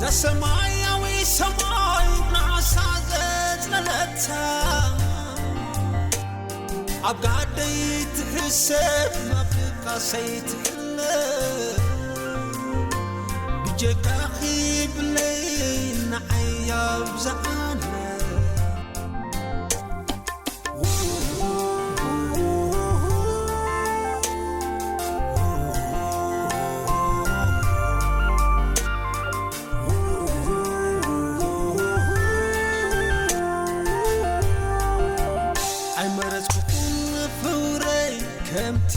ሰማያዊ ሰማይ ንዓሳ ዘጽለለታ፣ ኣብ ጋደይ ትሕሰብ፣ ኣብ ድቃሰይ ትሕለ። ብጀካኺ ብለይ ንዓይ ኣብዝሓለ። ኣይመረጽኩኹን ፍቕረይ ከምቲ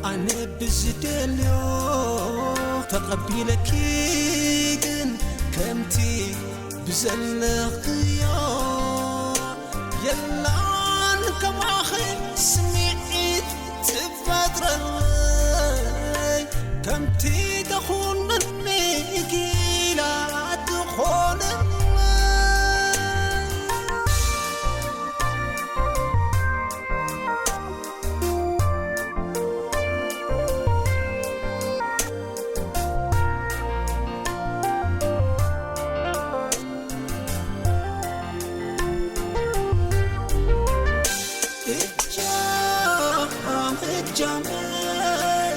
ኣነ ብዝደልዮ፣ ተቐቢለኪ ግን ከምቲ ብዘለኽዮ። የላን ከማኺ ስምዒት ትፈጥረለይ፣ ከምቲ ተኹንኒ ጊላ ትኾነለይ። እጃም እጃመይ፣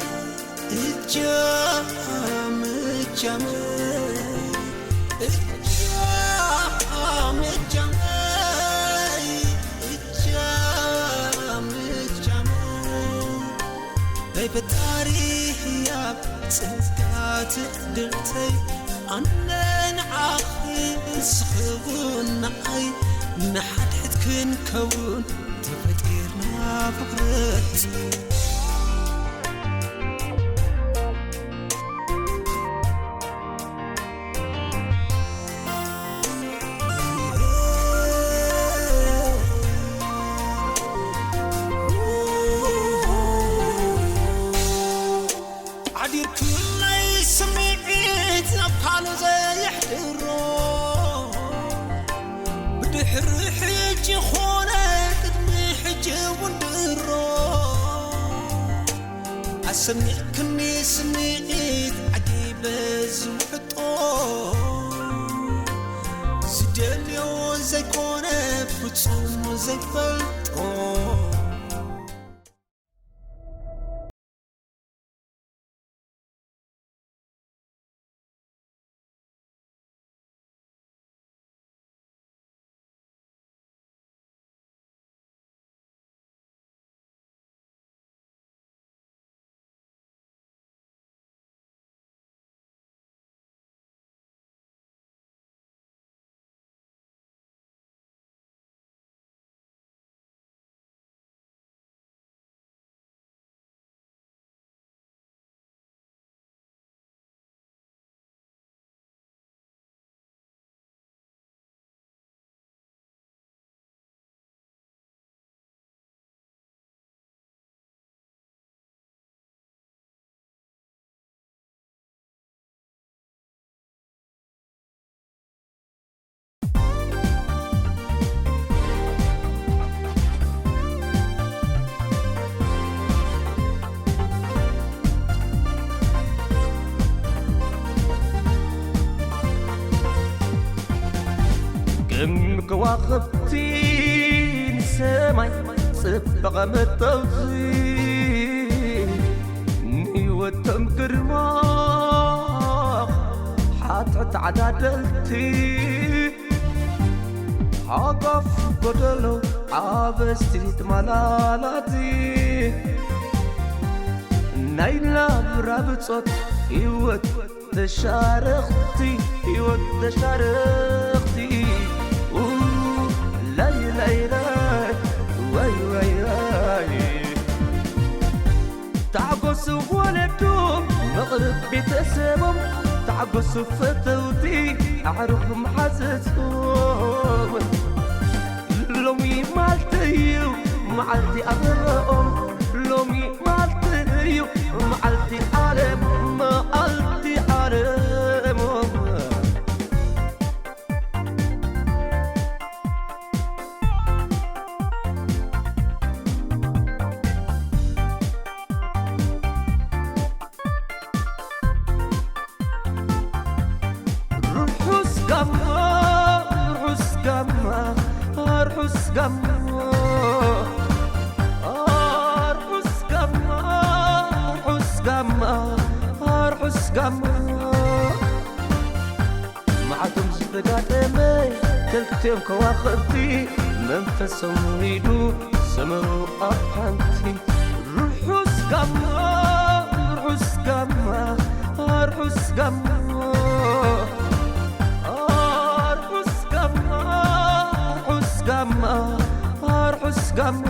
እጃም እጃመይ፣ እጃም እጃመይ፣ እጃም እጃመይ። ናይ ፈጣሪ ህያብ ጸጋ ትዕድልተይ፣ ኣነ ንዓኺ ንስኺ እውን ንዓይ፣ ንሓድሕድ ክንከውን ተፈጢርና ፍቕረይ። ዓዲርክለይ ስምዒት ናብ ካልእ ዘየሕድሮ፣ ብድሕሪ ሕጂ ኾነ ቅድሚ ሕጂ እውን ድሮ፣ ኣሰሚዕክኒ ስምዒት ዓጊበ ዝውሕጦ፣ ዝደልዮ ዘይኮነ ፍጹም ዘይፈልጦ። ከም ከዋኽብቲ ንሰማይ ጽባቐ መጠውቲ፣ ንህይወቶም ግርማ ሓድሕድ ተዓዳደልቲ፣ ሃጓፍ ጎደሎ ሓበስቲ ተመላላቲ፣ ናይ ናብራ ብጾት ህይወት ተሻረኽቲ፣ ህይወት ተሻረኽቲ። ኡ፣ ላይ፣ ላይ፣ ላይ፣ ዋይ፣ ዋይ፣ ዋይ። ታዕጎሱ ወለዶም፣ መቕርብ ቤተሰቦም፣ ታዕጎሱ ፈተውቲ፣ ኣዕሩኽ መሓዘዝኦም። ሎሚ መዓልቲ እዩ መዓልቲ ኣበባኦም፣ ሎሚ መዓልቲ እዩ መዓልቲ ዓለም፣ መዓልቲ ዓለሞም። ሩር ጋማ ኣርሑስ ጋማ ኣርሑስ ጋማ ኣርሑስ ጋማ መዓቶም ዝተጋጠመ ክልቲኦም ከዋኽብቲ መንፈሶም ውሪዱ ሰመሩ ኣብ ሓንቲ ርሑስ ጋማ ርሑስ ጋማ ርሑስ ጋማ ርሑስ ጋማ ርሑስ ጋማ ርሑስ ጋማ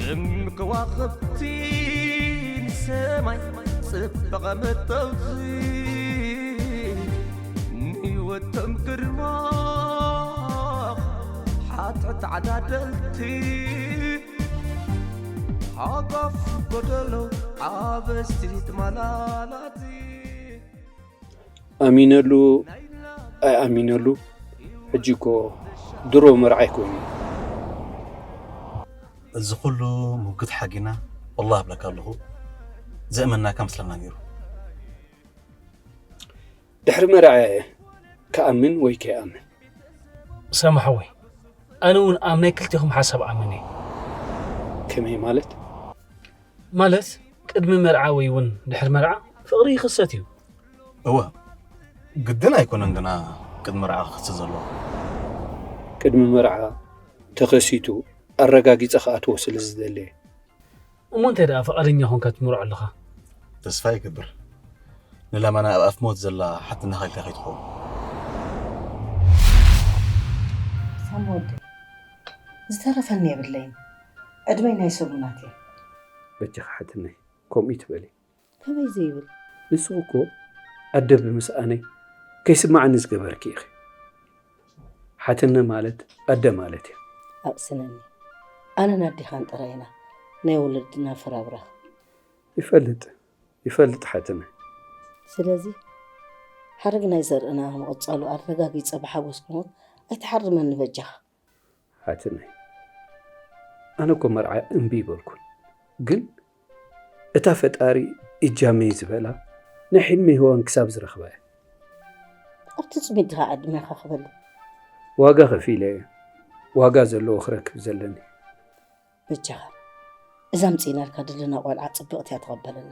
ከም ከዋኽብቲ ንሰማይ ጽባቐ መጠውቲ ንህይወቶም ግርማ ሓትሕት ዓዳደልቲ ሓጓፍ ጎደሎ ሓበስቲ ተመላላቲ ኣሚነሉ ኣይኣሚነሉ ሕጂ እኮ ድሮ መርዓይ ኮይኑ። እዚ ኩሉ ሙግት ሓጊና ወላሂ እብለካ ኣለኹ ዘእመናካ ምስለና ነይሩ። ድሕሪ መርዓ እየ ክኣምን ወይ ከይኣምን። ሳሚ ሓወይ ኣነ እውን ኣብ ናይ ክልቴኹም ሓሳብ ኣምን እየ። ከመይ ማለት? ማለት ቅድሚ መርዓ ወይ እውን ድሕሪ መርዓ ፍቕሪ ይኽሰት እዩ። እወ ግድን ኣይኮነን ግና ቅድሚ መርዓ ክኽሰት ዘለዎ። ቅድሚ መርዓ ተኸሲቱ ኣረጋጊጸ ክኣትዎ ስለ ዝደሊ እየ። እሞ እንታይ ደኣ ፍቓደኛ ኾንካ ትምርዖ ኣለኻ? ተስፋ ይገብር ንላማና ኣብ ኣፍ ሞት ዘላ ሓትንኻ ኢልካ ከይትኸውን። ሳሚ ወደይ ዝተረፈኒ የብለይን ዕድመይ ናይ ሰሉናት እየ። በጃኺ ሓትነይ ከምኡ ይትበሊ። ከመይ ዘይብል ንስኺ እኮ ኣደ ብምስኣነይ ከይስምዓኒ ዝገበርኪ ኢኺ። ሓትነ ማለት ኣደ ማለት እያ። ኣቕስነኒ ኣነን ኣዴኻን ጥራይ ኢና ናይ ወለድና ፍራብራኽ። ይፈልጥ ይፈልጥ ሓትነ። ስለዚ ሓረግ ናይ ዘርእና ምቕጻሉ ኣረጋጊጸ ብሓጎስ ክሞት ኣይትሓርመኒ በጃኻ። ሓትነይ ኣነ እኮ መርዓ እምቢ ይበልኩን፣ ግን እታ ፈጣሪ እጃመይ ዝበላ ናይ ሕልሚ ህዋን ክሳብ ዝረኽባ እየ። ኣብቲ ጽሚድ ዲኻ ዕድሜኻ ክበሉ? ዋጋ ከፊለ እየ ዋጋ ዘለዎ ክረክብ ዘለኒ። በጃኻ፣ እዛ ኣምጺእናልካ ዘለና ቆልዓ ጽብቕቲ እያ፣ ተቐበለና።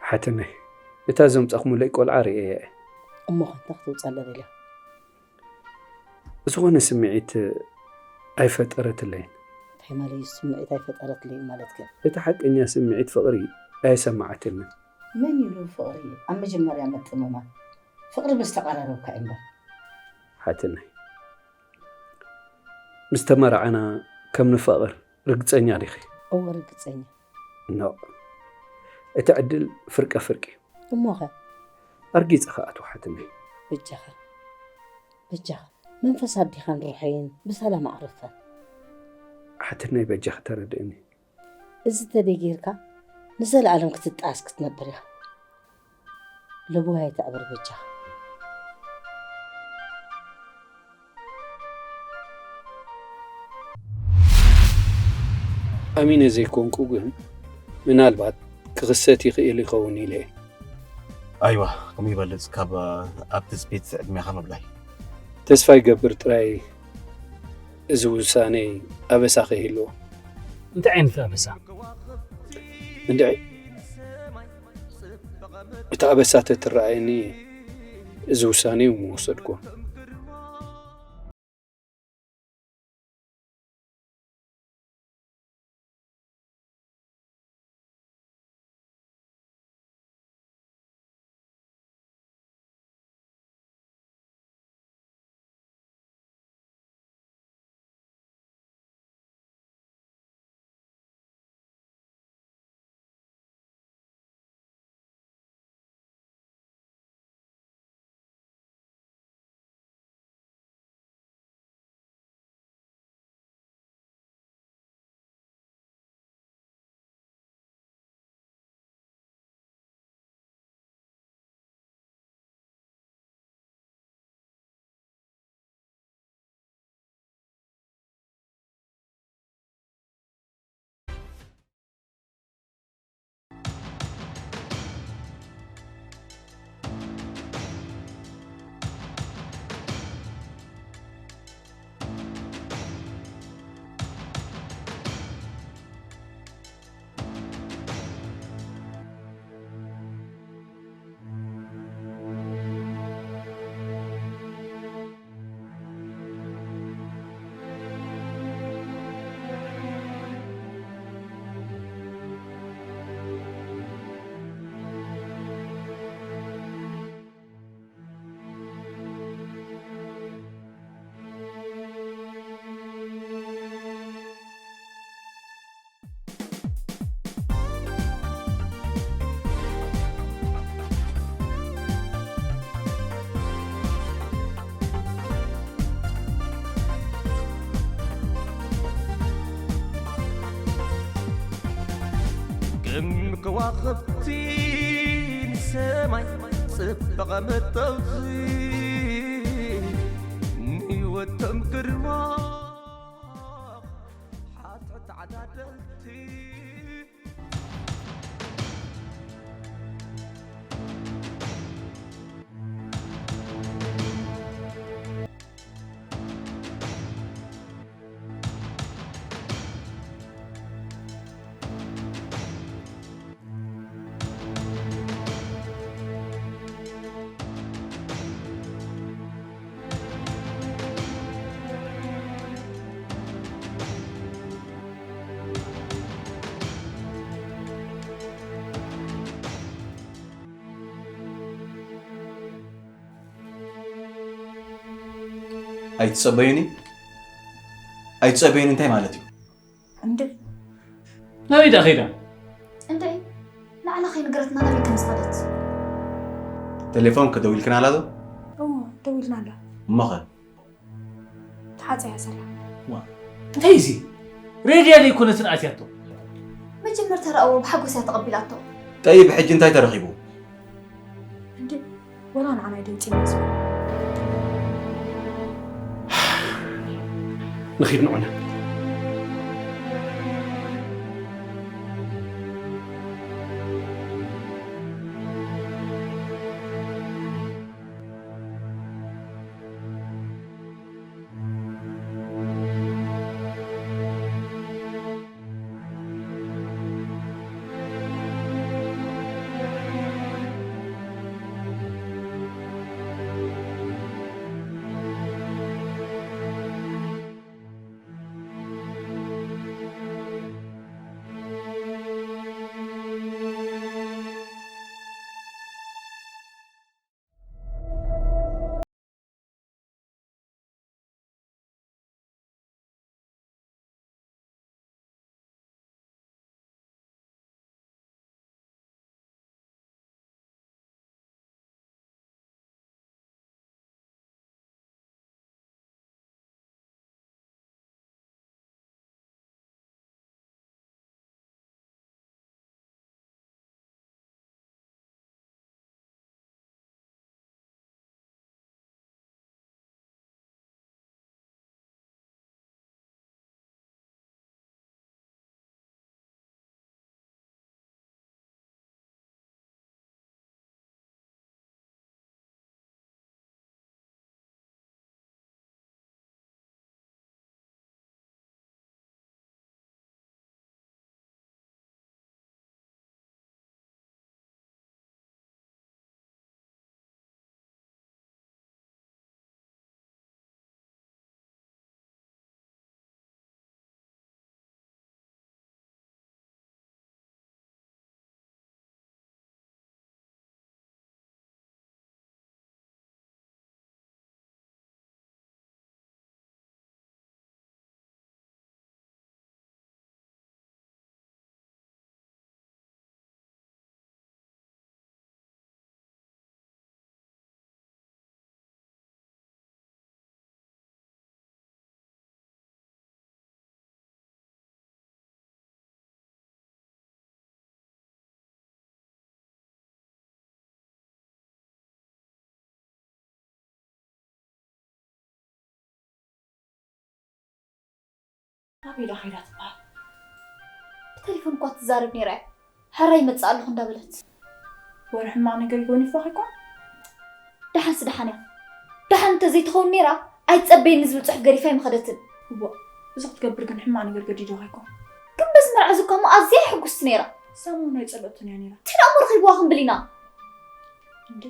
ሓትነይ፣ እታ ዘምጻኹምለይ ቆልዓ ርእየያ እየ። እሞ ኸ እንታይ ክትውጻለ ደልያ? ዝኾነ ስምዒት ኣይፈጠረትለይን። እንታይ ማለት እዩ ስምዒት ኣይፈጠረትለይን ማለት ከ? እቲ ሓቀኛ ስምዒት ፍቕሪ ኣየሰማዓትንን። መን ኢሉ ፍቕሪ ኣብ መጀመርያ ምጥምማት? ፍቕሪ ምስ ተቐራረብካ እዩ እምበር። ሓትነይ፣ ምስ ተመርዓና ከም ንፋቐር ርግጸኛ ዲኺ? እወ፣ ርግጸኛ። ኖ፣ እቲ ዕድል ፍርቀ ፍርቂ እዩ። እሞ ኸ? ኣርጊጸ ክኣትዎ ሓትነይ። በጃኻ፣ በጃኻ፣ መንፈስ ኣዴኻን ሩሐይን ብሰላም ኣዕርፈን። ሓትነይ በጃኺ ተረድእኒ። እዚ ተደይ ጌርካ ንዘለኣለም ክትጠኣስ ክትነብር ኢኻ። ልቦይ ኣይተዕብር በጃኻ። ኣሚነ ዘይኮንኩ ግን ምናልባት ክኽሰት ይኽእል ይኸውን ኢለ እየ። ኣይዋ፣ ከምኡ ይበልጽ ካብ ኣብ ትጽቢት ዕድሜኻ ምብላይ። ተስፋ ይገብር ጥራይ እዚ ውሳነይ ኣበሳ ከይህልዎ። እንታይ ዓይነት ኣበሳ? እንድዒ፣ እቲ ኣበሳ ተትረኣየኒ እዚ ውሳነ እዩ ምወሰድኩ። ከም ከዋኽብቲ ንሰማይ ጽባቐ መጠውዚ ንህይወቶም ግርማ ሓትሕት ዓዳደልቲ። ኣይትጸበዩኒ? ኣይትጸበዩኒ እንታይ ማለት እዩ? እንዴ? ናበይ ደኣ ከይዳ? እንዴ? ንዓና ከይነገረትና ናበይ ከም ዝኸደት? ቴሌፎን ከ ደዊልክናላ ዶ? እዎ፣ ደዊልናላ። እሞ ኸ? ተሓጽያ ዘላ። ዋ፣ እንታይ እዚ? ሬድያ ዘይኮነትን ኣትያቶ። መጀመርታ ረኣዎ ብሓጎስ እያ ተቐቢላቶ። ጠይብ፣ ሕጂ እንታይ ተረኺቡ? እንዴ፣ ወላ ንዓና ይደንጽ ይመስል። ንኺድ ንዑና። ኣበይ ደኣ ከይዳ ትበሃል? ብቴሌፎን እኳ ትዛረብ ነይራ እያ። ሕራይ ይመጽእ ኣለኹ እንዳበለት። ወረ ሕማቕ ነገር ይጎኒፋ ኸይኮን? ደሓንስ ደሓን እያ። ደሓን እንተዘይትኸውን ነይራ፣ ኣይትጸበየኒ ዝብል ጽሑፍ ገዲፋ ኣይምኸደትን። እዋእ፣ እዚ ክትገብር ግን ሕማቕ ነገር ገዲዶ ኸይኮን? ግን በዚ መርዓ እዚ እኳ እሞ ኣዝያ እያ ሕጉስቲ ነይራ። ሳሙን ኣይጸለኦትን እያ ነይራ። እንታይ ደኣ እሞ ረኺብዋ ክምብል ኢና? እንዴ?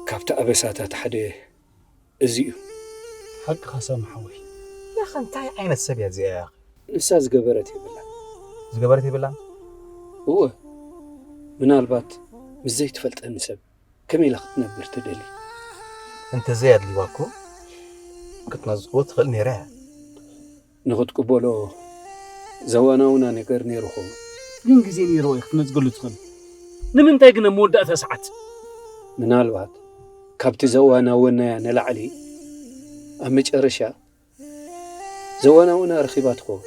ካብቲ ኣበሳታት ሓደ እዚ እዩ። ሓቅኻ ሳሚ ሓወይ። ያኸ እንታይ ዓይነት ሰብ እያ እዚኣ ያኸ? ንሳ ዝገበረት የብላን። ዝገበረት የብላን? እወ፣ ምናልባት ምስ ዘይትፈልጠኒ ሰብ ከመይ ኢላ ክትነብር ትደሊ? እንተዘይ ኣድልይዋ እኮ ክትነዝጎ ትኽእል ነይራ እያ። ንኽትቅበሎ ዘዋናውና ነገር ነይሩ ኸውን። ግን ግዜ ነይርዎ እዩ ክትነዝገሉ ትኽእል። ንምንታይ ግን ኣብ መወዳእታ ሰዓት? ምናልባት ካብቲ ዘዋናወናያ ንላዕሊ ኣብ መጨረሻ ዘዋናውና ረኺባ ትኸውን።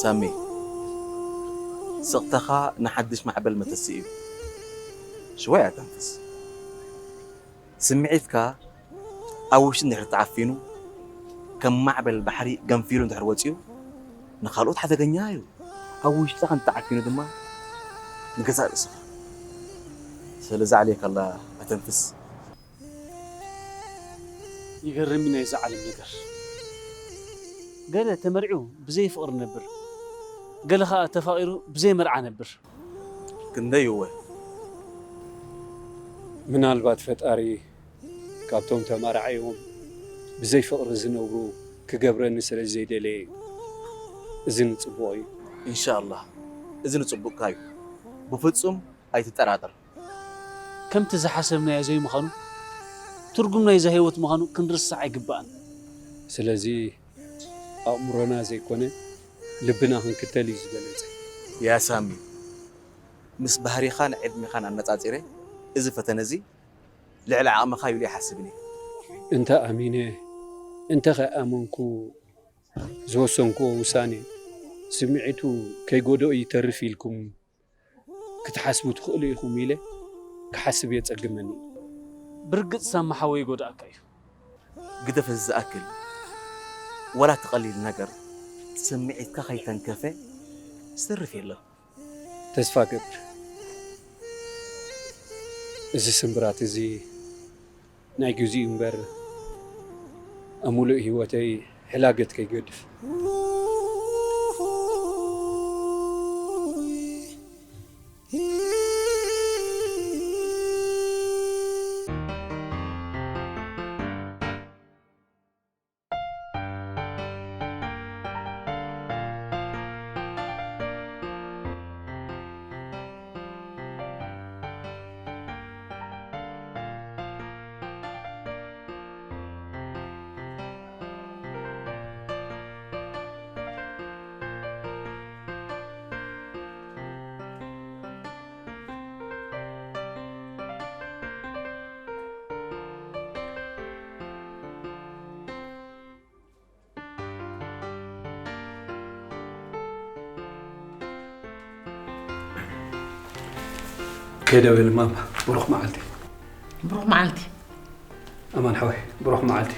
ሳሚ፣ ስቕታኻ ንሓድሽ ማዕበል መተሲ እዩ። ሽወይ ኣተንፍስ። ስምዒትካ ኣብ ውሽጢ እንድሕር ተዓፊኑ፣ ከም ማዕበል ባሕሪ ገንፊሉ እንድሕር ወጺኡ፣ ንኻልኦት ሓደገኛ እዩ። ኣብ ውሽጥኻ እንተዓፊኑ ድማ፣ ንገዛእ ርእስኻ። ስለዚ ዓሌካ ኣላ ኣተንፍስ። ይገርም እዩ ናይዛ ዓለም ነገር። ገለ ተመርዒው ብዘይ ፍቕሪ ነብር፣ ገለ ኸኣ ተፋቒሩ ብዘይ መርዓ ነብር። ክንደይ እወ። ምናልባት ፈጣሪ ካብቶም ተመራዕዮም ብዘይ ፍቕሪ ዝነብሩ ክገብረኒ ስለ ዘይደለየ እዩ። እዚ ንጽቡቕ እዩ። ኢንሻኣላህ፣ እዚ ንጽቡቕካ እዩ። ብፍጹም ኣይትጠራጠር። ከምቲ ዝሓሰብናዮ ዘይምዃኑ ትርጉም ናይዛ ህይወት ምዃኑ ክንርስዕ ኣይግባእን። ስለዚ ኣእምሮና ዘይኮነ ልብና ክንክተል እዩ ዝበለጸ። ያ ሳሚ፣ ምስ ባህሪኻን ዕድሜኻን ኣነጻጺረ፣ እዚ ፈተነ እዚ ልዕሊ ዓቕምኻ እዩ ኢለ ኣይሓስብን እየ። እንተ ኣሚነ፣ እንተ ከይኣመንኩ ዝወሰንክዎ ውሳኔ ስምዒቱ ከይጎድኦ ይተርፍ ኢልኩም ክትሓስቡ ትኽእሉ ኢኹም ኢለ ክሓስብ የጸግመኒ። ብርግጽ ሳሚ ሓወይ ይጎድኣካ እዩ። ግደፍ፣ እዚ ዝኣክል ዋላ እቲ ቀሊል ነገር ስምዒትካ ከይተንከፈ ዝተርፍ የለን። ተስፋ እገብር እዚ ስምብራት እዚ ናይ ግዚኡ እምበር ኣብ ምሉእ ህይወተይ ሕላገት ከይገድፍ። ከይደ በል ማማ፣ ብሩኽ መዓልቲ። ብሩኽ መዓልቲ። ኣማን ሓወይ፣ ብሩኽ መዓልቲ።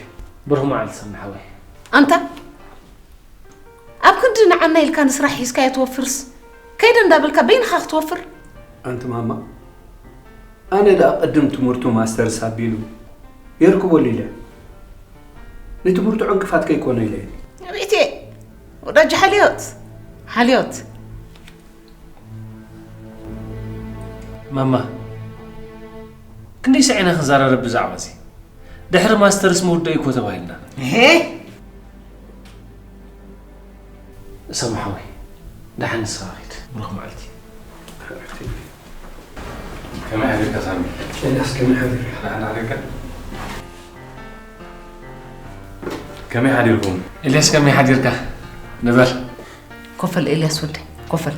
ብሩኽ መዓልቲ ሰምና ሓወይ። ኣንታ ኣብ ክንዲ ንዓና ኢልካ ንስራሕ ሒዝካዮ ትወፍርስ፣ ከይደ እንዳበልካ በይንኻ ክትወፍር። ኣንቲ ማማ፣ ኣነ ደኣ ቅድም ትምህርቱ ማስተርስ ኣቢሉ የርክበሉ ኢለ፣ ንትምህርቱ ዕንቅፋት ከይኮኖ ኢለ። ኣቤቴ ወዳጅ ሓልዮት፣ ሓልዮት። ማማ፣ ክንደይ ስዒና ክንዘራረብ ብዛዕባ እዚ? ድሕሪ ማስተርስ ምውዳእ እኮ ተባሂልና። እሄ። ሰማሓዊ፣ ደሓን ንስኻ ኺድ። ብሩኽ መዓልቲ። ከመይ ሓዲርካ ሳሚ? ኤልያስ፣ ከመይ ሓዲርካ? ደሓን ሓዲርካ? ከመይ ሓዲርኩም? ኤልያስ፣ ከመይ ሓዲርካ? ንበር። ኮፈል ኤልያስ ወደይ፣ ኮፈል።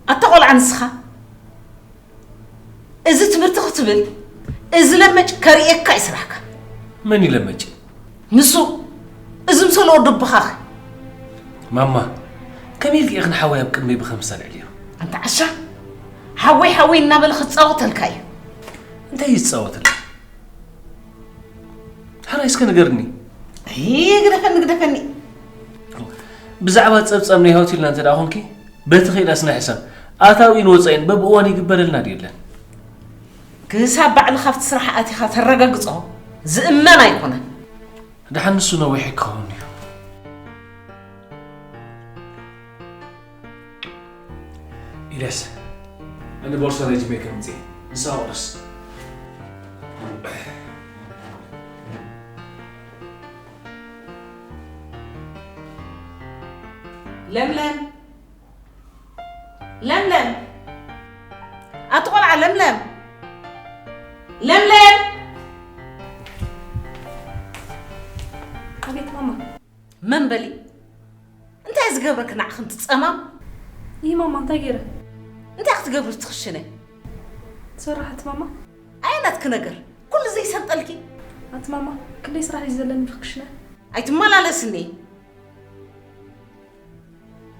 ኣታ ቆልዓ ንስኻ፣ እዚ ትምህርቲ ክትብል፣ እዚ ለመጭ ከርእየካ እዩ ስራሕካ። መን እዩ ለመጭ? ንሱ፣ እዚ ምሰለ ወዲ ኣቦኻኸ? ማማ፣ ከመይ ኢልኪ ኢኺ ንሓወይ ኣብ ቅድመይ ብኸምሳ ልዕልዮ? ኣንታ ዓሻ፣ ሓወይ ሓወይ እናበለ ክጻወተልካ እዩ። እንታይ እዩ ዝጻወተልካ? ሓራይ እስከ ንገርኒ። ኣይ፣ ግደፈኒ፣ ግደፈኒ። ብዛዕባ ጸብጻብ ናይ ሆቴልና እንተ ደኣ ኾንኪ፣ በቲ ኸይዳስ ናይ ሕሳብ ኣታዊን ወጻኢን በብእዋኑ ይግበረልና ድዩ የለን? ክሳብ ባዕልኻ ኣብቲ ስራሕ ኣቲኻ ተረጋግጾ ዝእመን ኣይኮነን። ደሓን ንሱ ነዊሕ ክኸውን እዩ። ኢልያስ፣ እኒ ቦርሳ ናይ ጅሜ ከምጽእ ንሳ ቁርስ። ለምለም፣ ለምለም፣ ኣቲ ቆልዓ ለምለም፣ ለምለም። ኣቤት ማማ። መን በሊ? እንታይ ዝገብረኪ ንዓኺ ከምቲ ጸማም? ይህ ማማ እንታይ ገይረ? እንታይ ክትገብሪ እቲ ክሽነ? ትሰርሕ ኣቲ ማማ? ኣየናትኪ ነገር? ኩሉ ዘይሰልጠልኪ? ኣቲ ማማ፣ ክንደይ ስራሕ እዩ ዘለኒ ብክሽነ? ኣይትመላለስኒ።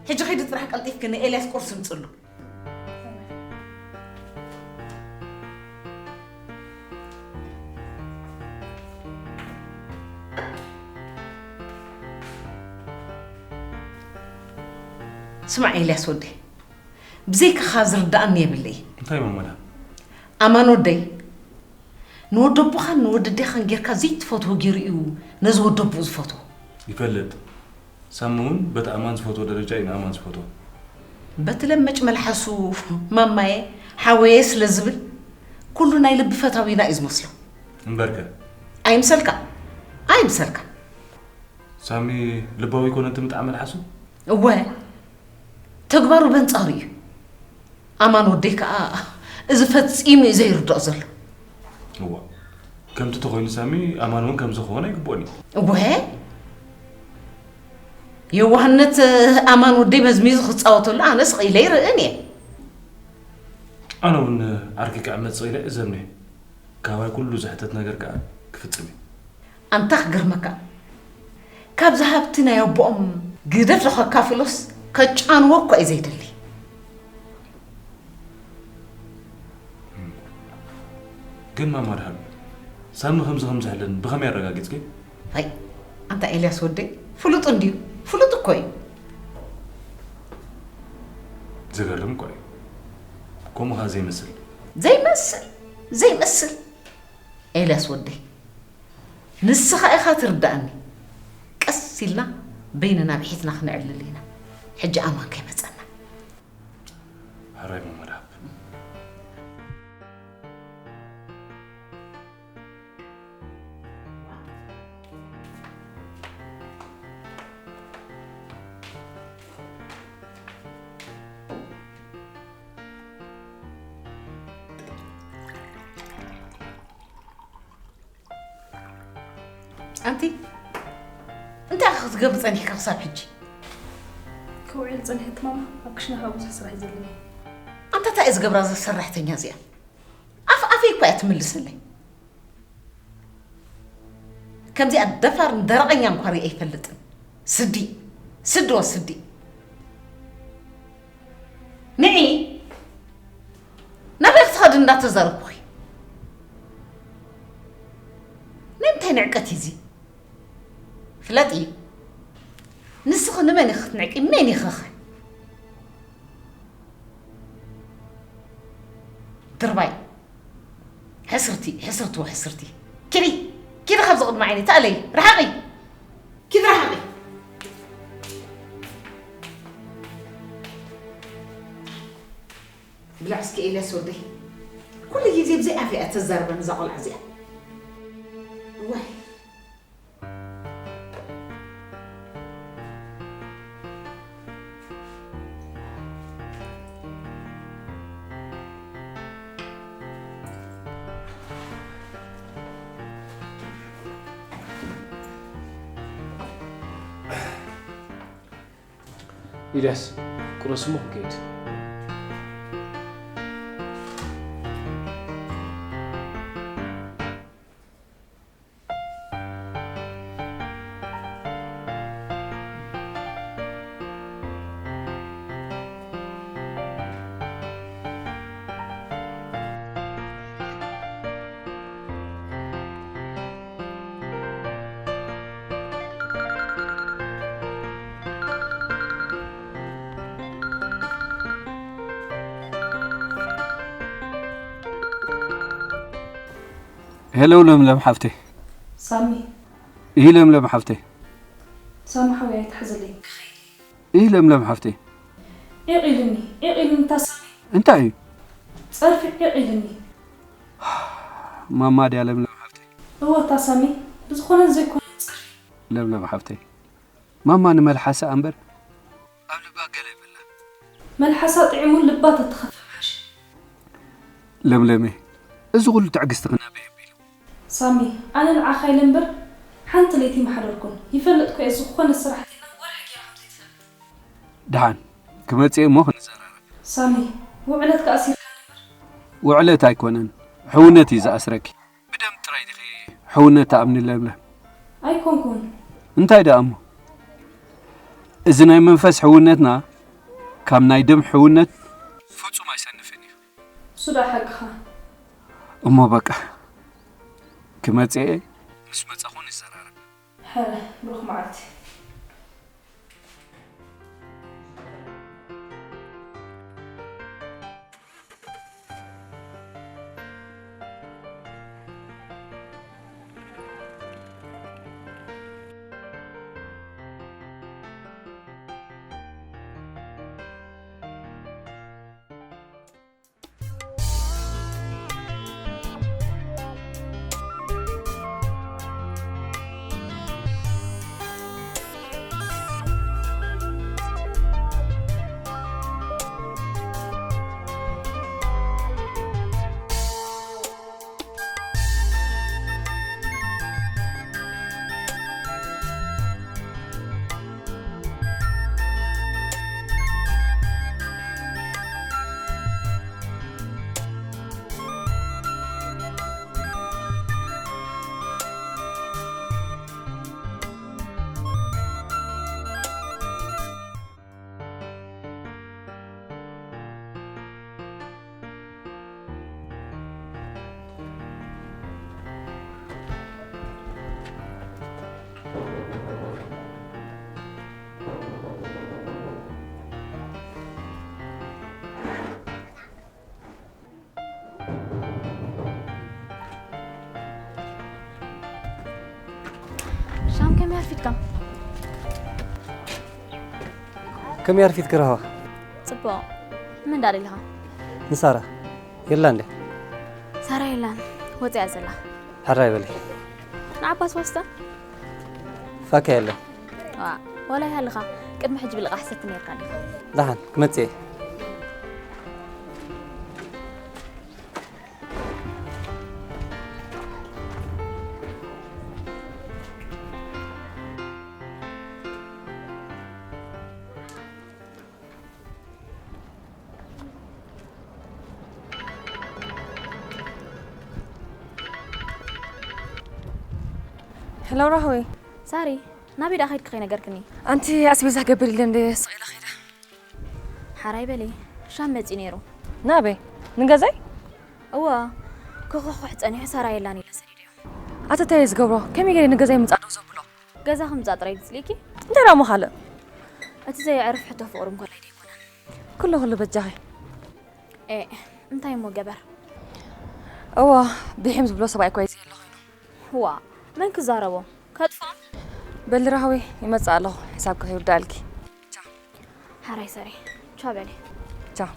ሕጂ ኺዲ ጥራሕ ቀልጢፍኪ ንኤልያስ ቁርሲ ምጽሉ። ስማዕ ኤልያስ ወደይ፣ ብዘይካኻ ዝርዳኣኒ የብለይ። እንታይ ማማ ደሃብ? ኣማን ወደይ፣ ንወደቦኻን ንወደዴኻን ጌርካ ዘይትፈትዎ ገይሩ እዩ ነዚ ወደቦኡ ዝፈትዎ። ይፈልጥ። ሳሚ እውን በቲ ኣማን ዝፈትዎ ደረጃ እዩ ንኣማን ዝፈትዎ። በቲ ለመጭ መልሓሱ ማማየ ሓወየ ስለ ዝብል ኩሉ ናይ ልቢ ፈታዊና እዩ ዝመስሎ። እምበርከ? ኣይምሰልካ፣ ኣይምሰልካ። ሳሚ ልባዊ ይኮነ እቲ ምጥዓም መልሓሱ? እወ፣ ተግባሩ በንጻሩ እዩ። ኣማን ወደይ ከኣ እዚ ፈጺሙ እዩ ዘይርድኦ ዘሎ። እዋ፣ ከምቲ ተኾይኑ ሳሚ ኣማን እውን ከምዚ ክኾን ኣይግብኦን እዩ። እወ፣ የዋህነት ኣማን ወደይ መዝሚዙ ክጻወተሉ ኣነ ስቕ ኢለ ይርእን እየ። ኣነ እውን ዓርኪ ክዕመጽ ኢለ እዘምነ። ካባይ ኩሉ ዝሕተት ነገር ከኣ ክፍጽም እዩ። ኣንታ ክገርመካ፣ ካብዚ ሃብቲ ናይ ኣቦኦም ግደፍ ከካፍሎስ ከጫንዎ እኳ እዩ ዘይደሊ። ግን ማማ ድሓን ሳሚ ከምዚ ከም ዝሕልን ብኸመይ ኣረጋጊጽኪ? ኣይ፣ ኣንታ ኤልያስ ወደይ፣ ፍሉጥ እንድዩ፣ ፍሉጥ እኮ እዩ። ዝገርም እኮ እዩ። ከምኡ ኸኣ ዘይመስል። ዘይመስል፣ ዘይመስል። ኤልያስ ወደይ፣ ንስኻ ኢኻ ትርዳእኒ። ቀስ ኢልና በይንና ብሒትና ክነዕልል ኢና። ሕጂ ኣማን ከይመጸና። ሕራይ ማማ ድሓን። ኣንቲ፣ እንታይ ኢኻ ክትገብሪ ጸኒሕካ ክሳብ ሕጂ? ክውዕል ጸኒሐት ማማ፣ ኣብ ክሽነ ከኣ ብዙሕ ስራሕ እዩ ዘለኒ። ኣንታ እንታይ እየ ዝገብራ እዛ ሰራሕተኛ እዚኣ? ኣፍ ኣፈይ እኳ እያ ትምልሰለይ። ከምዚኣ ደፋርን ደረቐኛን እኳ ሪአ ኣይፈልጥን። ስዲ፣ ስዲ ወስዲ። ንዒ፣ ናበይ ክትኸዲ እንዳተዛረብኩኺ? ናይ ምንታይ ንዕቀት እዩ እዚ? ፍለጢ፣ ንስኺ ንመን ኢኺ ክትንዕቂ? መን ኢኺ ኸ? ድርባይ። ሕስርቲ፣ ሕስርቲ ወሕስርቲ። ኪዲ፣ ኪዲ ካብዚ ቅድሚ ዓይነይ፣ ተኣለይ፣ ርሓቂ። ኪዲ ርሓቂ። ብላዕ እስኪ ኤልያስ ወደይ። ኩሉ ግዜ ብዘይ ኣፍ እያ ተዛርበን እዛ ቆልዓ እዚኣ። ዋይ። ኢልያስ፣ ቁረስ እሞ ክንከይድ። ሄሎ ለምለም ሓፍተይ። ሳሚ። ይህ ለምለም ሓፍተይ። ሳሚ ሓወይ ኣይትሓዘለይ። ክኸይድ እየ። ይህ ለምለም ሓፍተይ። ዒቕ ኢሉኒ፣ ዒቕ ኢሉኒ እታ ሳሚ። እንታይ እዩ? ጸርፊ ዒቕ ኢሉኒ። ማማ ድያ ለምለም ሓፍተይ? እወ እታ ሳሚ። ብዝኾነን ዘይኮነን ጸርፊ። ለምለም ሓፍተይ። ማማ ንመልሓሳ እምበር ኣብ ልባ ገለ የብላን። መልሓሳ ጥዒሙ ልባ ተትኸፍእ ምሓሸ። ለምለመይ፣ እዚ ኩሉ ትዕግስቲ ክናበይ ኣቢሉ። ሳሚ፣ ኣነ ንዓኻ ኢለ እምበር ሓንቲ ለይቲ ምሓደርኩን። ይፈልጥ እኮ እየ ዝኾነ ስራሕ ዲና ወርሒ ጌራ ከም ዘይትፈልጥ። ደሓን፣ ክመጽእ እሞ ክንዘራረብ። ሳሚ፣ ውዕለት ከኣ ኣሲርካኒ እምበር። ውዕለት ኣይኮነን፣ ሕውነት እዩ ዝኣስረኪ። ብደም ጥራይ ዲኺ ሕውነት ትኣምኒ ለምለም? ኣይኮንኩን። እንታይ ደኣ እሞ? እዚ ናይ መንፈስ ሕውነትና ካብ ናይ ደም ሕውነት ፍጹም ኣይሰንፍን እዩ። እሱ ደኣ ሓቅኻ። እሞ በቃ ክመጽእ እየ፣ ምስ መጻኹ ንዘራረብ። ሕረ፣ ብሩኽ መዓልቲ። ኣርፊድካ። ከመይ ኣርፊድኪ ራህዋ? ጽቡቕ። መን ዳኣ ደሊኻ? ንሳራ የላን ድያ? ሳራ የላን፣ ወጺኣ ዘላ። ሕራይ በሊ። ንዓባስ ዋስታ? ፋካ የለን። ዋ፣ ዋላ ይሃልኻ፣ ቅድሚ ሕጂ ብልቓሕ ሰቲ ነርካ ዲኻ? ደሓን ክመጽእ እየ። ሄሎ ራህወይ። ሳሪ፣ ናበይ ደኣ ከይድኪ ከይነገርክኒ? ኣንቲ ኣስቤዛ ክገብር ኢለ እንደ ስቕ ኢለ ከይደ። ሓራይ በሊ፣ ሻም መጺኡ ነይሩ። ናበይ? ንገዛይ? እወ፣ ክኹሕኩሕ ጸኒሑ ሳራ የላን ኢለ ሰዲደዮ። ኣቲ እንታይ እየ ዝገብሮ? ከመይ ገይረ ንገዛይ ምጻእ ደው ዘብሎ? ገዛ ክምጻእ ጥራይ ድጽሊኪ? እንታይ ደኣ እሞ ካልእ? እቲ ዘየዕርፍ ሕቶ ፍቕሪ እንኮላይ ደይኮነን። ኩሉ ኩሉ በጃኺ። ኤ፣ እንታይ እሞ ገበር? እዋ፣ ብሒም ዝብሎ ሰብኣይ እኮ እዩ ዘየለ ኮይኑ። ዋ፣ መን ክዛረቦ? ከጥፍኦም? በሊ ራህዊ ይመጽእ ኣለኹ፣ ሕሳብኪ ከይውዳእልኪ። ቻው። ሓራይ ሰሪ። ቻው በሊ። ቻው።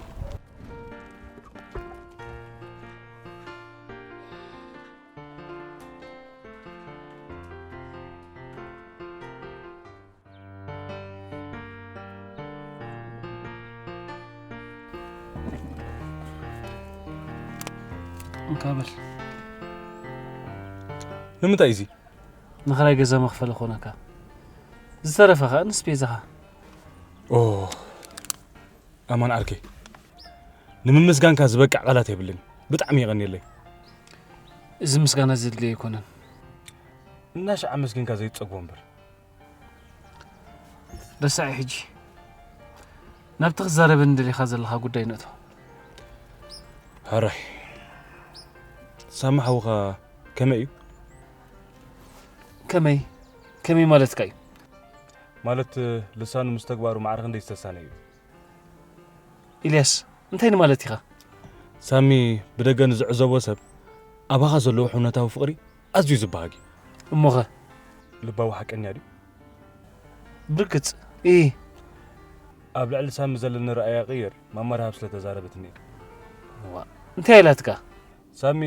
እንካ በል። ንምንታይ እዚ? ንኽራይ ገዛ መኽፈሊ ክኾነካ። ዝተረፈ ኸኣ ንስፔዛኻ። ኦ፣ ኣማን ዓርከይ፣ ንምምስጋንካ ዝበቅዕ ቃላት የብልን። ብጣዕሚ የቐንየለይ። እዚ ምስጋና ዘድልዮ ኣይኮነን። እናሻዕ ኣመስጊንካ ዘይትጸግቦ እምበር። ረሳዒ ሕጂ። ናብቲ ክትዛረበኒ ደሊኻ ዘለኻ ጉዳይ ንእቶ። ሕራይ። ሳሚ ሓውኻ ከመይ እዩ? ከመይ? ከመይ ማለትካ እዩ? ማለት ልሳኑ ምስ ተግባሩ ማዕረ ክንደይ ዝተሳነ እዩ? ኢልያስ፣ እንታይ ንማለት ኢኻ? ሳሚ፣ ብደገ ንዝዕዘቦ ሰብ ኣባኻ ዘለዎ ሕውነታዊ ፍቕሪ ኣዝዩ ዝበሃግ እዩ። እሞኸ? ልባዊ ሓቀኛ ድዩ? ብርግጽ፣ እይ። ኣብ ልዕሊ ሳሚ ዘለኒ ረኣያ ቅይር፣ ማማ ረሃብ ስለ ተዛረበትኒ እየ። ዋ፣ እንታይ ኢላትካ? ሳሚ፣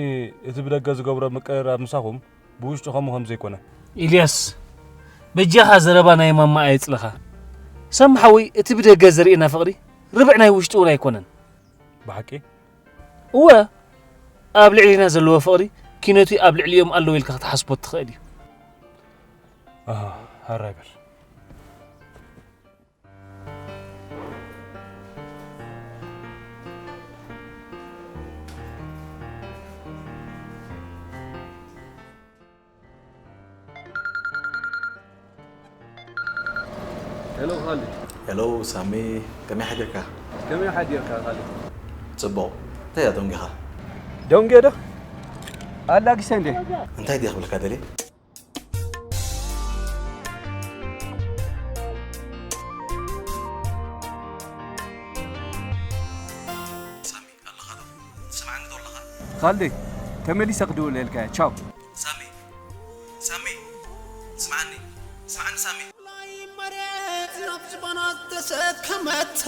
እቲ ብደገ ዝገብሮ ምቅርራብ ምሳኹም፣ ብውሽጡ ከምኡ ከም ዘይኮነ። ኢልያስ፣ በጃኻ ዘረባ ናይ ማማ ኣየጽልኻ። ሳሚ ሓወይ፣ እቲ ብደገ ዘርእየና ፍቕሪ ርብዕ ናይ ውሽጡ እውን ኣይኮነን። ብሓቂ? እወ፣ ኣብ ልዕሊና ዘለዎ ፍቕሪ ኪነቱ ኣብ ልዕሊኦም ኣለዎ ኢልካ ክትሓስቦ ትኽእል እዩ። ኣሃ፣ ሕራይ በል። ሄሎ ኻሊድ። ሄሎ ሳሚ፣ ከመይ ሓዲርካ? ከመይ ሓዲርካ ኻሊድ? ጽቡቕ። እንታይ እያ ደንጊኻ? ደንጌ ዶ? ኣላጊሰ እንዴ? እንታይ ድየ ክብልካ ደልየ? ሳሚ፣ ኣለኻ ዶ? ትሰምዓኒ ዶ ኣለኻ? ኻልደይ፣ ተመሊሰ ክድውለልካ እየ። ቻው። ሳሚ፣ ሳሚ፣ ስምዓኒ፣ ስምዓኒ ሳሚ። ላይ መሬት ናብ ዝባና ተሰከመታ፣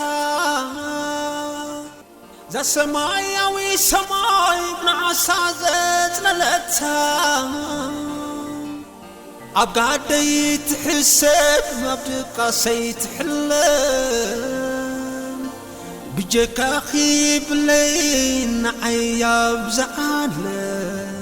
እዛ ሰማያዊ ሰማይ ብንዓሳ ዘጽለለታ፣ ኣብ ጋደይ ትሕሰብ፣ ኣብ ድቃሰይ ትሕለም፣ ብጀካኺ ብለይ ንዓይ ኣብ ዝዓለም።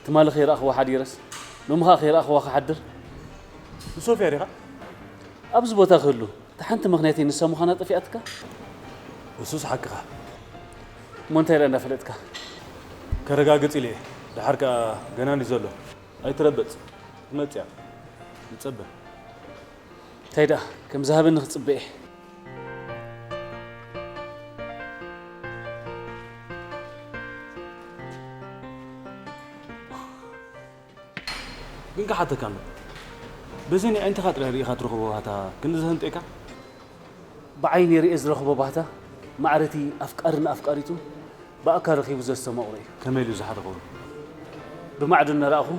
ትማሊ ከይረኣኽዋ ሓዲረስ፣ ሎሚ ኸኣ ከይረኣኽዋ ክሓድር? ንሶፍያ ዲኻ? ኣብዚ ቦታ ክህሉ፣ እታ ሓንቲ ምኽንያተይ ንሳ ምዃና ጠፊኣትካ? እሱስ ሓቅኻ። እሞ እንታይ ኢላ እንዳፈለጥካ? ከረጋግጽ ኢለ እየ። ደሓር ከኣ ገና እንዲ ዘሎ። ኣይትረበጽ። ትመጽእ እያ። ንጸበ። እንታይ ደኣ፣ ከም ዝሃበኒ ክጽበ እየ። ግን ክሓተካ እምበር፣ በዚ ናይ ኣዒንትኻ ጥራይ ርኢኻ ትረኽቦ ባህታ ክንዲ ዘህንጠካ? ብዓይኒ ርእየ ዝረኽቦ ባህታ፣ ማዕረቲ ኣፍቃሪ ንኣፍቃሪቱ ብኣካል ረኺቡ ዘስተማቕሮ እዩ። ከመይ ኢሉ እዚ ሓደ ክኸውን? ብማዕዶ እናረኣኹ፣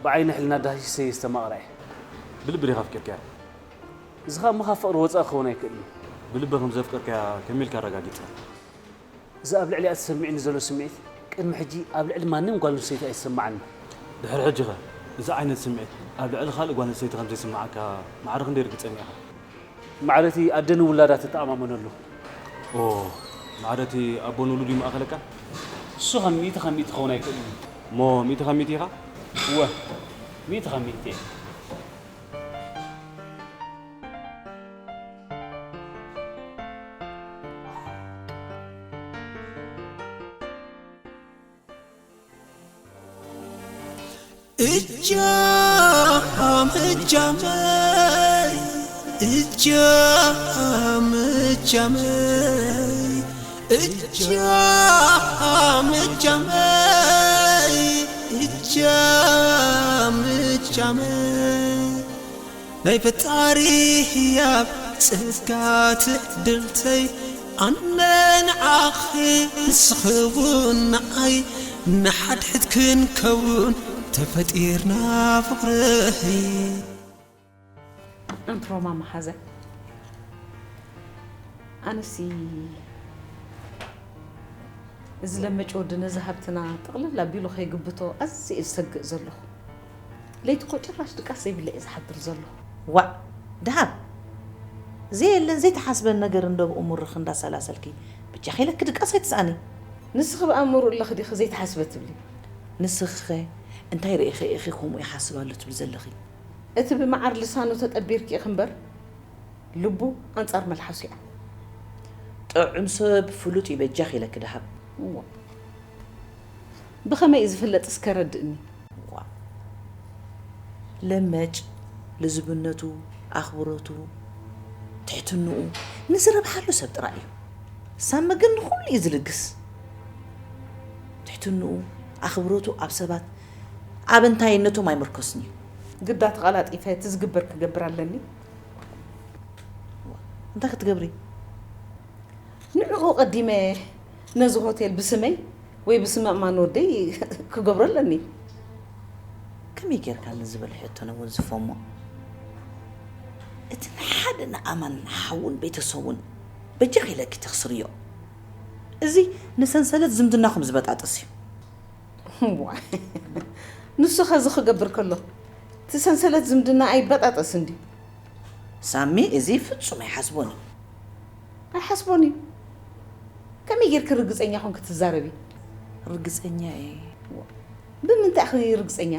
ብዓይኒ ሕልና ዳሂሰ የስተማቕራ እየ። ብልቢ ዲኻ ኣፍቂርካያ? እዚ ኸኣ እሞ ካብ ፍቕሪ ወጻኢ ክኸውን ኣይክእልን እዩ። ብልቢ ከም ዘፍቀርካያ ከመይ ኢልካ ኣረጋጊጽካ? እዚ ኣብ ልዕሊኣ ተሰሚዑኒ ዘሎ ስምዒት፣ ቅድሚ ሕጂ ኣብ ልዕሊ ማንም ጓል ኣንስተይቲ ኣይተሰማዓንን። ድሕሪ ሕጂ ኸ፣ እዚ ዓይነት ስምዒት ኣብ ልዕሊ ካልእ ጓል ኣንስተይቲ ከም ዘይስምዓካ ማዕረ ክንደይ ርግጸኛ ኢኻ? ማዕረቲ ኣደ ንውላዳ ትተኣማመነሉ። ኦ፣ ማዕረቲ ኣቦ ንውሉዱ ይማእኸለካ? እሱ ኸም ሚእቲ ካብ ሚእቲ ክኸውን ኣይክእልን እዩ። እሞ ሚእቲ ካብ ሚእቲ ኢኻ? እወ፣ ሚእቲ ካብ ሚእቲ እየ። እጃም እጃመይ፣ እጃም እጃመይ፣ እጃም እጃመይ፣ እጃም እጃመይ። ናይ ፈጣሪ ህያብ ጸጋ ትዕድልተይ፣ ኣነ ንዓኺ ንስኺ እውን ንዓይ፣ ንሓድሕድ ክንከውን ተፈጢርና ፍቕረይ። ኣንቲ ሮማ መሓዘ፣ ኣነሲ እዚ ለመጭ ወዲ ነዚ ሃብትና ጥቕልል ኣቢሉ ከይግብቶ ኣዝየ እየ ዝሰግእ ዘለኹ። ለይቲ እኮ ጭራሽ ድቃስ ዘይብለ እየ ዝሓድር ዘለኹ። ዋእ፣ ደሃብ፣ ዘየለን ዘይተሓስበን ነገር እንዶ ብእሙርኽ እንዳሰላሰልኪ፣ በጃኺ ኢለኪ ድቃስ ኣይትስኣኒ። ንስኺ ብኣእምሮ ኣለኺ ዲኺ ዘይተሓስበ ትብሊ? ንስኺኸ እንታይ ርኢኺ ኢኺ ከምኡ ይሓስብ ኣሎ ትብሊ ዘለኺ? እቲ ብመዓር ልሳኑ ተጠቢርኪ ኢኺ እምበር፣ ልቡ ኣንጻር መልሓሱ እያ። ጥዑም ሰብ ፍሉጥ እዩ በጃኺ ኢለኪ ደሃብ። እዋ። ብኸመይ እዩ ዝፍለጥ እስከ ረድእኒ። እዋ። ለመጭ ልዝብነቱ፣ ኣኽብሮቱ፣ ትሕትንኡ ንዝረብሓሉ ሰብ ጥራይ እዩ። ሳሚ ግን ንኹሉ እዩ ዝልግስ። ትሕትንኡ፣ ኣኽብሮቱ ኣብ ሰባት፣ ኣብ እንታይነቶም ኣይምርኮስን እዩ። ግዳ ተቐላጢፈ እቲ ዝግበር ክገብር ኣለኒ። እንታይ ክትገብሪ? ንዕኡ ቀዲመ ነዚ ሆቴል ብስመይ ወይ ብስመ እማን ወደይ ክገብሮ ኣለኒ። ከመይ ጌርካ ንዝብል ሕቶ ነወንዝፎ እሞ፣ እቲ ንሓደ ንኣማን ሓውን ቤተሰቡን በጃኺ ኢለኪ ተኽስርዮ። እዚ ንሰንሰለት ዝምድናኹም ዝበጣጥስ እዩ። ዋይ፣ ንሱ ኸዚ ክገብር ከሎ፣ እቲ ሰንሰለት ዝምድና ኣይበጣጠስን ድዩ? ሳሚ፣ እዚ ፍጹም ኣይሓስቦን እዩ። ኣይሓስቦን እዩ። ከመይ ጌርኪ ርግጸኛ ኾንኪ ትዛረቢ? ርግጸኛ እየ። ብምንታይ ኢኺ ርግጸኛ?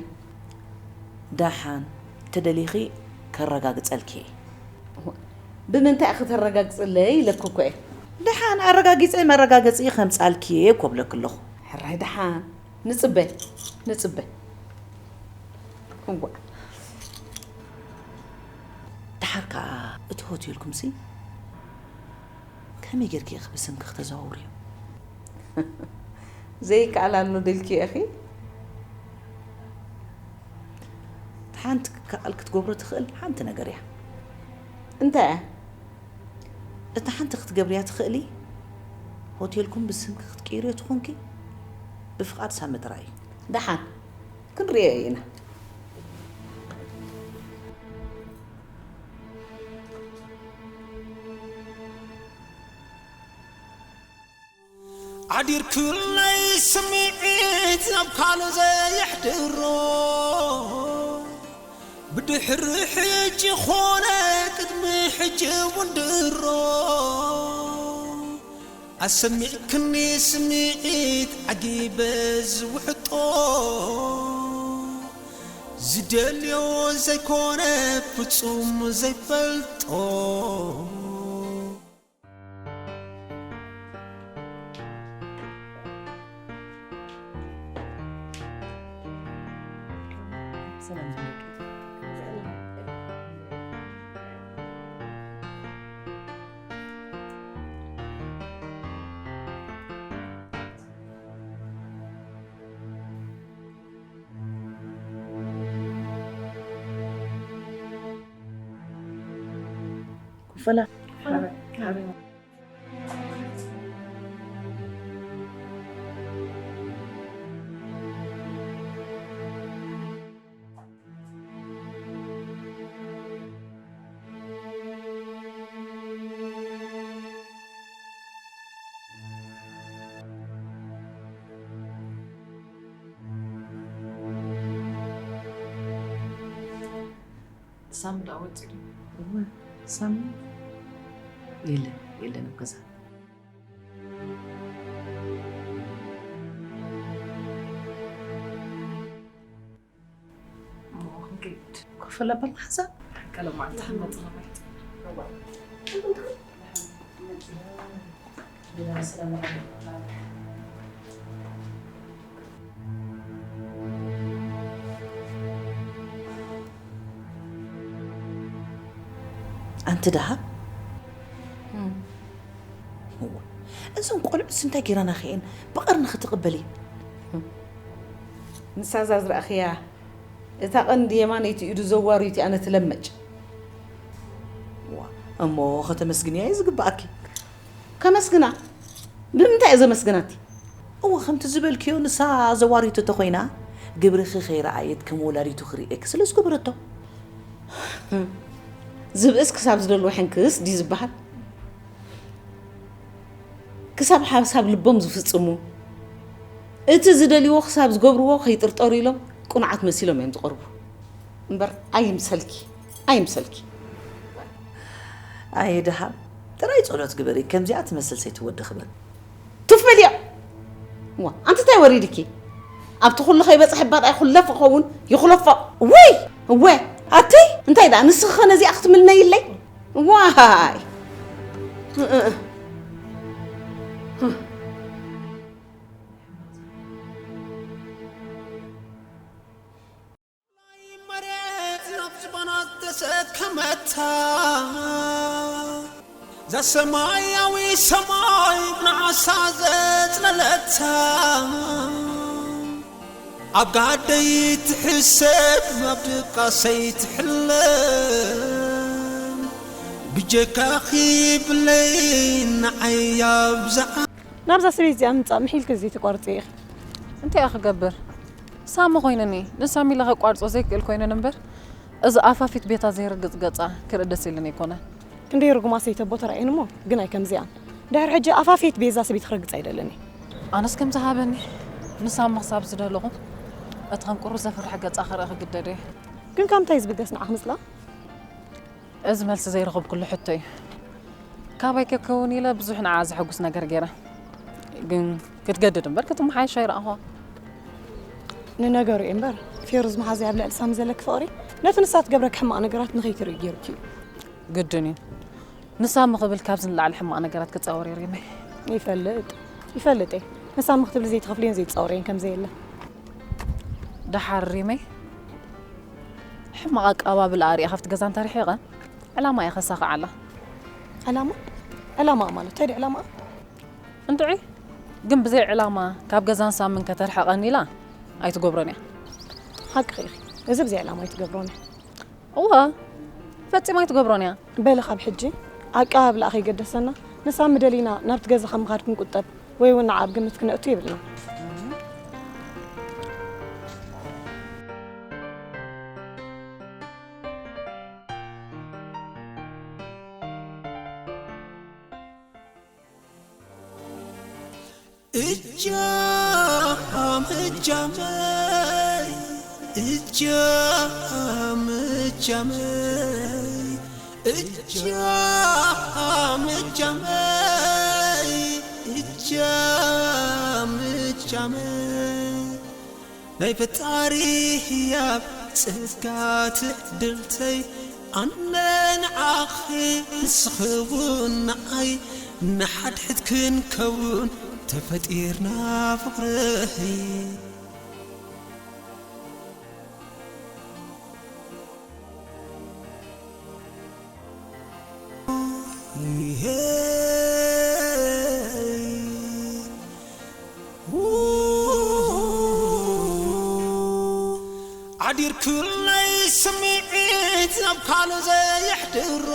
ደሓን፣ ተደሊኺ ከረጋግጸልኪ እየ። ብምንታይ ኢኺ ተረጋግጽለይ ኢለኪ እኮ እየ። ደሓን፣ ኣረጋጊጸ መረጋገጺ ከምጻልኪ እየ እኮ እብለኪ ኣለኹ። ሕራይ ደሓን፣ ንጽበ፣ ንጽበ። እዋእ። ደሓር ከኣ እቲ ሆቴልኩምሲ ከመይ ጌርኪ ኢኺ ብስምኪ ክተዘዋውርዮ? ዘይከኣል ኣሎ ደልኪ ኢኺ? ሓንቲ ክከኣል ክትገብሮ ትኽእል ሓንቲ ነገር እያ። እንታይ እያ? እታ ሓንቲ ክትገብርያ ትኽእሊ፣ ሆቴልኩም ብስምኪ ክትቅይርዮ ትኾንኪ፣ ብፍቓድ ሳሚ ጥራይ እዩ። ደሓን፣ ክንርእዮ ኢና። ዓዲርክለይ ስምዒት ናብ ካልእ ዘየሕድሮ፣ ብድሕሪ ሕጂ ኾነ ቅድሚ ሕጂ እውን ድሮ፣ ኣሰሚዕክኒ ስምዒት ዓጊበ ዝውሕጦ፣ ዝደልዮ ዘይኮነ ፍጹም ዘይፈልጦ። ኩፈላ። ሳሚ ደኣ ወፂኡ ድዩ? እወ፣ ሳሚ የለን፣ የለን ኣብ ገዛ። እሞ ክንከይድ። ኮፍ ለበል ሓንሳብ። ቀለማት ተቐመጥ። ኣንቲ ደሃብ፣ እም። እዋ፣ እዞም ቆልዑስ እንታይ ጌራና ኸየን ብቐርኒ ክትቕበሊ? ንሳ እዛ ዝረኣኽያ፣ እታ ቀንዲ የማነይቲ ኢዱ ዘዋርዩ እቲኣ ነቲ ለመጭ። ዋ፣ እሞ ከተመስግንያ እዩ ዝግባኣኪ። ከመስግና? ብምንታይ እየ ዘመስግናቲ? እወ፣ ከምቲ ዝበልክዮ ንሳ ዘዋሪቱ ተኾይና፣ ግብርኺ ከይረኣየት ከም ወላዲቱ ክርእየኪ ስለ ዝገበረቶ። ዝብእስ ክሳብ ዝደልዎ ሕንክስ ድዩ ዝበሃል? ክሳብ ሓሳብ ልቦም ዝፍጽሙ፣ እቲ ዝደልይዎ ክሳብ ዝገብርዎ ከይጥርጠሩ ኢሎም ቅኑዓት መሲሎም እዮም ዝቐርቡ። እምበር ኣይምሰልኪ፣ ኣይምሰልኪ። ኣየ ደሃብ፣ ጥራይ ጸሎት ግበሪ፣ ከምዚኣ ትመስል ሰይቲ ወዲ ክበል። ቱፍ በልዮ። ዋ፣ ኣንቲ እንታይ ወሪድኪ? ኣብቲ ኩሉ ከይበጽሐ ባድኣይ ኩለፍ ክኸውን ይኹለፎ። ውይ! እወ። ኣቲ? እንታይ ደኣ፣ ንስኺ ኸ ነዚኣ ክትምልነይለይ? ዋይ! መሬት ናብ ዝባና ዝተሰከመታ፣ እዛ ሰማያዊ ሰማይ ብናዕሳ ዘጽለለታ፣ ኣብ ጋደይ ትሕሰብ፣ ኣብ ድቃሰይ ትሕለም፣ ብጀካኺ ብለይ ንዓይ ኣብዝዓ። ናብዛ ሰበይቲ እዚኣ ምምጻእ ምሒልኪ ዘይተቋርጺ ኢኺ። እንታይ እየ ክገብር? ሳሚ ኮይነኒ፣ ንሳሚ ኢለ ከቋርጾ ዘይክእል ኮይነን እምበር፣ እዚ ኣፋፊት ቤታ ዘይርግጽ ገጻ ክርኢ ደስ ኢሉኒ ኣይኮነን። ክንደይ ርጉማ ሰይቲ ኣቦ ተራእየን እሞ፣ ግን ኣይከምዚኣን። ድሕሪ ሕጂ ኣፋፊት ቤዛ ሰበይቲ ክረግጽ ኣይደለኒ። ኣነስ ከም ዝሃበኒ፣ ንሳሚ ክሳብ ዝደለኹ፣ እቲ ከም ቁሩብ ዘፍርሕ ገጻ ክርኢ ክግደድ እየ። ግን ካብ ምንታይ ዝብገስ ንዓኽ ምጽላእ? እዚ መልሲ ዘይረኸብኩሉ ሕቶ እዩ። ካባይ ከከውን ኢለ ብዙሕ ንዓ ዘሐጉስ ነገር ገይረ። ግን ክትገድድ እምበር ክትመሓየሽ ኣይረኣኹዋ። ንነገሩ እዩ እምበር፣ ፌሩዝ መሓዙ ኣብ ልዕሊ ሳሚ ዘለኪ ፍቕሪ፣ ነቲ ንሳ ትገብረኪ ሕማቕ ነገራት ንኸይትርኢ ገይሩኪ እዩ። ግድን እዩ። ንሳሚ ክብል ካብዚ ንላዕሊ ሕማቕ ነገራት ክጻወር እየ ሪመይ። ይፈልጥ፣ ይፈልጥ እየ። ንሳሚ ክትብሊ ዘይትኸፍልዮን ዘይትጻወርዮን ከም ዘየለ። ደሓር ሪመይ፣ ሕማቕ ኣቀባብላ ኣርእየ ካብቲ ገዛ እንተርሒቐ፣ ዕላማ እየ ከሳኽዓላ። ዕላማ? ዕላማ ማለት እንታይ ድዩ ዕላማ? እንድዒ፣ ግን ብዘይ ዕላማ ካብ ገዛን ሳምን ከተርሕቐኒ ኢላ ኣይትገብሮን እያ። ሓቅኺ ኢኺ። እዚ ብዘይ ዕላማ ኣይትገብሮን እያ። እወ፣ ፈጺማ ኣይትገብሮን እያ። በሊ ካብ ሕጂ ኣቀባብላኣ ከይገደሰና፣ ንሳሚ ደሊና ናብቲ ገዛ ካብ ምኻድ ክንቁጠብ ወይ እውን ንዓ ኣብ ግምት ክነእቱ የብልናን። እጃም እጃመይ፣ እጃም እጃመይ፣ እጃም እጃመይ፣ እጃም እጃመይ፣ ናይ ፈጣሪ ህያብ ጽጋት ድልተይ ኣነ ንዓኺ ንስኺ እውን ንዓይ ንሓድሕድ ክንከውን ተፈጢርና ፍቕረይ። ዓዲርክለይ ስምዒት ናብ ካልእ ዘየሕድሮ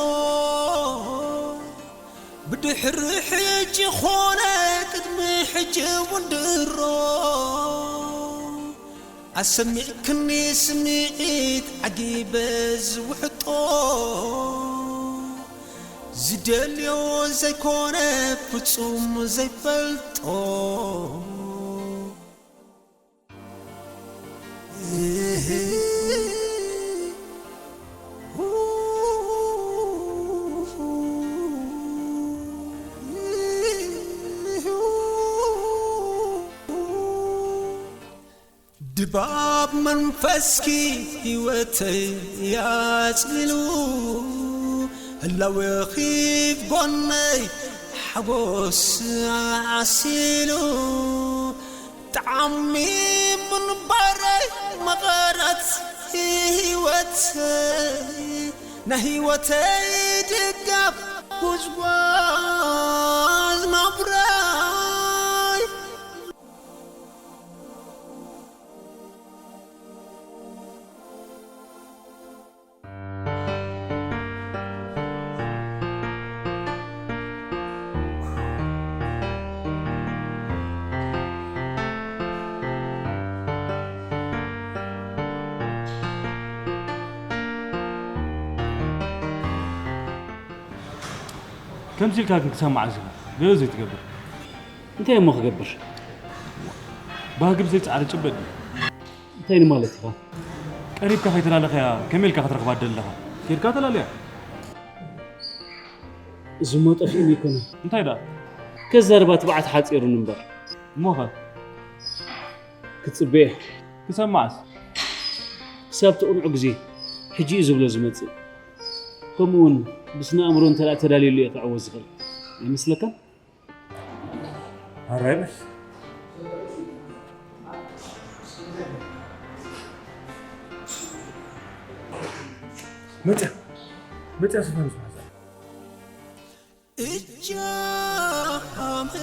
ብድሕሪ ሕጂ ኾነ ቅድሚ ሕጂ እውን ድሮ ኣሰሚዕክኒ ስምዒት ዓጊበ ዝውሕጦ ዝደልዮ ዘይኮነ ፍጹም ዘይፈልጦ ድባብ መንፈስኪ ህይወተይ ኣጽሊሉ ህላወኺ ጎነይ ሓጎስ ዓሲሉ ጣዕሚ ምንባረይ መቐረት ህይወተይ ናይ ህይወተይ ድጋፍ ጉዝጓዝ ናብራይ ከምዚ ኢልካ ግን ክሰማዕ እዚ ገለ ዘይትገብር እንታይ እሞ ክገብር ባህግብ ዘይፃዕሪ ጭበጥ እንታይ ንማለት ኢኻ ቀሪብካ ከይተላለኸያ ከመይ ኢልካ ክትረኽባ ደለኻ ኬድካ ተላለያ እዚ ሞ ጠፊእኒ ኣይኮነን እንታይ ደኣ ከዛርባ ትብዓት ሓፂሩኒ እምበር እሞኸ ክፅበየ ክሰማዕስ ክሳብ ትቕንዑ ግዜ ሕጂ እዩ ዝብሎ ዝመፅእ ከምኡ እውን ብስነ ኣእምሮ እንተ ተዳልየሉ እየ ክዕወት ዝኽእል ኣይመስለካን ኣራይ በስ መፅያ መፅያ ስፈን ዝሓዛ እጃም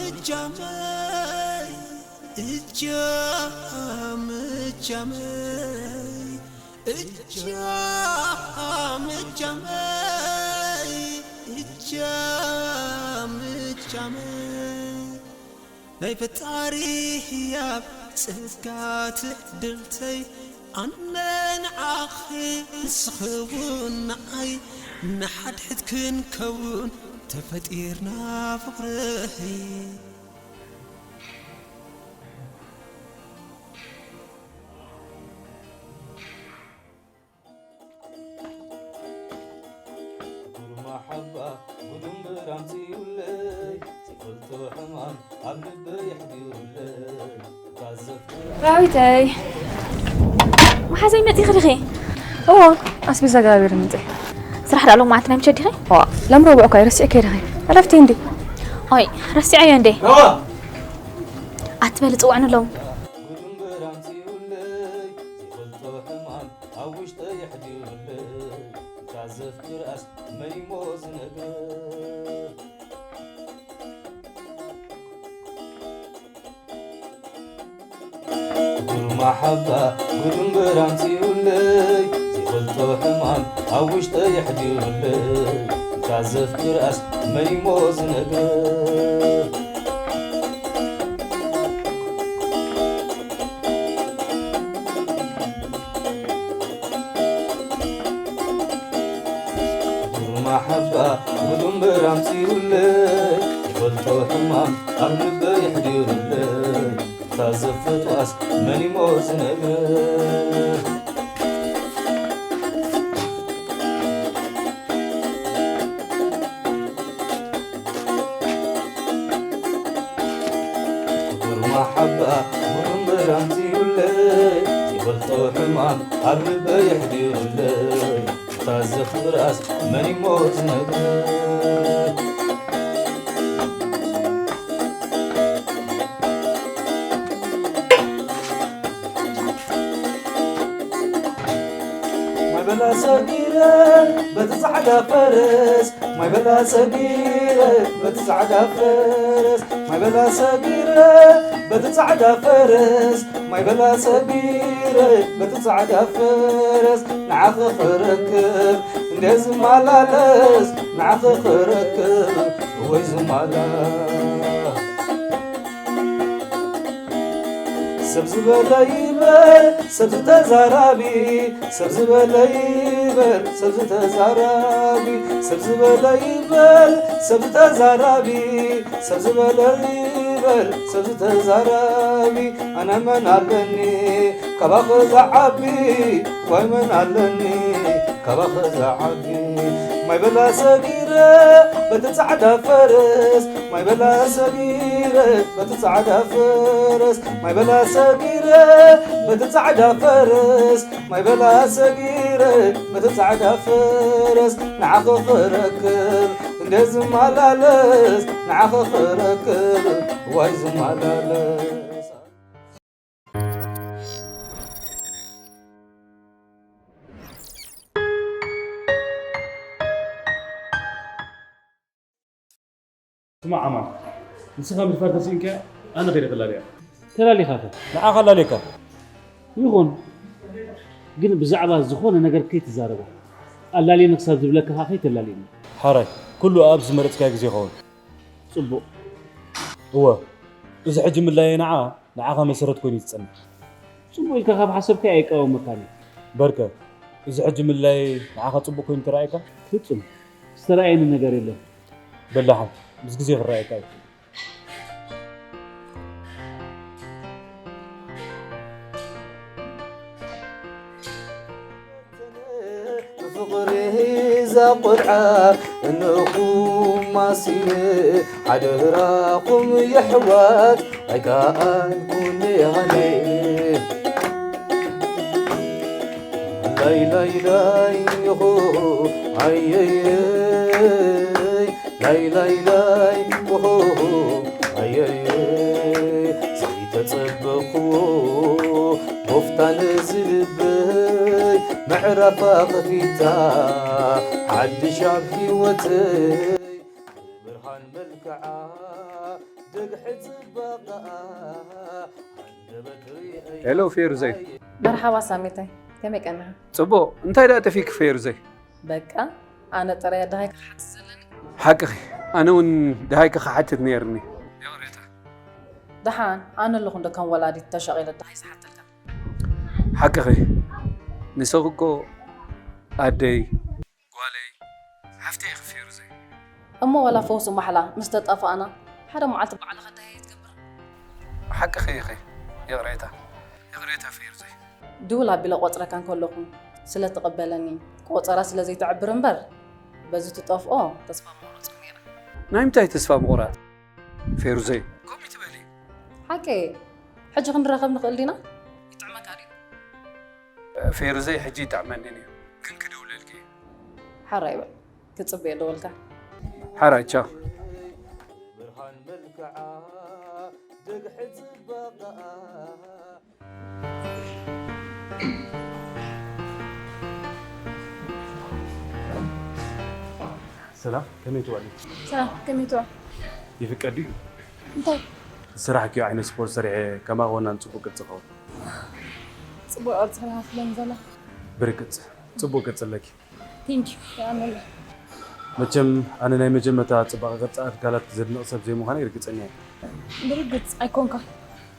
እጃመይ እጃም እጃመይ እጃም እጃመይ እጃም እጃመይ ናይ ፈጣሪ ህያብ ጸጋ ትዕድልተይ ኣነ ንዓኺ ንስኺ እውን ንዓይ ንሓድሕድ ክንከውን ተፈጢርና ፍቕርኺ ጉርማሓባ ጉድምብር ኣምፅኡለይ ዘይፈልጦ ሕማም ኣብ ልበይ ኣሕዲሩለይ እታ ዘፍቅራ ራዊተይ መሓዘይ መፂኺ ዲኺ? እዎ ኣስቤዛ ገባቢረ ምፀ ስራሕ ዳኣ ሎም መዓልቲ ናይ ምሸት ዲኺ? ዋ ሎም ረቡዕ እኳ ረሲዐ ከይድኺ ዕረፍቲ እንዲ ኦይ ረሲዐዮ እንዴ ኣትበሊ ፅውዕኒ ሎም ጉድምብር ኣምፅኡለይ ዘይፈልጦ ሕማም ኣብ ውሽጠይ ኣሕዲሩለይ እታ ዘፍቅራስ መን እሞ ዝነግር ጉርማሓባ ጉድምብር ኣምፅኡለይ ዘይፈልጦ ሕማም ኣብ ውሽጠይ ኣሕዲሩለይ እታ ዘፍቅራስ መን እሞ ዝነግር ጉርማሓባ ጉድምብር ኣምፅኡለይ ይፈልጦ ሕማም ኣብ ልበይ ኣሕዲሩለይ እታ ዘፈጥዋስ መን እሞ ዝነግር ጉርማሓባ ጉድምብር ኣምፅኡለይ ፈልጦ ሕማም ኣብ ልበይ የሕዲሩለይ፣ እታ ዘኽብራስ መን እሞ ዝነግረይ? ማይ በላ ሰጊረ በቲ ጻዕዳ ፈረስ፣ ማይ በላ ሰጊረ በቲ ጻዕዳ ፈረስ፣ ማይ በላ ሰጊረ በቲ ጻዕዳ ፈረስ፣ ማይ በላ ሰጊረ በቲ ጻዕዳ ፈረስ፣ ንዓኺ ክረክብ እንደ ዝመላለስ፣ ንዓኺ ክረክብ ወይ ዝመላለስ። ሰብ ዝበለ ይበል ሰብ ዝተዛራቢ፣ ሰብ ዝበለ ይበል ሰብ ዝተዛራቢ፣ ሰብ ዝበለ ይበል ሰብ ዝተዛራቢ፣ ሰብ ዝበለ ይበል ሰብ ዝተዛራቢ። ኣነ መን ኣለኒ ካባኺ ዝዓቢ፣ ወይ መን ኣለኒ ካባኺ ዝዓቢ? ማይ በላ ሰጊረ በቲ ጻዕዳ ፈረስ፣ ማይ በላ ሰጊረ በቲ ጻዕዳ ፈረስ፣ ማይ በላ ሰጊረ በቲ ጻዕዳ ፈረስ፣ ማይ በላ ሰጊረ በቲ ጻዕዳ ፈረስ፣ ንዓኺ ክረክብ እንደ ዝመላለስ፣ ንዓኺ ክረክብ ዋይ ዝመላለስ። ስማዕ ኣማን፣ ንስኻ ምድፋር ተስኢንካ ኣነ ከይደ ከላልያ። ተላሊኻኸ? ንዓኻ ኣላልየካ። ይኹን፣ ግን ብዛዕባ ዝኾነ ነገር ከይትዛረባ። ኣላልየኒ ክሳብ ዝብለካ ከኣ ከይተላልየኒ። ሓራይ፣ ኩሉ ኣብ ዝመረጽካዮ ግዜ ይኸውን። ጽቡቕ። እወ፣ እዚ ሕጂ ምላየይ ንዓ ንዓኻ መሰረት ኮይኑ እዩ ዝጸንሕ። ጽቡቕ ኢልካ ካብ ሓሰብካዮ ኣይቃወመካን እየ። በርከ፣ እዚ ሕጂ ምልላይ ንዓኻ ጽቡቕ ኮይኑ ተራእየካ? ፍጹም ዝተራእየኒ ነገር የለን። በል ደሓን፣ ምስ ግዜ ክረኣየካ እዩ። ብፍቕሪ ሒዛ ቆልዓ እነኹም ማሲነ ሓደራኹም የሕዋት ኣይከኣልኩን ኣነ። ላይ ላይ ላይ ኹ ኣየየ። ላይ ላይ ላይ ኹ ኣየየ። ዘይተጸበኽዎ ቦፍታ ነዚ ልበይ ምዕራፋ ከፊታ ሓድሽ ኣብ ህይወተይ። ብርሃን መልክዓ ደግሒ ጽባቐኣ። ሄሎ ፌሩዘይ። መርሓባ ሳሚተይ፣ ከመይ ቀኒኻ? ጽቡቕ። እንታይ ደኣ ጠፊእኪ ፌሩዘይ? በቃ ኣነ ጥራይ ደሃይካ ክሓትት ዘለኒ። ሓቅኺ፣ ኣነ እውን ደሃይካ ክሓትት ነይርኒ። ይቕሬታ። ደሓን ኣነ ኣለኹ እንዶ ከም ወላዲት ተሸቒለ ደሃይ ዝሓተልካ። ሓቅኺ፣ ንስኺ እኮ ኣደይ፣ ጓለይ፣ ሓፍተይ ኢኺ ፌሩዘይ። እሞ ዋላ ፈውሲ ማሕላ ምስ ተጣፋእና ሓደ መዓልቲ ባዕልኻ ደሃይ ትገብር። ሓቅኺ ኢኺ። ይቕሬታ፣ ይቕሬታ ፌሩዘይ። ድውል ኣቢለ ቆጽረካ እንከለኹ ስለ ትቕበለኒ ቆጸራ ስለ ዘይትዕብር እምበር በዚ ትጠፍኦ ተስፋ ምቑረጽኩ ነይረ። ናይ ምንታይ ተስፋ ምቑራጽ ፌሩዘይ? ከምኡ ትበሊ? ሓቀይ። ሕጂ ክንራኸብ ንኽእል ዲና? ይጥዕመካ ድዩ? ፌሩዘይ ሕጂ ይጥዕመኒ እዩ፣ ግን ክድውለልኪ እየ። ሓራይ በል፣ ክጽበዮ ደወልካ። ሓራይ፣ ቻው። ብርሃን መልክዓ፣ ደግሒ ጽባቐኣ። ሰላም፣ ከመይ ትውዕሊ? ሰላም፣ ከመይ ትውዕል? ይፍቀድ ድዩ? እንታይ? ዝሰራሕክዮ ዓይነት ስፖርት ሰሪሐ ከማኺ ወናን ጽቡቕ ቅርጺ ይኸውን። ጽቡቕ ቅርጺ ኢኻ ትብለኒ ዘለኻ። ብርግጽ፣ ጽቡቕ ቅርጺ ኣለኪ። Thank you፣ የቐንየለይ። መቸም ኣነ ናይ መጀመርታ ጽባቐ ቅርጺ ኣካላት ዘድንቕ ሰብ ዘይምዃነይ ርግጸኛ እየ። ብርግጽ ኣይኮንካን።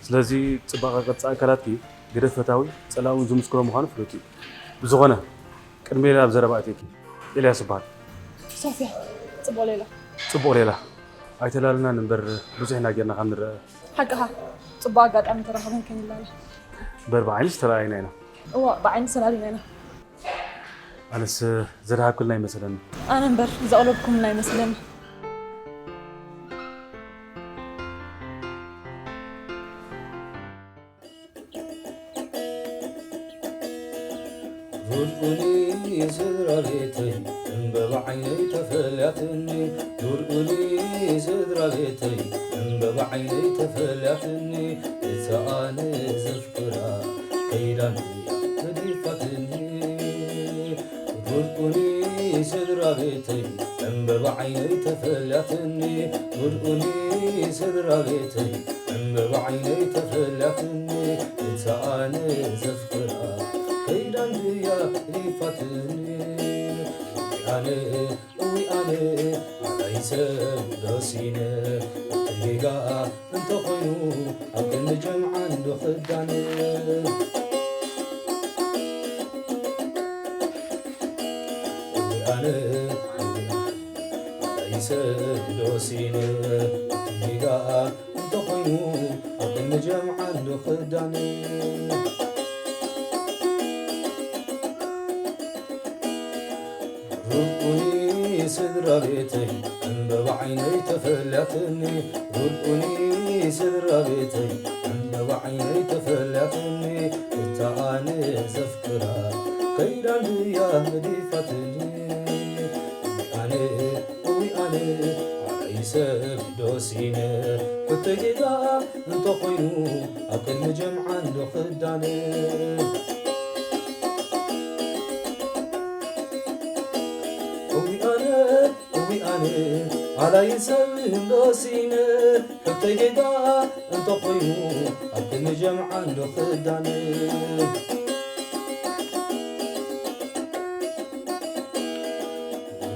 ስለዚ ጽባቐ ቅርጺ ኣካላትኪ ግደፍ ፈታዊ፣ ጸላኢ እውን ዝምስክሮ ምዃኑ ፍሉጥ እዩ። ብዝኾነ፣ ቅድሚ ሌላ ኣብ ዘረባ ኣእትየኪ። ኤልያስ እበሃል። ሶፍያ፣ ጽቡቕ ሌላ። ጽቡቕ ሌላ። ኣይተላለናን እምበር ብዙሕ ኢና ጌርና ካብ ንረአ። ሓቅኻ፣ ጽቡቕ ኣጋጣሚ ተራኺበን ከይንላለ። እምበር ብዓይንስ ተራኣይና ኢና። እወ፣ ብዓይኒ ተላሊና ኢና። ኣነስ ዘድሃብክልና ኣይመሰለኒ። ኣነ እምበር ዘቕለብኩምልና ኣይመስለኒ። ርቁኒ ስድራ ቤተይ ዕምበባ ዓይነይ ተፈልያትኒ። ርቁኒ ስድራ ቤተይ ዕምበባ ዓይነይ ተፈልያትኒ። እታ ኣነ ዘፍቅራ ከይዳን እያ ገዲፋትኒ። ርቁኒ ስድራ ቤተይ ዕምበባ ዓይነይ ተፈልያትኒ። ርቁኒ ስድራ ቤተይ ዕምበባ ዓይነይ ተፈልያትኒ። እታ ኣነ ዘፍቅራ ከይዳን እያ ገዲፋትኒ። ኣነ እዊ ኣነ ኣባይ ሰብ ዶሲነ ተጌጋ እንተኾይኑ ኣብ ክንዲ ጀምዓን ዶ ክዳን። እዊ ኣነ ኣባይ ሰብ ዶሲነ ተጌጋ እንተኾይኑ ኣብ ክንዲ ጀምዓን ዶ ክዳን። ርቁኒ ስድራ ቤተይ ዕምበባ ዓይነይ ተፈልያትኒ። ርቁኒ ስድራ ቤተይ ዕምበባ ዓይነይ ተፈልያትኒ። እታ ኣነ ዘፍቅራ ከይዳ እንድያ ገዲፋትኒ። ኣነ እዊ ኣነ ኣይ ሰብ ዶሲነ ሕቶ ጌጋ እንተኾይኑ ኣብ ቅድሚ ጀምዓ እንዶ ክዳነ። እዊ ኣነ እዊ ኣነ ኣላይ ሰብ እንዶ ሲነ ሕቶ ጌጋ እንተኾይኑ ኣብ ቅድሚ ጀምዓ እንዶ ክዳነ።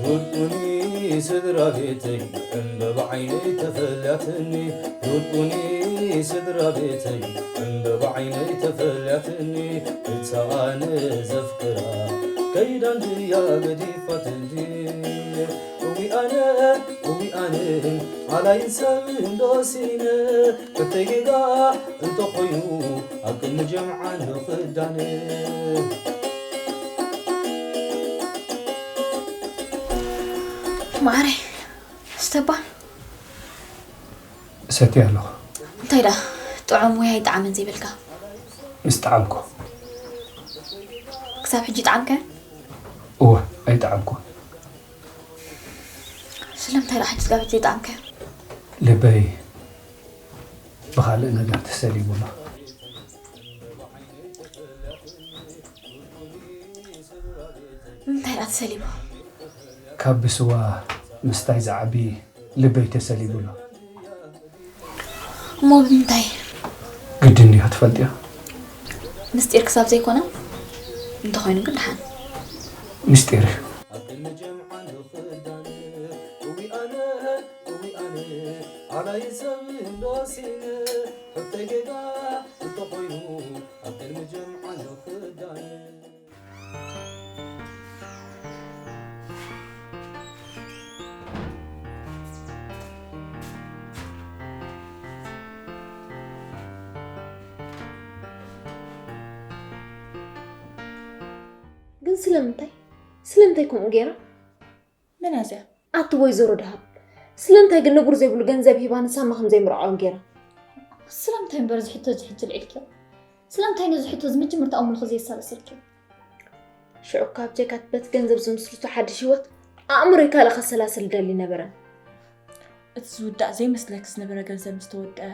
ርድኡኒ ስድራ ቤተይ ዕምበባ ዓይነይ ተፈልያትኒ። ርድኡኒ ስድራ ቤተይ ዕምበባ ዓይነይ ተፈልያትኒ። እታ ኣነ ዘፍቅራ ከይዳ እንድያ ገዲፋትኒ። እዊ ኣነ እዊ ኣነ ኣላይ ሰብ እንዶ ሲነ ሕተይ ጌጋ እንተኾይኑ ኣብ ቅድሚ ጀምዓ እንዶ ክዳነ። ማዕረይ ስተባ ሰትየ ኣለኹ። እንታይ ደኣ ጥዑም ወይ ኣይጠዓመን ዘይበልካ? ምስ ጠዓምኩ። ክሳብ ሕጂ ጠዓምካዮ? እወ ኣይጠዓምኩ። ስለምንታይ ደኣ ሕጂ ክሳብ ሕጂ ዘይጠዓምካዮ? ልበይ ብኻልእ ነገር ተሰሊቡ ኣሎ። እንታይ ደኣ ተሰሊቡ? ካብ ብስዋ ምስታይ ዝዓቢ ልበይ ተሰሊቡ ኣሎ። እሞ ብምንታይ? ግድን ድዩ ክትፈልጥዮ? ምስጢር ክሳብ ዘይኮነ፣ እንተኾይኑ ግን ደሓን። ምስጢር እዩ። ግን ስለምንታይ? ስለምንታይ ከምኡ ገይራ? መን እያ እዚኣ? ኣቲ ወይዘሮ ደሃብ፣ ስለምንታይ ግን ንቡር ዘይብሉ ገንዘብ ሂባ ንሳማ ከም ዘይምርዓውን ገይራ? ስለምንታይ እምበር እዚ ሕቶ እዚ ሕጂ ኣልዒልክዮ? ስለምንታይ ነዚ ሕቶ እዚ መጀመርታ ኣእምሮኺ ዘየሰላሰልክዮ? ሽዑ እኳ ብጀካ እቲ በቲ ገንዘብ ዝምስርቶ ሓድሽ ህይወት ኣእምሮይ ካልእ ከሰላስል ደሊ ነበረን። እቲ ዝውዳእ ዘይመስለኪ ዝነበረ ገንዘብ ምስ ተወድአ፣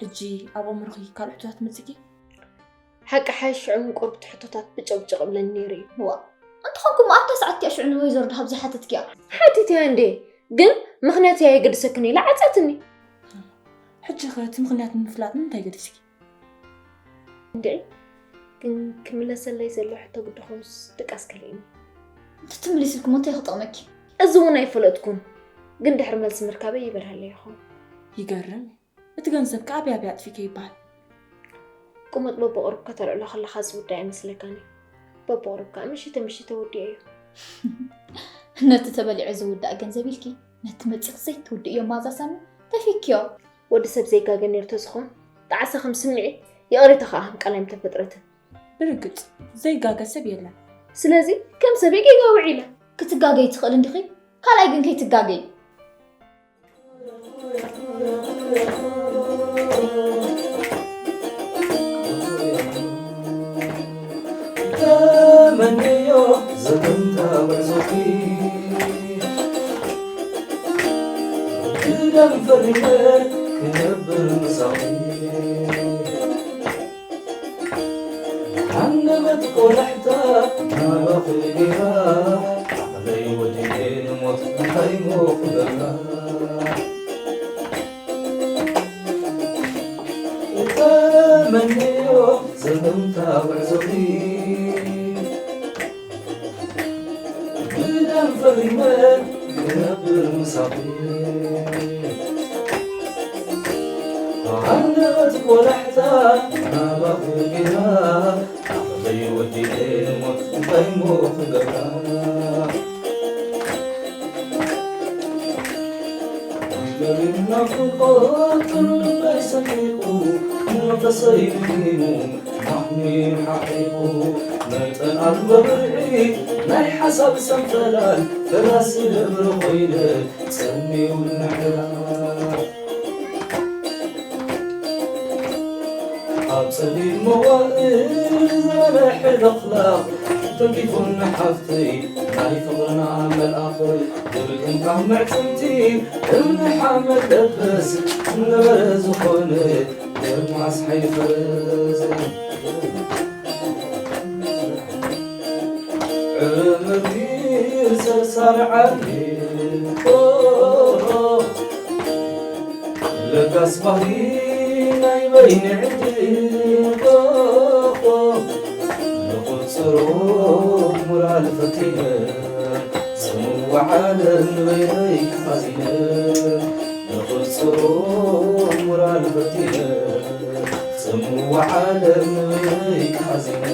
ሕጂ ኣብ ኣእምሮኺ ካልእ ሕቶታት መጺእኪ? ሓቂ ሓይሽ ሽዑ እውን ቁሩብ እቲ ሕቶታት ብጨብጨቕ እብለኒ ነይሩ እዩ። ዋእ፣ እንተኾንኩ እሞ ኣብታ ሰዓት እቲኣ ሽዑ ንወይዘሮ ደሃብ ዘይሓተትክያ? ሓቲተያ እንድየ፣ ግን ምኽንያት እያ የገድሰክን ኢላ ዓጸትኒ። ሕጂ ኸ እቲ ምኽንያት ንምፍላጥ ንምንታይ ገዲፍኪ? እንድዒ፣ ግን ክምለሰለይ ዘሎ ሕቶ ግዲ ኾንስ ድቃስ ከሊእኒ። እንተትምሊስልኪ እሞ እንታይ ክጠቕመኪ? እዚ እውን ኣይፈለጥኩን፣ ግን ድሕሪ መልሲ ምርካበይ ይበርሃለይ ይኸውን። ይገርም እዩ። እቲ ገንዘብ ከ ኣበይ ኣበይ ኣጥፊእክዮ ይበሃል? ቁመት በብቑሩብ ከተልዕሎ ከለኻ ዝውዳእ ኣይመስለካን እዩ። በብቑሩብ ከኣ ምሽተ ምሽተ ወዲኦ እዩ። ነቲ ተበሊዑ ዝውዳእ ገንዘብ ኢልኪ ነቲ መጺኺ ዘይትውድእዮ ማዛ ሳሚ ተፊክዮ። ወዲ ሰብ ዘይጋገ ነይሩ ተዝኾን፣ ጣዕሳ ከም ስምዒት፣ ይቕሬታ ከኣ ከም ቃላይ ምተፈጥረትን። ብርግጽ፣ ዘይጋገ ሰብ የለን። ስለዚ ከም ሰብ እየ ጌጋ ውዒለ። ክትጋገይ ትኽእል እንዲኺ፣ ካልኣይ ግን ከይትጋገይ። ተመንያ ዘመንታ ጉዕዞኺ ክዳን ፈሪመ ክነብር ምሳኺ። ሃንደበት ቆላሕታ ናባኺ ገይራ፣ ዓቕለይ ወዲኤ ንሞት እንታይ እሞ ክገብራ። እተመንዮ ዘመንታ ጉዕዞኺ ክዳን ፈሪመ ክነብር ምሳኺ። ሃንደበት ቆላሕታ ናባኺ ገይራ፣ ዓቕለይ ወዲኤ ንሞት እንታይ እሞ ክገብራ። ገሪም ናፍቖት ልበይ ሰቂቑ፣ መንፈሰይ ድኺሙ፣ ማሕሚር ሓቂቑ። መጠን ኣልቦ ብርዒ ናይ ሓሳብ ሰንፈላል፣ ፈላሲ ነብሪ ኮይነ ጸሚው ንዕላል። ኣብ ጸሊም መዋእል ዝበለ ሕልኽላኽ፣ ተንኪፉኒ ሓፍተይ ናይ ፍቕርና መልኣኽ። ድርቅን ካብ ምዕጽምቲ እምኒ ሓመድ ለበስ ነበረ ዝኾነ፣ ደርማስ ሓይሊ ፈረስ። ዕምር ሰርሳር ዓሊ ለጋስ ባህሪ ናይ በይኒ ዕድል ንቁጽሮ ሙራል ፈቲነ ጽምዋ ዓለም ንበይነይ ሓዚነ ንቁጽሮ ሙራል ፈቲነ ጽምዋ ዓለም ንበይነይ ሓዚነ።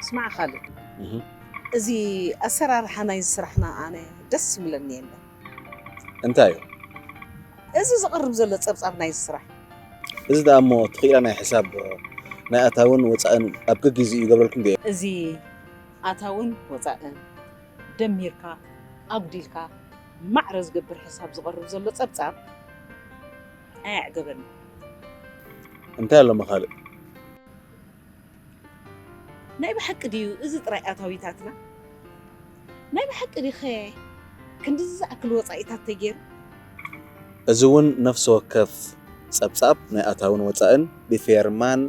ስማዕ ካልድ፣ እዚ ኣሰራርሓ ናይ ስራሕና ኣነ ደስ ዝብለኒ የለን። እንታይ እዩ? እዚ ዝቐርብ ዘሎ ጸብጻብ ናይ ስራሕ። እዚ ደኣ እሞ ትኽኢላ ናይ ሕሳብ ናይ ኣታውን ወጻእን ኣብ ገጊዚኡ ይገብረልኩም ድየ? እዚ ኣታውን ወጻእን ደሚርካ ኣጉዲልካ ማዕረ ዝገብር ሕሳብ ዝቐርብ ዘሎ ጸብጻብ ኣየዕገበኒ። እንታይ ኣሎ መኻልእ? ናይ ብሓቂ ድዩ እዚ ጥራይ ኣታዊታትና? ናይ ብሓቂ ድኸ ክንድዚ ዝኣክል ወጻኢታት ተገይሩ? እዚ እውን ነፍሲ ወከፍ ጸብጻብ ናይ ኣታውን ወጻእን ብፌርማን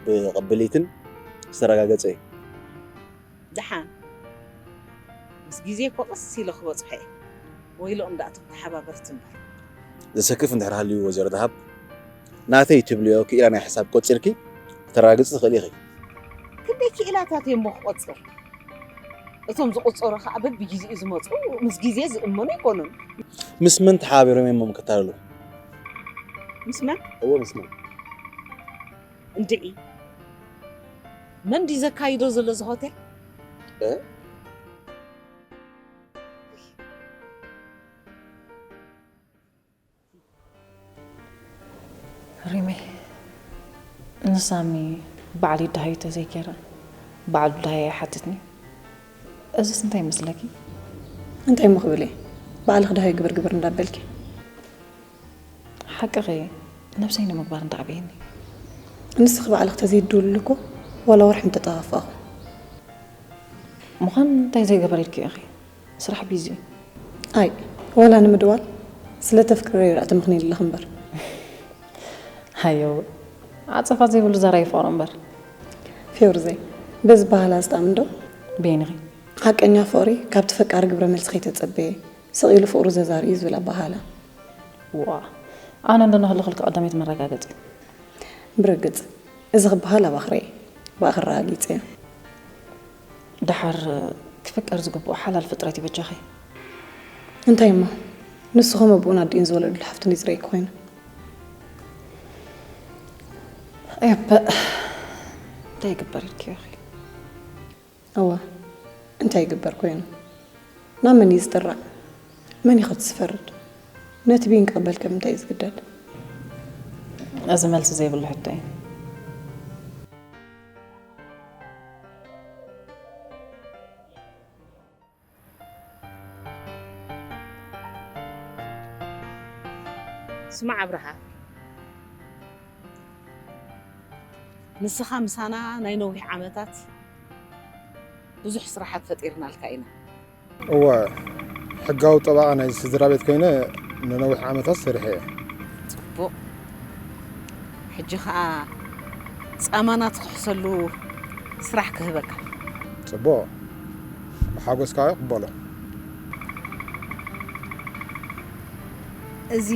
ብቕብሊትን ዝተረጋገጸ እዩ። ደሓን ምስ ግዜ እኮ ቀስ ኢለ ክበጽሖ እየ። ወይሎ እንዳእቶም ተሓባበርቲ እምበር። ዘሰክፍ እንድሕር ሃልዩ ወይዘሮ ደሃብ፣ ናተይ ትብልዮ ክኢላ ናይ ሕሳብ ቆጺርኪ ከተረጋግጺ ትኽእሊ ኢኺ። ክንደይ ክኢላታት እየ እሞ ክቆጽር? እቶም ዝቑጸሩ ኸኣ በብግዜኡ ዝመጹ ምስ ግዜ ዝእመኑ ኣይኮኑን። ምስ መን ተሓባቢሮም እዮም እሞ ክታለሉ? ምስ መን? እወ ምስ መን? እንድዒ መን ድዩ ዘካይዶ ዘሎ እዚ ሆቴል? እ? ሪመይ ንሳሚ ባዕሊ ደሃዩ ተዘይገይረ ባዕሉ ደሃዩ ኣይሓትትኒ። እዚስ እንታይ ይመስለኪ? እንታይ እሞ ክብል እየ? ባዕልኺ ደሃዩ ግብር ግብር እንዳበልኪ። ሓቅኺ፣ ነብሰይ ንምግባር እንዳዕበየኒ። ንስኺ ባዕልኺ ተዘይድውልሉ እኮ ዋላ ወርሒ ምተጠፋፋእኹ። ምዃን እንታይ ዘይገበር ኢልኪ ኢኺ? ስራሕ ቢዚ እዩ። ኣይ፣ ዋላ ንምድዋል ስለ ተፍቅረዮ ደኣ ትምኽኒ ኣለኺ እምበር። ሃየው፣ ዓጸፋ ዘይብሉ ዛራ ይፍቕሮ እምበር። ፌውርዘይ፣ በዚ በሃላ ዝጠኣም እንዶ? በይንኺ። ሓቀኛ ፍቕሪ ካብቲ ፈቃሪ ግብረ መልሲ ከይተጸበየ፣ ስቕ ኢሉ ፍቕሩ ዘዛሪ እዩ ዝብል ኣበሃህላ። ዋእ፣ ኣነ እንዶ ንኽልኽልኪ ቀዳመይቲ መረጋገጺ። ብርግጽ፣ እዚ ክበሃል ኣባኽረ እየ። ብኣኺ ኣረጋጊጸዮ። ደሓር ክፍቀር ዝግብኦ ሓላል ፍጥረት እዩ በጃኺ። እንታይ እሞ፣ ንሱ ኸም ኣቦኡን ኣዲኡን ዝወለዱሉ ሓፍቱን ይጽረየኪ ኮይኑ። ኤፐእ፣ እንታይ ይግበር ኢልክዮ ኢኺ? እወ፣ እንታይ ይግበር ኮይኑ? ናብ መን እዩ ዝጥራዕ? መን እዩ ኸ ዝፈርድ? ነቲ ብይን ክቕበል ከ ብምንታይ እዩ ዝግደድ? እዚ መልሲ ዘይብሉ ሕቶ እዩ። ስማዕ ኣብርሃ፣ ንስኻ ምሳና ናይ ነዊሕ ዓመታት ብዙሕ ስራሓት ፈጢርናልካ ኢና። እወ፣ ሕጋዊ ጠበቓ ናይ ስድራ ቤት ኮይነ ንነዊሕ ዓመታት ሰሪሐ እየ። ጽቡቕ። ሕጂ ኸኣ ጻማና ትኽሕሰሉ ስራሕ ክህበካ። ጽቡቕ። ብሓጎስ ከኣ ይቕበሎ። እዚ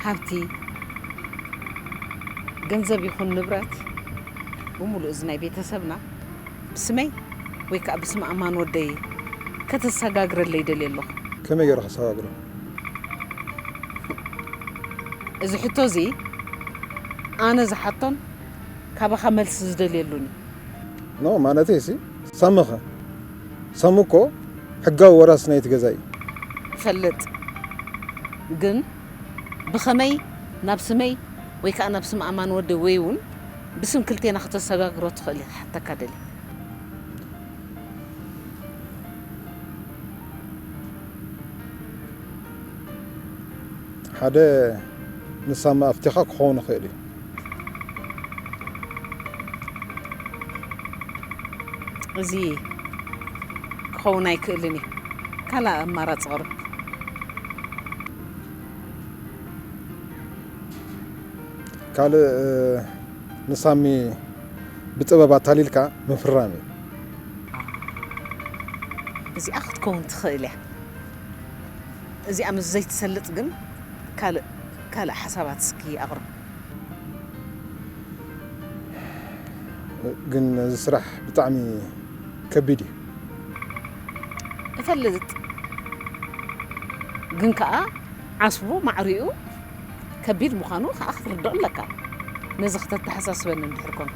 ሃብቲ፣ ገንዘብ ይኹን ንብረት፣ ብምሉእ እዚ ናይ ቤተሰብና ብስመይ ወይ ከኣ ብስም ኣማን ወደይ ከተሰጋግረለይ ደልየ ኣለኹ። ከመይ ገይረ ከሰጋግሮ? እዚ ሕቶ እዚ ኣነ ዝሓቶን ካባኻ መልሲ ዝደልየሉን እዩ። ኖ፣ ማለተይ ሲ፣ ሳሚ ኸ? ሳሚ እኮ ሕጋዊ ወራስ ናይቲ ገዛ እዩ። እፈልጥ፣ ግን ብኸመይ ናብ ስመይ ወይ ከኣ ናብ ስም ኣማን ወደይ ወይ እውን ብስም ክልቴና ከተሰጋግሮ ትኽእል ኢኻ? ሓተካ ደልየ። ሓደ ንሳማ ኣፍቲኻ ክኸውን ይኽእል እዩ። እዚ ክኸውን ኣይክእልን እዩ። ካልእ ኣማራጺ ቅርብ። ካልእ፣ እ፣ ንሳሚ ብጥበብ ኣታሊልካ ምፍራም እዩ። እዚኣ ክትከውን ትኽእል እያ። እዚኣ ምስ ዘይትሰልጥ ግን ካልእ፣ ካልእ ሓሳባት እስኪ ኣቕርብ። ግን እዚ ስራሕ ብጣዕሚ ከቢድ እዩ። እፈልጥ፣ ግን ከኣ ዓስቡ ማዕሪኡ ከቢድ ምዃኑ ከኣ ክትርድኦ ኣለካ። ነዚ ክተተሓሳስበኒ እንድሕር ኮንካ።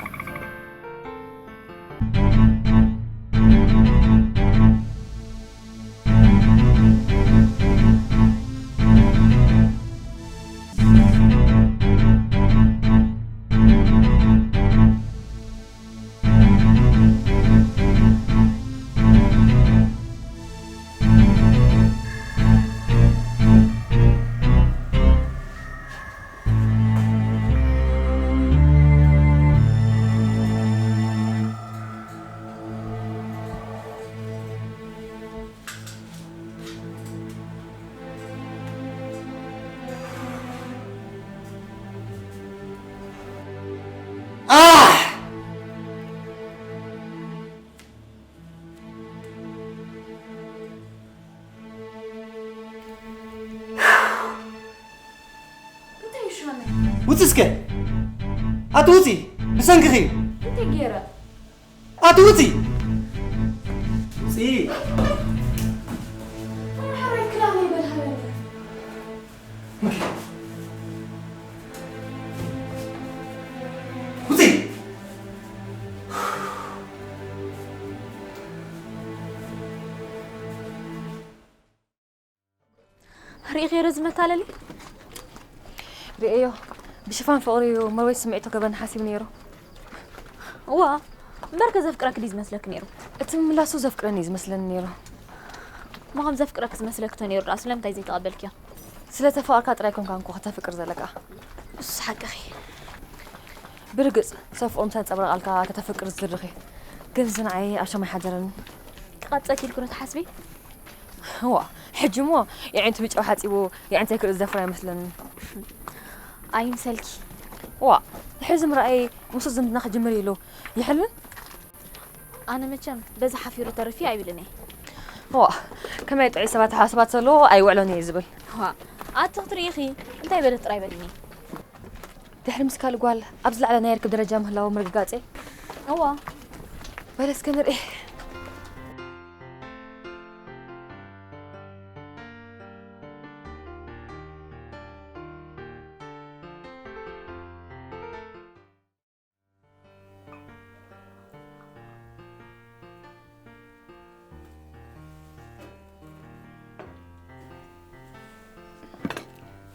ኣሕ! እንታይ እዩ ሸመይ? ውፂ እስከ! ኣቲ ውፂ! ብሰንክኺ እዩ! እንታይ ገይረ? ኣቲ ውፂ! ውፂ! ማሕበራዊ ክላም ይበል ሃበኒ። ውፂ! ርኢኺ ዶ እዚ መታለሊ? ርእየዮ። ብሽፋን ፍቕሪ እዩ መርበይ ስምዒቱ ከበኒ ሓሲቡ ነይሩ። እዋ፣ እምበርከ ዘፍቅረኪ ድዩ ዝመስለኪ ነይሩ? እቲ ምምላሱ ዘፍቅረኒ እዩ ዝመስለኒ ነይሩ። እሞ ከም ዘፍቅረኪ ዝመስለኪ ተነይሩ ደኣ ስለምንታይ ዘይተቐበልክዮ? ስለ ተፋቐርካ ጥራይ ኮንካ እንኮ ከተፍቅር ዘለካ። እሱ ሓቅኺ። ብርግጽ፣ ሰብ ፍቕሩ ምስ ኣንጸባረቓልካ ከተፍቅር ዝድርኺ። ግን እዚ ንዓይ ኣብ ሸማይ ሓደረኒ። ክቐብጸኪ ኢልኩ ዶ ትሓስቢ? እዋ፣ ሕጂ እሞ የዒንቱ ብጨው ሓጺቡ የዒንተይ ክርኢ ዝደፍር ኣይመስለንን። ኣይምሰልኪ። እዋ፣ ድሕሪ እዚ ምርኣይ ምስኡ ዝምድና ክጅምር ኢሉ ይሕልን? ኣነ መቸም በዚ ሓፊሩ ተሪፊ ኣይብልን እየ። እዋ፣ ከመይ ጥዑይ ሰባት ሓሳባት ዘለዎ ኣይውዕሎን እየ ዝብል። እዋ፣ ኣቲ ክትርእይኺ እንታይ በለት ጥራይ በልኒ። ድሕሪ ምስ ካልእ ጓል ኣብ ዝለዓለ ናይ ርክብ ደረጃ ምህላዉ ምርግጋጸይ። እዋ። በለ እስከ ንርኢ።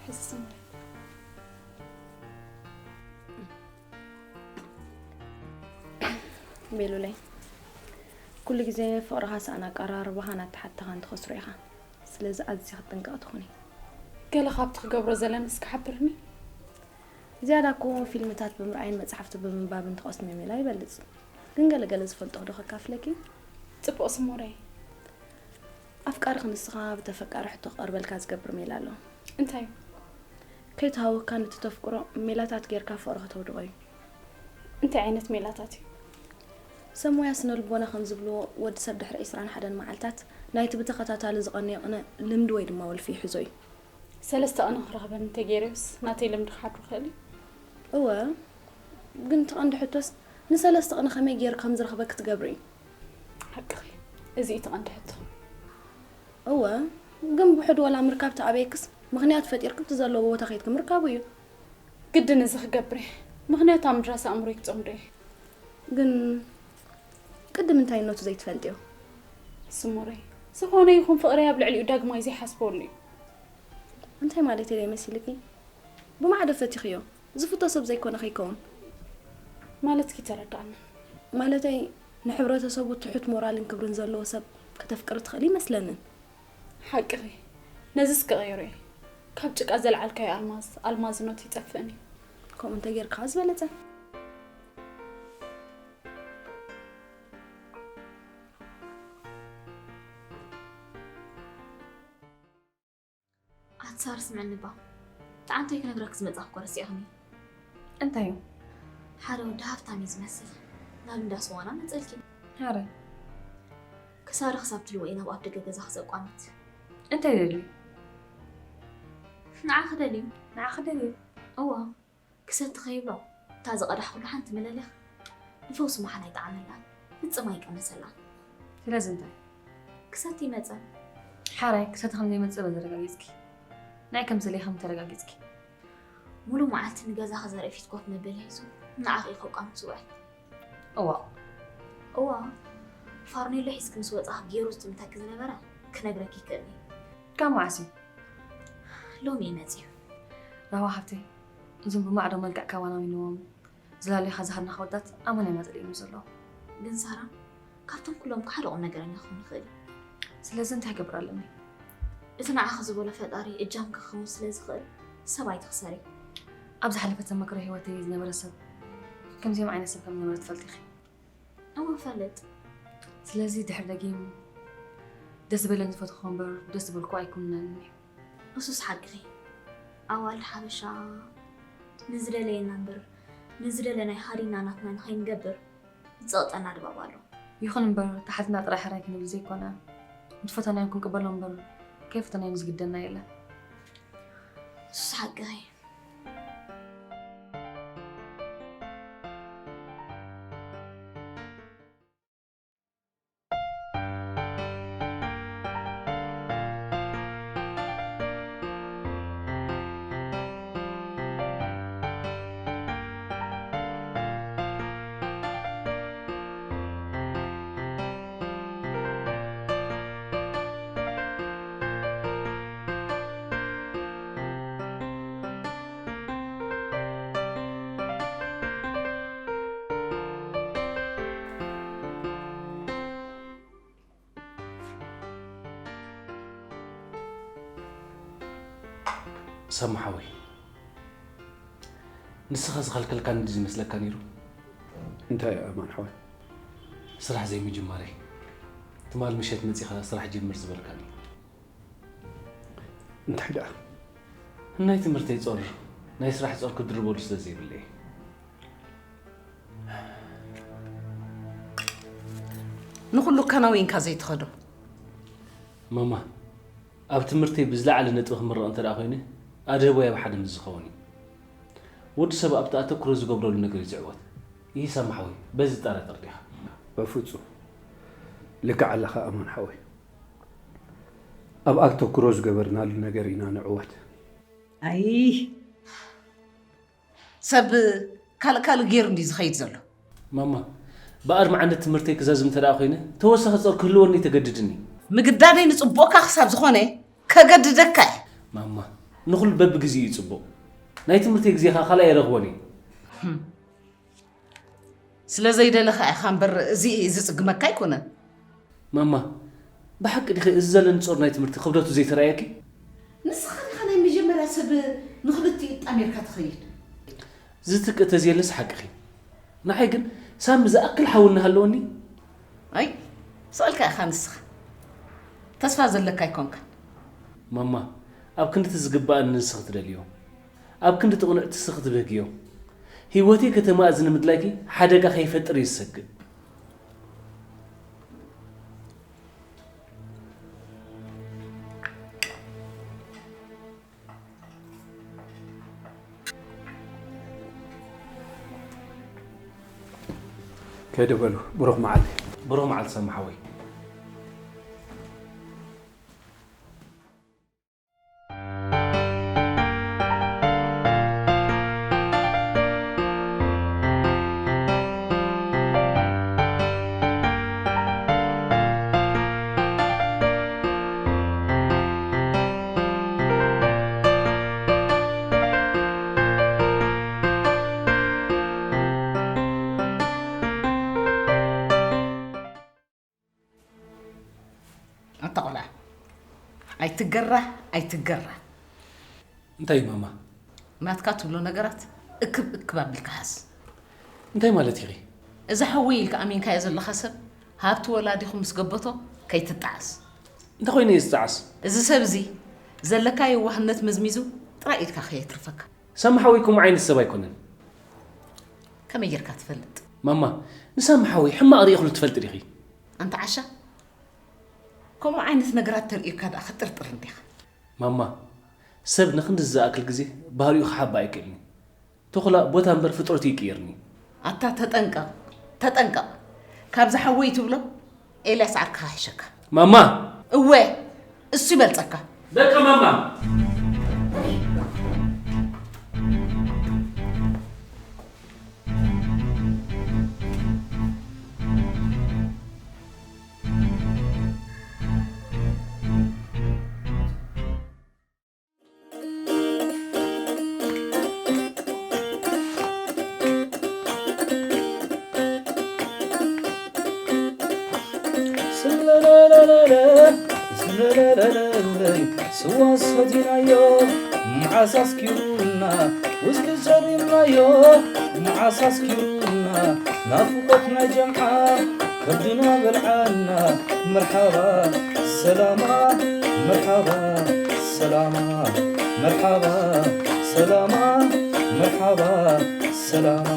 ሕስም። ቤሉለይ፣ ኩሉ ግዜ ፍቕርኻ ሰኣን ኣቀራርባኻን ኣተሓትታኻን ትኸስሮ ኢኻ። ስለዚ ኣዝኻ ጥንቃቕ ትኹኒ። ገለ ካብቲ ክገብሮ ዘለኒ እስኪ ሓብርኒ። ዝያዳ እኮ ፊልምታት ብምርኣይን መጽሓፍቲ ብምንባብን ትቐስምዮ ሜላ ይበልጽ። ግን ገለ ገለ ዝፈልጦ ዶ ከካፍለኪ? ጽቡቕ ስሞረይ። ኣፍቃሪ ክንስኻ ብተፈቃሪ ሕቶ ክቐርበልካ ዝገብር ሜላ ኣሎ። እንታይ እዩ? ከይተሃወካ ነቲ ተፍቅሮ ሜላታት ጌርካ ፍቕሪ ከተውድቖ እዩ። እንታይ ዓይነት ሜላታት እዩ? ሰብ ሞያ ስነ ልቦና ከም ዝብልዎ፣ ወዲ ሰብ ድሕሪ ዕስራን ሓደን መዓልታት ናይቲ ብተኸታታሊ ዝቐንዮ ቅነ ልምዲ ወይ ድማ ወልፊ ይሕዞ እዩ። ሰለስተ ቅነ ክረኽበኒ እንተገይረዮስ ናተይ ልምዲ ክሓድሩ ክእል እዩ? እወ፣ ግን እቲ ቀንዲ ሕቶስ ንሰለስተ ቅነ ከመይ ገይሩ ከም ዝረኽበኪ ትገብሪ እዩ። ሓቅኺ፣ እዚ እዩ እቲ ቀንዲ ሕቶ። እወ፣ ግን ብሕድ ወላ ምርካብ ተኣበየክስ ምኽንያት ፈጢርኪ እቲ ዘለዎ ቦታ ከይድኪ ምርካቡ እዩ። ግድን እዚ ክገብር እየ። ምኽንያቱ ኣብ ምድራስ ኣእምሮይ ክጸምዶ እየ። ግን ቅድም እንታይነቱ ዘይትፈልጥዮ? ስሙረይ፣ ዝኾነ ይኹን ፍቕረይ ኣብ ልዕሊኡ ዳግማይ ዘይሓስበሉ እዩ። እንታይ ማለት እየ መሲልኪ? ብማዕዶ ፈቲኽዮ። ዝፍቶ ሰብ ዘይኮነ ከይከውን። ማለትኪ ተረዳእኒ። ማለተይ፣ ንሕብረተሰቡ ትሑት ሞራልን ክብርን ዘለዎ ሰብ ከተፍቅሪ ትኽእሊ ይመስለንን። ሓቅኺ። ነዚስ ክቕይሮ እየ። ካብ ጭቃ ዘልዓልካዮ ኣልማዝ፣ ኣልማዝነቱ ይጠፍእን እዩ። ከምኡ እንተጌርካ ዝበለጸ። ኣቲ ሳር፣ ስምዕኒ እባ። ደኣ እንታይ ክነግረኪ ዝመጻኹ እኮ ረሲዕኽኒ። እንታይ እዩ? ሓደ ወዲ ሃብታም እዩ ዝመስል። ናብ እንዳ ስዋና መጸልኪ። ኣረ። ክሳሪ ክሳብ ትልወ ናብ ኣፍ ደገ ገዛኺ ዘቋምት። እንታይ ደልዩ? ንዓኺ ደልዩ። ንዓኺ ደልዩ? እዋ። ክሰቲ ከይብሎ፣ እታ ዝቐዳሕኩሉ ሓንቲ መለሊኽ ንፈውሲ መሓን ኣይጠዓመላን፣ ፍጽም ኣይቀነሰላን። ስለዚ እንታይ? ክሰቲ ይመጸ። ሓራይ፣ ክሰቲ ከም ዘይመጽእ በዚ ኣረጋጊጽኪ። ንዓይ ከም ዝደለየ ከም ተረጋጊጽኪ። ሙሉእ መዓልቲ ንገዛኺ ዘርኢ ፊት ኮፍ መበሊ ሒዙ፣ ንዓኺ እዩ ከቋምት ዝውዕል። እዋ። እዋ፣ ፋርኔሎ ሒዝኪ ምስ ወጻኺ ገይሩ ዝጥምተኪ ዝነበረ ክነግረኪ ይክእል እዩ። ካብ መዓስ እዩ? ሎሚ እዩ መጺኡ። ራህዋ ሓብተይ፣ እዞም ብማዕዶ መልክዕ ካባና ኢልዎም ዝላለዩኻ ዝሃድናኻ ወዳት ኣመና እዮም ኣጸሊኦምኒ ዘለዉ። ግን ሳራ፣ ካብቶም ኩሎም እኮ ሓደ ቁም ነገረኛ ክኸውን ይኽእል እዩ። ስለዚ እንታይ ክገብር ኣለኒ? እቲ ንዓኺ ዝበሎ ፈጣሪ እጃምኪ ክኸውን ስለ ዝኽእል ሰብ ኣይትኽሰሪ። ኣብ ዝሓለፈ ተመክሮ ህይወተይ ዝነበረ ሰብ ከምዚኦም ዓይነት ሰብ ከም ዝነበረ ትፈልጢ ኢኺ። እወ እፈልጥ። ስለዚ ድሕሪ ደጊም ደስ ዝበለን ዝፈትኹዎ እምበር ደስ ዝበልኩዎ ኣይኩንነንን እዩ። እሱስ ሓቅኺ። ኣዋልድ ሓበሻ ንዝደለየና እምበር ንዝደለናዮ ሃዲና ናትና ንኸይንገብር ዝጸቕጠና ድባብ ኣሎ። ይኹን እምበር፣ ተሓትና ጥራይ ሕራይ ክንብል ዘይኮነ፣ ንዝፈተናዮም ክንቅበሎም እምበር፣ ከይፈተናዮም ዝግደና የለን። እሱስ ሓቅኺ። ሳሚ ሓወይ፣ ንስኻ ዝኸልከልካኒ ድዩ ዝመስለካ ነይሩ? እንታይ ኣማን ሓወይ? ስራሕ ዘይምጅማረይ። ትማል ምሸት መጺኻ ስራሕ ጀምር ዝበልካኒ። እንታይ ደኣ? ናይ ትምህርተይ ጾር፣ ናይ ስራሕ ጾር ክድርበሉ ስለ ዘይብለይ። ንኹሉ ከናዊንካ ዘይትኸዶ። ማማ፣ ኣብ ትምህርተይ ብዝለዓለ ነጥቢ ክምረቕ እንተ ደኣ ኮይነ፣ ኣድህቦይ ኣብ ሓደ ምስ ዝኸውን እዩ። ወዲ ሰብ ኣብቲ ኣተኩሮ ዝገብረሉ ነገር እዩ ዝዕወት። ይሂ ሳሚ ሓወይ፣ በዚ ትጠራጠር ዲኻ? በፍጹም። ልክዕ ኣለኻ ኣማን ሓወይ። ኣብ ኣተኩሮ ዝገበርናሉ ነገር ኢና ንዕወት። ኣይ ሰብ ካልእ ካልእ ገይሩ እንድዩ ዝኸይድ ዘሎ። ማማ፣ ብኣድማዕነት ትምህርተይ ክዛዝም እንተ ደኣ ኮይነ፣ ተወሳኺ ጾር ክህልወኒ እዩ ተገድድኒ። ምግዳደይ ንጽቡቕካ ክሳብ ዝኾነ፣ ከገድደካ እየ። ማማ፣ ንኹሉ በብግዜኡ እዩ ጽቡቕ። ናይ ትምህርተይ ግዜ ኸኣ ካልኣይ ኣይረኽቦን እየ። ስለ ዘይደለኻ ኢኻ እምበር፣ እዚ ዝጽግመካ ኣይኮነን። ማማ፣ ብሓቂ ዲኺ እዚ ዘለኒ ጾር ናይ ትምህርቲ ክብደቱ ዘይተራእየኪ? ንስኻ ዲኻ ናይ መጀመርያ ሰብ ንኽልቲኡ ጣሚርካ ትኸይድ? ዝትክእ ተዝየለስ ሓቅኺ። ንዓይ ግን ሳሚ ዝኣክል ሓው እናሃለወኒ። ኣይ፣ ስቕ ኢልካ ኢኻ ንስኻ። ተስፋ ዘለካ ኣይኮንካን። ማማ፣ ኣብ ክንድቲ ዝግባኣኒ ንስኺ ትደልዮ፣ ኣብ ክንድቲ ቅኑዕቲ ንስኺ ትብህግዮ፣ ህይወተይ ከተማእዝኒ ምድላይኪ ሓደጋ ከይፈጥር እየ ዝሰግእ። ከይደ በሉ፣ ብሩኽ መዓልቲ። ብሩኽ መዓልቲ ሳሚ ሓወይ። ኣታ ቆልዓ፣ ኣይትገራ፣ ኣይትገራ። እንታይ ማማ? ናትካ ትብሎ ነገራት እክብ እክብ ኣቢልካ ሓዝ። እንታይ ማለት ኢኺ? እዚ ሓወይ ኢልካ ኣሚንካዮ ዘለኻ ሰብ ሃብቲ ወላዲኹም ምስ ገበቶ ከይትጠዓስ። እንታይ ኮይነ እየ ዝጠዓስ? እዚ ሰብ እዚ ዘለካ የዋህነት መዝሚዙ ጥራይ ኢድካ ከየትርፈካ። ሳሚ ሓወይ ከምኡ ዓይነት ሰብ ኣይኮነን። ከመይ ጌርካ ትፈልጥ? ማማ፣ ንሳሚ ሓወይ ሕማቕ ርኢኽሉ ትፈልጢ ዲኺ? ኣንታ ዓሻ፣ ከምኡ ዓይነት ነገራት ተርእዩካ ደኣ ክትጥርጥር እንዲኻ። ማማ፣ ሰብ ንክንድዚ ዝኣክል ግዜ ባህሪኡ ክሓብእ ኣይክእልን እዩ። ተኹላ ቦታ እምበር ፍጥረቱ ይቅየርኒ። ኣታ ተጠንቀቕ፣ ተጠንቀቕ። ካብዚ ሓወይ ትብሎ ኤልያስ ዓርክኻ ይሕሸካ። ማማ! እወ፣ እሱ ይበልጸካ። በቃ ማማ! ስለለለለለ፣ ስለለለለለ፣ ስዋ ሰቲናዮ፣ መዓስ ኣስኪሩና፣ ውስኪ ጸሪምናዮ፣ መዓስ ኣስኪሩና፣ ናፍቆት ናይ ጀምዓ፣ ከብድና በልዓና። መርሓባ ሰላማ፣ መርሓባ ሰላማ፣ መርሓባ ሰላማ፣ መርሓባ ሰላማ።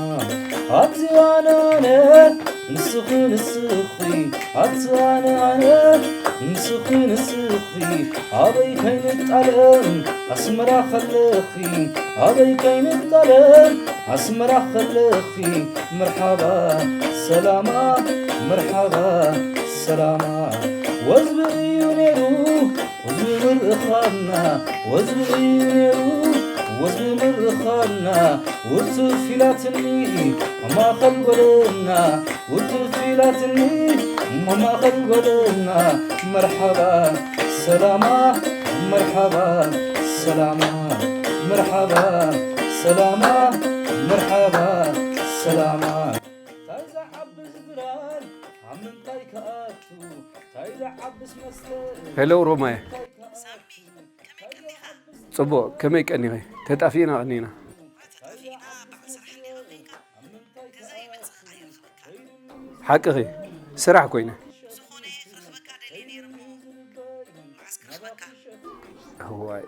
ኣቲ ኣነ ኣነ፣ ንስኺ ንስኺ፣ ኣቲ ኣነ ኣነ፣ ንስኺ ንስኺ፣ ኣበይ ከይንጣለም ኣስመራ ከለኺ፣ ኣበይ ከይንጣለም ኣስመራ ከለኺ። መርሓባ ሰላማ፣ መርሓባ ሰላማ። ወዝቢ እዩ ነይሩ ወዝቢ ምርኻብና፣ ወዝቢ እዩ ነይሩ ወዝቢ ምርኻብና። ውትፍ ኢላትኒ ኣብ ማእኸል ጎደና፣ ውትፍ ኢላትኒ ኣብ ማእኸል ጎደና። መርሓባ ሰላማ፣ መርሓባ ሰላማ፣ መርሓባ ሰላማ፣ መርሓባ ሰላማ። እንታይ ዝዓቢ ዝብራር ኣብ ምንታይ ክኣቱ፣ እንታይ ዝዓብስ መስተ፣ ሄሎ ሮማየ። እንታይ ክኣቱ። ጽቡቕ፣ ከመይ ቀኒኺ? ተጣፊእና ቀኒና። ሓቅኺ፣ ስራሕ ኮይነ። እዋይ፣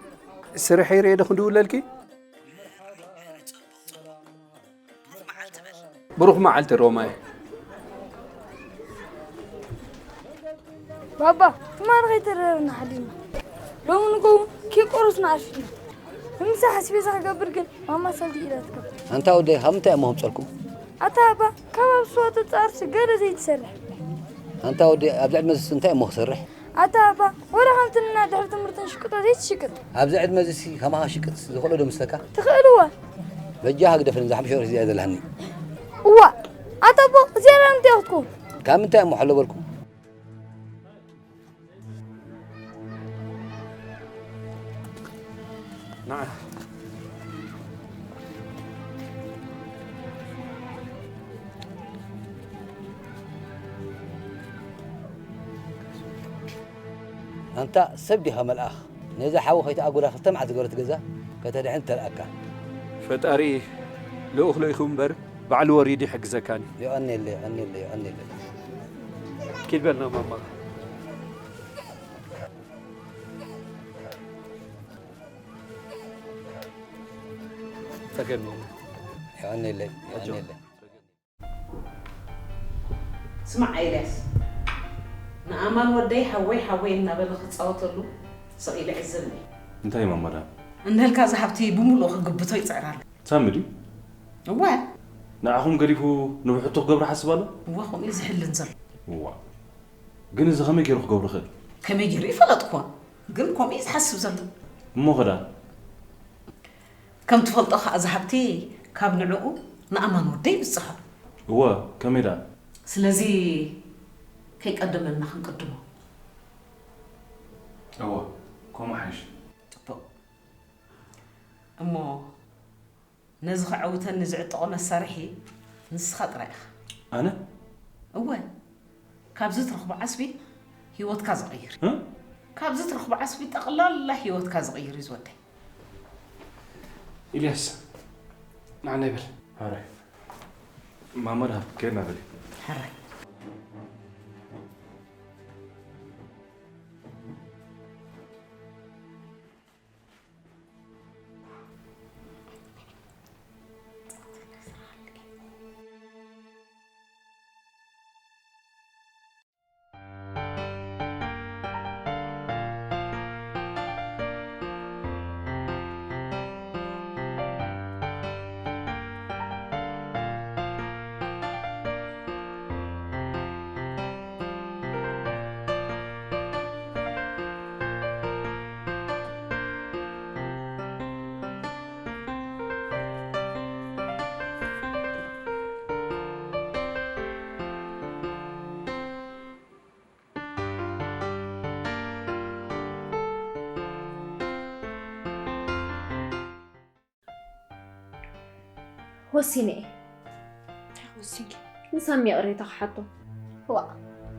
ስርሐይ ርኤ ዶ ክንድውለልኪ? ብሩኽ መዓልቲ ሮማይ። ባባ፣ ትማሊ ከይተረረና ሓዲርና። ሎሚ ንግሆ ኬክ ቆረስና ኣርፊድና። ንምሳሕ ኣስቤዛ ክገብር ግን ማማ ሰልዲ ኢላትካ። ኣንታ ወደይ፣ ካብ ምንታይ እሞ ከምጸልኩም? ኣታ ኣባ፣ ካብ ኣብ ስዋ ተጻርሲ ገለ ዘይትሰርሕ። ኣንታ ወደይ፣ ኣብዚ ዕድመ ዝስ እንታይ እሞ ክሰርሕ? ኣታ ኣባ፣ ወላ ከምቲ ንና ድሕሪ ትምህርትን ሽቅጦ ዘይትሽቅጥ። ኣብዚ ዕድመ እዚሲ ከማኻ ሽቅጥ ዝኽእሎ ዶ መስለካ? ትኽእልዋ። በጃኻ ግደፈኒ፣ እዛ ሓሙሽተ ቅርሺ እዚኣ ዘለሃኒ። እዋ፣ ኣታ ኣቦ፣ እዚኣ እንታይ ክትከውን? ካብ ምንታይ እሞ ሓሎ በልኩ? ንዓ። ኣንታ ሰብ ዲኻ መልኣኽ? ነዛ ሓዊ ከይትኣጉዳ ክልተ መዓልቲ ዝገበረት ገዛ ከተድሕን ተልኣካ። ፈጣሪ ልኡኽ ልኢኹ እምበር ባዕሉ ወሪዱ ይሕግዘካን እዩ። የቐንየለይ፣ የቐንየለይ፣ የቐንየለይ። ኪድ በልና ማማ። ጸገም የለን። የቐንየለይ፣ የቐንየለይ። ስማዕ ኤልያስ፣ ንኣማን ወደይ ሓወይ ሓወይ እናበለ ክጻወተሉ ስቕ ኢለ ዕዘብኒ። እንታይ ማማ ደኣ? እንዳልካ እዚ ሃብቲ ብምሉኡ ክግብቶ ይጽዕር ኣሎ። ሳሚ ድዩ? እወ። ንዓኹም ገዲፉ ንብሕቱ ክገብር ሓስብ ኣሎ? እወ፣ ከምኡ እዩ ዝሕልን ዘሎ። እዋ። ግን እዚ ከመይ ገይሩ ክገብሮ ይኽእል? ከመይ ገይሩ ይፈለጥኩዎን። ግን ከምኡ እዩ ዝሓስብ ዘሎ። እሞ ኸ ደኣ? ከም ትፈልጦ ኸኣ እዚ ሃብቲ ካብ ንዕኡ ንኣማን ወደይ ይብጽሖ። እወ፣ ከመይ ደኣ? ስለዚ ከይቀደመና ክንቅድሞ። እወ፣ ከምኡ ሓይሽ። ጽቡቕ። እሞ ነዚ ከዐውተኒ ዝዕጠቖ መሳርሒ ንስኻ ጥራይ ኢኻ። ኣነ? እወ። ካብዚ ትረኽቦ ዓስቢ ህይወትካ ዝቕይር። እ? ካብዚ ትረኽቦ ዓስቢ ጠቕላላ ህይወትካ ዝቕይር እዩ ዝወደይ። ኢልያስ፣ ንዓና ይበል። ሕራይ። ማማ ደሃብ፣ ከድና በሊ። ሕራይ። ወሲነ እየ። እንታይ ወሲንኪ? ንሳሚ ይቕሬታ ክሓቶ። ዋእ፣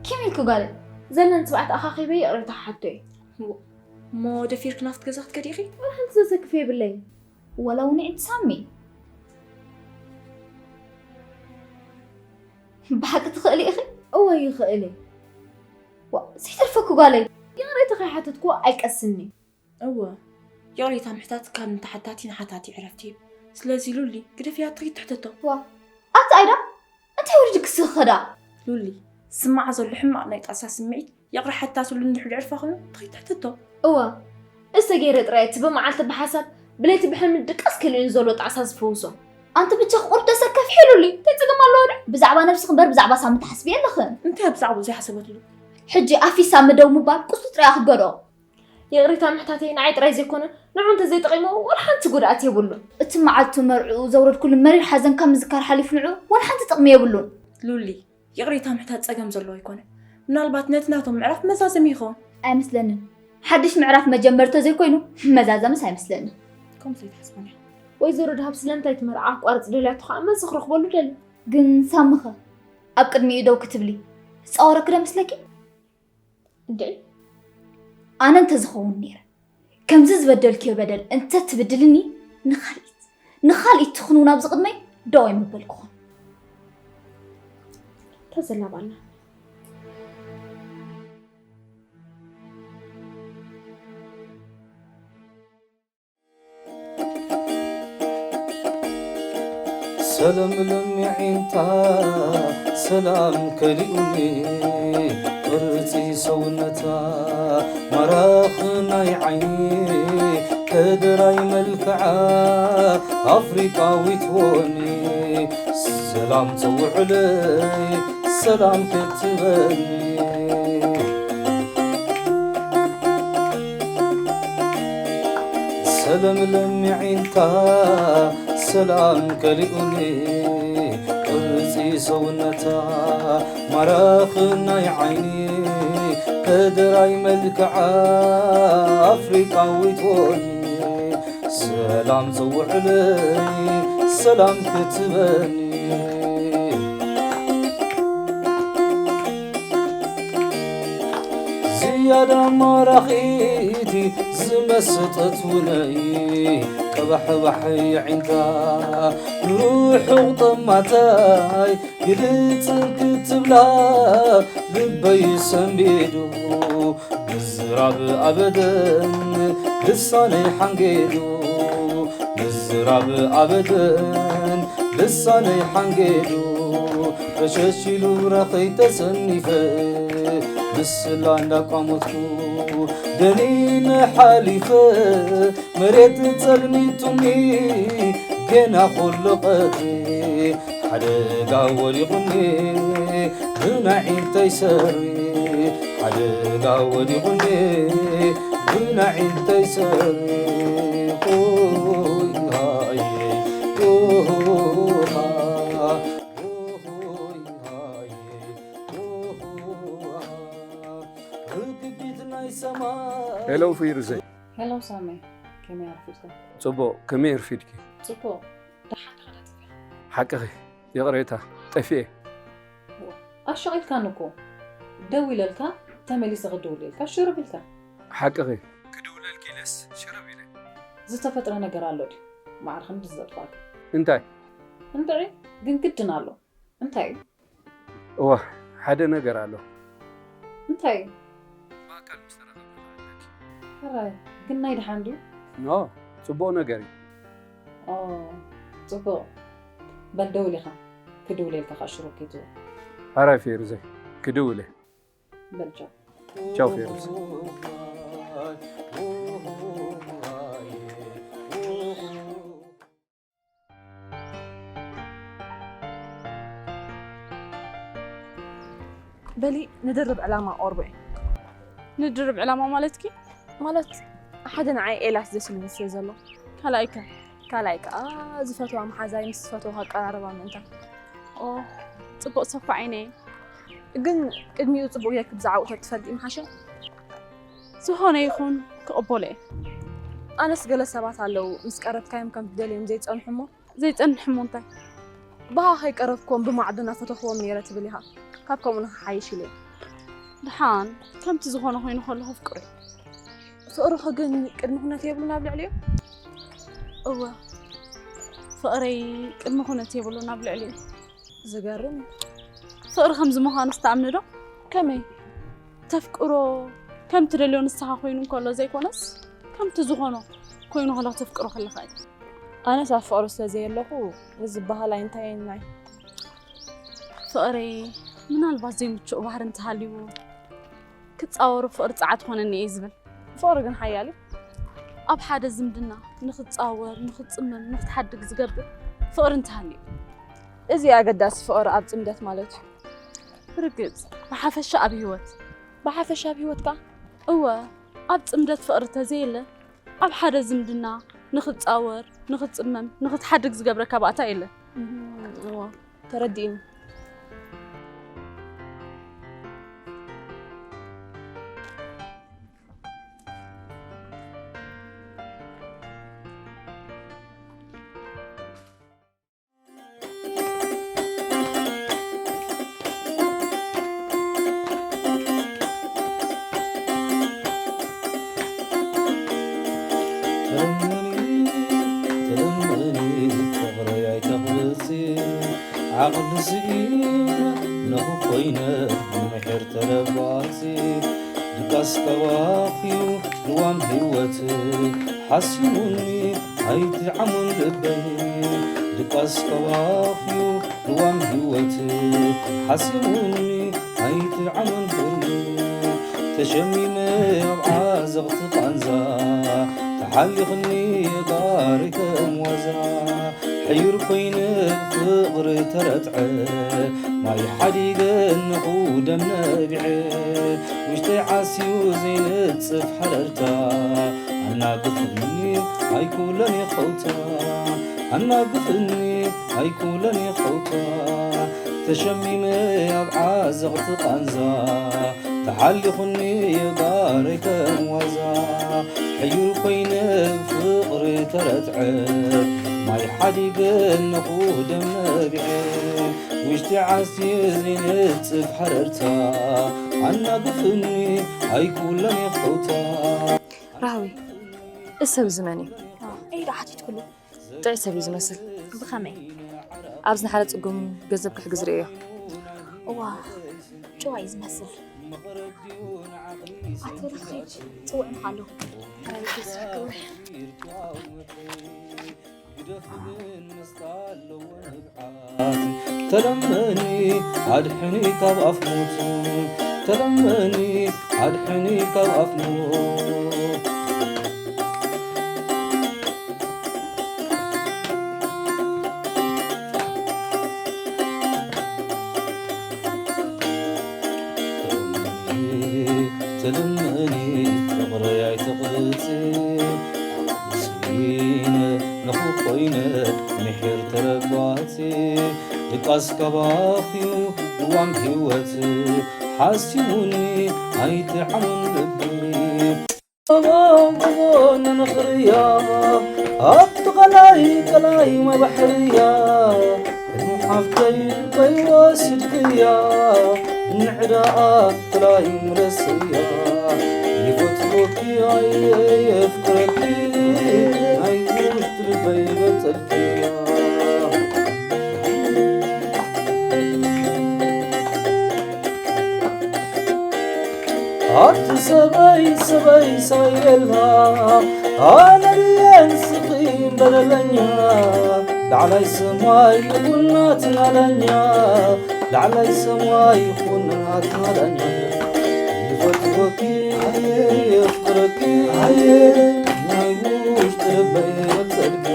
ከመይ ኢልኪ ጓለይ? ዘለኒ ትብዓት ኣኻኺበ ይቕሬታ ክሓቶ እየ። እሞ ደፊርኪ ናብቲ ገዛ ክትከዲ ኢኺ? ዋላ ሓንቲ ዘዘክፍ የብለይን። ዋላ እውን ንዕንቲ ሳሚ። ብሓቂ ትኽእሊ ኢኺ? እወ ይኽእል እየ። ዋእ፣ ዘይተርፈኪ ጓለይ። ይቕሬታ ከይሓተትክዎ ኣይቀስንን'የ። እወ፣ ይቕሬታ ምሕታት ካብ ንተሓታቲ ንሓታቲ ዕረፍቲ እዩ። ስለዚ ሉሊ፣ ግደፍያ ትኺድ ትሕተቶ። ዋእ፣ ኣቲ ኣይዳ፣ እንታይ ወሪድኪ ስኺ ከ ደኣ? ሉሊ፣ ዝስምዓ ዘሎ ሕማቕ ናይ ጣዕሳ ስምዒት ይቕረ ሓታትሉ እንድሕር ዕርፋ ኮይኑ ትኺድ ትሕተቶ። እወ፣ እዝተ ገይረ ጥራይ እቲ ብመዓልቲ ብሓሳብ ብለይቲ ብሕልሚ ድቃስ ከሊኡኒ ዘሎ ጣዕሳ ዝፍውሶ። ኣንቲ ብቻ ቁሩብ ተሰከፊ ሉሊ፣ እንታይ ጸገም ኣለዎ ደኣ? ብዛዕባ ነብስኺ እምበር ብዛዕባ ሳሚ ትሓስቢ የለኽን። እንታይ ብዛዕባኡ ዘይሓሰበትሉ? ሕጂ ኣፊሳ ምደው ምባል ቁስሉ ጥራይ ክትገድኦ። ይቕሬታ ምሕታተይ ንዓይ ጥራይ ዘይኮነ ንዑ እንተዘይጠቒምዎ ዋላ ሓንቲ ጉድኣት የብሉን። እቲ መዓልቲ መርዕኡ ዘውረድኩሉ መሪር ሓዘን ካብ ምዝካር ሓሊፉ ንዑ ዋላ ሓንቲ ጥቕሚ የብሉን። ሉሊ፣ ይቕሬታ ምሕታት ጸገም ዘለዎ ኣይኮነን። ምናልባት ነቲ ናቶም ምዕራፍ መዛዘሚ ይኸውን። ኣይመስለንን። ሓድሽ ምዕራፍ መጀመሪ ተዘይኮይኑ መዛዘምስ ኣይመስለንን። ከምኡ ዘይትሓስብን እያ። ወይዘሮ ደሃብ ስለምንታይ እቲ መርዓ ክቋረጽ ደልያቶ ከኣ መልሲ ክረኽበሉ ደልዩ። ግን ሳምኸ ኣብ ቅድሚኡ ደው ክትብሊ ዝጻወረኪ ዶ መስለኪ? እንድዒ። ኣነ እንተዝኸውን ነይረ፣ ከምዚ ዝበደልክዮ በደል እንተትብድልኒ፣ ንኻልኢት፣ ንኻልኢት ትኹን እውን ኣብዚ ቅድመይ ደው ኣይምበልኩኹን። ተዘላባልና። ሰለምለም የዒንታ ሰላም ከሊኡኒ፣ ቅርጺ ሰውነታ ማራኺ ናይ ዓይኒ፣ ከደራይ መልክዓ ኣፍሪቃዊት ወኒ፣ ሰላም ጸውዕለይ ሰላም ክትበኒ። ሰለምለም የዒንታ ሰላም ከሊኡኒ፣ ቅርጺ ሰውነታ ማራኺ ናይ ዓይኒ፣ ከደራይ መልክዓ ኣፍሪቃዊት ወኒ፣ ሰላም ጸውዕለይ ሰላም ክትበኒ። እዚ ያዳ ማራኺቲ ዝመሰጠት ውነይ ቀባሕባሕ የዒንታ ንርሑቕ ጠማታይ ግልጽ ክትብላ ልበይ ሰንቢዱ ምዝራብ ኣበደን ልሳነይ ሓንጌዱ ምዝራብ ኣበደን ልሳነይ ሓንጌዱ ረሸሽ ኢሉ ብራኸይ ተሰኒፈ ምስላ እንዳቋመትኩ ደኒነ ሓሊፈ መሬት ጸልሚቱኒ ገና ኩሉ ቀትሪ ሓደጋ ወዲቑኒ ብናዒንተይ ሰሪ ሓደጋ ወዲቑኒ ብናዒንተይ ሰሪ ኦይ ሃየ ኦሃ ኦይ ሃየ ኦሃ ርግቢት ናይ ሰማይ ሄሎ ፊሩዘይ ሄሎ ሳሚ፣ ከመይ ኣርፊድካ? ጽቡቕ፣ ከመይ ኣርፊድኪ? ጽቡቕ፣ ደሓን ዲኻ? ደኣ ጠፊእካ? ሓቅኺ፣ ይቕሬታ፣ ጠፊኤ። ዋ፣ ኣሻቒልካኒ እኮ። ደዊለልካ፣ ተመሊሰ ክድውለልካ ሽርብ ኢልካ። ሓቅኺ፣ ክድውለልኪ ኢለስ ሽርብ ኢለ። ዝተፈጥረ ነገር ኣሎ ድዩ? ማዕረ ክንድዚ ዘጥፋእካ። እንታይ? እንድዒ፣ ግን ግድን ኣሎ። እንታይ እዩ? እዋ፣ ሓደ ነገር ኣሎ። እንታይ እዩ? ብኣካል ምስ ተራኸብና ኣለኪ። ሕራይ፣ ግን ናይ ደሓን ድዩ? ኖ፣ ጽቡቕ ነገር እዩ። ኦ፣ ጽቡቕ። በል ደውል ኢኻ። ክድውለልካ ከኣ ሽሩብ ከይትብል። ሕራይ ፌሩዘይ፣ ክድውል እየ። በል ቻው። ቻው ፌሩዝ። በሊ ንድርብ ዕላማ ኦርቦ እየ። ንድርብ ዕላማ ማለትኪ? ማለት ሓደ ንዓይ ኤልያስ ደስ ኢሉኒ ስለ ዘሎ። ካልኣይ ከ? ካልኣይ ከኣ ዝፈትዋ መሓዛይ ምስ ዝፈትዎ ኣቀራርባ ምእንታን። ኦ፣ ጽቡቕ ሰብ እኮ ዓይነይ። ግን ቅድሚኡ ጽቡቕ ጌርኪ ብዛዕባኡ ተትፈልጢ ምሓሸ። ዝኾነ ይኹን ክቕበሎ እየ። ኣነስ ገለ ሰባት ኣለዉ ምስ ቀረብካዮም ከም ትደልዮም ዘይጸንሑ እሞ ዘይጸንሕ እሞ እንታይ? ብሃ ከይቀረብክዎም ብማዕዶ እናፈተኽዎም ነይረ ትብል ኢኻ። ካብ ከምኡ ንኽሓይሽ ኢለ እየ። ደሓን ከምቲ ዝኾነ ኮይኑ ከሎ ከፍቅሮ እየ። ፍቕርኺ ግን ቅድሚ ኩነት የብሉን ኣብ ልዕሊኡ? እወ፣ ፍቕረይ ቅድሚ ኩነት የብሉን ኣብ ልዕሊኡ። ዝገርም እዩ። ፍቕሪ ከምዚ ምዃኑስ ትኣምኒ ዶ? ከመይ? ተፍቅሮ ከም ትደልዮ ንስኻ ኮይኑ እንከሎ ዘይኮነስ፣ ከምቲ ዝኾኖ ኮይኑ ከሎ ከተፍቅሮ ከለኻ እዩ። ኣነስ ኣብ ፍቕሪ ስለ ዘየለኹ፣ እዚ ዝበሃል ኣይንታየናይ። ፍቕሪ ምናልባት ዘይምቹእ ባህሪ እንተሃልዩ፣ ክጻወሮ ፍቕሪ ጸዓት ኮነኒ እየ ዝብል። ፍቕሪ ግን ሓያል እዩ። ኣብ ሓደ ዝምድና ንኽጻወር፣ ንኽጽመም፣ ንኽትሓድግ ዝገብር ፍቕሪ እንተሃልዩ። እዚ ኣገዳሲ ፍቕሪ ኣብ ጽምደት ማለት እዩ። ብርግጽ፣ ብሓፈሻ ኣብ ህይወት። ብሓፈሻ ኣብ ህይወት ከኣ? እወ፣ ኣብ ጽምደት ፍቕሪ ተዘየለ፣ ኣብ ሓደ ዝምድና ንኽትጻወር፣ ንኽትጽመም፣ ንኽትሓድግ ዝገብረካ ባእታ የለን። እም፣ እወ፣ ተረዲእኒ። ዓቕሊ ስኢነ ነኹ ኮይነ ንምሕር ተረባፂ ድቃስ ከባኽዩ ልዋም ህይወት ሓሲሙኒ ኣይትዓሙን ልበይ ድቃስ ከባኽዩ ልዋም ህይወት ሓሲሙኒ ኣይትዓሙን ህልሚ ተሸሚመ ኣብ ዓዘቕቲ ቃንዛ ተሓሊኽኒ ባሪ ከም ዋዛ ሕዩር ኮይነ ፍቕሪ ተረትዐ ማይ ሓዲገ ንኹ ደም ነቢዐ ውሽጠይ ዓስዩ ዘይንጽፍ ሓረርታ ኣናግፍኒ ኣይኩለን ይኸውታ ኣናግፍኒ ኣይኩለን ይኸውታ ተሸሚመ ኣብ ዓዘቕቲ ቃንዛ ተሓሊኹኒ ባረይ ከም ዋዛ ሕዩር ኮይነ ፍቕሪ ተረትዐ ማይ ሓዲገ ነኹ ደም ነቢዐ ውሽጢ ዓስዩ ዘይነጽፍ ሓረርታ ኣናግፍኒ ኣይኩለን የኽውታ። ራህዊ፣ እዚ ሰብ እዚ መን እዩ? እይ ዶ ሓቲትኩሉ? ጥዑይ ሰብ እዩ ዝመስል። ብኸመይ? ኣብዚ ንሓደ ጽጉም ገንዘብ ክሕግዝ ርእዮ። እዋ፣ ጭዋ እዩ ዝመስል። ኣቶ ረኸይድ ጽውዕንኻ ኣለኹ። ግደፍን ምስታ ኣለዎ ንብዓት። ተለመኒ ኣድሕኒ ካብ ኣፍ ሞት። ተለመኒ ኣድሕኒ ካብ ኣፍ ሞት። ተለመኒ ፍቕረይ ኣይትቕርጽ። ስኢነ ንኹ ኮይነ ምሒር ተረባጽ። ድቃስ ካባኽዩ ልዋም ህይወት። ሓሲሙኒ ኣይትዓሙን ልቢ። ጎቦ ጎቦ ንንኽርያ ኣብቲ ቀላይ ቀላይ ማይ ባሕርያ። ሕልሚ ሓፍተይ ከይወስድክያ ንዕዳኣ ጥላይ ምለስያ። ይፈትወኪ ኣየ የፍቅረኪ ናይ ውሽጢ ልበይ በጸልክያ። ኣቲ ሰበይ ሰበይ ሳየላ ኣነ ድየ ንስኺ በደለኛ። ላዕላይ ሰማይ ይኹን ናትና ዳኛ። ላዕላይ ሰማይ ይኹን ናትና ዳኛ። ይፈትወኪ ኣየ የፍቅረኪ ኣየ ናይ ውሽጢ ልበይ በጸልኪ።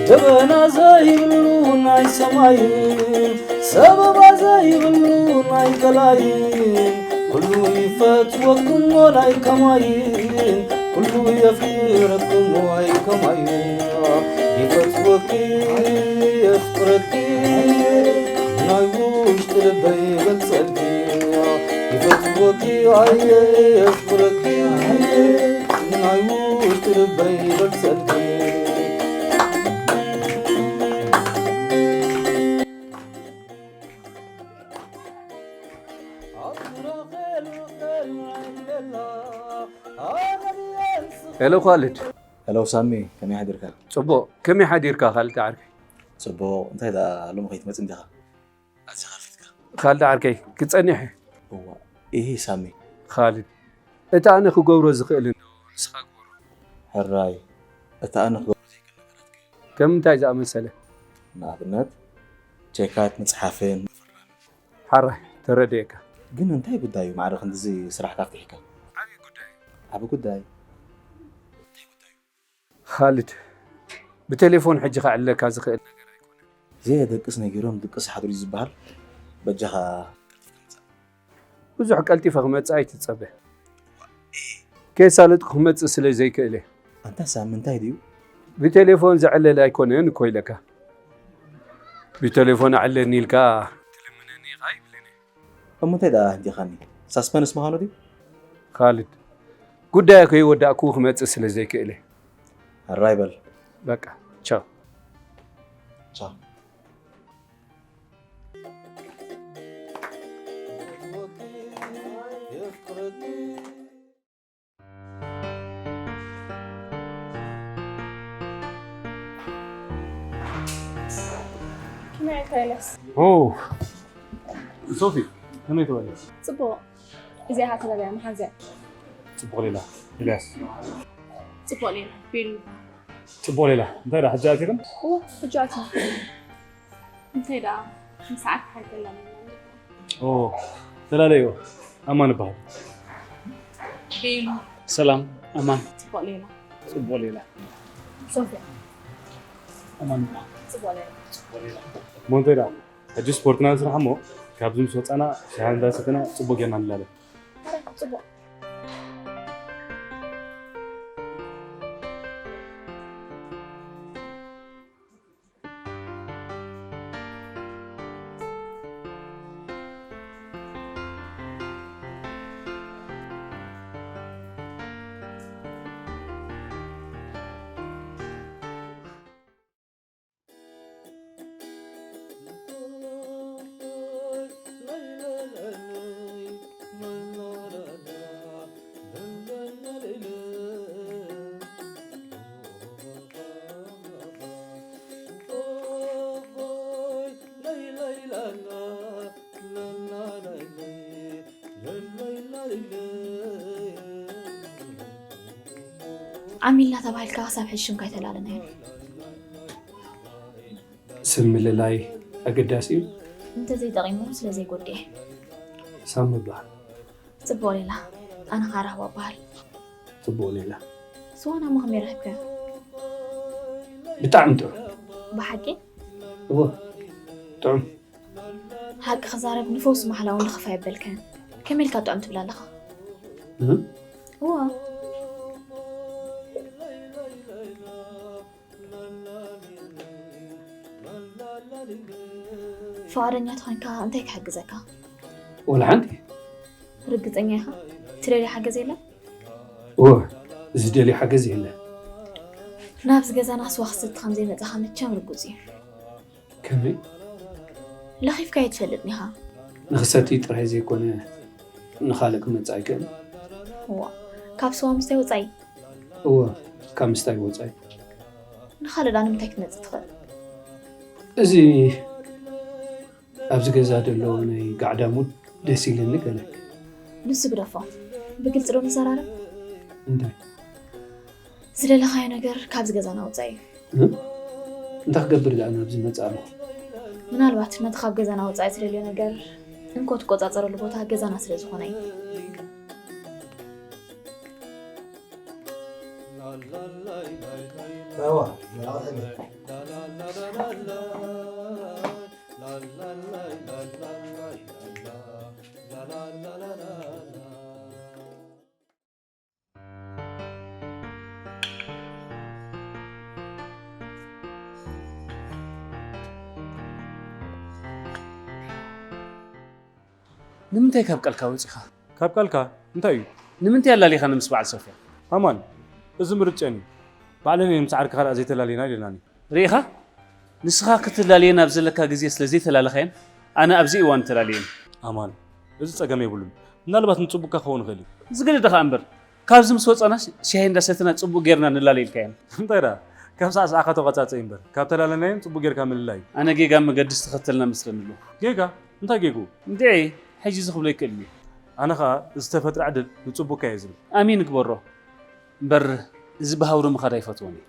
ደበና ዘይብሉ ናይ ሰማይ ሰበባ ዘይብሉ ናይ ከላይ ኩሉ ይፈትወክሞ ናይ ከማይ ኩሉ የፍቅረክሞ ኣይ ከማይ ይፈትወኪ የፍቅረኪ ናይ ውሽጢ ልበይ በጸልኪ ይፈትወኪ ኣየ የፍቅረኪ ናይ ውሽጢ ልበይ በጸልኪ። ሄሎ ካልድ። ሄሎ ሳሚ፣ ከመይ ሓዲርካ? ጽቡቕ፣ ከመይ ሓዲርካ ካልድ ዓርከይ? ጽቡቕ፣ እንታይ ደኣ ሎሚ ከይትመጽእ እንዲኻ? ኣዚኻ ኣርፊድካ። ካልድ ዓርከይ፣ ክጸኒሕ እየ። እዋ፣ ኢሂ ሳሚ። ካልድ፣ እቲ ኣነ ክገብሮ ዝኽእል እንዶ ንስኻ ግበሮ። ሕራይ፣ እቲ ኣነ ክገብሮ ዘይክእል ነገራት ከ? ከም እንታይ ዝኣመሰለ? ንኣብነት፣ ቼካት ምጽሓፍን ምፍራምን። ሓራይ፣ ተረዲኤካ። ግን እንታይ ጉዳይ እዩ ማዕረ ክንድዚ ስራሕካ ኣፍቲሕካ? ዓብዪ ጉዳይ እዩ። ዓቢ ጉዳይ? እንታይ ጉዳይ እዩ? ካልድ፣ ብቴሌፎን ሕጂ ከዕልለካ ዝኽእል ነገር ኣይኮነን። ዘየደቅስ ነጊሮም ድቅስ ሓድሩ እዩ ዝበሃል። በጃኻ ቀልጢፍካ ምጻእ። ብዙሕ ቀልጢፈ ክመጽእ ኣይትጸበ። ከየሳለጥኩ ክመጽእ ስለ ዘይክእል እየ። ኣንታ ሳሚ እንታይ ድዩ? ብቴሌፎን ዝዕለል ኣይኮነን እኮ ኢለካ። ብቴሌፎን ኣዕለኒ ኢልካ ትልምነኒ ኢኻ ይብለኒ። እሞ እንታይ ደኣ ህንጢኻኒ? ሳስፐንስ ምዃኑ ድዩ? ካልድ፣ ጉዳይ ከይወዳእኩ ክመጽእ ስለ ዘይክእል እየ። ሕራይ በል። በቃ፣ ቻው። ቻው። ከመይ ኢልካ ኢልያስ? ኦ ሶፊ፣ ከመይ ትበሊ? ጽቡቕ። እዚኣ እያ ተደልያ መሓዛ። ጽቡቕ ሌላ። ኢልያስ። ጽቡቕ ሌላ። ቤሉ ይበሃል። ጽቡቕ ሌላ። እንታይ ደኣ ሕጂ ኣቲኽን? እወ፣ ሕጂ ኣቲና። እንታይ ደኣ ንሰዓት ክሓልፈላ ነይርና እንዲኻ። ኦ፣ ተላለይዎ። ኣማን እበሃል። ቤሉ። ሰላም፣ ኣማን። ጽቡቕ ሌላ። ጽቡቕ ሌላ። ሶፍያ። ኣማን እበሃል። ጽቡቕ ሌላ። ጽቡቕ ሌላ። እሞ እንታይ ደኣ፣ ሕጂ ስፖርትና ንስራሕ እሞ፣ ካብዚ ምስ ወጻና ሻሂ እንዳሰተና ጽቡቕ ጌርና ንላለ። ሕራይ፣ ጽቡቕ። ዓሚልና ተባሂልካ ክሳብ ሕጂ ሽምካ ኣይተላለናዮን። ስም ምልላይ ኣገዳሲ እዩ። እንተዘይጠቒሙ ስለ ዘይጎድኤ። ሳም ምባል። ጽቡቕ ሌላ። ኣነ ኻራህዋ እበሃል። ጽቡቕ ሌላ። ስዋ ናሞ ከመይ ረኺብካዮ? ብጣዕሚ ጥዑም። ብሓቂ? እወ ጥዑም። ሓቂ ክዛረብ ንፈውሲ ማሕላ እውን ልኽፋ የበልካዮን። ከመይ ኢልካ ጥዑም ትብል ኣለኻ? እህ? እዋ። ፍቓደኛ ተኾይንካ እንታይ ክሕግዘካ? ወላ ሓንቲ። ርግጸኛ ኢኻ? ትደልዮ ሓገዝ የለን? እወ ዝደልዮ ሓገዝ የለን። ናብዚ ገዛና ስዋ ክሰቲ ከም ዘይመጻኻ መቸም ርጉጽ እዩ። ከመይ? ለኺፍካዮ ትፈልጥን ኢኻ። ንኽሰቲ ጥራይ ዘይኮነ ንኻልእ ክመጽእ ኣይክእልን። እዋ፣ ካብ ስዋ ምስታይ ወጻኢ? እወ፣ ካብ ምስታይ ወጻኢ። ንኻልእ ደኣ ንምንታይ ክትመጽእ ትኽእል? እዚ ኣብዚ ገዛ ዘሎ ናይ ጋዕዳ ሙድ ደስ ኢልኒ ገለ። ንሱ ግደፎ። ብግልጺ ዶ ንዘራረብ? እንታይ? ዝደለኻዮ ነገር ካብዚ ገዛና ወጻኢ እዩ። እ? እንታይ ክገብር ደኣ ናብዚ መጽእ ኣለኹ? ምናልባት ነቲ ካብ ገዛና ወጻኢ ትደልዮ ነገር እንኮ ትቆጻጸረሉ ቦታ ገዛና ስለ ዝኾነ እዩ። እዋ፣ መላእኽቲ ንምንታይ ካብ ቃልካ ወጺኻ? ካብ ቃልካ እንታይ እዩ? ንምንታይ ኣላሊኻ ንምስ በዓል ሶፍያ? ኣማን፣ እዚ ምርጨን እዩ። ባዕለን እየን ምስ ዓርክኻ ደኣ ዘይተላልየና ኢለናኒ። ርኢኻ? ንስኻ ክትላለየን ኣብ ዘለካ ግዜ ስለ ዘይተላለኻየን፣ ኣነ ኣብዚ እዋን ተላልየን። ኣማን፣ እዚ ጸገም የብሉን። ምናልባት ንጽቡቕካ ክኸውን ይኽእል እዩ። ዝገደደ ኸኣ እምበር፣ ካብዚ ምስ ወጻናስ ሻሂ እንዳሰተና ጽቡቕ ጌርና ንላለ ኢልካየን። እንታይ ደኣ፣ ካብ ሳዕሳዕካ ተቐጻጸይ እምበር፣ ካብ ተላለናየን ጽቡቕ ጌርካ ምልላይ እዩ። ኣነ ጌጋ መገዲ ዝተኸተልና መስለኒ ኣሎ። ጌጋ? እንታይ ጌግኡ? እንድዒ፣ ሕጂ እዚ ክብሎ ኣይክእልን እየ። ኣነ ኸኣ ዝተፈጥረ ዕድል ንጽቡቕካ እየ ዝብል። ኣሜን ግበሮ። እምበር እዚ ብሃውሪ ምኻድ ኣይፈትዎን እየ።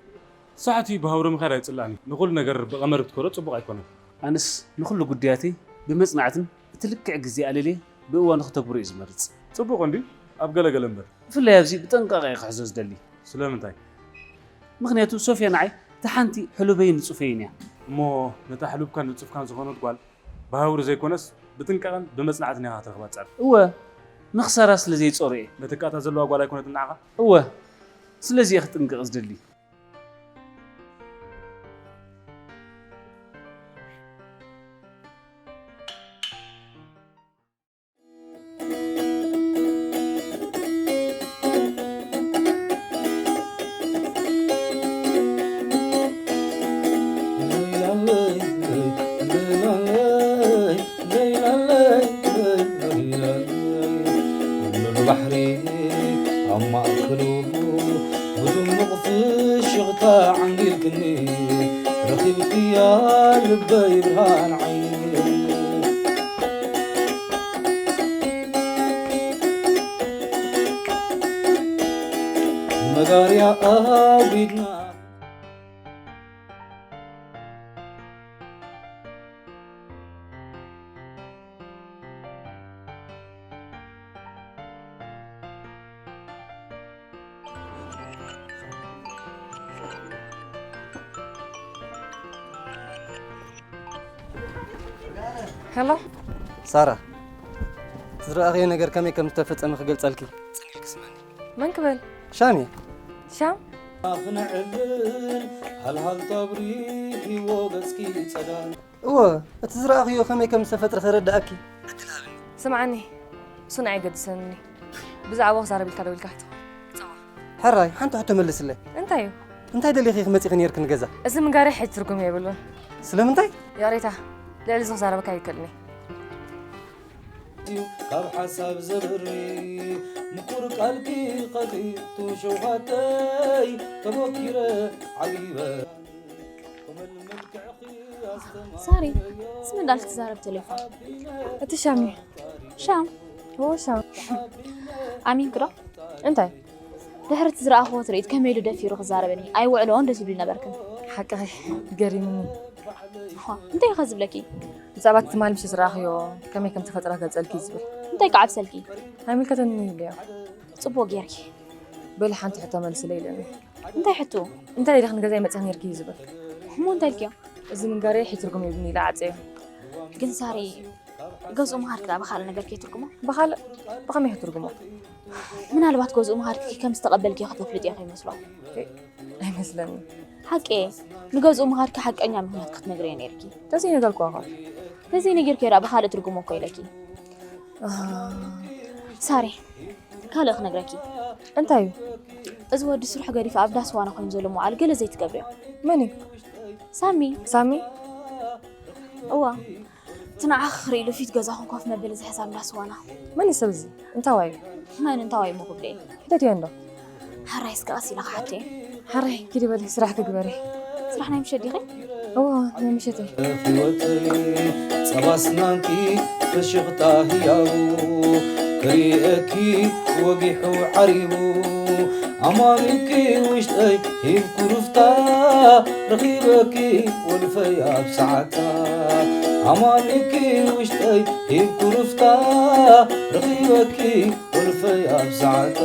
ሳሕቲ ብሃውሪ ምኻድ ኣይጽላእን እዩ። ንኹሉ ነገር ብቐመር ክትከዶ ጽቡቕ ኣይኮነን። ኣነስ ንኹሉ ጉዳያተይ ብመጽናዕትን እቲ ልክዕ ግዜ ኣለልየ ብእዋኑ ክተግብሮ እየ ዝመርጽ። ጽቡቕ እንድዩ፣ ኣብ ገለ ገለ እምበር። ብፍላይ ኣብዚ ብጥንቃቐ እየ ክሕዞ ዝደሊ። ስለምንታይ? ምኽንያቱ ሶፍያ ንዓይ እታ ሓንቲ ሕሉበይን ንጹፈይን እያ። እሞ ነታ ሕሉብካን ንጹፍካን ዝኾነት ጓል ብሃውሪ ዘይኮነስ ብጥንቃቐን ብመጽናዕትን ኢኻ ክትረኽባ ትጸር። እወ፣ ንኽሳራ ስለ ዘይጸሩ እየ። ነቲ ቃታ ዘለዋ ጓል ኣይኮነትን ንዓኻ? እወ፣ ስለዚ እየ ክጥንቀቕ ዝደሊ። ባሕሪ ኣብ ማእከሉ ብድሙቕ ፍሽኽታ ዓንጊልክኒ ረኺብክያ ልበይ ብርሃን ዓይኒ መጋርያ ኣጒድና ሄሎ። ሳራ፣ ዝረኣኽዮ ነገር ከመይ ከም ዝተፈጸመ ክገልጸልኪ ጸኒሑ ክስመኒ። መን ክበል? ሻም እየ። ሻም? ክነዕልል ሃልሃልታ ኣብሪህዎ ገጽኪ ጸዳል። እወ፣ እቲ ዝረኣኽዮ ከመይ ከም ዝተፈጥረ ተረድኣኪ ዕድል ሃብኒ። ስምዓኒ፣ እሱ ንዓይ ገድሰኒ። ብዛዕባኡ ክዛረብ ኢልካ ደዊልካ ከይትኾን። ጸባ። ሕራይ፣ ሓንቲ ሕቶ መልስለይ። እንታይ እዩ? እንታይ ደሊኺ ክመጺኺ ነይርኪ ንገዛ? እዚ ምንጋረይ ሕጂ ትርጉም የብሉን። ስለምንታይ? ይቕሬታ፣ ልዕሊ እዚ ክዛረበካ ኣይክእልን እየ። ካብ ሓሳብ ዘብሪ ምቁር ቃልኪ ቀቲቱ ሸውሃተይ ተሞኪረ ዓጊበ። ሳሪ፣ ስም እንዳልክ ትዛረብ ቴሌፎን። እቲ ሻም እዩ። ሻም? ኦ ሻም። ኣሚንክ ዶ? እንታይ? ድሕሪ እቲ ዝረኣኽዎ ትርኢት ከመይ ኢሉ ደፊሩ ክዛረበኒ? ኣይውዕሎን ደስ ይብሉ ነበርክን። ሓቅኺ፣ ገሪሙኒ። ዋ፣ እንታይ ኢኻ ዝብለኪ? ብዛዕባ እቲ ትማሊ ምሽት ዝረኣኽዮ ከመይ ከም ተፈጥረ ገልጸልኪ እዩ ዝብል። እንታይ ክዓብሰልኪ? ኣይምልከተንን እዩ ኢለዮ። ጽቡቕ ጌርኪ። በሊ ሓንቲ ሕቶ መልስለይ ኢለኒ። እንታይ ሕቶ? እንታይ ኢልኺ ንገዛይ መጺኺ ኔርኪ እዩ ዝብል። እሞ እንታይ ኢልክዮ? እዚ ምንጋረይ ሕጂ ትርጉም የብሉን ኢለ ዓጸዮ። ግን ሳሪ፣ ገዝኡ ምኻድኪ ደኣ ብኻልእ ነገር ከይትርጉሞ? ብኻልእ ብኸመይ ክትርጉሞ? ምናልባት ገዝኡ ምኻድኪ ከም ዝተቐበልክዮ ከተፍልጥዮ ከይመስሎ። ኣይመስለንን። ሓቂ እየ። ንገዝኡ ምኻድኪ ሓቀኛ ምኽንያት ክትነግርዮ ነይርኪ። ተዘይነገርክዋ ኸ? ተዘይነጊርክዮ ደኣ ብኻልእ ትርጉሞ እኮ ኢለኪ። ሳሪ፣ ካልእ ክነግረኪ። እንታይ እዩ? እዚ ወዲ ስርሑ ገዲፉ ኣብ ዳስ ዋና ኮይኑ ዘሎ መዋዕል ገለ ዘይትገብርዮ። መን እዩ? ሳሚ። ሳሚ? እዋ፣ እቲ ንዓኺ ክርኢ ኢሉ ፊት ገዛኹም ኮፍ መበሊ ዝሕዝ ኣብ ዳስ ዋና። መን እዩ ሰብ እዚ? እንታዋይ እዩ? መን እንታዋይ እሞ ክብለየ? ሕተትዮ እንዶ። ሕራይ እስከ ቀስ ኢለ ክሓቶ እየ። ሕራይ ኪዲ በሊ ስራሕ ክግበር እየ። ስራሕ ናይ ምሸት ዲኺ? እዎ ናይ ምሸት እየ። ህይወተይ ጸባ ስናንኪ ፍሽኽታ ህያቡ ክርእየኪ ወጊሑ ዓሪቡ ኣማኒኪ ውሽጠይ ሂብኩ ሩፍታ ረኺበኪ ወልፈይ ኣብ ሰዓታ ኣማኒኪ ውሽጠይ ሂብኩ ሩፍታ ረኺበኪ ወልፈይ ኣብ ሰዓታ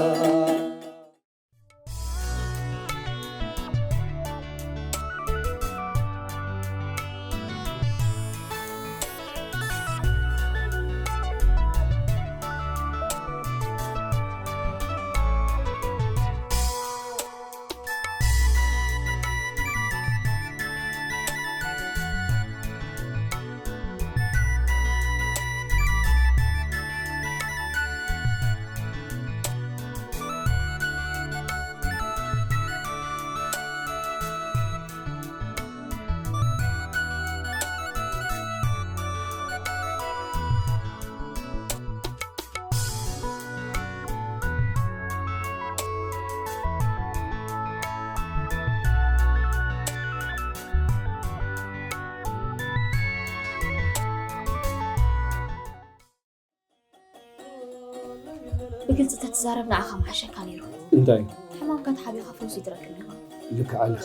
ብግልፂ ተትዛረብ ንዓኻ ምሓሸካ ነይሩ። እንታይ? ሕማምካ ተሓቢእካ ፈውሲ ትረክብ ኢኻ። ልክዕ ኣለኺ።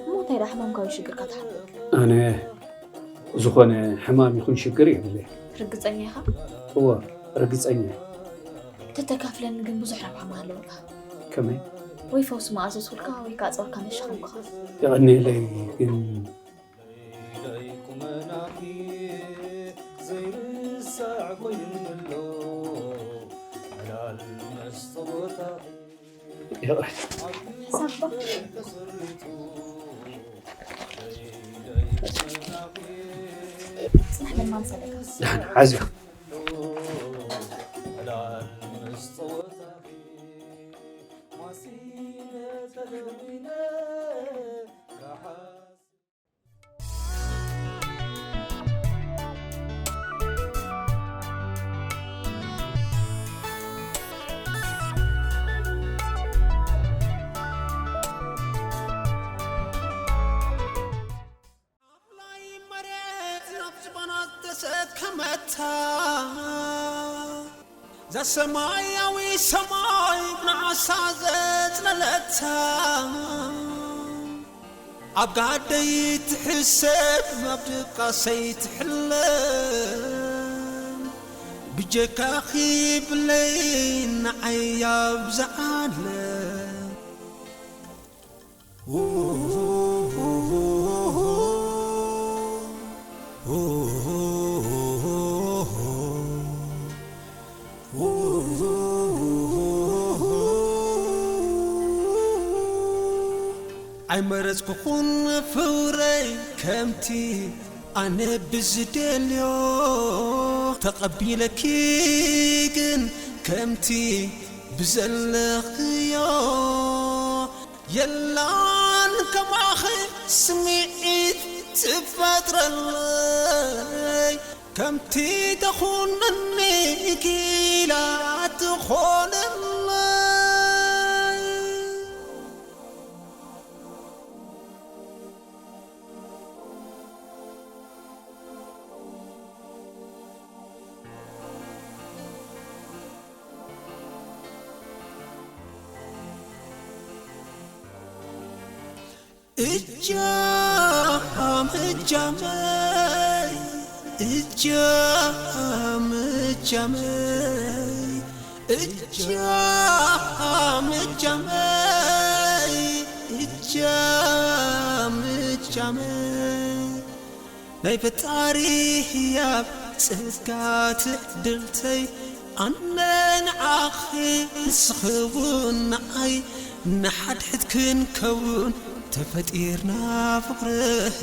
እሞ እንታይ ደኣ ሕማምካ ወይ ሽግርካ ተሓቢእካ? ኣነ ዝኾነ ሕማም ይኹን ሽግር የብለይ። ርግፀኛ ኢኻ? እወ ርግፀኛ እየ። ተተካፍለኒ ግን ብዙሕ ረብሓ ምሃለወካ። ከመይ? ወይ ፈውሲ ምኣዘዝኩልካ ወይ ከዓ ፀወርካ መሸኸምኩኻ። የቐንየለይ ግን ሓዝዮ ኣምላይ መሬት ናብ ዝባና ዝተሰከመታ ዘሰማያዊ ሰማይ ብንዓሳ ዘጽለለታ ኣብ ጋደይ ትሕሰብ ኣብ ድቃሰይ ትሕለም ብጀካኺ ብለይ ንዓይ ኣብዝዓለ ኣይመረጽኩኹን ፍውረይ ከምቲ ኣነ ብዝደልዮ ተቐቢለኪ ግን ከምቲ ብዘለኽዮ የላን ከማኺ ስምዒት ትፈጥረለይ ከምቲ ተኹነኒ ኪላ ትኾነለይ እጃም እጃመይ እጃም እጃመይ እጃም እጃመይ እጃም እጃመይ ናይ ፈጣሪ ህያብ ጸጋ ትዕድልተይ ኣነ ንዓኺ ንስኺ እውን ንዓይ ንሓድሕድ ክንከውን ተፈጢርና ፍቕርኺ።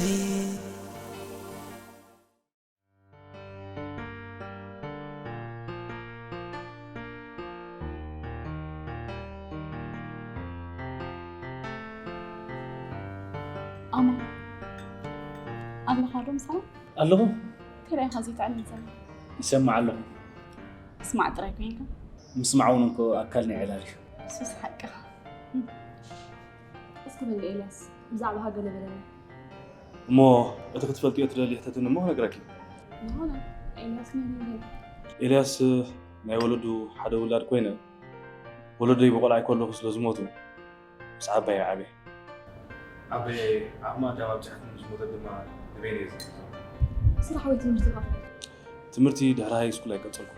ኣማን ኣለኻ ዶ ምሳና? ኣለኹ። እንታይ ኢኻ ዘይትዕልል ዘለኻ? ይሰማዕ ኣለኹ። ምስማዕ ጥራይ ኮይንካ? ምስማዕ እውን እንኮ ኣካል ናይ ዕላል እዩ። ሱስ ሓቅኻ። እስኪ በል ኤልያስ ብዛዕባኻ ገለ በለኒ። እሞ እቲ ክትፈልጥዮ ትደልዩ ሕተትኒ እሞ ክነግረኪ። ዝኾነ ኤልያስ መን እዩ? ኤልያስ ናይ ወለዱ ሓደ ውላድ ኮይነ ወለደይ ብቆልዓይ ከለኹ ስለ ዝሞቱ ምስ ዓባይ ዓብየ። ዓበየ ኣብ ማእዳ ኣብፅሓትኒ ዝሞተ ድማ ንበይነ እየ ዝምልሶ። ስራሕ ወይ ትምህርትኻ? ትምህርቲ ድሕሪ ሃይ ስኩል ኣይቀፀልኩ።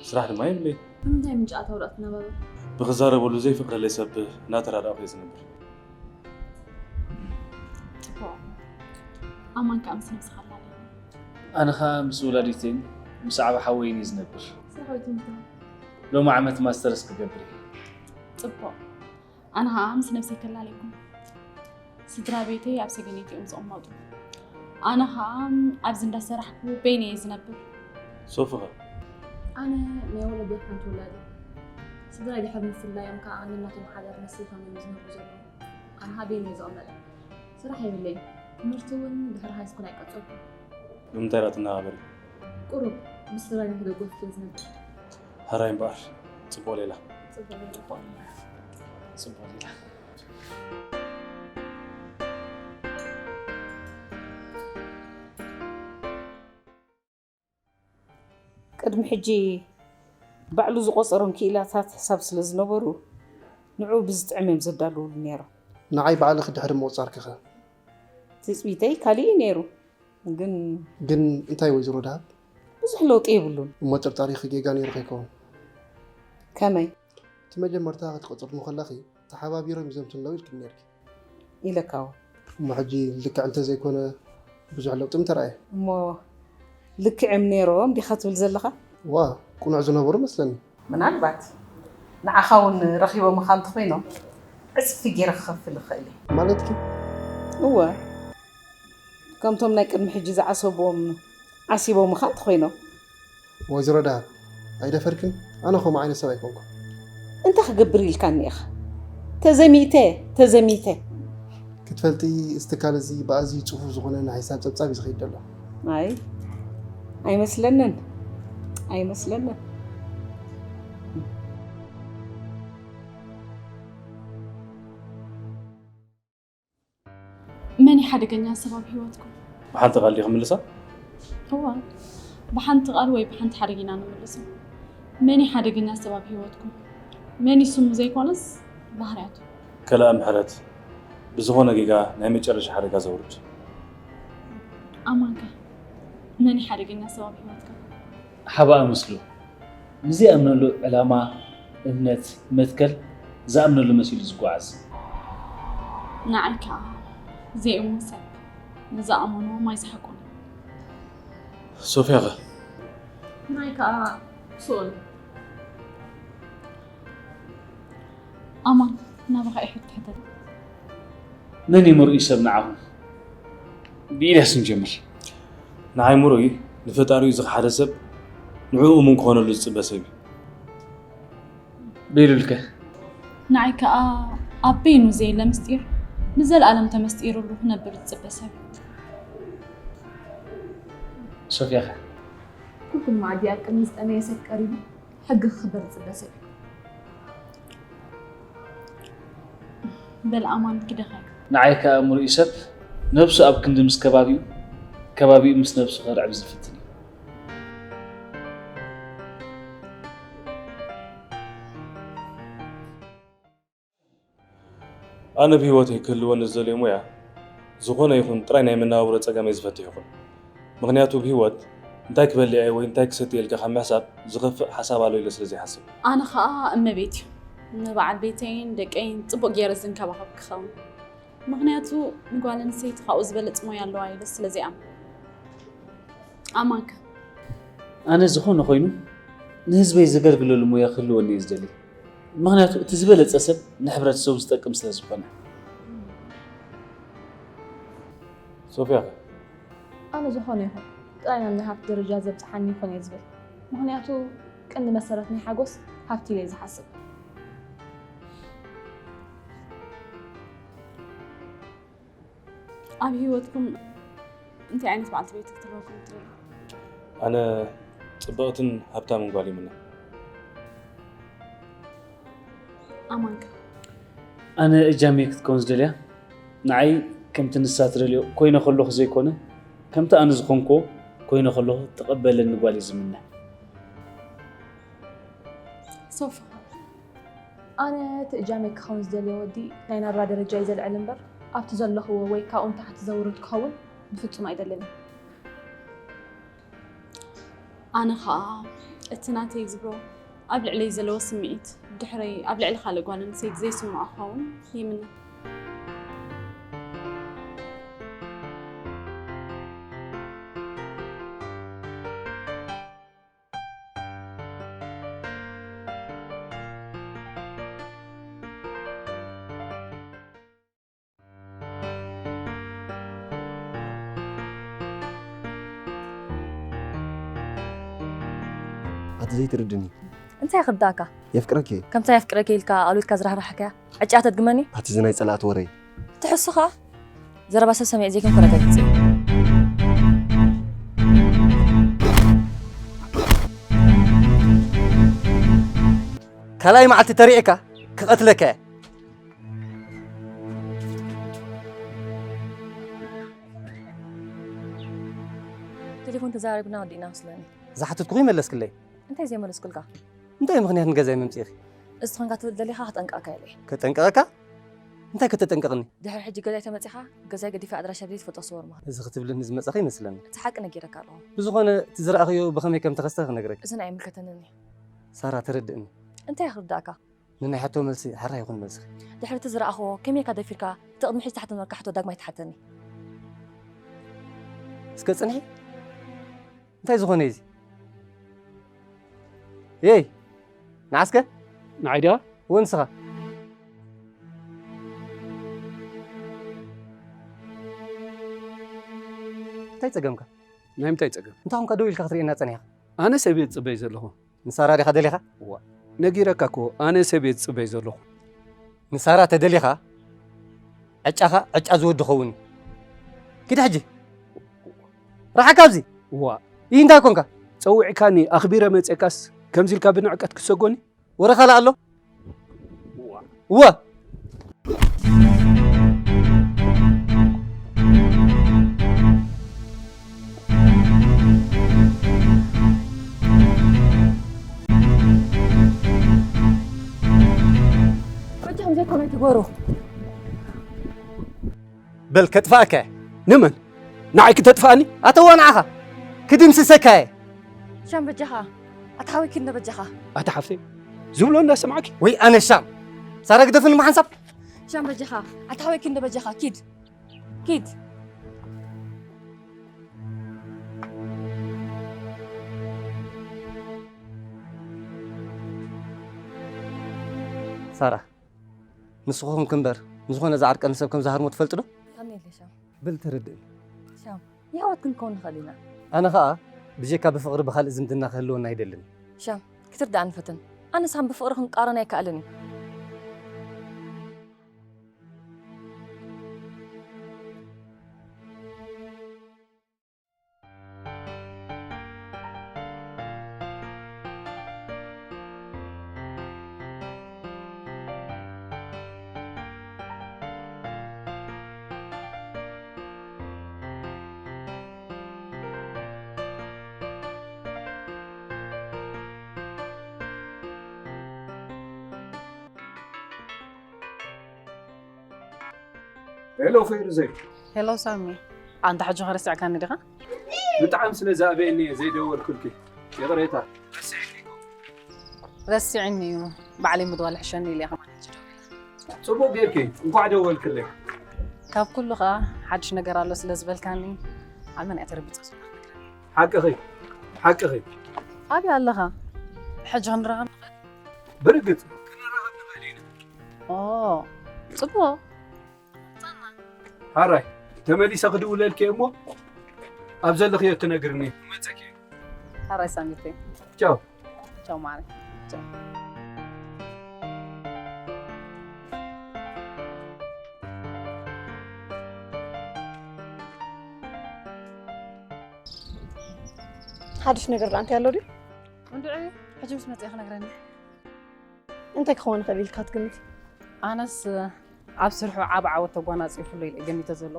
ስራሕ ድማ የብለይ። ብምንታይ ምንጪ ኣታዊ ዶ ትነባበር? ብክዛረበሉ ዘይፍቅደለይ ሰብ እናተራዳእኩ እየ ዝነብር። ፅቡቕ። ኣማን ከዓ ምስ ነብስኻ ኣላለየኒ። ኣነ ኸዓ ምስ ወላዲተይን ምስ ዓብ ሓወይን እየ ዝነብር። ስራሕ ወይ ትምህርትኻ? ሎሚ ዓመት ማስተርስ ክገብር እየ። ፅቡቕ። ኣነ ኸዓ ምስ ነብሰይ ከላለየኩም። ስድራ ቤተይ ኣብ ሰገነይቲ እዮም ዝቕመጡ። ኣነ ኸዓ ኣብዚ እንዳሰራሕኩ በይነይ እየ ዝነብር። ሶፊ ኸ? ኣነ ናይ ወለደይ ሓንቲ ውላድ እየ። ስድራይ ድሕሪ ምፍላዮም ከዓ ነናቶም ሓዳር መስሪቶም እዮም ዝነብሩ ዘለዉ። ኣነ ኸዓ በይነይ እየ ዝቕመጥ። ስራሕ የብለይን። ትምህርቲ እውን ድሕሪ ሃይስኩል ኣይቀፀልኩን። ብምንታይ ዳኣ ትነባበሪ? ቁሩብ ምስ ስድራይ እናተደጎፍኩ እየ ዝነብር። ሕራይ እምበኣር ፅቡቕ ሌላ። ፅቡቕ ሌላ። ፅቡቕ ሌላ። ቅድሚ ሕጂ ባዕሉ ዝቖጸሮም ክኢላታት ሕሳብ ስለ ዝነበሩ ንዕኡ ብዝጥዕም እዮም ዘዳልውሉ ነይሮም። ንዓይ ባዕልኺ ድሕሪ ምቑጻርኪኸ? ትጽቢተይ ካልእ እዩ ነይሩ ግን። ግን እንታይ ወይዘሮ ደሃብ? ብዙሕ ለውጢ የብሉን። እሞ ጥርጣሬኺ ጌጋ ነይሩ ከይከውን? ከመይ? እቲ መጀመርታ ክትቕጽርኒ ከለኺ ተሓባቢሮም ይዘምቱ ኣለዉ ኢልክኒ ነይርኪ። ኢለካዎ። እሞ ሕጂ ልክዕ እንተዘይኮነ ብዙሕ ለውጢ ምተራእየ። እሞ ልክዕም ነይሮም ዲኻ ትብል ዘለኻ? እዋ ቅኑዕ ዝነበሩ መስለኒ። ምናልባት ንዓኻ እውን ረኺቦምኻ እንተኾይኖም ዕፅፊ ገይረ ክኸፍል እኽእል እየ። ማለትኪ? እወ ከምቶም ናይ ቅድሚ ሕጂ ዝዓሰብዎም ዓሲቦምኻ እንተኾይኖም። ወይዘሮ ደሃብ ኣይደፈርክን? ኣነ ከምኡ ዓይነት ሰብ ኣይኮንኩን። እንታይ ክገብር ኢልካኒ ኢኻ? ተዘሚተ ተዘሚተ። ክትፈልጢ እዚ ትካል እዚ ብኣዝዩ ፅፉፍ ዝኾነ ናይ ሒሳብ ፀብፃብ እዩ ዝኸይድ ዘሎ። ኣይ ኣይመስለንን ኣይመስለንን። መን እዩ ሓደገኛ ሰብ ኣብ ህይወትኩም? ብሓንቲ ቃል ድዩ ክምልሳ? እዋ ብሓንቲ ቃል ወይ ብሓንቲ ሓደግ ኢና ንምልሶ። መን እዩ ሓደገኛ ሰብ ኣብ ህይወትኩም? መን እዩ ስሙ ዘይኮነስ ባህርያቱ? ከለኣ ምሕረት ብዝኾነ ጌጋ ናይ መጨረሻ ሓደጋ ዘውርድ። ኣማንካ መን እዩ ሓደገኛ ሰብ ኣብ ህይወትካ? ሓባእ ምስሉ ንዘይኣምነሉ ዕላማ፣ እምነት፣ መትከል ዝኣምነሉ መሲሉ ዝጓዓዝ። ንዓይ ከዓ ዘይእሙን ሰብ ንዝኣመኖ ማይ ዝሓቁን እዩ። ሶፍያ ኸ? ንዓይ ከዓ ስኦል። ኣማን ናባኻ እየ ሕቶ ሕተት። መን እዩ ምርኡይ ሰብ ንዓኹም? ብኢልያስ ንጀምር። ንዓይ ምርኡይ ንፈጣሪኡ ዝኸሓደ ሰብ ንዕኡ እሙን ክኾነሉ ዝፅበ ሰብ እዩ። በይሉልከ? ንዓይ ከዓ ኣብ በይኑ ዘየለ ምስጢር ንዘለኣለም ተመስጢሩሉ ክነብር ዝፅበ ሰብ እዩ። ሶፍያኸ? ኩልኩም መኣዲ ኣብ ቅድሚ ዝጠመየ ሰብ ቀሪቡ ሕጊ ክኽበር ዝፅበ ሰብ እዩ። በል ኣማን ክደኸ። ንዓይ ከዓ ምርኡይ ሰብ ነብሱ ኣብ ክንዲ ምስ ከባቢኡ፣ ከባቢኡ ምስ ነብሱ ከርዕብ ዝፍትን እዩ። ኣነ ብህይወተይ ክህልወኒ ዝደልዮ ሞያ ዝኾነ ይኹን ጥራይ ናይ መነባብሮ ጸገመይ ዝፈትሕ ይኹን። ምኽንያቱ ብህይወት እንታይ ክበልዕ እየ ወይ እንታይ ክሰቲ እየ ኢልካ ካብ ምሕሳብ ዝኸፍእ ሓሳብ ኣሎ ኢለ ስለ ዘይሓስብ። ኣነ ኸኣ እመቤት እዩ። ንበዓል ቤተይን ደቀይን ጽቡቕ ገይረ ዝንከባኸብ ክኸውን። ምኽንያቱ ንጓል ኣንስተይቲ ካብኡ ዝበለጽ ሞያ ኣለዋ ኢለ ስለ ዘይኣምን። ኣማንከ? ኣነ ዝኾነ ኮይኑ ንህዝበይ ዘገልግለሉ ሞያ ክህልወኒ እየ ዝደሊ። ምኽንያቱ እቲ ዝበለጸ ሰብ ንሕብረተሰቡ ዝጠቅም ስለ ዝኾነ። ሶፍያ ከ? ኣነ ዝኾነ ይኹን ጥራይ ናብ ናይ ሃብቲ ደረጃ ዘብጽሓኒ ይኹን እየ ዝብል። ምኽንያቱ ቀንዲ መሰረት ናይ ሓጎስ ሃብቲ ኢለ እየ ዝሓስብ። ኣብ ህይወትኩም እንታይ ዓይነት በዓልቲ ቤት ክትህልወኩም ትደልዩ? ኣነ ጽብቕትን ሃብታምን ጓል ይምነ። ኣማንከ? ኣነ እጃመይ ክትከውን ዝደልያ ንዓይ ከምቲ ንሳ ትደልዮ ኮይነ ከለኹ ዘይኮነ ከምቲ ኣነ ዝኾንክዎ ኮይነ ከለኹ ትቐበለኒ ጓል እየ ዝምነ። ሶፍያ? ኣነ እቲ እጃመይ ክኸውን ዝደልዮ ወዲ ናይ ናብራ ደረጃ እዩ ዘልዕል እምበር ኣብቲ ዘለኽዎ ወይ ካብኡ ንታሕቲ ዘውርድ ክኸውን ብፍጹም ኣይደልን እየ። ኣነ ኸኣ እቲ ናተይ ዝብሎ ኣብ ልዕለይ ዘለዎ ስምዒት ድሕረይ ኣብ ልዕሊ ካልእ ጓል ኣንስተይቲ ዘይስምዖ ክኸውን ይምነ። ኣቲ ዘይትርድኒ እንታይ ክርዳእካ? የፍቅረኪ እየ። ከምታ የፍቅረኪ ኢልካ ኣሉልካ ዝራህራሕካያ ዕጫ ተድግመኒ? ኣቲ እዚ ናይ ጸላእቲ ወረይ። ትሕሱ ኸ? ዘረባ ሰብ ሰሚዕ ዘይኮንኩ ረጋጊጸ። ካልኣይ መዓልቲ ተሪዕካ ክቐትለካ እየ። ቴሌፎን ተዛሪብና ወዲእና መስለኒ። ዝሓተትኩኺ መለስክለይ። እንታይ ዘይመለስኩልካ? እንታይ ምኽንያት ንገዛይ መምጺእኺ? እዚ ትኾንካ ትብል ደሊኻ ክጠንቀቐካ ኢለ እየ። ከጠንቀቐካ? እንታይ ከተጠንቅቕኒ? ድሕሪ ሕጂ ገዛይ ተመጺኻ ገዛይ ገዲፈ ኣድራሻ ብዘይትፈልጦ ክሰወር ምዃን። እዚ ክትብልኒ ዝመጻኺ ይመስለኒ። እቲ ሓቂ ነጊረካ ኣለኹ። ብዝኾነ እቲ ዝረኣኽዮ ብኸመይ ከም ተኸስተ ክነግረኪ። እዝን ኣይምልከተንን እዩ። ሳራ ተረድእኒ። እንታይ ክርዳእካ? ንናይ ሕቶ መልሲ ሕራይ ይኹን መልስኺ። ድሕሪ እቲ ዝረኣኽዎ ከመይ ኢልካ ደፊርካ እቲ ቅድሚ ሕጂ ትሓተነካ ሕቶ ዳግማይ ትሓተኒ? እስከ ጽንሒ። እንታይ ዝኾነ እዩ እዚ? የይ ንዓስከ ንዓይ ድያ? ወንስኻ እንታይ ጸገምካ? ናይ ምንታይ ጸገም? እንታይ ኾንካ ደው ኢልካ ክትርእየና ጸኒሕካ? ኣነ ሰብ እየ ዝጽበይ ዘለኹ። ንሳራ ዲኻ ደሊኻ? እዋ ነጊረካ እኮ ኣነ ሰብ እየ ዝጽበይ ዘለኹ። ንሳራ ተደሊኻ ዕጫኻ ዕጫ ዝወዲ ኸውን እዩ። ኪድ ሕጂ ርሓቅ ካብዚ። እዋ ይህ እንታይ ኮንካ? ጸዊዕካኒ ኣኽቢረ መጼካስ ከምዚ ኢልካ ብንዕቀት ክሰጎኒ? ወረ ካልእ ኣሎ? እዋ በጃኹም ዘይኮነ ኣይትግበሩ። በል ከጥፍኣካ እየ። ንመን? ንዓይ ክተጥፍኣኒ? ኣተዋ ንዓኻ ክድምስሰካ እየ። ሻም በጃኻ ኣታ ሓወይ ኪድ እንዶ በጃኻ። ኣታ ሓፍተይ ዝብሎ እንዳሰማዕኪ። ወይ ኣነ ሻም ሳራ ግደፍኒ ብሓንሳብ። ሻም በጃኻ ኣታ ሓወይ ኪድ እንዶ በጃኻ ኪድ ኪድ። ሳራ ንስኺ ኮንኪ እምበር ንዝኾነ ዝዓርቀኒ ሰብ ከም ዝሃርሞ ትፈልጢ ዶ? ከመይ ኢለ ሻም? በል ተረድእኒ። ሻም የሕዋት ክንከውን ንኽእል ኢና። ኣነ ኸኣ ብጀካ ብፍቕሪ ብኻልእ ዝምድና ክህልወና ኣይደልን። ሻም ክትርድኣኒ ፈትን። ኣነ ሳም ብፍቕሪ ክንቃረን ኣይከኣልን እዩ። ሄሎ ፌርዘይ። ሄሎ ሳሚ፣ ኣንታ ሕጂ ኸ ረሲዕካኒ ዲኻ? ብጣዕሚ ስለ ዝኣበየኒ እየ ዘይደወልኩልኪ። ይቕሬታ። ረሲዕኒ እዩ። ባዕለይ ምድዋል ሕሸኒ ኢለ እየ ከማን ሕጂ ደዊለ። ጽቡቕ ጌርኪ። እንኳዕ ደወልክለይ። ካብ ኩሉ ኸኣ ሓድሽ ነገር ኣሎ ስለ ዝበልካኒ፣ ኣመና እየ ተረቢጸ ዘለኹ። ሓቅኺ። ሓቅኺ። ኣበይ ኣለኻ? ሕጂ ክንራኸብ ንኽእል? ብርግጽ። ኦ፣ ጽቡቕ። ሓራይ፣ ተመሊሰ ክድውለልኪ እየ እሞ ኣብ ዘለኽዮ ትነግርኒ። ክመጸኪ እየ። ሓራይ ሳሚተይ። ቻው። ቻው ማሪ። ቻው። ሓድሽ ነገር ደኣ እንታይ ኣሎ ድዩ? እንድዒ ሕጂ ምስ መጽአ ክነግረኒ። እንታይ ክኸውን ይኽእል ኢልካ ትግምት? ኣነስ ኣብ ስርሑ ዓብ ዓወት ተጓናጺፉሉ ኢለ ገሚተ ዘሎ።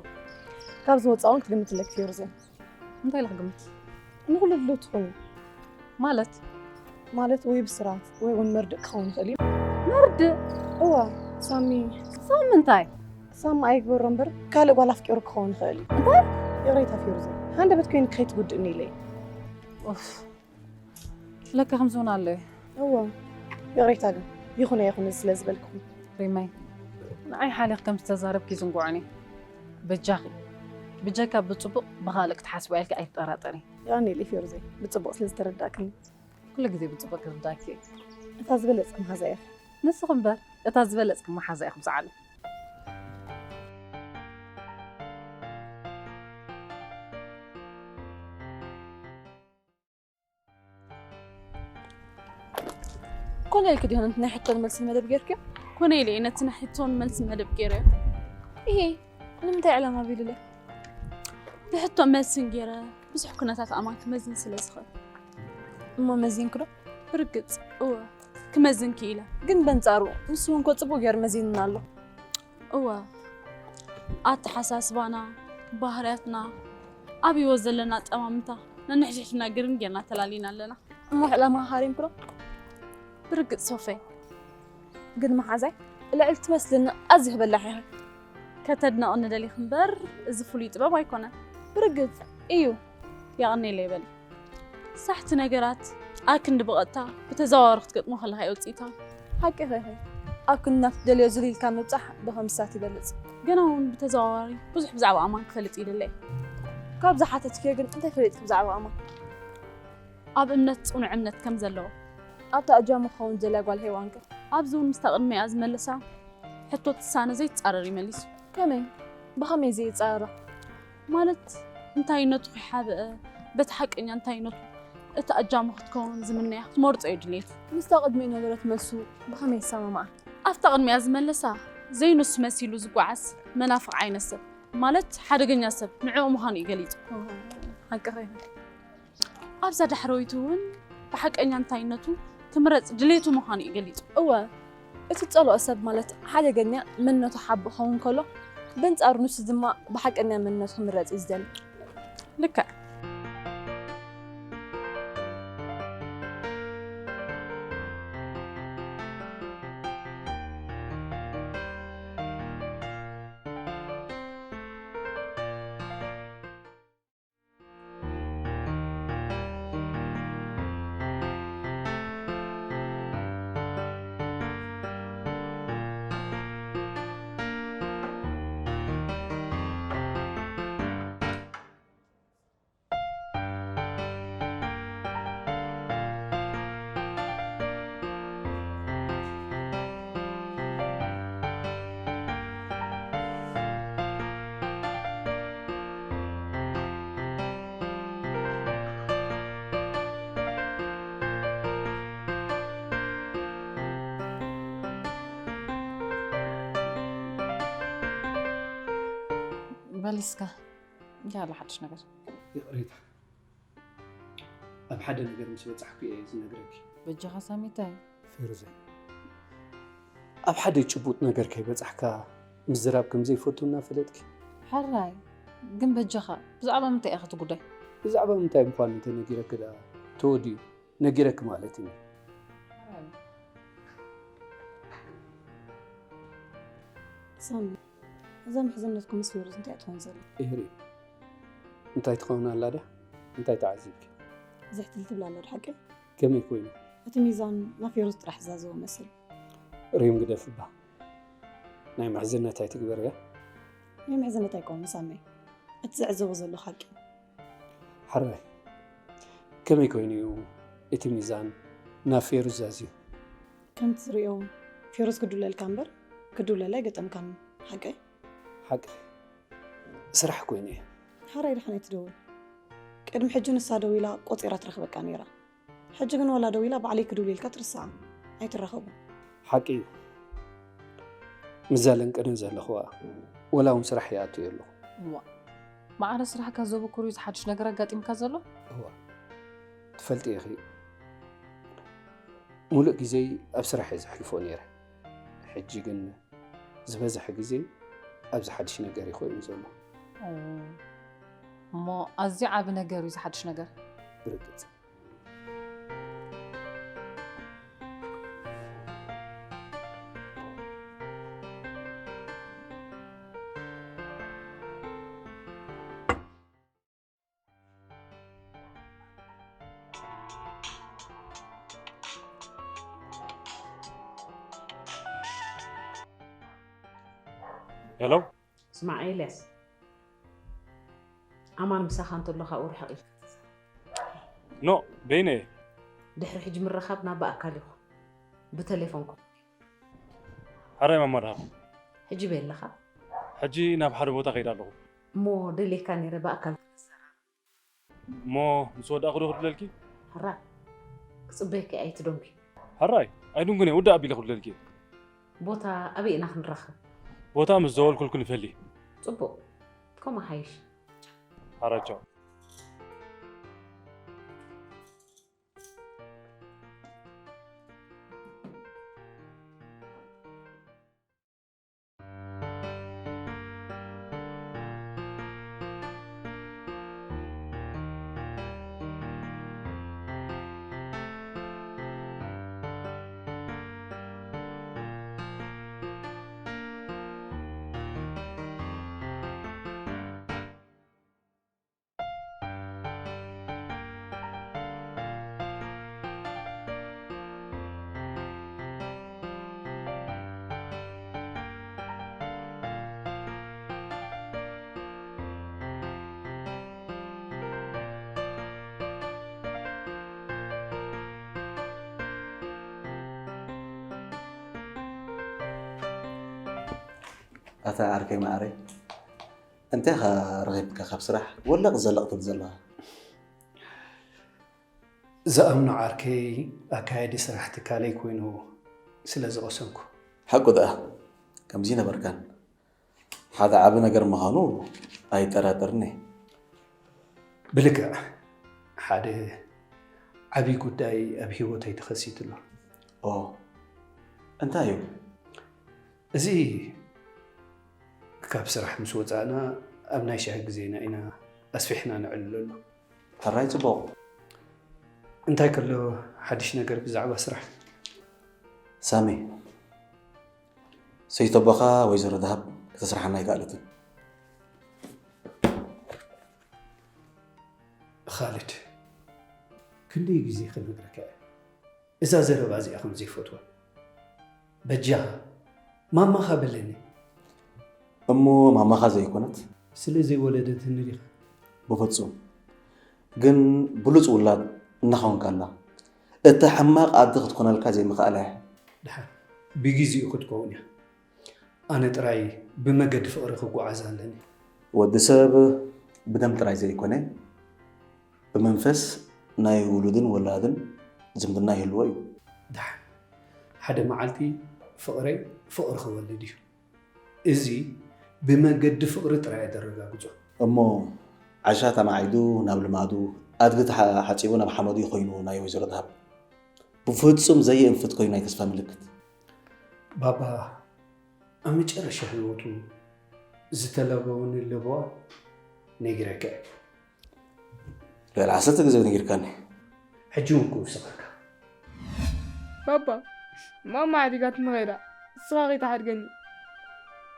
ካብ ዝወፃ እውን ክትግምት ኣለኪ ፌሩዘ። እንታይ ኢለ ክግምት? ንኹሉ ድልው ትኹን እዩ። ማለት? ማለት ወይ ብስራት ወይ እውን መርድእ ክኸውን ይኽእል እዩ። መርድእ? እዋ ሳሚ ሳሚ እንታይ? ሳሚ ኣይግበሮ እምበር ካልእ ጓል ኣፍቂሩ ክኸውን ይኽእል እዩ። እንታይ? ይቕሬታ ፌሩዘ፣ ሃንደበት ኮይኑ ከይትጉድእኒ ኢለ እየ። ኡፍ፣ ለካ ከምዚ እውን ኣሎ እዩ። እዋ ይቕሬታ ግን ይኹን ኣይኹን ስለ ዝበልክኹም። ሪመይ፣ ንዓይ ሓሊኽ ከም ዝተዛረብኪ ዝንግዖኒ። በጃኺ ብጀካ ብጽቡቕ ብኻልእ ክትሓስባ ኢልኪ ኣይትጠራጠሪ። የቐንየለይ ፌሩዘይ ብጽቡቕ ስለ ዝተረዳእክኒ። ኩሉ ግዜ ብጽቡቕ ክርዳእኪ እየ። እታ ዝበለጸ መሓዛ ኢኺ። ንስኺ እምበር እታ ዝበለጽኪ መሓዛ ኢኺ ብዝዓለም። ኮነ ኢልኪ ዲሆን ናይ ሕቶን መልስን መደብ ጌርኪ? ኮነ ኢለ እየ ነቲ ናይ ሕቶን መልስን መደብ ገይረ። ይሄ ንምንታይ ዕላማ ቢሉለ? ብሕቶ መልስን ገይረ ብዙሕ ኩነታት ኣማን ክመዝን ስለ ዝኽእል። እሞ መዚንኪ ዶ? ብርግጽ እወ ክመዝን ክኢለ። ግን በንጻሩ ንሱ እውን እኮ ጽቡቕ ገይሩ መዚንና ኣሎ። እወ ኣተሓሳስባና፣ ባህርያትና፣ ኣብ ህይወት ዘለና ኣጠማምታ ነንሕድሕድና ግርም ጌርና ተላሊና ኣለና። እሞ ዕላማ ሃሪምኪ ዶ? ብርግጽ ሶፈይ። ግን መሓዛይ ልዕል ትመስልኒ ኣዝዩ በላሕ ኢኺ። ከተድንቕኒ ደሊኺ እምበር እዚ ፍሉይ ጥበብ ኣይኮነን። ብርግጽ እዩ። የቐንየለይ በሊ። ሳሕቲ ነገራት ኣክንዲ ብቐጥታ ብተዘዋዋሪ ክትገጥሞ ከለኻ እዩ ውፅኢታዊ። ሓቂ ኢኺ። ኣብ ክንዲ ናብቲ ትደልዮ ዝል ኢልካ ምብጻሕ ብኸምስታት ይበልጽ። ገና እውን ብተዘዋዋሪ ብዙሕ ብዛዕባ ኣማን ክፈልጥ ይደሊ እየ። ካብ ዝሓተትክዮ ግን እንታይ ፈሊጥኪ ብዛዕባ ኣማን? ኣብ እምነት ጽኑዕ እምነት ከም ዘለዎ። ኣብታ እጃሙ ክኸውን ዝደልያ ጓል ሄዋን ከ? ኣብዚ እውን ምስታ ቅድሚኣ ዝመለሳ ሕቶ ትሳነ ዘይትጻረር እዩ መሊሱ። ከመይ? ብኸመይ ዘይጻረራ? ማለት እንታይነቱ ከይሓብአ በቲ ሓቀኛ እንታይነቱ እቲ ኣጃሙ ክትከውን ዝምነያ ክትመርጾ እዩ ድሌቱ። ምስታ ቅድሚኡ ነበረት መልሱ ብኸመይ ይሰማማዓ? ኣብታ ቅድሚኣ ዝመለሳ ዘይንሱ መሲሉ ዝጓዓዝ መናፍቕ ዓይነት ሰብ ማለት ሓደገኛ ሰብ ንዕኡ ምዃኑ እዩ ገሊጹ። ሓቅኺ። ኣብዛ ዳሕረወይቲ እውን ብሓቀኛ እንታይነቱ ክምረጽ ድሌቱ ምዃኑ እዩ ገሊጹ። እወ፣ እቲ ዝጸልኦ ሰብ ማለት ሓደገኛ መንነቱ ሓቢ ክኸውን ከሎ፣ በንጻሩ ንሱ ድማ ብሓቀኛ መንነቱ ክምረጽ እዩ ዝደሊ። ልክዕ። በል እስከ እንታይ ኣሎ ሓድሽ ነገር? ይቕሬታ፣ ኣብ ሓደ ነገር ምስ በጻሕኩ እየ ዝነግረኪ። በጃኻ ሳሚታይ? ፌሩዘይ፣ ኣብ ሓደ ጭቡጥ ነገር ከይበጻሕካ ምዝራብ ከም ዘይፈቱ እናፈለጥኪ። ሓራይ ግን በጃኻ ብዛዕባ ምንታይ ኢኻ እቲ ጉዳይ? ብዛዕባ ምንታይ ምዃኑ እንተነጊረኪ ደኣ ተወዲኡ፣ ነጊረኪ ማለት እዩ። ሳሚ፣ እዛ ምሕዝነትኩም ምስ ፌሩዝ እንታይ ትኸውን ዘላ? ይህሪ እንታይ ትኸውን ኣላ ድያ? እንታይ ተዓዚብኪ? ዝሕትል ትብል ኣላ ዶ ሓቂ? ከመይ ኮይኑ? እቲ ሚዛን ናብ ፌሩዝ ጥራሕ ዝዛዘወ መስል። ሪም ግደፍባ ናይ ምሕዝነት ኣይትግበርያ። ናይ ምሕዝነት ኣይኮኑን ሳመይ፣ እቲ ዝዕዘቦ ዘሎ ሓቂ። ሓራይ ከመይ ኮይኑ እዩ እቲ ሚዛን ናብ ፌሩዝ ዛዝዩ? ከምቲ ትሪኦ ፌሩዝ ክድውለልካ እምበር ክድውለላ ኣይገጠምካን። ሓቀይ? ሓቂ ስራሕ ኮይኑ እዩ። ሓራይ ድሓን ኣይትደውል። ቅድሚ ሕጂ ንሳ ደዊላ ቆፂራ ትረኽበካ ነይራ። ሕጂ ግን ዋላ ደዊላ ባዕለይ ክድውልልካ ትርስዓ። ኣይትራኸቡ። ሓቂ እዩ። ምዛ ለንቀደን ዘለኹዋ ወላ እውን ስራሕ ይኣቱ ኣለኹ። እዋ ማዕረ ስራሕካ ዘብክሩ እዩ ዝሓድሽ ነገር ኣጋጢምካ ዘሎ? እዋ ትፈልጢ ኢኺ፣ ሙሉእ ግዜይ ኣብ ስራሕ እየ ዘሕልፎ ነይረ። ሕጂ ግን ዝበዝሐ ግዜ ኣብዚ ሓድሽ ነገር እዩ ኮይኑ ዘሎ። እሞ ኣዝዩ ዓቢ ነገር እዩ ዝሓድሽ ነገር። ብርግጽ። ሄሎ ስማዕ ኤልያስ፣ ኣማን ምሳኻ እንተሎ ካብኡ ርሕቕ ኢልካ ተዛረብ። ኖ በይነ እየ። ድሕሪ ሕጂ ምርኻብና ብኣካል ይኹን ብቴሌፎን ክኹን። ሕራይ ማማ ደሃብ። ሕጂ በይ ኣለኻ? ሕጂ ናብ ሓደ ቦታ ከይደ ኣለኹ። እሞ ደልየካ ነይረ ብኣካል ክትዛረብ። እሞ ምስ ወዳእኹ ዶ ክድለልኪ? ሕራይ ክጽበየኪ ኣይትደንጉ። ሕራይ ኣይድንጉን እየ፣ ውዳእ ኣቢለ ክድለልኪ እየ። ቦታ ኣበይ ኢና ክንራኸብ? ቦታ ምስ ደወልኩልኩ ንፈሊ። ጽቡቕ፣ ከምኡ ሓይሽ። ሓራይ ቻው። ኣታ ዓርከይ መዓረይ፣ እንታይ ኢኻ ረኺብካ ካብ ስራሕ ወለቕ ዘለቕ ትብል ዘለኻ? ዝኣምኖ ዓርከይ ኣካያዲ ስራሕ ትካለይ ኮይኑ ስለ ዝቐሰንኩ። ሓቁ ደኣ ከምዚ ነበርካን ሓደ ዓቢ ነገር ምዃኑ ኣይጠራጠርን እየ። ብልክዕ ሓደ ዓቢ ጉዳይ ኣብ ህይወተይ ተኸሲቱ ኣሎ። ኦ እንታይ እዩ? እዚ ካብ ስራሕ ምስ ወጻእና ኣብ ናይ ሻሂ ግዜና ኢና ኣስፊሕና ነዕልለሉ። ሕራይ ጽቡቕ። እንታይ ከሎ ሓድሽ ነገር ብዛዕባ ስራሕ? ሳሚ፣ ሰይተቦኻ ወይዘሮ ደሃብ ከተስርሓና ኣይከኣለትን። ኻልድ፣ ክንደይ ግዜ ክነግረካ እየ እዛ ዘረባ እዚኣ ከም ዘይፈትዋ። በጃኻ ማማኻ በለኒ። እሞ ማማኻ ዘይኮነት? ስለ ዘይወለደትኒ ዲኻ? ብፍጹም። ግን ብሉጽ ውላድ እናኾንካ ኣላ። እታ ሕማቕ ኣደ ክትኮነልካ ዘይምኽኣላ እያ። ደሓን ብግዜኡ ክትከውን እያ። ኣነ ጥራይ ብመገዲ ፍቕሪ ክጓዓዝ ኣለኒ። ወዲ ሰብ ብደም ጥራይ ዘይኮነ ብመንፈስ ናይ ውሉድን ወላድን ዝምድና ይህልዎ እዩ። ደሓን ሓደ መዓልቲ ፍቕረይ ፍቕሪ ክወልድ እዩ። እዚ ብመገዲ ፍቕሪ ጥራይ እየ ዘረጋግጾ። እሞ ዓሻ ተማዒዱ ናብ ልማዱ፣ ኣድጊ ተሓ- ሓጺቡ ናብ ሓመዱ እዩ ኮይኑ ናይ ወይዘሮ ደሃብ። ብፍጹም ዘየእንፍት ኮይኑ ናይ ተስፋ ምልክት። ባባ ኣብ መጨረሻ ህይወቱ ዝተለበወኒ ለበዋ ነጊረካ እየ። ልዕሊ ዓሰርተ ግዜ ነጊርካኒ። ሕጂ እውን ክውስኸካ። ባባ ማማ ሓዲጋትኒ ኸይዳ ንስኻ ከይትሓድገኒ።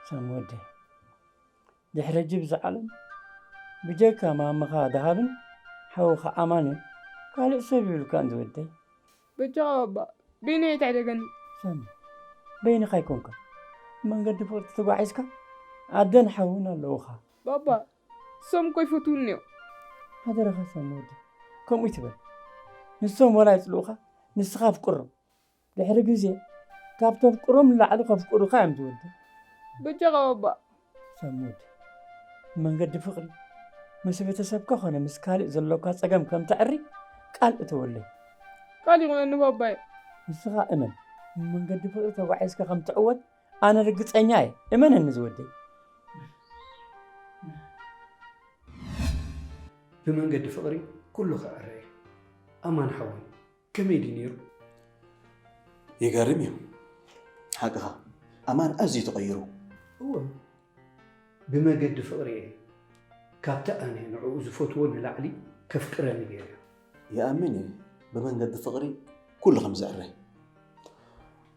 ሳሚ ወደይ ድሕሪ ሕጂ ብዛ ዓለም ብጀካ ማማኻ ደሃብን ሓውኻ ኣማንን ካልእ ሰብ ይብልካን ዝወደይ። በጃኻ ባባ፣ በይነይ ኣይትሕደገኒ። ሳሚ፣ በይንኻ ኣይኮንካ መንገዲ ፍቕሪ ተጓዒዝካ፣ ኣደን ሓውን ኣለውኻ። ባባ፣ እሶም እኮ ይፈትውኒ እዮም። ሓደራኻ ሳሚ ወዲ፣ ከምኡ ይትበል። ንሶም ወላ ይጽልኡኻ፣ ንስኻ ኣፍቅሮም። ድሕሪ ግዜ ካብ ተፍቅሮም ንላዕሊ ከፍቅሩኻ እዮም ዝወዱ። በጃኻ ባባ። ሳሚ ወዲ፣ መንገዲ ፍቕሪ ምስ ቤተሰብካ ኾነ ምስ ካልእ ዘሎካ ጸገም ከም ተዕሪ ቃል እተወለይ። ቃል ይኹነኒ ባባየ። ንስኻ እመን፣ መንገዲ ፍቕሪ ተጓዒዝካ ከም ትዕወት ኣነ ርግጸኛ እየ። እመነኒ ዝወደይ። ብመንገዲ ፍቕሪ ኩሉ ክዕረ እዩ። ኣማን ሓወይ ከመይ ድዩ ነይሩ? ይገርም እዩ ሓቅኻ። ኣማን ኣዝዩ ተቐይሩ። እወ፣ ብመገዲ ፍቕሪ እየ ካብቲ ኣነ ንዕኡ ዝፈትዎ ንላዕሊ ከፍቅረኒ ገይረ። ይኣምን እየ ብመንገዲ ፍቕሪ ኩሉ ከም ዝዕረ።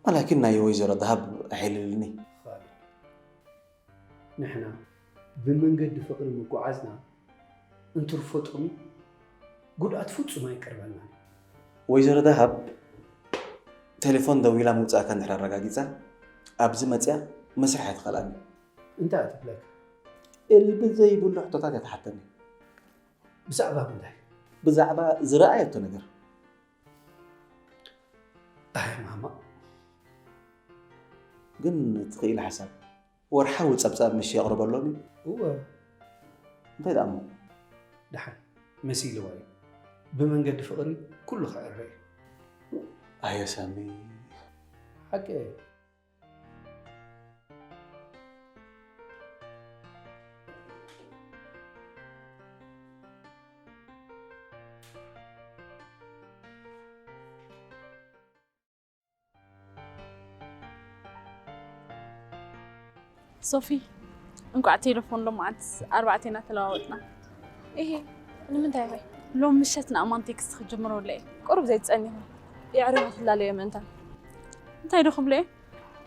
ዋላኪን ናይ ወይዘሮ ደሃብ ኣሕልልኒ። ንሕና ብመንገዲ ፍቕሪ ምጉዓዝና እንትርፎ ጥቕሚ ጉድኣት ፍጹም ኣይቀርበልናን። ወይዘሮ ደሃብ ቴሌፎን ደዊላ ምውፃእካ እንድሕር ኣረጋጊፃ ኣብዚ መፅያ መስርሕ ኣይትኸልኣኒ። እንታይ እያ ትብለካ? እልቢ ዘይብሉ ሕቶታት እያ ትሓተኒ። ብዛዕባ ምንታይ? ብዛዕባ ዝረኣየቶ ነገር። ኣይ ማማ። ግን ትኽኢል ሓሳብ ወርሓዊ ጸብጻብ ምሽ የቕርበሎም እዩ። እወ። እንታይ ደኣ እሞ? ደሓን መሲልዋ እዩ። ብመንገዲ ፍቕሪ ኩሉ ክዕረ እዩ። ኣየ ሳሚ። ሓቂ እዩ። ሶፊ፣ እንቋዕ ቴሌፎን ሎምዓት ኣርባዕቴና ተለዋወጥና። እሄ፣ ንምንታይ ኸ? ሎም ምሸት ንኣማን ቴክስት ክጅምረለ እየ። ቁሩብ ዘይትጸኒኹ። የዕሪኻ ትላለዮ ምእንታን። እንታይ ዶ ክብሎ እየ?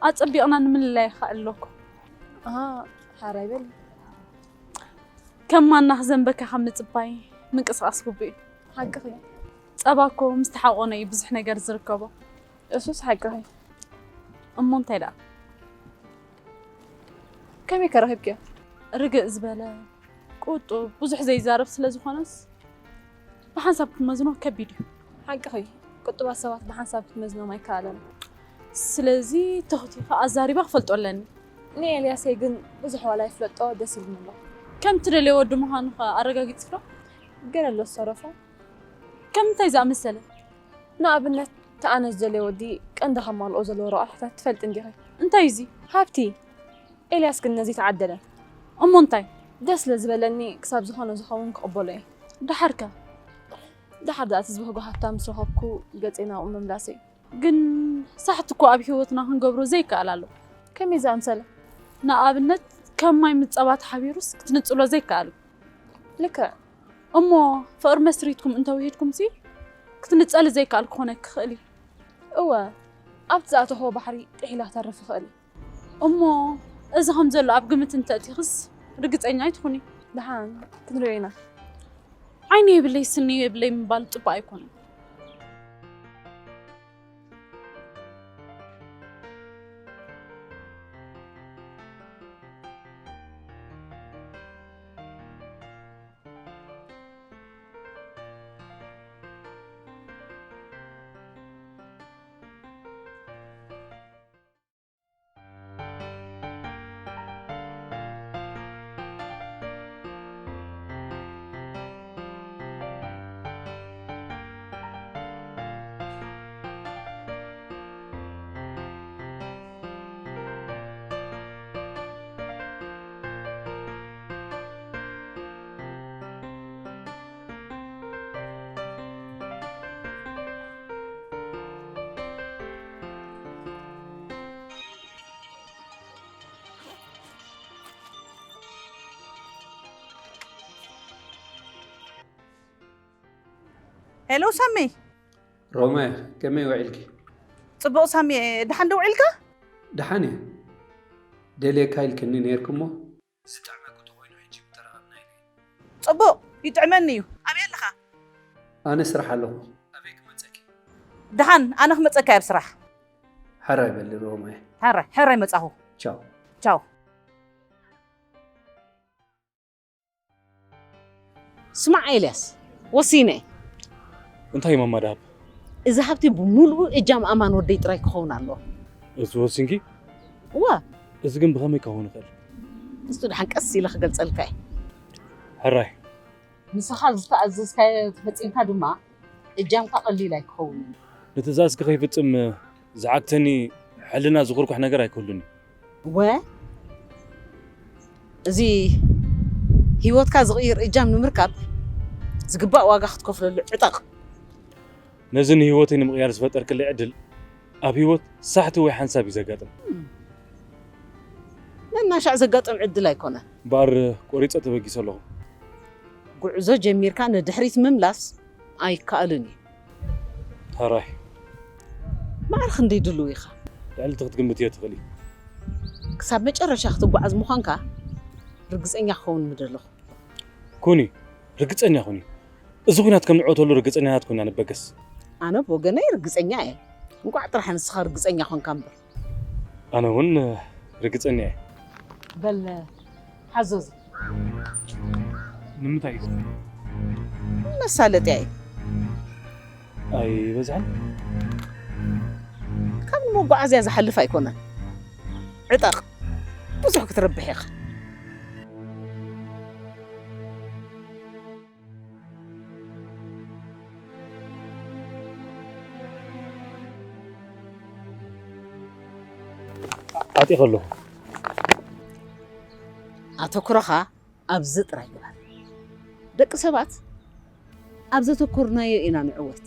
ኣጸቢቕና ንምልላይ ይኽእል ኣለኩ። ኣሃ፣ ሓራይ በል። ከም ማና ክዘንበካ ካብ ምጽባይ ምንቅስቓስ ግቡእ እዩ። ሓቅኺ። ጸባ እኮ ምስ ተሓቆነ እዩ ብዙሕ ነገር ዝርከቦ። እሱስ ሓቅኺ። እሞ እንታይ ደኣ? ከመይ ከ ረኺብክዮ? ርግእ ዝበለ፣ ቁጡብ፣ ብዙሕ ዘይዛረብ ስለ ዝኾነስ ብሓንሳብ ክትመዝኖ ከቢድ እዩ። ሓቅኺ። ቁጡባት ሰባት ብሓንሳብ ክትመዝኖም ኣይከኣለን። ስለዚ ተኽቲኻ ኣዛሪባ ክፈልጦ ኣለኒ። ንኤልያሰይ ግን ብዙሕ ዋላ ይፍለጦ ደስ ኢሉኒ ኣሎ። ከም ትደልዮ ወዲ ምዃኑ ኸ ኣረጋጊጽኪ ዶ? ገለ ኣሎ ዝተረፎ። ከም እንታይ ዝኣመሰለ? ንኣብነት፣ እቲ ኣነ ዝደልዮ ወዲ ቀንዲ ከማልኦ ዘለዎ ረቋሒታት ትፈልጢ እንዲኺ? እንታይ እዚ? ሃብቲ። ኤልያስ ግን ነዚ ተዓደለ። እሞ እንታይ? ደስ ስለ ዝበለኒ ክሳብ ዝኾነ ዝኸውን ክቕበሎ እየ። ደሓር ከ? ደሓር ደኣ እቲ ዝብህጎ ሃብታም ምስ ረኸብኩ ገጸይ ናብኡ ምምላሰይ። ግን ሳሕቲ እኮ ኣብ ህይወትና ክንገብሮ ዘይከኣል ኣሎ። ከመይ ዝኣምሰለ? ንኣብነት ከም ማይ ምስ ጸባ ተሓቢሩስ ክትንጽሎ ዘይከኣል እዩ። ልክዕ። እሞ ፍቕሪ መስሪትኩም እንተውሂድኩምሲ ክትንጸሊ ዘይከኣል ክኾነኪ ይኽእል እዩ። እወ፣ ኣብቲ ዝኣተኽዎ ባሕሪ ጥሒላ ክተርፍ ይኽእል እዩ። እሞ እዚ ከም ዘሎ ኣብ ግምት እንተእቲኽስ ርግጸኛ ኣይትኹኒ። ደሓን ክንሪኦ ኢና። ዓይኒ የብለይ ስኒ የብለይ ምባል ጽቡቕ ኣይኮነን። ሄሎ ሳሚ። ሮማይ፣ ከመይ ውዒልኪ? ጽቡቕ ሳሚ፣ ደሓን ዶ ውዒልካ? ደሓን እየ። ደልየካ ኢልክኒ ነይርኪ እሞ፣ ዝጥዕመኪ ተኾይኑ ጽቡቕ፣ ይጥዕመኒ እዩ። ኣበይ ኣለኻ? ኣነ ስራሕ ኣለኹ። ኣበይ ክመጸኪ? ደሓን፣ ኣነ ክመጸካ እየ ኣብ ስራሕ። ሕራይ በሊ ሮማይ። ሕራይ፣ ሕራይ መጻኹ። ቻው። ቻው። ስማዕ ኤልያስ፣ ወሲነ። እንታይ ማማ ደሃብ? እዚ ሃብቲ ብምሉኡ እጃም ኣማን ወደይ ጥራይ ክኸውን ኣለዎ። እዚ ወሲንኪ? እዋ። እዚ ግን ብኸመይ ክኸውን ይኽእል? ንሱ ደሓን ቀስ ኢለ ክገልጸልካ እየ። ሕራይ። ንስኻ ዝተኣዘዝካዮ ተፈጺምካ ድማ እጃምካ ቀሊል ኣይክኸውን እዩ። ንትእዛዝኪ ከይፍጽም ዝዓግተኒ ሕልና ዝኹርኳሕ ነገር ኣይክህሉን እዩ። እወ፣ እዚ ህይወትካ ዝቕይር እጃም ንምርካብ ዝግባእ ዋጋ ክትከፍለሉ ዕጠቕ። ነዚ ንህይወተይ ንምቕያር ዝፈጠርክለይ ዕድል ኣብ ህይወት ሳሕቲ ወይ ሓንሳብ እዩ ዘጋጥም። እም። ነናሻዕ ዘጋጥም ዕድል ኣይኮነን። እምበኣር ቆሪጸ ተበጊሰ ኣለኹ። ጉዕዞ ጀሚርካ ንድሕሪት ምምላስ ኣይከኣልን እዩ። ሕራይ። ማዕረ ክንደይ ድሉው ኢኻ? ልዕሊ እቲ ክትግምትዮ ትኽእሊ። ክሳብ መጨረሻ ክትጓዓዝ ምዃንካ ርግጸኛ ክኸውን ምደለኹ። ኩኒ፣ ርግጸኛ ኩኒ። እዚ ኲናት ከም ንዕወተሉ ርግጸኛታት ኮይና ንበገስ። ኣነ ብወገነይ ርግጸኛ እየ። እንቋዕ ጥራሕ ንስኻ ርግጸኛ ኾንካ እምበር። ኣነ እውን ርግጸኛ እየ። በል፣ ሓዞ እዚ። ንምንታይ እዩ? መሳለጥያ እዩ። ኣይበዝሕን? ካብ ንመጓዓዝያ ዝሓልፍ ኣይኮነን። ዕጠቕ። ብዙሕ ክትረብሕ ኢኻ። ዓጢኸ ኣለኹ። ኣተኩሮኻ ኣብዚ ጥራይ ግበር። ደቂ ሰባት ኣብ ዘተኮርናዮ ኢና ንዕወት።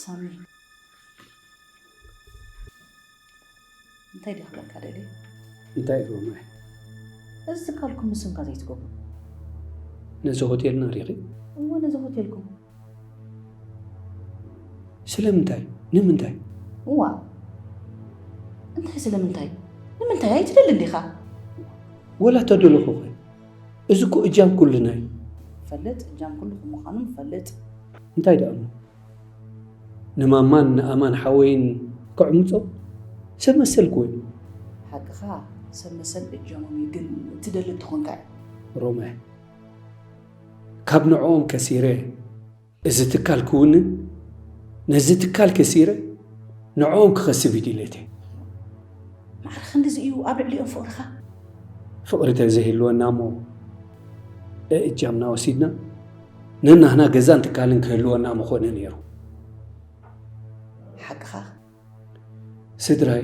ሳሚ፣ እንታይ ድየ ክብለካ ደልየ? እንታይ ሮማይ? እዚ ትካልኩም ንስምካ ዘይትገብሩ? ነዚ ሆቴልና ሪኺ? እወ፣ ነዚ ሆቴልኩም። ስለምንታይ? ንምንታይ? እዋ፣ እንታይ ስለምንታይ? ንምንታይ ኣይትደልን ዲኻ? ወላ ተደለኹ ኸ? እዚ እኮ እጃም ኩልና እዩ። ፈልጥ፣ እጃም ኩልኹም ምዃኑ ፈልጥ። እንታይ ደኣ እሞ? ንማማን ንኣማን ሓወይን ከዕምጾ ሰብ መሰል ክወን። ሓቅኻ፣ ሰብ መሰል እጃሞም እዩ፣ ግን እትደሊ እንተኾንካ እዩ። ሮማይ፣ ካብ ንዕኦም ከሲረ እዚ ትካል ክውንን፣ ነዚ ትካል ከሲረ ንዕኦም ክኸስብ እዩ ድሌተይ። ማዕረ ክንድዚ እዩ ኣብ ልዕሊኦም ፍቕርኻ? ፍቕሪ ተዘይህልወና እሞ እእጃምና ወሲድና ነናህና ገዛን ትካልን ክህልወና ምኾነ ነይሩ። ሓቅኻ። ስድራይ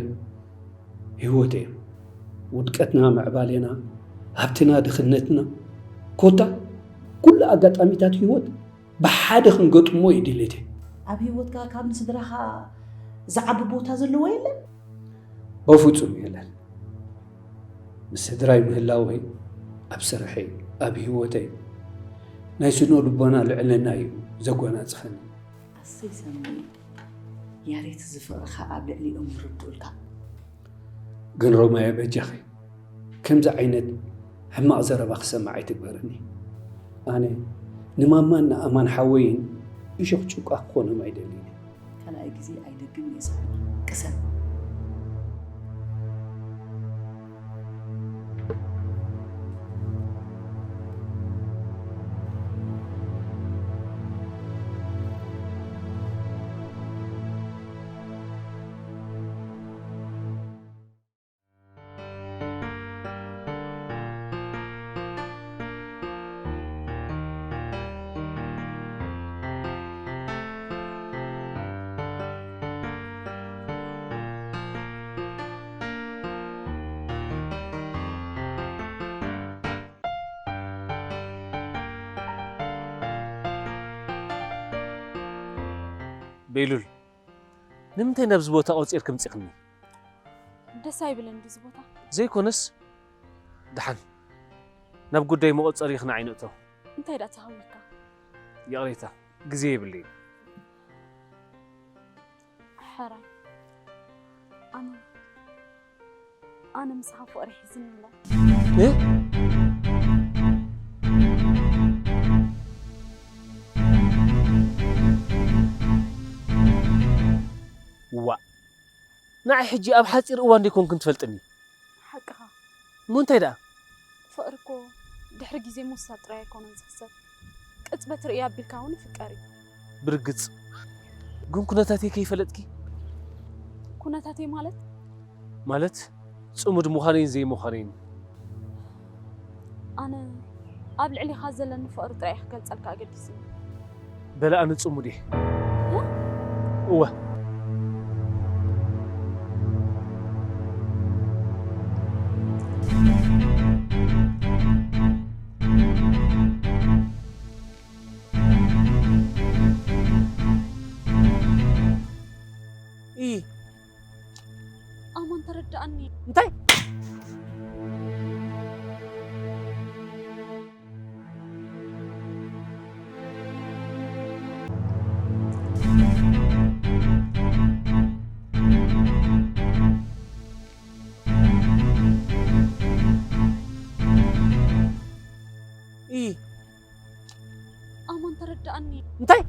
ህይወት እዮም። ውድቀትና፣ ምዕባሌና፣ ሃብትና፣ ድኽነትና፣ ኮታ ኩሉ ኣጋጣሚታት ህይወት ብሓደ ክንገጥሞ እዩ ድሌተይ። ኣብ ህይወትካ ካብ ንስድራኻ ዝዓቢ ቦታ ዘለዎ የለን? በፍጹም የለን። ምስ ስድራይ ምህላወይ ኣብ ስርሐይ፣ ኣብ ህይወተይ ናይ ስነ ልቦና ልዕልና እዩ ዘጎናጽፈኒ። ኣሰይ ሳሚ፣ ያሬት እዚ ፍቕርኻ ኣብ ልዕሊኦም ይርድኡልካ። ግን ሮማየ በጃኺ ከምዚ ዓይነት ሕማቕ ዘረባ ክሰምዕ ኣይትግበርኒ። ኣነ ንማማን ንኣማን ሓወይን እሾኽ ጭቋ ክኾኖም ኣይደልን እየ። ካልኣይ ግዜ ኣይደግም እየ ሳሚ። ቅሰን። ቤሉል፣ ንምንታይ ናብዚ ቦታ ቆጺርኪ ምጺኽኒ? ደስ ኣይብልን ድዚ ቦታ። ዘይኮነስ፣ ደሓን ናብ ጉዳይ መቆጸሪ ክነዓይ ንእቶ። እንታይ ደኣ ተሃዊካ? ይቕሬታ፣ ግዜ የብለይን። ሕራይ። ኣነ ኣነ ምሳኻ ፍቕሪ ሒዝኒ ኣሎ። እ? ዋእ፣ ንዓይ ሕጂ ኣብ ሓጺር እዋን ደይኮንክን ትፈልጥኒ። ሓቅኻ። እሞ እንታይ ደኣ? ፍቕሪ እኮ ድሕሪ ግዜ ምውሳድ ጥራይ ኣይኮነን ዝኽሰብ። ቅጽበት ርእያ ኣቢልካ እውን ይፍቀር እዩ። ብርግጽ። ግን ኩነታተይ ከይፈለጥኪ? ኩነታተይ ማለት? ማለት ጽሙድ ምዃነይን ዘይምዃነይን። ኣነ ኣብ ልዕሊኻ ዘለኒ ፍቕሪ ጥራይ ክገልጸልካ ኣገዲስኒ። በለ ኣነ ጽሙድ እየ። እወ። ኢ ኣማን ተረዳኣኒ። እንታይ? ኢ ኣማን ተረዳኣኒ። እንታይ?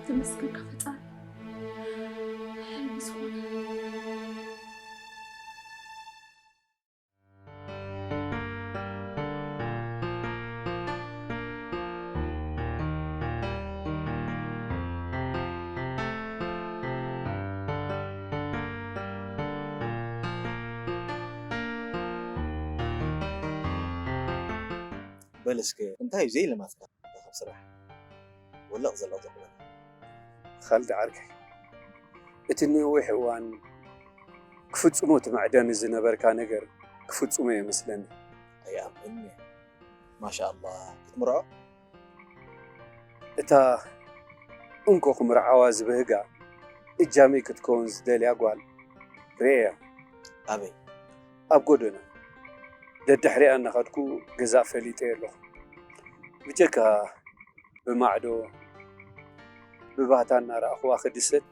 ተመስገንካ ፈጣሪ። ሕልሚ ዝኾነ። በል እስከ እንታይ እዩ ዘይለማትካ ካብ ስራሕ ወለቕ ዘለቕ ዘብለካ? ኻልድ ዓርከይ፣ እቲ ነዊሕ እዋን ክፍጽሞ ትምዕደኒ ዝነበርካ ነገር ክፍጽሞ እየ መስለኒ። ኣይኣምንን እየ። ማሻኣላህ ክትምርዖ? እታ እንኮ ክምርዓዋ ዝብህጋ እጃመይ ክትከውን ዝደልያ ጓል ርእየያ። ኣበይ? ኣብ ጎደና ደድሕሪኣ እናኸድኩ ገዛ ፈሊጠ ኣለኹ። ብጀካ ብማዕዶ ብባህታ እናረኣኹዋ ክድሰት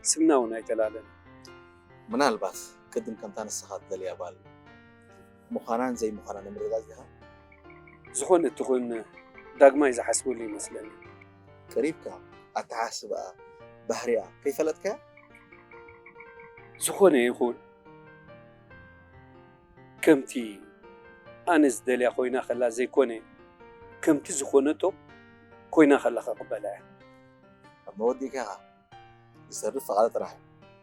ስምና እውን ኣይተላለን። ምናልባት ቅድም ከምታ ንስኻ ትደልያ ጓል ምዃናን ዘይምዃናን ንምርግጋጽ ዲኻ? ዝኾነ ትኹን ዳግማይ ዝሓስበሉ ይመስለኒ። ቀሪብካ ኣተሓስባኣ ባህሪኣ ከይፈለጥካያ? ዝኾነ ይኹን ከምቲ ኣነ ዝደልያ ኮይና ከላ ዘይኮነ ከምቲ ዝኾነቶ ኮይና ከላ ክቕበላ እያ። ኣብ መወዲእካ ኢኻ ዝተርፍ ፍቓዳ ጥራሕ እዩ።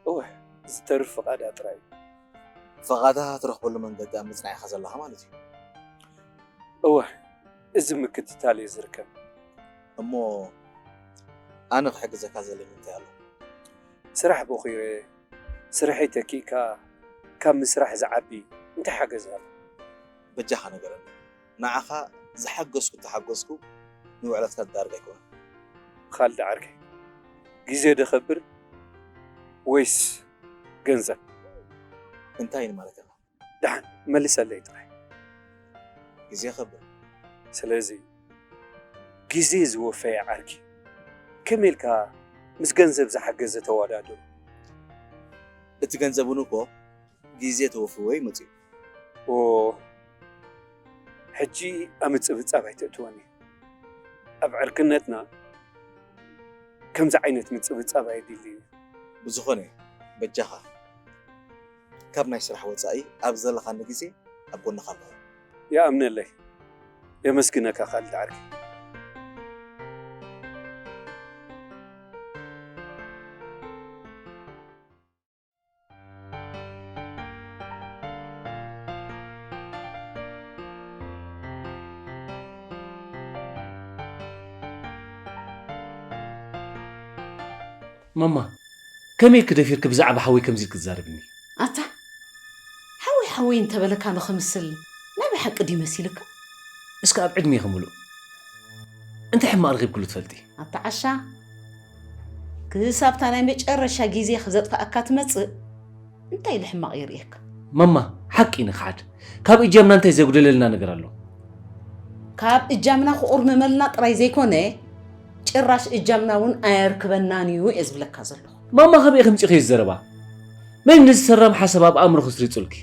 እወ ዝተርፍ ፍቓዳ ጥራይ እዩ። ፍቓዳ ትረኽበሉ መንገዲ ኣብ ምጽናዕ ኢኻ ዘለኻ ማለት እዩ። እወ እዚ ምክትታል እየ ዝርከብ። እሞ ኣነ ክሕግዘካ ዘለኒ እንታይ ኣሎ? ስራሕ ቦኺረ ስርሐይ ተኪእካ ካብ ምስራሕ ዝዓቢ እንታይ ሓገዝ ኣሎ? በጃኻ ንገረኒ። ንዓኻ ዝሓገዝኩ ተሓገዝኩ ንውዕለትካ ዝዳርግ ኣይኮነን። ኻልድ ዓርከይ ግዜ ዶ ኸብር ወይስ ገንዘብ? እንታይ ንማለት ኢኻ? ደሓን መልሰለይ ጥራይ። ግዜ ኸብር። ስለዚ ግዜ ዝወፈየ ዓርኪ ከመይ ኢልካ ምስ ገንዘብ ዝሓገዘ ተወዳድሮ? እቲ ገንዘብ እውን እኮ ግዜ ተወፍዎ እዩ መፂኡ። ኦ ሕጂ ኣብ ምፅብፃብ ኣይተእትወኒ። ኣብ ዕርክነትና ከምዚ ዓይነት ምፅብፃብ ኣየድልን እዩ። ብዝኾነ በጃኻ ካብ ናይ ስራሕ ወፃኢ ኣብ ዘለኻኒ ግዜ ኣብ ጎንኻ ኣለኹ። ይኣምነለይ። የመስግነካ ካልድ ዓርኪ። ማማ፣ ከመይ ክደፊርክ ብዛዕባ ሓወይ ከምዚ ኢልክ ትዛረብኒ? ኣታ፣ ሓወይ ሓወይ እንተበለካ ንኽምስል ናይ ብሓቂ ድዩ መሲልካ? እስከ ኣብ ዕድሜ ከምሉእ እንታይ ሕማቕ ረኺብክሉ ትፈልጢ? ኣታ ዓሻ፣ ክሳብታ ናይ መጨረሻ ግዜ ክዘጥፍኣካ ትመጽእ እንታይ ኢሉ ሕማቕ የርእየካ? ማማ፣ ሓቂ ንኽሓድ ካብ እጃምና እንታይ ዘጉደለልና ነገር ኣሎ? ካብ እጃምና ክቑርምመልና ጥራይ ዘይኮነ ጭራሽ እጃምና እውን ኣየርክበናን እዩ እየ ዝብለካ ዘለኹ። ማማ፣ ከመይ ከምፂ ከይዘረባ? መን ነዚ ሰራም ሓሳብ ኣብ ኣእምሮ ክስሪፁልኪ?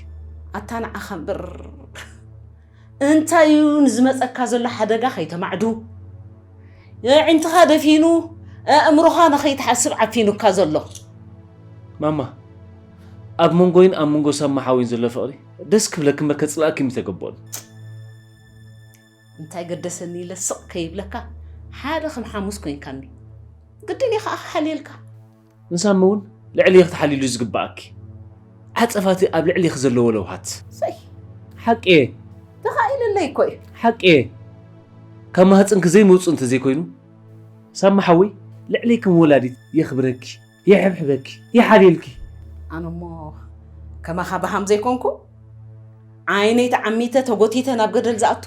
ኣታ ንዓኻ እምበር እንታይ እዩ ንዝመፀካ ዘሎ ሓደጋ ከይተማዕዱ፣ ኣዒንትኻ ደፊኑ ኣእምሮኻ ንኸይትሓስብ ዓፊኑካ ዘሎ? ማማ፣ ኣብ መንጎይን ኣብ መንጎ ሳማ ሓወይን ዘሎ ፍቕሪ ደስ ክብለኪ እምበር ከፅልኣኪ ምተገበኦን። እንታይ ገደሰኒ ኢለ ስቕ ከይብለካ ሓደ ከም ሓሙስ ኮይንካኒ። ግድን እዩ ከዓ ክሓልየልካ። ንሳሚ እውን ልዕሌኺ ተሓልዩሉ እዩ ዝግበኣኪ። ዓፀፋቲ ኣብ ልዕሌኺ ዘለዎ ለውሃት። ሰይ ሓቂ እየ። ተኻኢልለይ እኮ እዩ። ሓቂ እየ። ካብ ማህፀንኪ ዘይመውፅእ እንተዘይኮይኑ ሳሚ ሓወይ ልዕለይ ከም ወላዲት የኽብረኪ፣ የሕብሕበኪ፣ ይሓልየልኪ። ኣነሞ ከማኻ በሃም ዘይኮንኩ ዓይነይ ተዓሚተ ተጎቲተ ናብ ገደል ዝኣቱ።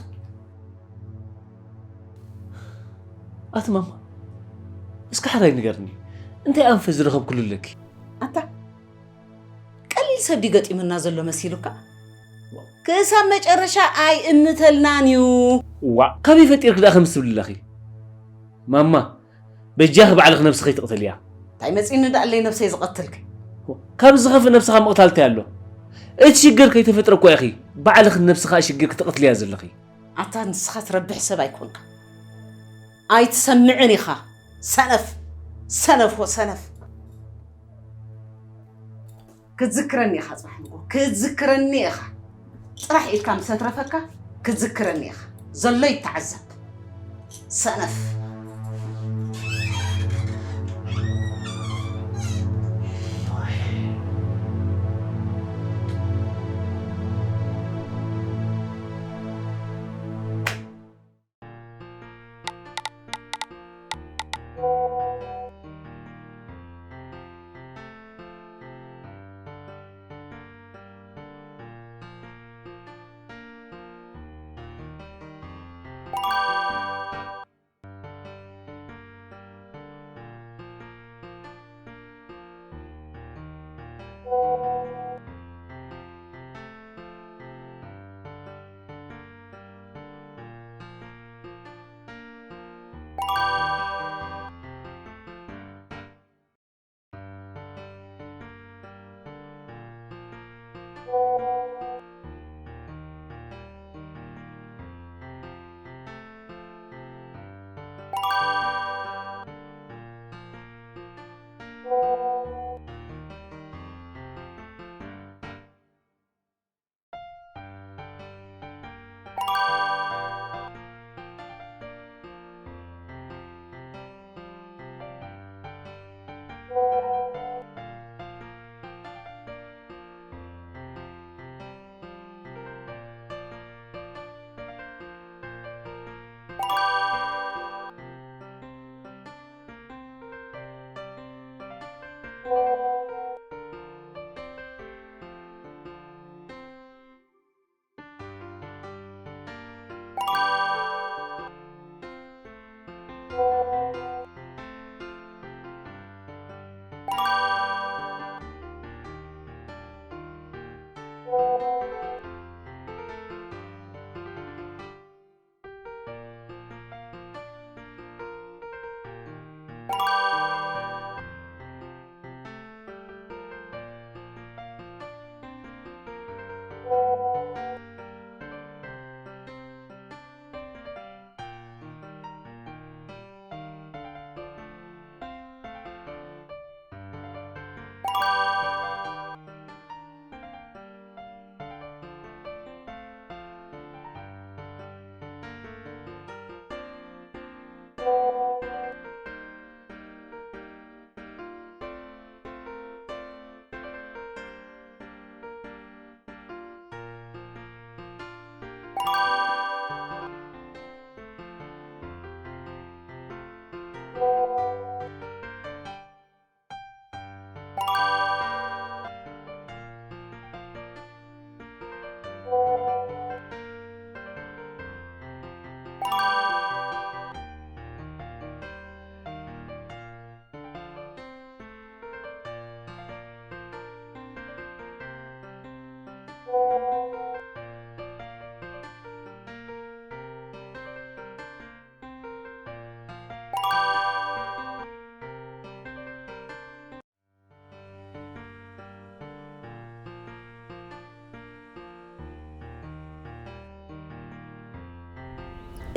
ኣቲ ማማ እስኪ ሓራይ ንገርኒ፣ እንታይ ኣንፈት ዝረኸብክሉ ኣለኪ? ኣታ ቀሊል ሰብ ድዩ ገጢሙና ዘሎ መሲሉካ? ክሳብ መጨረሻ ኣይእምተልናን እዩ። ዋእ ካበይ ፈጢርኪ ደኣ ከምዚ ትብሊ ኣለኺ? ማማ በጃኺ ባዕልኺ ነብስኺ ኣይትቕተልያ። እንታይ መፂኒ ደኣ ኣለይ ነብሰይ ዝቐትልኪ? ካብ ዝኸፍእ ነብስኻ ምቕታል እንታይ ኣሎ? እቲ ሽግር ከይተፈጥረ እኳ ኢኺ ባዕልኺ ንነብስኻ ኣሽጊርኪ ትቕትልያ ዘለኺ። ኣታ ንስኻ ትረብሕ ሰብ ኣይኮንካ ኣይትሰምዕን ኢኻ ሰነፍ ሰነፍ ወሰነፍ ክትዝክረኒ ኢኻ ጽባሕ ንግሆ ክትዝክረኒ ኢኻ ጥራሕ ኢልካ ምስ ኣትረፈካ ክትዝክረኒ ኢኻ ዘሎ ይተዓዘብ ሰነፍ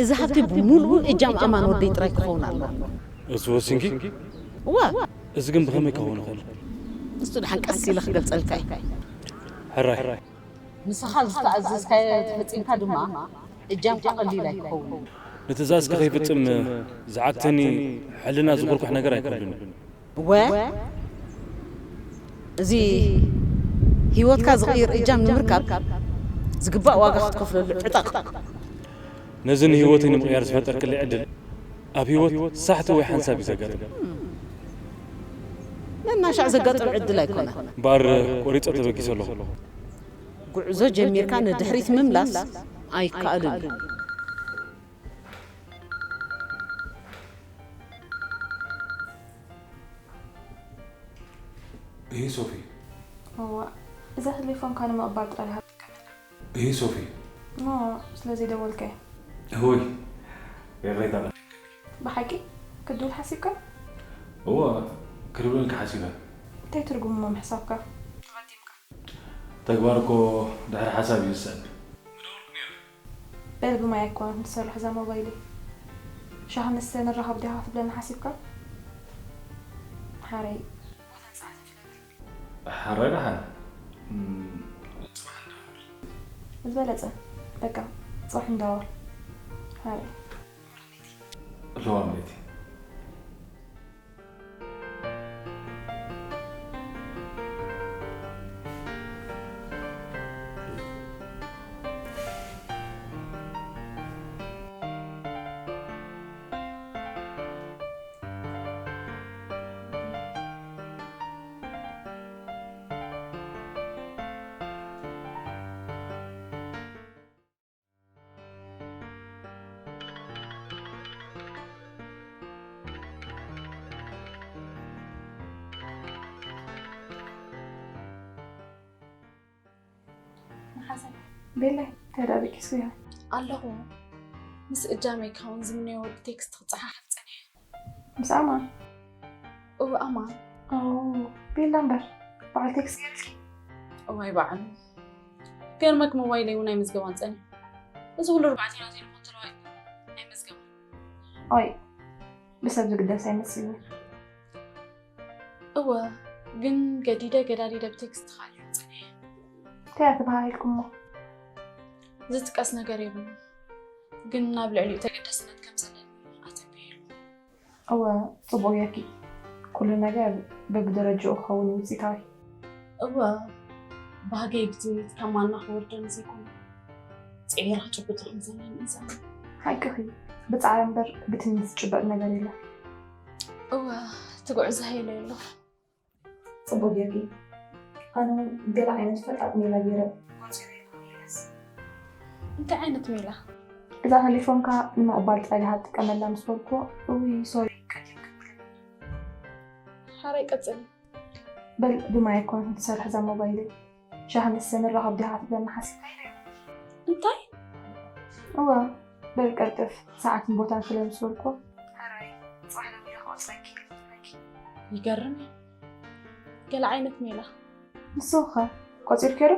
እዚ ሃብቲ ብምሉኡ እጃም ኣማን ወደይ ጥራይ ክኸውን ኣለዎ። እሱ ወሲንኪ? እዋ፣ እዚ ግን ብኸመይ ክኸውን ይኽእል? ንሱ ድሓን ቀስ ኢለ ክገልጸልካ እየ። ሕራይ። ንስኻ ዝተኣዘዝካዮ ተፈጺምካ ድማ እጃምካ ቀሊል ኣይክኸውን። ንትእዛዝኪ ከይፍጽም ዝዓግተኒ ሕልና ዝኹርኩሕ ነገር ኣይከብድን። እወ፣ እዚ ህይወትካ ዝቕይር እጃም ንምርካብ ዝግባእ ዋጋ ክትከፍለሉ ዕጠቕ። ነዚ ንህይወተይ ንምቕያር ዝፈጠርክለይ ዕድል ኣብ ህይወት ሳሕቲ ወይ ሓንሳብ እዩ ዘጋጥም። ነናሻዕ ዘጋጥም ዕድል ኣይኮነን። እምበኣር ቆሪጸ ተበጊሰ ኣለኹ። ጉዕዞ ጀሚርካ ንድሕሪት ምምላስ ኣይከኣልን እዩ። እሂ ሶፊ። እዋ፣ እዛ ቴሌፎንካ ንምቕባል ጥራይ ሃብ ጥቀመላ። እሂ ሶፊ። እሞ ስለዚ ደወልከ? እወይ፣ ይቕሬታ። ብሓቂ ክትድውል ሓሲብካ? እወ፣ ክድውለልካ ሓሲበ። እንታይ ትርጉም እሞ ምሕሳብካ? ተቐዲምካ። ተግባር እኮ ድሕሪ ሓሳብ እዩ ዝስዕብ። በል ብማይ ኣይኮነት ንሰርሕ እዛ ሞባይለይ። ሻሂ ንስተ ንራኸብ ዲኻ ክትብለኒ ሓሲብካ? ሓረይ፣ ቦታን ሰዓትን ፍለጥ። ሓራይ ደሓን። እም፣ ጽባሕ ንደውል። ዝበለጸ። በቃ፣ ጽባሕ ንደዋወል። ሓረይ። ለዋም ቤቲ። መሓዛይ። ቤላይ፣ እንታይ ደኣ ደቂስኩ ኢኻ? ኣለኹ። ምስ እጃመይ ክኸውን ዝምነዮ ወዲ ቴክስት ክጸሓሓፍ ጸኒሐ። ምስ ኣማን? እወ ኣማን። ኦ፣ ቤላ እምበር። በዓል ቴክስት ገይርልኪ? እዋይ በዓሉ። ገርመክ ሞባይለይ እውን ኣይምዝገባን ጸኒሑ። እዚ ኩሉ ርባዕቴና ቴሌፎን ተለዋይ ኣይምዝገባን። ኦይ፣ ብሰብ ዝግደስ ኣይመስልኒ። እወ፣ ግን ገዲደ ገዳዲደ ብቴክስት ክኣልዮም ጸኒሐ። እንታይ እያ ተባሃሂልኩሞ? ዝጥቀስ ነገር የብሉን። ግን ኣብ ልዕሊኡ ተገዳስነት ከም ዘለኒ ኣተንብየሉ። እወ፣ ጽቡቕ ጌርኪ። ኩሉ ነገር በብደረጃኡ ክኸውን እዩ ውጽኢታዊ። እወ፣ ባህገይ ብትምኒት ካብ ማና ክወርደኒ ዘይኮነ፣ ጽዒረ ክጭብጦ ከም ዘለኒ እዛም። ሓቅኺ፣ ብጻዕሪ እምበር ብትምኒት ዝጭበጥ ነገር የለን። እወ፣ እቲ ጉዕዞ ሃይለ ኣሎ። ጽቡቕ ጌርኪ። ኣነ እውን ገለ ዓይነት ፈጣጥ ሜላ ገይረ ቆጺረ ኢልኩም ኢለስ። እንታይ ዓይነት ሜላ? እዛ ቴሌፎንካ ንምቕባል ጥራይ ኢኻ ትጥቀመላ ምስ በልኩ፣ እውይ ሶሪ ቀዲም ክብል። ሓራይ ቀጽሊ። በል ብማይ ኣይኮነትን ትሰርሕ እዛ ሞባይለይ። ሻሂ ንስተ ንራኸብ ዲኻ ክትብለኒ ሓሲብካ ኢለ። እንታይ? እወ፣ በል ቀልጥፍ፣ ሰዓትን ቦታን ስለ ምስ በልኩ። ሕራይ፣ ጽባሕ ሎሚ ኢለ ክቆጽረኪ ኢለ ክፍትነኪ። ይገርም እዩ። ገለ ዓይነት ሜላ። ንስኺ ኸ ቆጺርክዮ ዶ?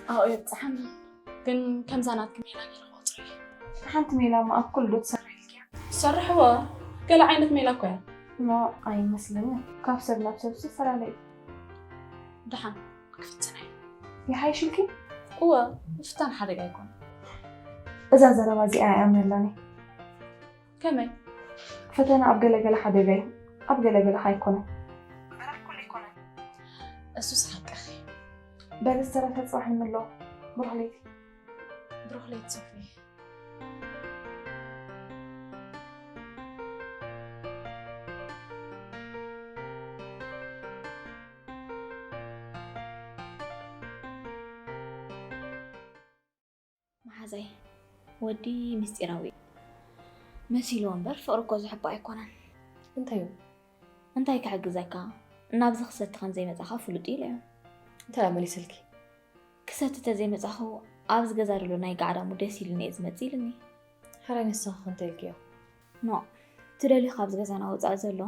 ኣብኡ የብጽሓኒ። ግን ከምዛ ናትኪ ሜላ ገይረ ክቆጽሮ እየ። ሓንቲ ሜላ እሞ ኣብ ኩሉ ዶ ትሰርሒ ኢልክያ? ትሰርሕዎ? ገለ ዓይነት ሜላ እኮ እያ። ኖ፣ ኣይመስለንን። ካብ ሰብ ናብ ሰብ ዝተፈላለዩ እዩ። ደሓን ክፍትና እየ። ይሓይሽ ኢልኪ? እወ፣ ምፍታን ሓደጋ ኣይኮነን። እዛ ዘረባ እዚኣ ኣይኣምነላን እየ። ከመይ? ፈተና ኣብ ገለገለ ሓደጋ እዩ፣ ኣብ ገለገለ ከ ኣይኮነን። እምበር ኣብ ኩሉ ኣይኮነን። እሱስ ሓቅኺ። በሊ ዝተረፈ ጽባሕ ንምለኦ። ብሩኽ ለይቲ። ብሩኽ ለይቲ ሶፊ። መሓዛይ፣ ወዲ ምስጢራዊ እዩ። መሲልዎ እምበር ፍቕሪ እኮ ዝሕቦ ኣይኮነን። እንታይ እዩ? እንታይ ክሕግዘካ? ናብዚ ክሰቲ ከም ዘይመጻኻ ፍሉጥ እዩ ኢለዮ። እንታይ ደኣ መሊሰልኪ? ክሰቲ ተዘይመጻኹ ኣብዚ ገዛ ዘሎ ናይ ጋዕዳሙ ደስ ኢሉኒ እየ ዝመጽእ ኢሉኒ። ሕራይ ንስኺ ከ እንታይ ኢልክዮ? ኖ፣ ትደልዮ ካብዚ ገዛና ወጻኢ ዘሎ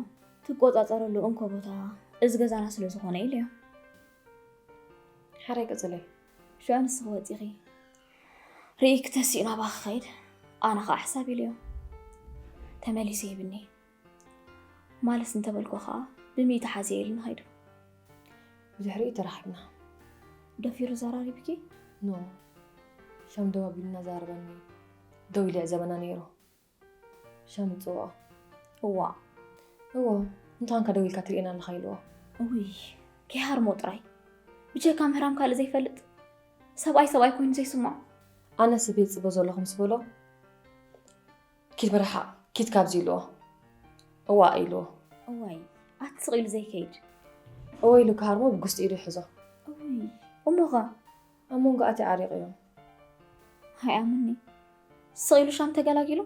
ትቆጻጸረሉ እንኮ ቦታ እዚ ገዛና ስለ ዝኾነ ኢለዮ። ሕራይ ቀጽለይ። ሽዑ ንስኺ ወጺኺ ርኢኪ ተሲኡ ናባኺ ክኸይድ። ኣነ ኸዓ ሕሳብ ኢለዮ። ተመሊሱ ይብኒ። ማለስ እንተበልኮ ኸዓ ብሚእቲ ሓዝየ ኢሉ ንኸይዱ። ብድሕሪኡ ተራኺብና። ደፊሩ ዘራሪብኪ? ኖ። ሻም ደው ኣቢሉ እናዛረበኒ ደው ኢሉ ይዕዘበና ነይሩ። ሻም ይጽውዖ። እዋ። እዎ፣ እንታይ ኮንካ ደው ኢልካ ትርእየና ኣለኻ ኢልዎ። እውይ፣ ከይሃርሞ ጥራይ። ብጀካ ምህራም ካልእ ዘይፈልጥ? ሰብኣይ ሰብኣይ ኮይኑ ዘይስምዖ? ኣነስ ቤት ጽቦ ዘለኹ ምስ በሎ፣ ኪድ ብርሓቕ፣ ኪድ ካብዚ ኢልዎ። እዋ ኢልዎ። እዋይ፣ ኣቲ ስቕ ኢሉ ዘይከይድ። እወ ኢሉ ክሃርሞ ብጉስጢ ኢዱ ይሕዞ። እውይ፣ እሞኸ? ኣብ መንጎ ኣቲ ዓሪቕ እዮም። ኣይኣምኒ። ስቕ ኢሉ ሻም ተገላጊሉ?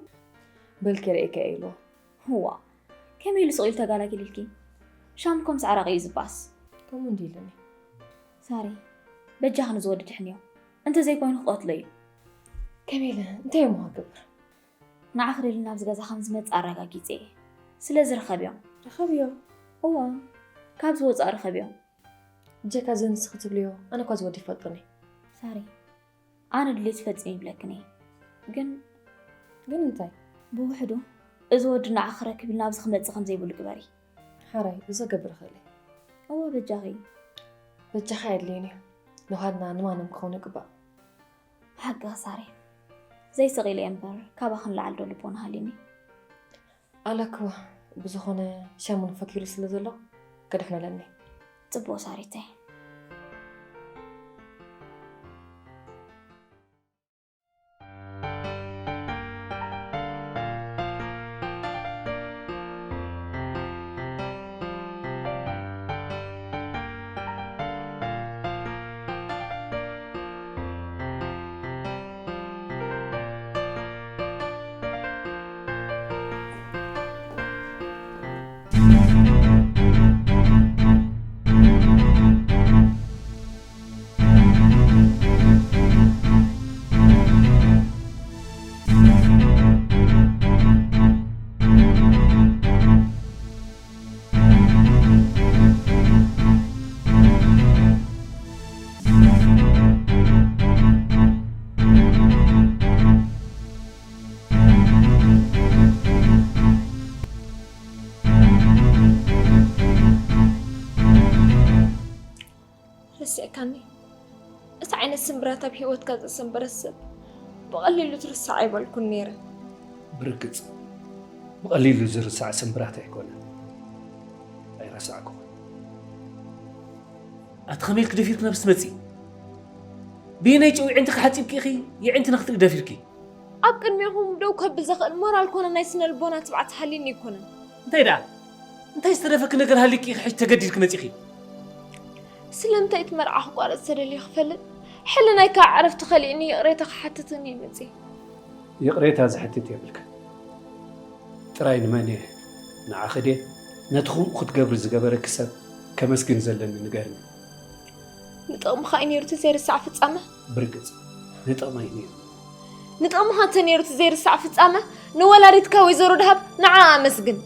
በልኪ ርእየኪ እየ ኢልዎ። እዋ፣ ከመይ ኢሉ ስቕ ኢሉ ተገላጊሉ ኢልኪ? ሻም እኮ ምስ ዓራቒ እዩ ዝባስ። ከምኡ እንዲ ኢሉኒ። ሳሪ፣ በጃኺ ንዝወዲ ድሕንዮ። እንተዘይኮይኑ ክቐትሎ እዩ። ከመይ ኢለ? እንታይ እሞ ክገብር? ንዓኺ ደሊ ናብዚ ገዛ ከም ዝመጽእ ኣረጋጊጸ እየ። ስለዚ ርኸብዮ። ርኸብዮ? እወ፣ ካብዚ ወጻኢ ርኸብዮ። ብጀካ እዚ ንስኺ ትብልዮ፣ ኣነ እኳ እዚ ወዲ ይፈልጦኒ። ሳሪ፣ ኣነ ድሌት ፈጺመ ይብለክን እየ። ግን ግን እንታይ? ብውሕዱ፣ እዚ ወዲ ንዓኺ ክረክብ ኢሉ ናብዚ ክመጽእ ከም ዘይብሉ ግበሪ። ሓራይ፣ እዚ ክገብር እኽእል እየ። እወ፣ በጃኺ። በጃኻ የድልየኒ እዩ። ንውሃድና ንማንም ክኸውን ይግባእ። ሓቂ ሳሪ፣ ዘይስቕ ኢለ እየ እምበር፣ ካባኺ ንላዕሊ ዶ ልቦና ሃልዩኒ? ኣለክዋ፣ ብዝኾነ ሻም እውን ፈኪሩ ስለ ዘሎ፣ ክድሕነለኒ። ጽቡቕ ሳሪተይ። ረሲዕካኒ። እቲ ዓይነት ስምብራት ኣብ ህይወትካ ዘሰንበረ ሰብ ብቐሊሉ ትርሳዕ ኣይበልኩን ነይረ። ብርግጽ፣ ብቐሊሉ ዝርሳዕ ስምብራት ኣይኮነን። ኣይረሳዕኩን። ኣቲ ከመይ ኢልኪ ደፊርኪ ናብዚ ትመጺ? ብየናይ ጨው የዒንትኺ ሓጺብኪ ኢኺ የዒንቲ ንኽትርኢ ደፊርኪ? ኣብ ቅድሜኹም ደው ከብል ዘኽእል ሞራል ኮነ ናይ ስነ ልቦና ትብዓት ሃልዩኒ ኣይኮነን። እንታይ ደኣ? እንታይ ዝተረፈኪ ነገር ሃልዩኪ ኢኺ ሕጂ ተገዲድኪ መጺኺ? ስለምንታይ እቲ መርዓ ክቋረጽ ተደልዩ ክፈልጥ፣ ሕልናይ ከኣ ዕረፍቲ ከሊእኒ ይቕሬታ ክሓትትን እየ መጺኤ። ይቕሬታ ዝሕትት የብልክን። ጥራይ ንመን እየ? ንዓኺ ድየ? ነቲ ከምኡ ክትገብሪ ዝገበረኪ ሰብ ከመስግን ዘለኒ ንገርኒ። ንጥቕምኻ እዩ ነይሩ እቲ ዘይርሳዕ ፍጻመ? ብርግጽ፣ ንጥቕመይ ነይሩ። ንጥቕምኻ እንተ ነይሩ እቲ ዘይርሳዕ ፍጻመ፣ ንወላዲትካ ወይዘሮ ደሃብ ንዓኣ ኣመስግን።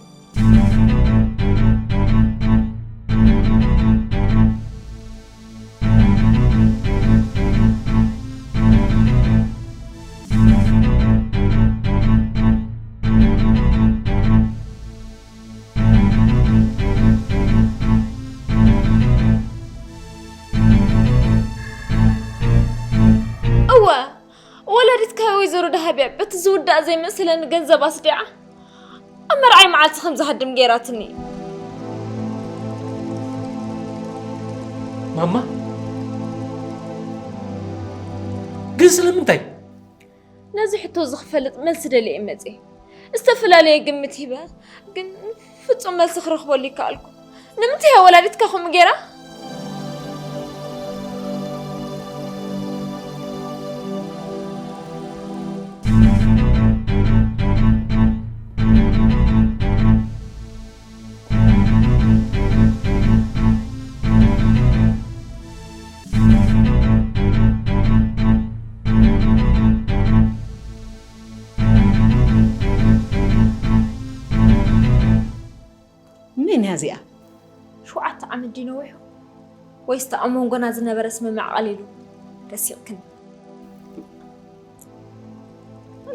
እወ፣ ወላዲትካ ወይዘሮ ደሃብያ በቲ ዝውዳእ ዘይመሰለኒ ገንዘብ ኣስዲዓ፣ ኣብ መርዓይ መዓልቲ ከም ዝሃድም ገይራትኒ። ማማ? ግን ስለምንታይ? ነዚ ሕቶ እዚ ክፈልጥ መልሲ ደልየ እየ መጽየ። ዝተፈላለየ ግምት ሂበ፣ ግን ፍጹም መልሲ ክረኽበሉ ይከኣልኩ። ንምንታይ እያ ወላዲትካ ከምኡ ገይራ? መን እያ እዚኣ? ሸውዓተ ዓመት ድዩ ነዊሑ? ወይስ እቲ ኣብ መንጎና ዝነበረ ስምምዕ ቀሊሉ ረሲቕክኒ?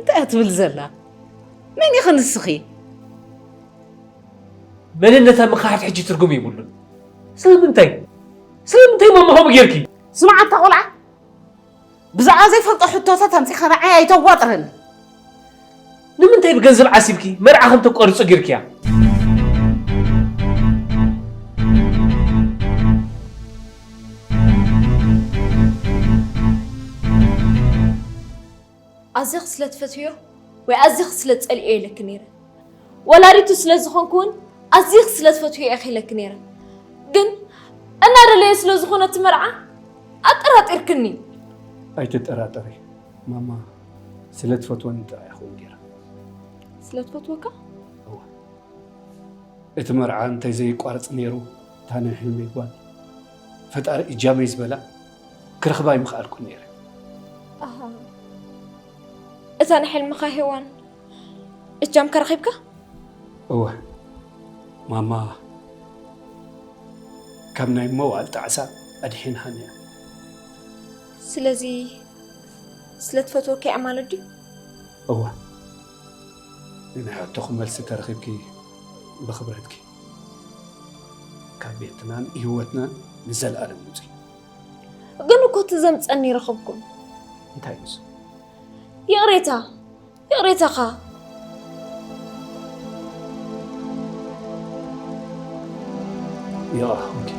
እንታይ እያ ትብል ዘላ? መን ኢኺ ንስኺ? መንነታ ምኽሓድ ሕጂ ትርጉም የብሉን። ስለምንታይ? ስለምንታይ ማማ ከምኡ ጌርኪ? ስማዕ ኣታ ቆልዓ፣ ብዛዕባ ዘይፈልጦ ሕቶታት ኣምጺኻ ንዓይ ኣይተዋጥረኒ። ንምንታይ ብገንዘብ ዓሲብኪ መርዓ ከም ተቋርጾ ጌርክያ? ኣዚኺ ስለ ትፈትውዮ ወይ ኣዚኺ ስለ ትጸልእዮ ኢለኪ ነይረ። ወላዲቱ ስለ ዝኾንኩ እውን ኣዚኺ ስለ ትፈትውዮ ኢኺ ኢለኪ ነይረ። ግን እናደለየ ስለ ዝኾነ እቲ መርዓ ኣጠራጢርክኒ። ኣይትጠራጠሪ ማማ፣ ስለ ትፈትወኒ ጥራይ እያ ከምኡ ጌራ። ስለ ትፈትወካ? እወ። እቲ መርዓ እንተዘይቋረጽ ነይሩ፣ እታ ናይ ሕልመይ ጓል፣ ፈጣሪ እጃመይ ዝበላ፣ ክረኽባ ኣይምኽኣልኩን ነይረ። ኣሃ። እታ ናይ ሕልምኻ ሄዋን እጃምካ ረኺብካ? እወ። ማማ ካብ ናይ መዋእል ጣዕሳ ኣድሒንሃኒ እያ። ስለዚ ስለ ትፈትወካ እያ ማለት ድዩ? እወ። ንናይ ሕቶኺ መልሲ ተረኺብኪ ብኽብረትኪ ካብ ቤትናን ህይወትናን ንዘለኣለም ውጺ። ግን እኮ እቲ ዘምጸኒ ረኸብኩም። እንታይ እዩ እሱ? ይቕሬታ፣ ይቕሬታኻ። ይቕረ፣ ኦኬ።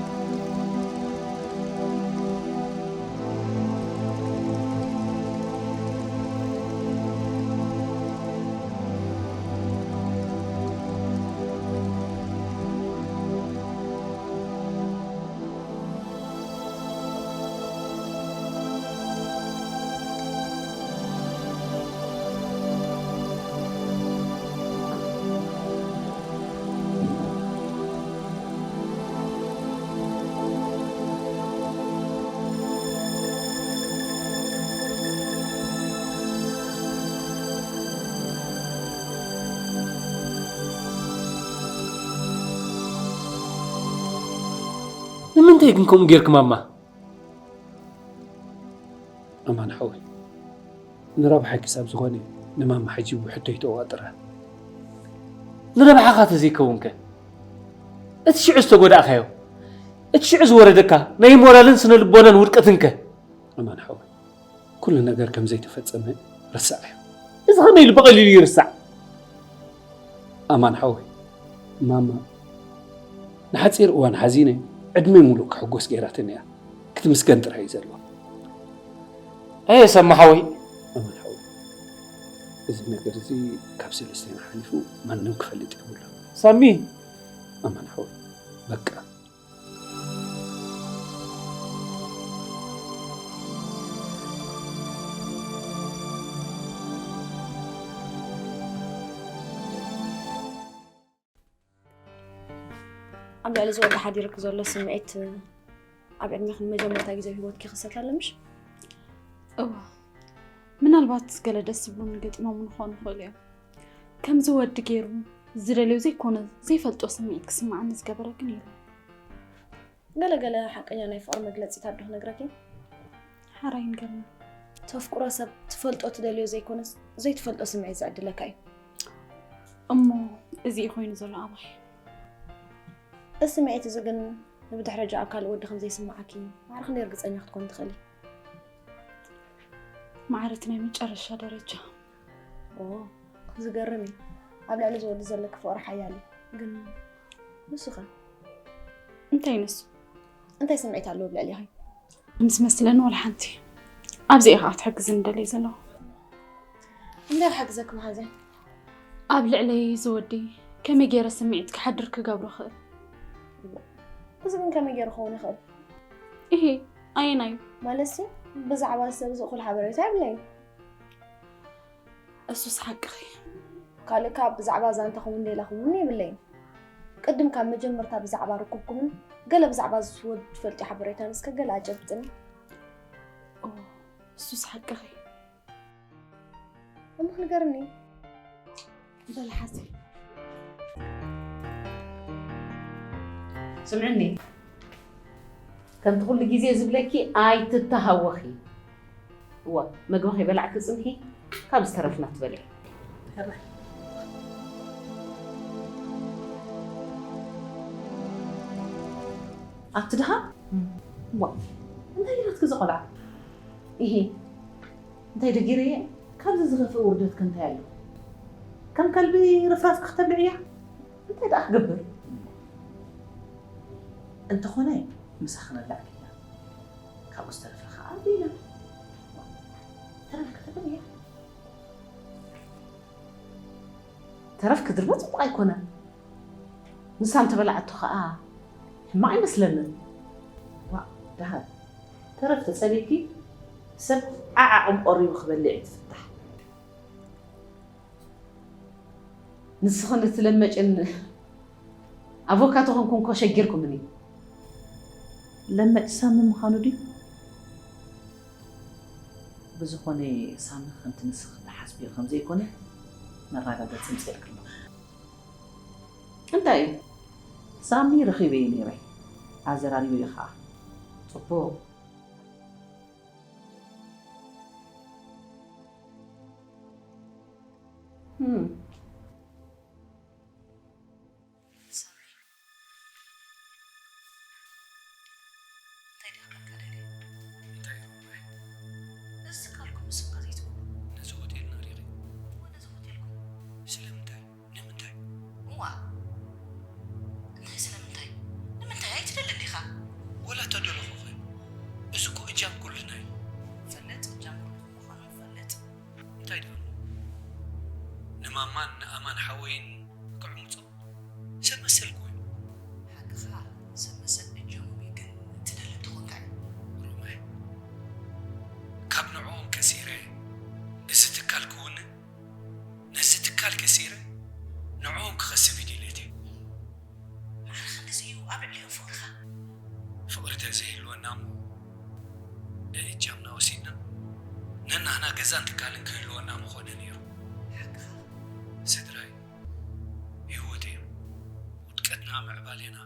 ንምንታይ ግን ከምኡ ጌርኪ ማማ? ኣማን ሓወይ፣ ንረብሓ ክሳብ ዝኾነ ንማማ ሕጂ ብሕቶ ይተዋጥራ። ንረብሓኻ ተዘይከውንከ? እቲ ሽዑ ዝተጎዳእካዮ፣ እቲ ሽዑ ዝወረደካ ናይ ሞራልን ስነ ልቦናን ውድቀትንከ? ኣማን ሓወይ፣ ኩሉ ነገር ከም ዘይተፈጸመ ርሳዕ እዩ። እዚ ከመይ ኢሉ ብቐሊሉ ይርሳዕ? ኣማን ሓወይ፣ ማማ ንሓጺር እዋን ሓዚነ ዕድመ ሙሉእ ክሕጎስ ገይራትኒ እያ። ክትምስገን ጥራይ እዩ ዘለዎ። ኣየ ሰማ ሓወይ። ኣማን ሓወይ፣ እዚ ነገር እዚ ካብ ሰለስቴና ሓሊፉ ማንም ክፈልጥ የብሉን። ሳሚ። ኣማን ሓወይ፣ በቃ። ኣብ ልዕሊ ዝወዲ ሓዲርክ ዘሎ ስምዒት ኣብ ዕድሜኽን መጀመርታ ግዜ ኣብ ህይወትኪ ይኽሰት ኣሎ ምሽ? እወ፣ ምናልባት ገለ ደስ ዝብሉኒ ገጢሞም ክኾኑ ይኽእሉ እዮም። ከምዚ ወዲ ገይሩ ዝደልዮ ዘይኮነ ዘይፈልጦ ስምዒት ክስምዓኒ ዝገበረ ግን የለን። ገለ ገለ ሓቀኛ ናይ ፍቕሪ መግለጺታት ዶ ክነግረኪ? ሓራይ ንገርኒ። ተፍቅሮ ሰብ ትፈልጦ ትደልዮ ዘይኮነስ ዘይትፈልጦ ስምዒት ዝዕድለካ እዩ። እሞ እዚ እዩ ኮይኑ ዘሎ ኣባይ። እዚ ስምዒት እዚ ግን ንብድሕረጃ ኣብ ካልእ ወዲ ከም ዘይስምዓኪ ማዕረ ክንደይ ርግጸኛ ክትኮኒ ትኽእሊ? ማዕረ እቲ ናይ መጨረሻ ደረጃ። ኦ፣ ዝገርም እዩ። ኣብ ልዕሊ እዚ ወዲ ዘለኪ ፍቕሪ ሓያል እዩ። ግን ንሱ ኸ? እንታይ ንሱ? እንታይ ስምዒት ኣለዎ ኣብ ልዕሌኺ? ምስ መስለኒ ወላ ሓንቲ። ኣብዚ ኢኻ ክትሕግዝኒ ደልየ ዘለኹ። እንታይ ክሕግዘኪ መሓዘይ? ኣብ ልዕለይ እዚ ወዲ ከመይ ገይረ ስምዒት ክሓድር ክገብሮ ክእል? እዚ ግን ከመይ ገይሩ ክኸውን ይኽእል? እሂ፣ ኣየናዩ? ማለትሲ፣ ብዛዕባ እዚ ሰብ እዚ እኹል ሓበሬታ የብለይን። እሱስ ሓቅኺ። ካልእ ከኣ ብዛዕባ ዛንታኹምን ሌላኹምን የብለይን። ቅድም ካብ መጀመርታ ብዛዕባ ርክብኩምን ገለ ብዛዕባ እዚ ወዲ ትፈልጥዮ ሓበሬታን እስከ ገለ ኣጨብጥኒ። ኦ፣ እሱስ ሓቅኺ። እሞ ንገርኒ። በል ሓዚ። ስምዕኒ፣ ከምቲ ኩሉ ግዜ ዝብለኪ ኣይትተሃወኺ። እዋ፣ መግቢ ከይበላዕኪ ጽንሒ፣ ካብ ዝተረፍና ትበልዒ። ሕራይ። ኣቲ ድኻ? ዋ፣ እንታይ ናትኪ እዚ ቆልዓ? ኢሂ፣ እንታይ ደጊረየ? ካብዚ ዝኸፍእ ውርደት ከ እንታይ ኣሎ? ከም ከልቢ ርፍራፍ ክትብልዕያ? እንታይ ደኣ ክገብር? እንተኾነ ምሳኺ ንላዕል ኢና። ካብኡ ዝተረፈ ኸኣ ኣዴና። ተረፍ ክትብል እያ። ተረፍ ክድርበ ጽቡቕ ኣይኮነን። ንሳ እንተበላዓቶ ኸኣ ሕማቕ ኣይመስለንን። ዋእ፣ ደሃብ፣ ተረፍ ተጸሊእኪ ሰብ ዓዓቕም ቆሪቡ ክበልዕ እዩ ትፍታሕ። ንስኽን እቲ ለመጭን ኣቮካዶ ኮንኩም እኮ ሸጊርኩምኒ። ለመጭ ሳሚ ምዃኑ ድዩ? ብዝኾነ ሳሚ ከምቲ ንስኺ ትሓስብዮ ከም ዘይኮነ መረጋገጺ ምጽእልኪ ኣለኹ። እንታይ እዩ? ሳሚ ረኺበዮ ነይረ። ኣዘራሪበዮ ኸኣ። ጽቡቕ። ህም። ሳሚ። እንታይ ደኣ ቃልካ ደልየ? እንታይ ኢኹም? እዚ ትካልኩም ንስኻ ዘይትህቡ? ነዚ ሆቴልና ሪኺ? እወ፣ ነዚ ሆቴልኩም። ስለምንታይ? ንምንታይ? እዋ። እንታይ ስለምንታይ? ንምንታይ ኣይትደልን ዲኻ? ወላ ተደለኹ ኸ? እዚ እኮ እጃም ኩልና እዩ። ፈልጥ፣ እጃም ኩልኹም ምዃኑ ፈልጥ። እንታይ ደኣ? ንማማን ንኣማን ሓወይን ክዕምጾ ሰብ መሰል ክወን። ሓቅኻ፣ ሰብ መሰል እጃሞም እዩ፣ ግን ትደሊ እንተኾንካ እዩ። ሮማይ፣ ካብ ንዕኦም ከሲረ፣ እዚ ትካል ክውንን፣ ነዚ ትካል ከሲረ፣ ንዕኦም ክኸስብ እዩ ድሌተይ። ማዕረ ክንድዚ እዩ ኣብ ልዕሊኦም ፍቕርኻ? ፍቕሪ ተዘይህልወና እሞ፣ እጃምና ወሲድና፣ ነናህና ገዛን ትካልን ክህልወና ምኾነ ነይሩ። ሓቅኻ። ስድራይ፣ ህይወት እዮም። ውድቀትና፣ ምዕባሌና፣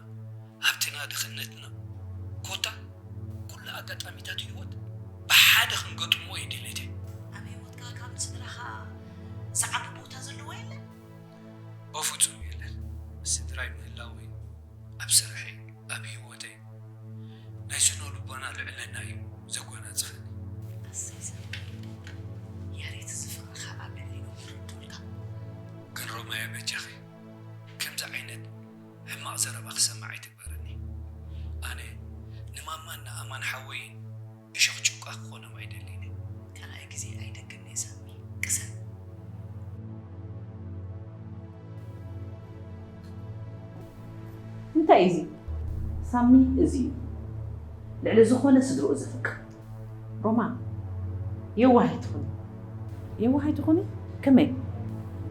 ሃብትና፣ ድኽነትና፣ ኮታ ኩሉ ኣጋጣሚታት ህይወት ብሓደ ክንገጥሞ እዩ ድሌተይ። ኣብ ህይወትካ ካብ ንስድራኻ ዝዓቢ ቦታ ዘለዎ የለን? በፍጹም የለን። ምስ ስድራይ ምህላወይ፣ ኣብ ስርሐይ፣ ኣብ ህይወተይ፣ ናይ ስነ ልቦና ልዕልና እዩ ዘጎናጽፈኒ። ኣሰይ ዘመድ፣ ያሬት እዚ ፍቕርኻ ኣብ ልዕሊኦም ይርድኡልካ። ግን ሮማየ በጃኺ፣ ከምዚ ዓይነት ሕማቕ ዘረባ ክሰምዕ ኣይትግበረኒ። ኣነ ንማማን ንኣማን ሓወይን እሾኽ ጭቋ ክኾኖም ኣይደልን እየ። ካልኣይ ግዜ ኣይደግምን እየ ሳሚ። ቅሰን። እንታይ እዩ እዚ? ሳሚ እዚ እዩ። ልዕሊ ዝኾነ ስድርኡ ዘፍቅር። ሮማ፣ የዋህ ኣይትኹኒ። የዋህ ኣይትኹኒ? ከመይ?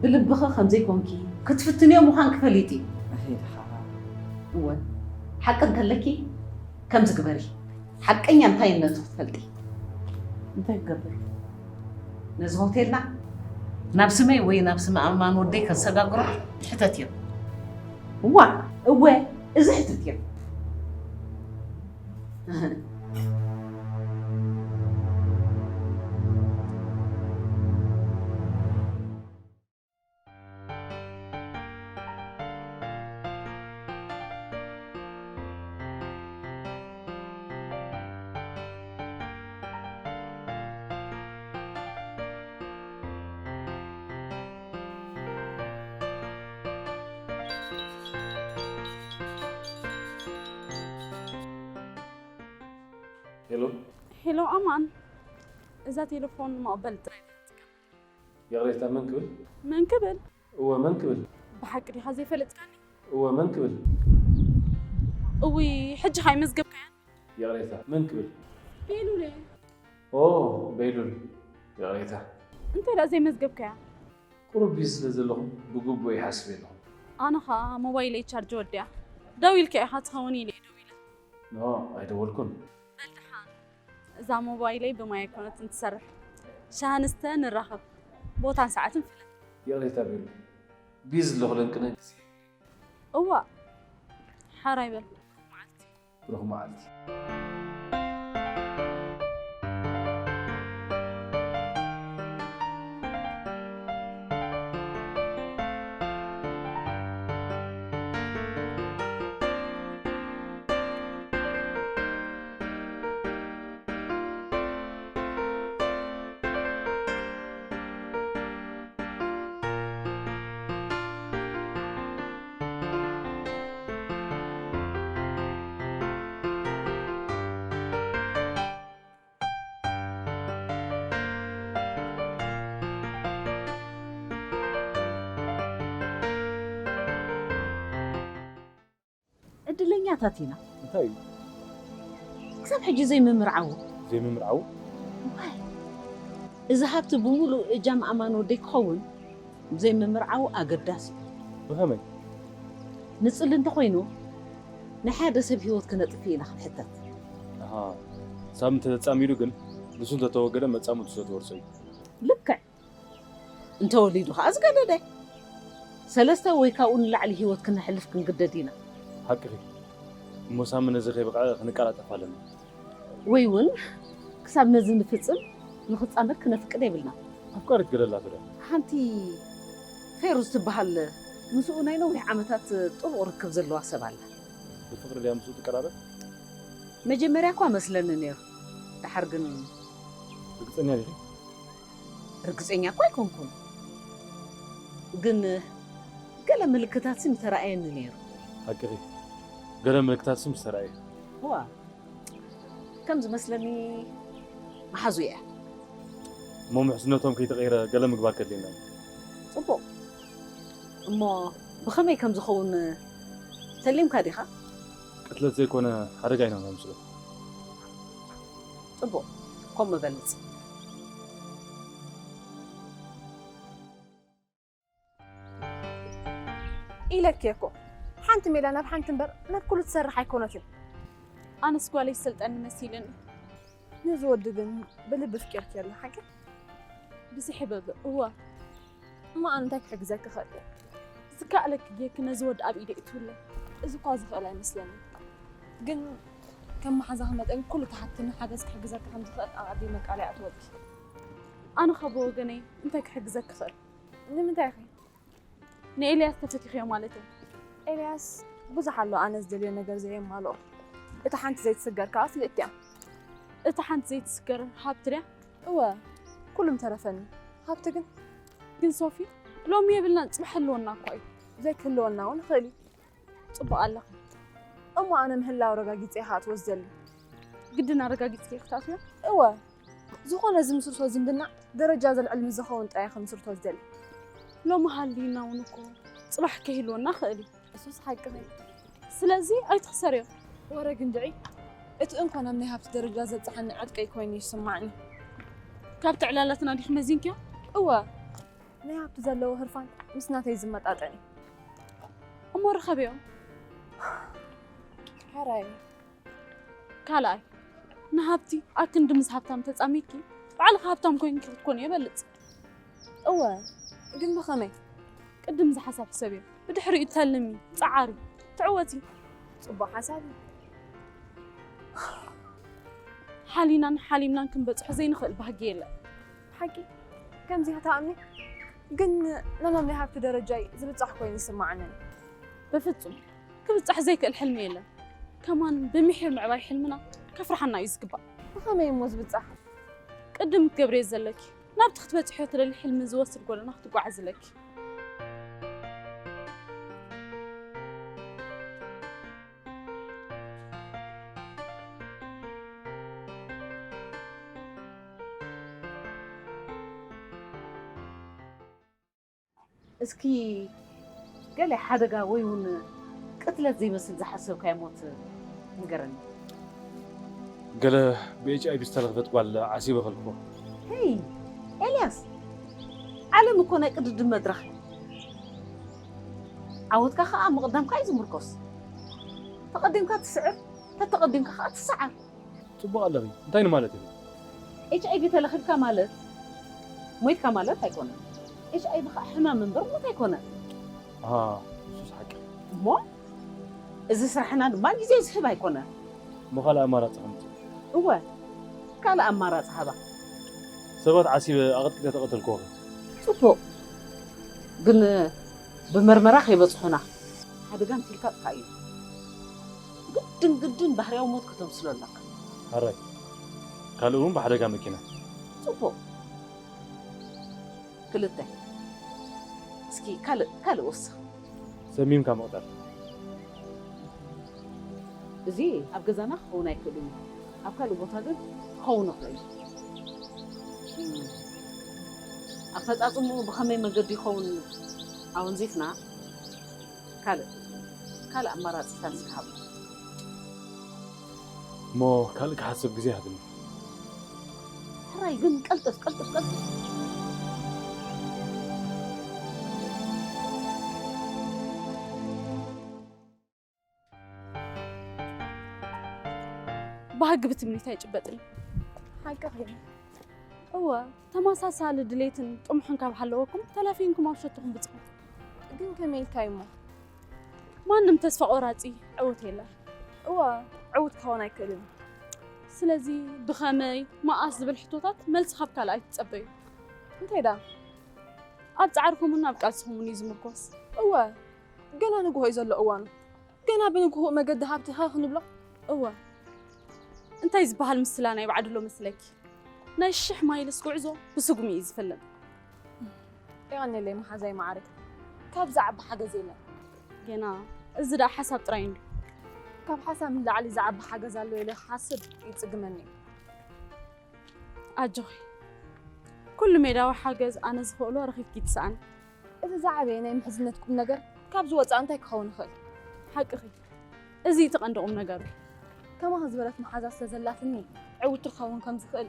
ብልብኺ ከም ዘይኮንኪ ክትፍትንዮ ምዃንኪ ፈሊጡ እዩ። ኣሄ ድኻ። እወ፣ ሓቂ እንተለኪ ከምዚ ግበሪ። ሓቀኛ እንታይነቱ ክትፈልጢ። እንታይ ክገብር? ነዚ ሆቴልና ናብ ስመይ ወይ ናብ ስመ ኣማን ወደይ ከሰጋግሮ ሕተትዮ። እዋ፣ እወ፣ እዚ ሕተትዮ። ሄሎ። ሄሎ ኣማን፣ እዛ ቴሌፎን መቐበል ጥራይ እያ ትጥቀም። ይቕሬታ፣ መን ክብል? መን ክብል? እወ፣ መን ክብል? ብሓቂ ዲኻ ዘይፈለጥካኒ? እወ፣ መን ክብል? እውይ፣ ሕጂ ኸ ኣይመዝገብካያን? ይቕሬታ፣ መን ክብል? ቤሉል እየ። ኦ፣ ቤሉል፣ ይቕሬታ። እንታይ ደኣ ዘይመዝገብካያ? ቁሩብ ቢዚ ስለ ዘለኹ ብግቡእ ይሓስብ የለኹ። ኣነ ኸኣ ሞባይለይ ቻርጅ ወዲኣ። ደዊልካ ኢኻ ትኸውን ኢለ እየ ደዊለ። ኖ፣ ኣይደወልኩን። በል ደሓን። እዛ ሞባይለይ ብማይ ኣይኮነትን ትሰርሕ። ሻሂ ንስተ ንራኸብ። ቦታን ሰዓትን ፍለጥ። ይቕሬታ ቤሉ። ቢዚ ኣለኹ ለንቅነ ግዜ። እዋእ። ሓራይ በል። ብሩኽ መዓልቲ። ብሩኽ መዓልቲ። ዕድለኛታት ኢና። እንታይ እዩ? ክሳብ ሕጂ ዘይምምርዓዉ። ዘይምምርዓዉ? ዋይ፣ እዚ ሃብቲ ብምሉእ እጃም ኣማን ወደይ ክኸውን ዘይምምርዓዉ ኣገዳሲ እዩ። ብኸመይ? ንፅሊ እንተኾይኑ ናይ ሓደ ሰብ ህይወት ክነጥፍእ ኢና ክንሕተት። ኣሃ፣ ሳብ እንተተጻሚዱ ግን ንሱ እንተተወገደ መጻምድቱ ስለ ትወርሶ እዩ። ልክዕ። እንተወሊዱ ከዓ ዝገደደ። ሰለስተ ወይ ካብኡ ንላዕሊ ህይወት ክነሕልፍ ክንግደድ ኢና። ሓቅኺ። እሞ ሳሚ ነዚ ከይበቕዐ ክንቀላጠፍ ኣለና። ወይ እውን ክሳብ ነዚ ንፍጽም ንኽጻመድ ክነፍቅድ የብልና። ኣፍቃሪት ገለ ኣላቶ ዶ? ሓንቲ ፌሩዝ ትበሃል ምስኡ ናይ ነዊሕ ዓመታት ጥቡቕ ርክብ ዘለዋ ሰብ ኣላ። ብፍቕሪ ድያ ምስኡ ትቀራረብ? መጀመርያ እኳ መስለኒ ነይሩ። ደሓር ግን ርግጸኛ ዲኺ? ርግጸኛ እኳ ኣይኮንኩን፣ ግን ገለ ምልክታት ስም ተራእየኒ ነይሩ። ሓቅኺ። ገለ ምልክታት ስም ዝተራእየ። ዋ፣ ከም ዝመስለኒ መሓዙ እያ። እሞ ምሕዝነቶም ከይተቐይረ ገለ ምግባር ከድልየና እዩ። ጽቡቕ። እሞ ብኸመይ ከም ዝኸውን ተሊምካ ዲኻ? ቅትለት ዘይኮነ ሓደጋ ኢና ነምስሎ። ጽቡቕ፣ ከምኡ በልጽ። ኢለኪ እኮ ሓንቲ ሜላ ናብ ሓንቲ እምበር ናብ ኩሉ ትሰርሕ ኣይኮነትን። ኣነስ ጓለይ ዝሰልጠኒ መሲልኒ። ነዚ ወዲ ግን ብልቢ ፍቂርኪ ኣሎ ሓቂ? ብዝሕበብ እዋ እሞ ኣነ እንታይ ክሕግዘኪ ክእል እየ? ዝከኣለኪ ጌርኪ ነዚ ወዲ ኣብ ኢደ እትውለ። እዚ እኳ ዝኽእል ኣይመስለኒ። ግን ከም መሓዛኺ መጠን ኩሉ ተሓትኒ ሓገዝ ክሕግዘኪ ከም ዝኽእል ኣቐዲመ ቃል ይኣትወኪ። ኣነ ካብ ወገነይ እንታይ ክሕግዘኪ ክእል? ንምንታይ ኢኺ? ንኤልያስ ተፈቲኽዮ ማለት እየ። ኤልያስ ብዙሕ ኣሎ ኣነ ዝደልዮ ነገር ዘየማልኦ። እታ ሓንቲ ዘይትስገር ከኣ ፍልጥቲ እያ። እታ ሓንቲ ዘይትስገር ሃብቲ ድያ? እወ ኩሉም ተረፈኒ። ሃብቲ ግን ግን ሶፊ ሎሚ የብልናን ጽባሕ ህልወና እኳ እዩ። ዘይክህልወና እውን ይኽእል እዩ። ጽቡቕ ኣለኺ። እሞ ኣነ ምህላው ረጋጊጸ ኢኻ ትወስደሉ። ግድን ኣረጋጊጽኪ ክትኣትዮ? እወ ዝኾነ ዝምስርቶ ዝምድና ደረጃ ዘልዕል ምስ ዝኸውን ጥራይ ክምስርቶ ዝደሊ። ሎሚ ሃልዩና እውን እኮ ጽባሕ ከይህልወና ክእል እዩ። እሱስ ሓቅኺ። ስለዚ ኣይትኽሰርዮ። ወረ ግንድዒ እቲ እንኮ ናብ ናይ ሃብቲ ደረጃ ዘብጽሓኒ ዕጥቂ ኮይኑ ይስማዕኒ። ካብቲ ዕላላትና ዲኺ መዚንክዮ? እወ ናይ ሃብቲ ዘለዎ ህርፋን ምስ ናተይ ዝመጣጠን እዩ። እሞ ርኸብዮ። ሓራይ ካልኣይ ንሃብቲ ኣክንዲ ምስ ሃብታም ተጻሚድኪ ባዕልኺ ሃብታም ኮይንኪ ክትኮኒ የበልጽ። እወ ግን ብኸመይ? ቅድም ዝሓሳብ ሕሰብዮ፣ ብድሕሪኡ ተልሚ፣ ጸዓሪ፣ ትዕወቲ። ጽቡቕ ሓሳብ እዩ። ሓሊናን ሓሊምናን ክንበጽሖ ዘይንኽእል ባህጊ የለን። ሓቂ ከምዚ ክትኣምኒ ግን ነናብ ናይ ሃብቲ ደረጃይ ዝብጻሕ ኮይኑ ይስማዓንን። በፍጹም ክብጻሕ ዘይክእል ሕልሚ የለን። ከማን ብምሒር ምዕባይ ሕልምና ከፍርሓና እዩ ዝግባእ። ብኸመይ እሞ ዝብጻሕ? ቅድም ክትገብርዮ ዘለኪ ናብቲ ክትበጽሕዮ ትደሊ ሕልሚ ዝወስድ ጎደና ክትጓዓዝ ኣለኪ። እስኪ ገለ ሓደጋ ወይ እውን ቅትለት ዘይመስል ዝሓሰብካዮ ሞት ንገረኒ። ገለ ብኤች ኣይ ቪ ዝተለኽፈት ጓል ዓሲበ ከልክፎ። ሄይ ኤልያስ፣ ዓለም እኮ ናይ ቅድድም መድረኽ እያ። ዓወትካ ከዓ ምቕዳምካ እዩ ዝምርኮስ። ተቐዲምካ ትስዕር፣ ተተቐዲምካ ከዓ ትሰዓር። ፅቡቕ ኣለኺ። እንታይ ንማለት እዩ? ኤች ኣይ ቪ ተለኺፍካ ማለት ሞይትካ ማለት ኣይኮነን። ኤች ኣይ ቪ ከዓ ሕማም እምበር ሞት ኣይኮነን። ኣሃ፣ እሱስ ሓቂ። እሞ እዚ ስራሕና ድማ ግዜ ዝህብ ኣይኮነን። እሞ ካልእ ኣማራፂ ከምፅእ። እወ፣ ካልእ ኣማራፂ ሃባ። ሰባት ዓሲበ ኣቐጥቂጠ ተቐተልክዎ። ፅቡቕ፣ ግን ብመርመራ ከይበፅሑና ሓደጋ ምሲልካ ጥፋእ እዩ። ግድን ግድን ባህርያዊ ሞት ከተምስሎ ኣለካ። ሓራይ ካልእ እውን ብሓደጋ መኪና። ፅቡቕ። ክልተ፣ እስኪ ካልእ ካልእ ወስኽ። ሰሚምካ ምቕታል። እዚ ኣብ ገዛና ክኸውን ኣይክእልን እዩ። ኣብ ካልእ ቦታ ግን ክኸውን ይኽእል እዩ። እም፣ ኣፈፃፅምኡ ብኸመይ መገዲ ይኸውን ኣወንዚፍና ካልእ ካልእ ኣማራፅታት ዝሃብ። እሞ ካልእ ክሓስብ ግዜ ሃብኒ። ሕራይ ግን ቀልጥፍ ቀልጥፍ ቀልጥፍ። ባህጊ ብትምኒት ኣይጭበጥን። ሓቅኺ። እወ፣ ተመሳሳሊ ድሌትን ጥሙሕን ካብ ሃለወኩም ተላፊንኩም ኣብ ሸትኹም ብጽሑ። ግን ከመይ ኢልካይ እሞ? ማንም ተስፋ ቆራጺ ዕውት የለን። እወ፣ ዕውት ክኸውን ኣይክእልን። ስለዚ ብኸመይ፣ መኣስ ዝብል ሕቶታት መልሲ ካብ ካልእ ኣይትጸበዩ። እንታይ ደኣ? ኣብ ጻዕርኹምን ኣብ ቃልስኹምን እዩ ዝምርኮስ። እወ፣ ገና ንግሆ እዩ ዘሎ እዋኑ። ገና ብንግሆ መገዲ ሃብቲ ሃ ክንብሎ። እወ፣ እንታይ ዝበሃል ምስላ ናይ በዓድሎ መስለኪ? ናይ ሽሕ ማይልስ ጉዕዞ ብስጉሚ እዩ ዝፍለም። የቐንየለይ መሓዛይ መዓረይ፣ ካብ ዝዓቢ ሓገዝ የለን። ገና እዚ ደኣ ሓሳብ ጥራይ እንድዩ። ካብ ሓሳብ ንላዕሊ ዝዓቢ ሓገዝ ኣሎ ኢለ ክሓስብ ይጽግመኒ እዩ። ኣጆኺ፣ ኩሉ ሜዳዊ ሓገዝ ኣነ ዝኽእሎ ረኺብኪ ትስኣኒ። እቲ ዝዓበየ ናይ ምሕዝነት ቁም ነገር ካብዚ ወጻኢ እንታይ ክኸውን ይኽእል? ሓቅኺ፣ እዚ እቲ ቀንዲ ቁም ነገሩ። ከማኺ ዝበለት መሓዛ ስለ ዘላትኒ ዕውቲ ክኸውን ከም ዝኽእል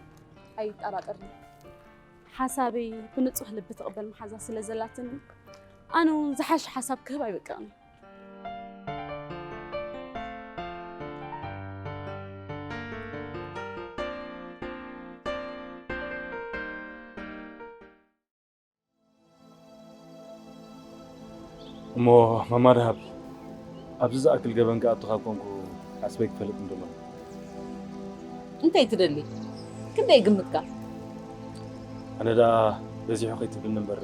ኣይጠራጠርን። ሓሳበይ ብንጹህ ልቢ ትቕበል መሓዛ ስለ ዘላትኒ ኣነ እውን ዝሓሸ ሓሳብ ክህብ ኣይብቅቕን። እሞ ማማ ደሃብ፣ ኣብዚ ዝኣክል ገበን ክኣቱ ካብ ኮንኩ ዓስበይ ክፈልጥ እንደሎ። እንታይ ትደሊ? ክንደይ ግምትካ? ኣነ ደኣ በዚሑ ከይትብልኒ እምበር።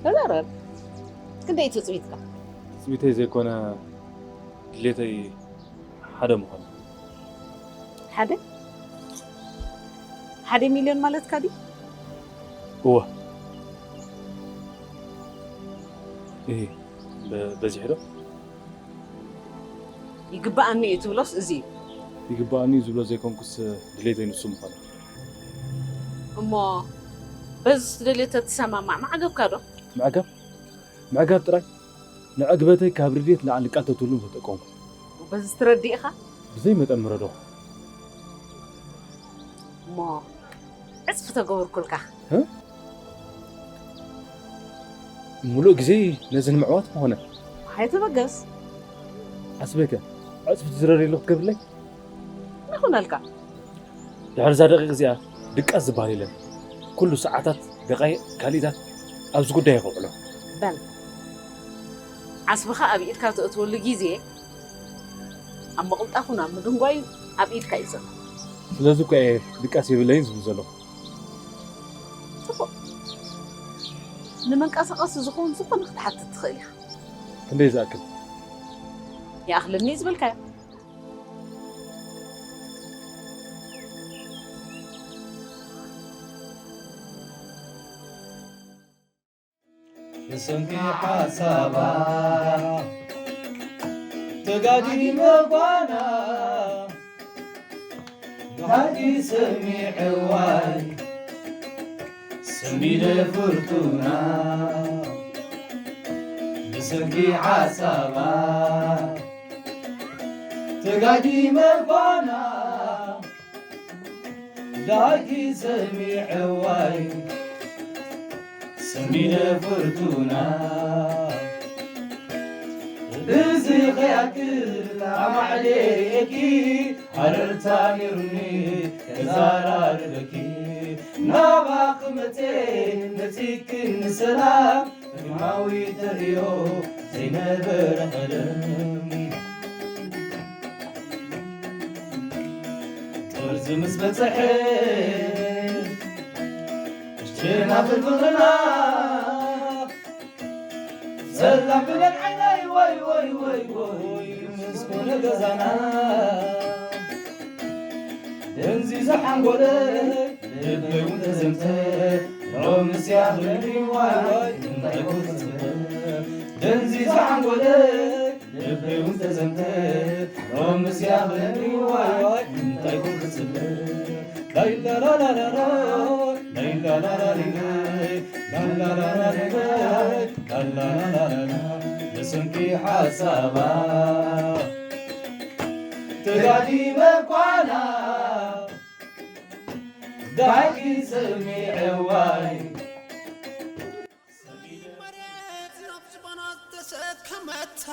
ተዛረብ። ክንደይ ትጽቢትካ? ትጽቢተይ ዘይኮነ ድሌተይ ሓደ ምዃኑ። ሓደ? ሓደ ሚልዮን ማለትካ ድዩ? እወ። እሂ፣ በ-፣ በዚሑ ዶ? ይግባኣኒ እዩ ትብሎስ እዚ እዩ? ይግባኣኒ እዩ ዝብሎ ዘይኮንኩስ ድሌተይ ንሱ ምዃኑ። እሞ በዚ ድሌት ተትሰማማዕ ምዓገብካ ዶ? ምዕጋብ? ምዕጋብ ጥራይ? ንዕግበተይ ካብ ርድየት ንላዕሊ ቃል ተትህሉ ምተጠቀምኩ። በዚ ትረድእ ኢኻ? ብዘይ መጠን ምረዶ። እሞ ዕጽፊ ተገበርኩልካ። እ? ምሉእ ግዜ ነዚ ንምዕዋት ምኾነ። ኣይትበገስ። ዓስበይከ ዕጽፊ ትዝረርየሉ ክትገብርለይ? ንኹነልካ። ድሕሪ እዛ ደቂቕ እዚኣ ድቃስ ዝበሃል የለን። ኩሉ ሰዓታት፣ ደቃይቕ፣ ካልኢታት ኣብዚ ጉዳይ እየ ከውዕሎ። በል፣ ዓስብኻ ኣብ ኢድካ ተእትወሉ ግዜ ኣብ ምቕልጣፉን ኣብ ምድንጓዩን ኣብ ኢድካ እዩ ዘሎ። ስለዚ እኮ እየ ድቃስ የብለይን ዝብል ዘለኹ። ጽቡቕ። ንመንቀሳቐሲ ዝኸውን ዝኾነ ክትሓትት ትኽእል ኢኻ። ክንደይ ዝኣክል? ይኣኽለኒ ዝበልካዮ። ብሰንኪ ሓሳባ ተጋዲመ ጓና ጋዲ ሰሚዐዋይ ሰንቢደ ፍርቱና ብሰንኪ ሓሳባ ተጋዲመ ጓና ዳጊ ሰሚዐዋይ ሰሚደ ፍርቱና እዚ ኸያክል ኣማዕዴኪ ሃረርታ ነይሩኒ ከዛራርበኪ ናባኺ መጸ መጺኪ ንሰላም ግርማዊ ተርእዮ ዘይነበረ ቀደም ጥርዚ ምስ በጽሐ እሽትናፍር ፍቕርና ሰላም ብለን ዓይነይ ወይ ወይ ወይ ወይ ምስ ኮነ ገዛና ደንዚዙ ሓንጎለይ ልበይ እውን ተዘምተ ሎምስ ያኽለኒ ዋይ እንታይ ክጽበ ደንዚዙ ሓንጎለይ ልበይ እውን ተዘምተ ሎምስ ያኽለኒ ዋይ እንታይ ክጽበ ላይላላላላላ ላይላላላሊላይ ላላላላሊላይ ላላላላላ ብስንኪ ሓሳባ ደጋጊመ ኳና ዳኪ ስሚዐዋይ። ተሰከመታ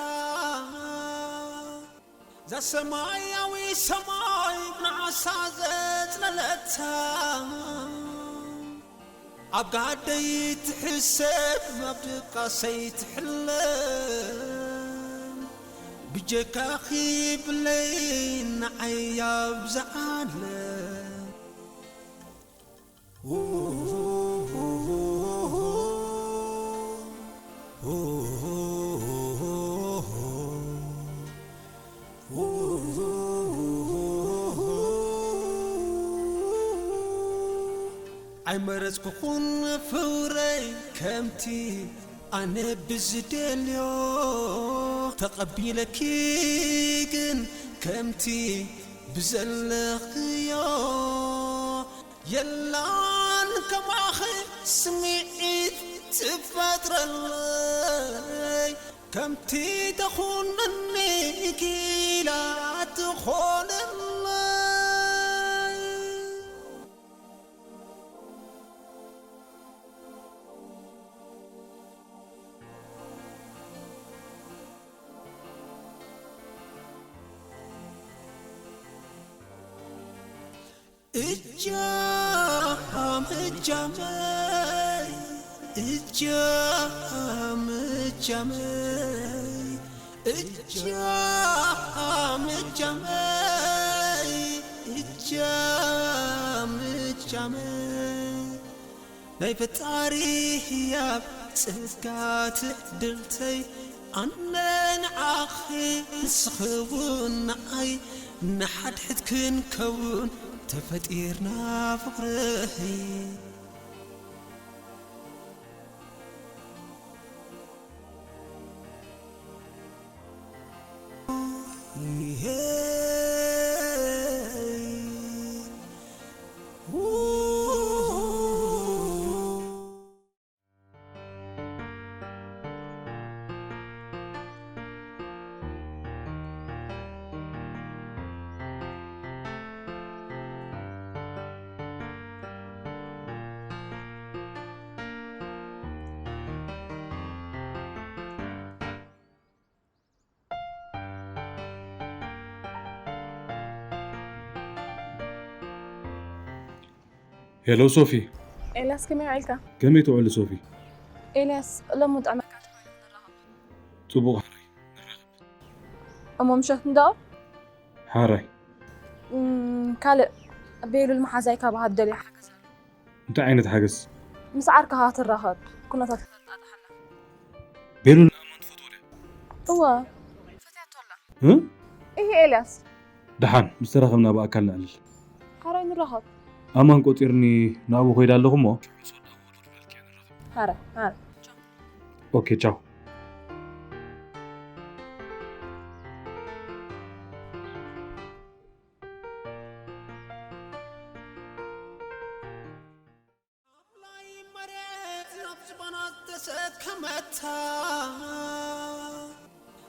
ዛ ሰማያዊ ሰማይ ብንዓሳ ዘጽለለታ ኣብ ጋደይ ትሕሰብ ኣብ ድቃሰይ ትሕለም ብጀካኺ ብለይ ንዓይ ኣብዝዓለ ኣይመረጽኩኹን ፍቕረይ ከምቲ ኣነ ብዝደልዮ ተቐቢለኪ ግን ከምቲ ብዘለኽዮ የላን ከማኺ ስምዒት ትፈጥረለይ ከምቲ ተኹነኒ ኪላ ትኾነለይ። እጃም እጃመይ እጃም እጃመይ እጃም እጃመይ እጃም እጃመይ ናይ ፈጣሪ ህያብ ጸጋ ትዕድልተይ ኣነ ንዓኺ ንስኺ እውን ንዓይ ንሓድሕድ ክንከውን ተፈጢርና ፍቕረይ። ሄሎ ሶፊ። ኤልያስ ከመይ ውዒልካ? ከመይ ትውዕሊ ሶፊ? ኤልያስ ሎሚ ጥዕመካ ተባሂሉ ንራኸብ። ጽቡቕ ሓራይ ንራኸብ። እሞ ምሸት ንደኦ? ሓራይ። እም፣ ካልእ ቤሉል መሓዛይ ካብ ሃብ ደልዮ ሓገዝ ኣሎ። እንታይ ዓይነት ሓገዝ? ምስ ዓርክኻ ትራኸብ ኩነታት ከተጣጥሓላ። ቤሉል ንኣማን ትፈትዎ ድያ? እወ፣ ፈትያቶ ኣላ። እ? ኢሂ ኤልያስ። ደሓን ምስ ተራኸብና ብኣካል ነዕልል። ሓራይ ንራኸብ። ኣማን ቆጺርኒ ናብኡ ከይደ ኣለኹ እሞ። ሓራይ፣ ሓራይ። ኦኬ ቻው። ኣምላይ መሬት ናብ ዝባና ተሰከመታ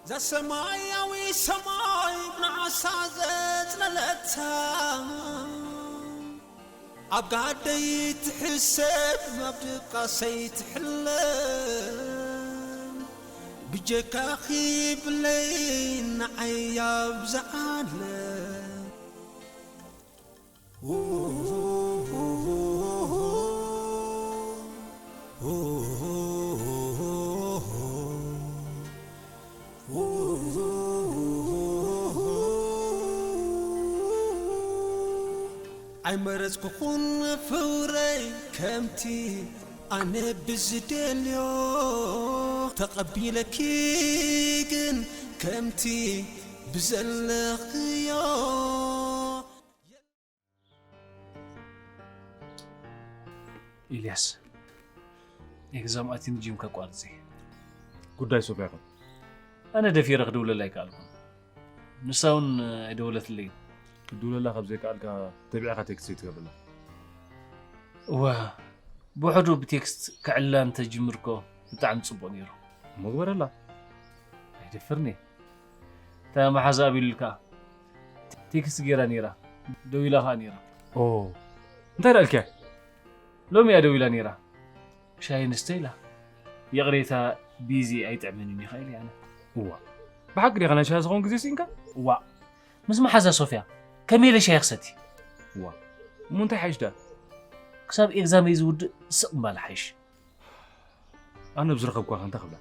ዛ ሰማያዊ ሰማይ ብንዓሳ ዘጽለለታ ኣብ ጋደይ ትሕሰብ ኣብ ድቃሰይ ትሕለም ብጀካኺ ብለይ ንዓይ ኣብዛ ዓለም ኣይመረጽኩኹን ፍቕረይ ከምቲ ኣነ ብዝደልዮ ተቐቢለኪ ግን ከምቲ ብዘለኽዮ ኢልያስ፣ ኤግዛም ኣትዩኒ ጂም ከቋርጽ እየ። ጉዳይ ሶፍያ ከ? ኣነ ደፊረ ክድውለላ ኣይከኣልኩን። ንሳ እውን ኣይደወለትለይን። ክትድውለላ ካብ ዘይከኣልካ ተቢዕካ ቴክስት ኣይትገብረላ። እወ፣ ብውሕዱ ብቴክስት ከዕልላ እንተትጅምር እኮ ብጣዕሚ ጽቡቕ ነይሩ። እሞ ግበረላ። ኣይደፍርን እየ። እታ መሓዛ ኣቢሉልካ። ቴክስት ገይራ ነይራ፣ ደዊላ ኸኣ ነይራ። ኦ፣ እንታይ ደኣ ኢልኪያ? ሎሚ እያ ደዊላ ነይራ። ሻሂ ንስተ ኢላ። ይቕሬታ፣ ቢዚ ኣይጥዕመንን እዩ ኸኢለ ኣነ። እዋ፣ ብሓቂ ዲኻ ናይ ሻሂ ዝኸውን ግዜ ስኢንካ? እዋ፣ ምስ መሓዛ ሶፍያ ከመይ ኢለ ሻሂ ክሰቲ? እዋ፣ እሞ እንታይ ሓይሽ ደኣ? ክሳብ ኤግዛመይ ዝውድእ ስቕ ምባል ሓይሽ። ኣነ ብዝረኸብኳ ከ እንታይ ክብላ?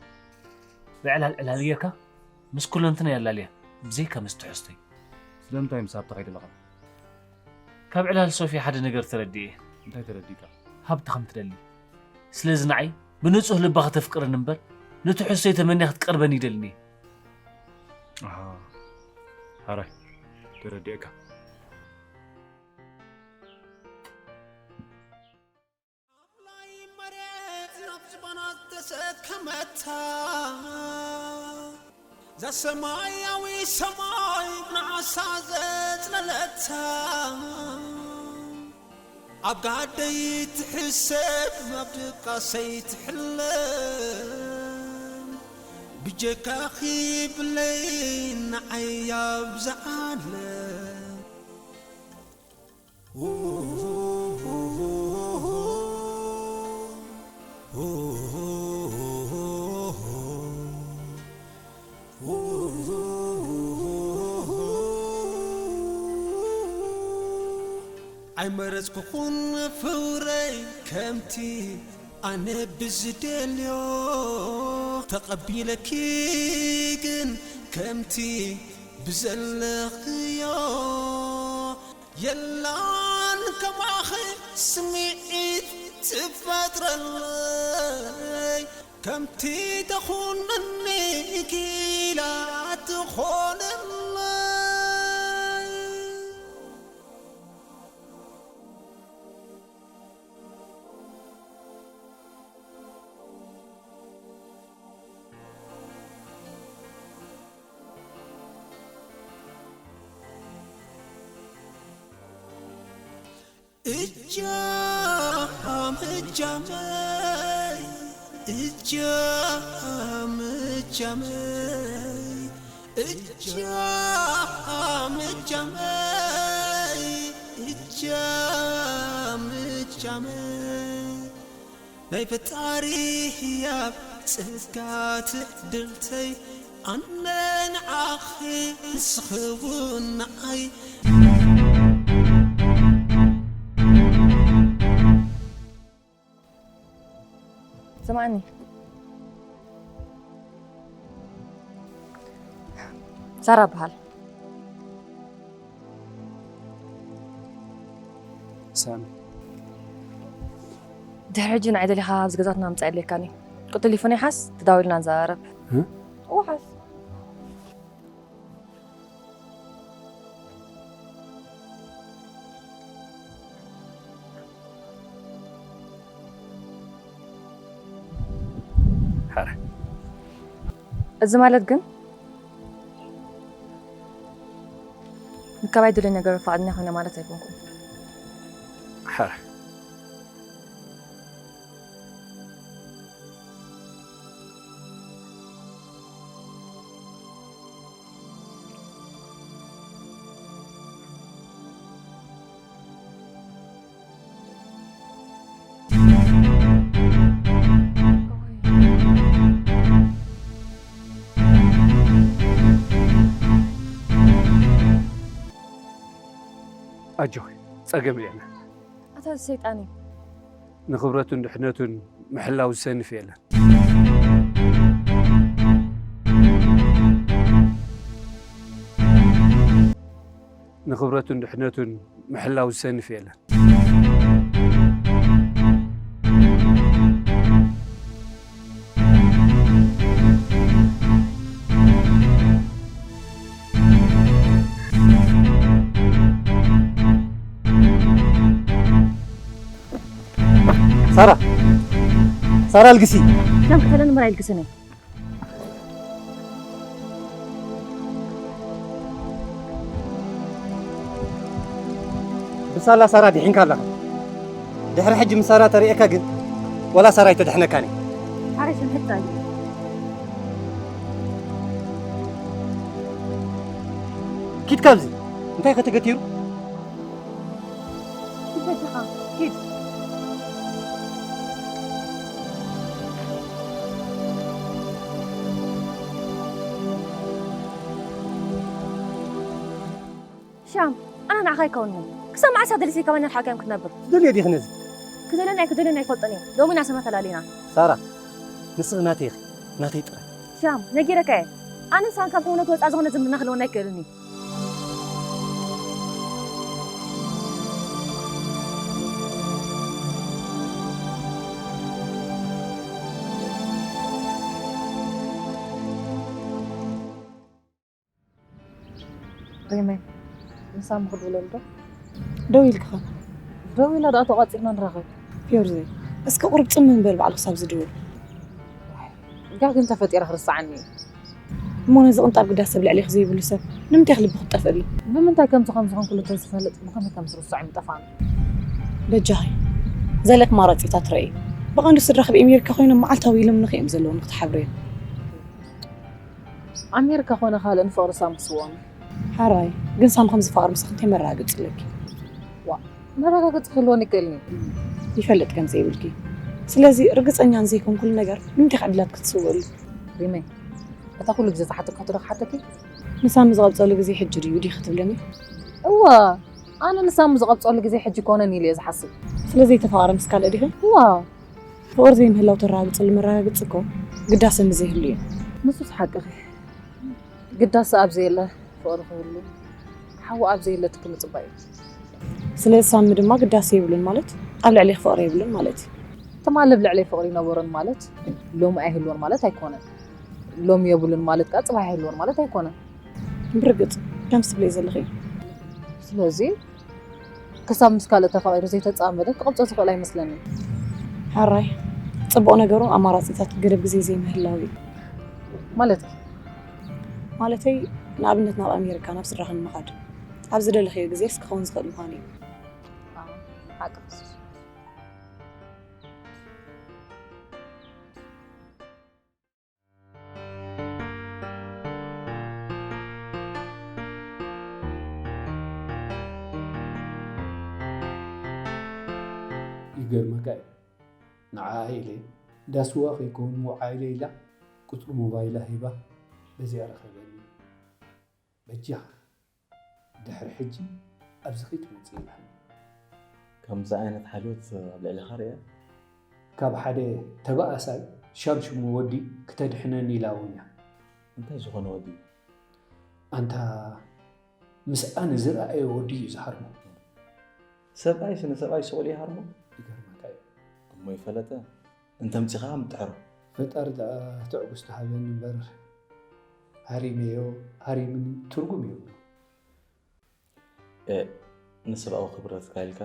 ብዕላል ዕላል ጌርካ ምስ ኩለንትናይ ኣላልያ፣ ብዘይካ ምስ ትሕዝቶይ። ስለምንታይ ምስ ሃብታ ከይደለኻ? ካብ ዕላል ሶፍያ ሓደ ነገር ተረዲኤ። እንታይ ተረዲእካ? ሃብታ ከም ትደሊ። ስለዚ ንዓይ ብንጹህ ልባ ከተፍቅረኒ እምበር፣ ንትሕዝቶይ ተመንያ ክትቀርበኒ ይደልኒ። ኣሃ። ሓራይ፣ ተረዲኤካ። ኣምላይ መሬት ናብ ዝባና ዝተሰከመታ፣ እዛ ሰማያዊ ሰማይ ብንዓሳ ዘጽለለታ፣ ኣብ ጋደይ ትሕሰብ፣ ኣብ ድቃሰይ ትሕለም፣ ብጀካኺ ብለይ ንዓይ ኣብ ዝዓለም። ኣይመረጽኩኹን ፍቕረይ ከምቲ ኣነ ብዝደልዮ፣ ተቐቢለኪ ግን ከምቲ ብዘለኽዮ። የላን ከማኺ ስምዒት ትፈጥረለይ፣ ከምቲ ተኹነኒ ኪላ ትኾነለይ። እጃም እጃመይ፣ እጃም እጃመይ፣ እጃም እጃመይ፣ እጃም እጃመይ። ናይ ፈጣሪ ህያብ ጸጋ ትዕድልተይ፣ ኣነ ንዓኺ ንስኺ እውን ንዓይ። ስማዕኒ፣ ሳራ እበሃል። ሳሚ። ድሕሪ ሕጂ ንዓይ ደሊኻ ኣብዚ ገዛትና ምጻእ የድልየካን እዩ። ቁጽሪ ቴሌፎነይ ሓዝ፣ ተዳዊልና ንዘራረብ። እ? እወ፣ ሓዝ። ሓረ። እዚ ማለት ግን ንካባይ ድልዮ ነገር ፈቓድኛ ኮይነ ማለት ኣይኮንኩን። ሓረ። ኣጆኺ፣ ጸገም የለን። ኣታ እዚ ሰይጣን እዩ። ንኽብረቱን ድሕነቱን ምሕላው ዝሰንፍ የለን። ንኽብረቱን ድሕነቱን ምሕላው ዝሰንፍ የለን። ሳራ፣ ሳራ፣ ኣልግሲ። ደም ክተለን ምራይ ኣልግሰን እየ። ብሳላ ሳራ ድሒንካ ኣለኻ። ድሕሪ ሕጂ ምስ ሳራ ተርእየካ ግን፣ ወላ ሳራ ኣይተድሕነካን እያ። ሓረሽ ሕጻ እዩ። ኪድ ካብዚ። እንታይ ከተገቲሩ? ይፈትኻ ኪድ። ሻም፣ ኣነ ንዓኻ ኣይከውንን። ክሳብ መዓስ ደሊሰይ ካባና ርሓቅካ እዮም ክትነብር? ደልየ ዲኺ ነዚ? ክደልዮን ኣይክደልዮን ኣይፈልጦን እየ። ሎሚ ኢና ስማ ተላሊና። ሳራ፣ ንስኺ ናተይ ኢኺ፣ ናተይ ጥራይ። ሻም፣ ነጊረካ እየ። ኣነ ንስኻን ካብ ተውነት ወፃእ ዝኾነ ዝምድና ክህልወና ኣይክእልን እዩ። ሪመይ፣ ንሳሚ ክድውለሉ ዶ? ደው ኢልክኻ? ደው ኢላ ደኣ ተቋጺርና ንራኸብ። ፊዮርዘይ፣ እስከ ቁሩብ ጽምም በል ባዕሉ ክሳብ ዝድውል። ጋግ እንተፈጢራ ክርስዓኒ እዩ። እሞ ነዚ ቅንጣብ ግዳስ ሰብ ልዕሌኺ ዘይብሉ ሰብ ንምንታይ ኢኺ ልቢ ክትጠፍእሉ? ብምንታይ ከምዚ ከም ዝኾንኩሉ ተዝፈልጥ ብኸመይ ከም ዝርስዖ ምጠፋኒ። በጃኺ፣ ዘለክ ማረጺታት ረኢ። ብቐንዱ ስድራኺ ኣብ ኣሜሪካ ኮይኖም መዓልታዊ ይልምኑኺ እዮም ዘለዉ ንክትሓብርዮም። ኣሜሪካ ኮነ ካልእ ንፍቕሪ ሳም ክስወኑ። ሓራይ፣ ግን ሳም ከም ዝፈቕር ምሳኺ እንታይ መረጋገጺ ኣለኪ? ዋ፣ መረጋገጺ ክህልወኒ ይክእልኒ። ይፈልጥ ከም ዘይብልኪ። ስለዚ ርግጸኛ ንዘይኮንኩሉ ነገር ንምንታይ ኢኺ ዕድላት ክትስውእሉ? ሪመይ፣ እታ ኩሉ ግዜ ዝሓተካቶ ዶ ክሓተኪ? ንሳሚ ዝቐብጸሉ ግዜ ሕጂ ድዩ ዲኺ ትብለኒ? እወ፣ ኣነ ንሳሚ ዝቐብጸሉ ግዜ ሕጂ ኮነን ኢለ እየ ዝሓስብ። ስለ ዘይተፋቐረ ምስ ካልእ ዲኺ? እወ። ፍቕሪ ዘይምህላው ተረጋግጸሉ መረጋገጺ እኮ ግዳሰ ምዘይህሉ እዩ። ንሱስ ሓቅኺ። ግዳሰ ኣብ ዘየለ ፍቕሪ ክህሉ፣ ሓዊ ኣብ ዘየለ ትኪ ምጽባይ እዩ። ስለዚ ሳሚ ድማ ግዳሰ የብሉን ማለት ኣብ ልዕሌኺ ፍቕሪ የብሉን ማለት እዩ። ትማሊ ኣብ ልዕለይ ፍቕሪ ይነበሮን ማለት ሎሚ ኣይህልዎን ማለት ኣይኮነን። ሎሚ የብሉን ማለት ከኣ ጽባሕ ኣይህልዎን ማለት ኣይኮነን። ብርግጽ ከምዚ ትብለይ ዘለኺ እዩ። ስለዚ ክሳብ ምስ ካልእ ተፋቒሩ ዘይተጻመደ ክቕብጾ ዝኽእል ኣይመስለንን። ሓራይ፣ ጽቡቕ ነገሩ ኣማራጺታት ገደብ ግዜ ዘይምህላው እዩ። ማለት ማለተይ ንኣብነት ናብ ኣሜሪካ ናብ ስድራኺ ንምኻድ ኣብ ዝደለኽዮ ግዜስ ክኸውን ዝኽእል ምዃኑ እዩ። ሓቂ ክሱስ። ይገርመካ እዩ። ንዓኣ ኢለ ዳስዋ ከይከውን ምውዓይ ኢለ ኢላ ቁጽሪ ሞባይላ ሂባ በዚኣ ረኸበኒ። በጃኻ ድሕሪ ሕጂ ኣብዚ ከይትመጽእ ኢላኒ። ከምዚ ዓይነት ሓልዮት ኣብ ልዕሊኻ ርኣ? ካብ ሓደ ተባኣሳይ ሻምሽሙ ወዲ ክተድሕነኒ ኢላ እውን እያ። እንታይ ዝኾነ ወዲ? ኣንታ ምስኣ ንዝረኣየ ወዲ እዩ ዝሃርሞ። ሰብኣይስ ንሰብኣይ ስቕ ኢሉ ይሃርሞ? ይገርመካ እዩ። እሞ ይፈለጠ እንተምፂኻ ምጥሕሮ። ፈጣሪ ደኣ ትዕግስቱ ሃበኒ እምበር ሃሪመዮ ሃሪምኒ ትርጉም የብሉ። ንሰብኣዊ ክብረትካ ኢልካ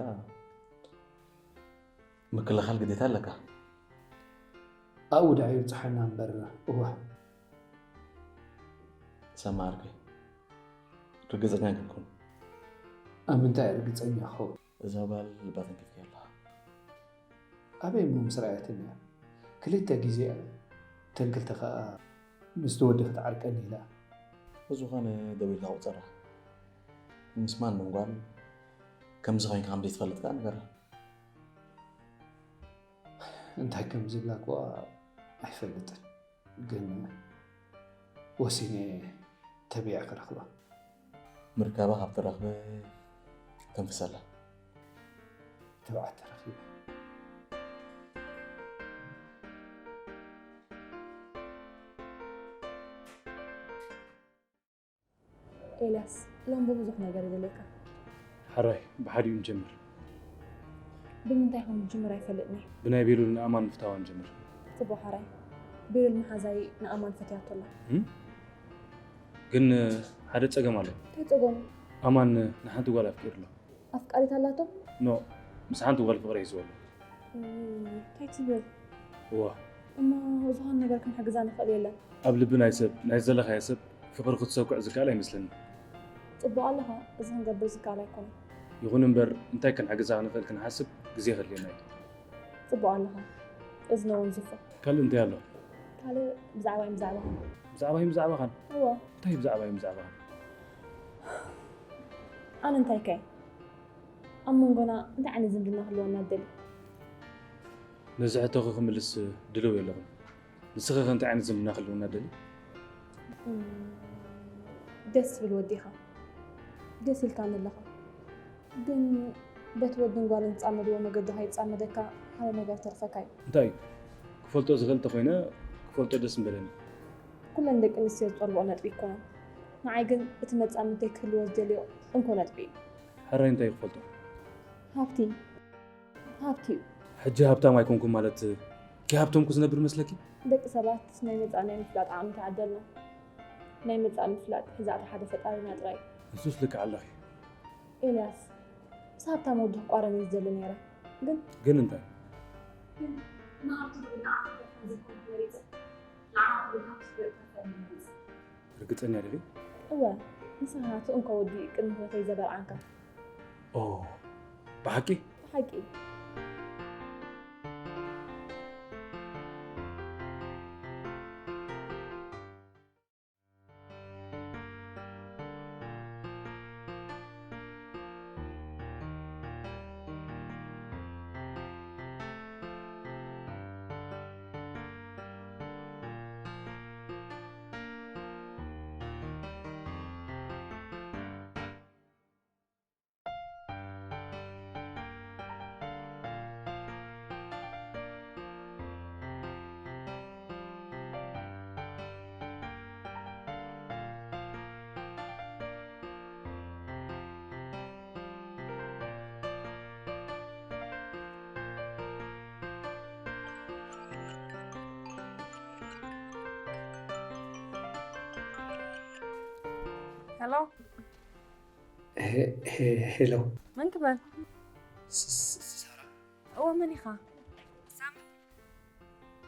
ምክልኻል ግዴታ ኣለካ። ኣብኡ ደኣ ይብፅሓና እምበር እዋ። ሰማ ዓርከይ፣ ርግፀኛ ክንኩን። ኣብ ምንታይ ርግፀኛ ክኸውን? እዛ ጓል ልባ ተንኪፍካያ ኣለኻ። ኣበይ እሞ ምስ ረኣየትኒ እያ? ክልተ ግዜ እያ። እተን ክልተ ኸኣ ምስቲ ወዲ ክትዓርቀኒ ኢላ። ብዝኾነ ደዊልካ ቁፀራ። ምስ ማንም ጓል ከምዚ ኮይንካ ከም ዘይትፈልጥ ከኣ ንገራ። እንታይ ከም ዝብላ እኳ ኣይፈልጥን፣ ግን ወሲነ ተቢዐ ክረኽባ። ምርካባ ካብ ትረኽበ ተንፍሰላ። ተባዕት ተረኺበ። ኤልያስ፣ ሎም ብብዙሕ ነገር ይደልየካ። ሕራይ ብሓዲኡ ንጀምር። ብምንታይ ከም ዝጅምር ኣይፈልጥን እየ። ብናይ ቤሉል ንኣማን ምፍታዋ ንጀምር። ጽቡቕ ሕራይ። ቤሉል መሓዛይ ንኣማን ፈትያቶ ኣላ። እም? ግን ሓደ ጸገም ኣሎ። እንታይ ጸገሙ? ኣማን ንሓንቲ ጓል ኣፍቂሩ ኣሎ። ኣፍቃሪት ኣላቶ? ኖ፣ ምስ ሓንቲ ጓል ፍቕሪ ሒዝዎ ኣሎ። እንታይ ትብል? እዋ። እሞ ዝኾነ ነገር ክንሕግዛ ንኽእል የለን። ኣብ ልቢ ናይ ሰብ፣ ናይ ዝደለኻዮ ሰብ ፍቕሪ ክትሰኩዕ ዝከኣል ኣይመስለንን። ጽቡቕ ኣለኻ፣ እዚ ክንገብር ዝከኣል ኣይኮነን። ይኹን እምበር እንታይ ክንሕግዛ ክንኽእል ክንሓስብ ግዜ ከድልየና እዩ። ጽቡቕ ኣለኻ፣ እዚ ነወንዝፎ። ካልእ እንታይ ኣሎ? ካልእ ብዛዕባይ ብዛዕባኻን። ብዛዕባይ ብዛዕባኻን? እዎ። እንታይ ብዛዕባይ ብዛዕባኻን? ኣነ እንታይ ከ ኣብ መንጎና እንታይ ዓይነት ዝምድና ክህልወና ትደሊ? ነዚ ሕቶኺ ክምልስ ድልው የለኹን። ንስኺ ከ እንታይ ዓይነት ዝምድና ክህልወና ትደሊ? ደስ ትብል ወዲኻ ደስ ኢልካኒ ኣለኻ። ግን በቲ ወድን ጓልን ዝፃመድዎ መገዲ ከይፃመደካ ሓደ ነገር ተርፈካ እዩ። እንታይ እዩ? ክፈልጦ ዝኽእል እንተኾይነ ክፈልጦ ደስ ምበለኒ። ኩለን ደቂ ኣንስትዮ ዝጠልብኦ ነጥቢ ኣይኮነን። ንዓይ ግን እቲ መፃምድተይ ክህልዎ ዝደልዮ እንኮ ነጥቢ እዩ። ሕራይ እንታይ እዩ ክፈልጦ? ሃብቲ ሃብቲ እዩ። ሕጂ ሃብታም ኣይኮንኩን ማለት ከይሃብተምኩ ዝነብር መስለኪ? ደቂ ሰባት ናይ መፃእ ናይ ምፍላጥ ዓቕሚ ተዓደልና። ናይ መፃእ ምፍላጥ ሕዛእቲ ሓደ ፈጣሪና ጥራይ እዩ። ንሱስ ልክዕ ኣለኺ። ኤልያስ ምስ ሃብታም ወዲ ክቋረን እየ ዝደሊ ነይረ። ግን ግን እንታይ? ግን ንሃብቲ ግን ንዓኺ ደሓን ዘይኮንኩ መሪፀ ንዓኺ ግን ሃብቲ ክበልካ ፈሊኒ መሪፀ። ርግፀኛ ዲኺ? እወ ንስኻ እቲ እንኮ ወዲ ቅድሚ ህይወተይ ዘበርዓንካ። ኦ ብሓቂ? ብሓቂ። ሄሎ ሄሎ መን ክበል? ሳራ እወ መን ኢኻ? ሳሚ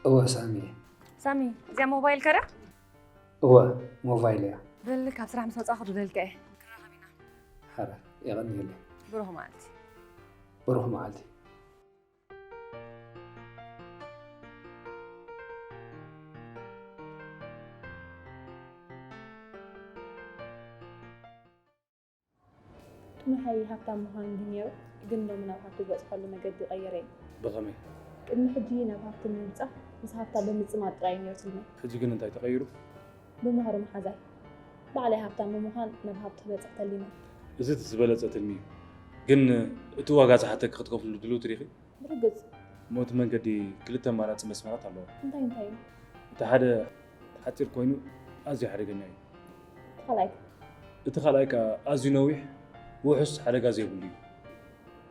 እወ ሳሚ እየ። ሳሚ እዚኣ ሞባይል ከዳ? እወ ሞባይል እያ። በል ካብ ስራሕ ምስ መጻእኹ ክደውለልካ እየ። ክራኸብ ኢና። ሓራ የቐንየለይ። ብሩኽ መዓልቲ። ብሩኽ መዓልቲ። ጥሙሐይ ሃብታም ምዃን እንድዩ ነይሩ፣ ግን ሎሚ ናብ ሃብቲ ዝበጽሐሉ መገዲ ቀይረ እየ። ብኸመይ? ቅድሚ ሕጂ ናብ ሃብቲ ንምብጻሕ ምስ ሃብታ ብምጽማድ ጥራይ እዩ ነይሩ ትልመይ። ሕጂ ግን እንታይ ተቐይሩ? ብምኽሪ መሓዛይ፣ ባዕለይ ሃብታም ብምዃን ናብ ሃብቲ ክበጽሕ ተሊመ። እዚ እቲ ዝበለጸ ትልሚ እዩ። ግን እቲ ዋጋ ዝሓተኪ ክትከፍልሉ ድልውቲ ዲኺ? ብርግጽ። እሞ እቲ መንገዲ ክልተ ኣማራጺ መስመራት ኣለዎ። እንታይ እንታይ እዩ? እቲ ሓደ ሓጺር ኮይኑ ኣዝዩ ሓደገኛ እዩ። እቲ ካልኣይ ከ? እቲ ካልኣይ ከኣ ኣዝዩ ነዊሕ፣ ውሑስ፣ ሓደጋ ዘይብሉ እዩ።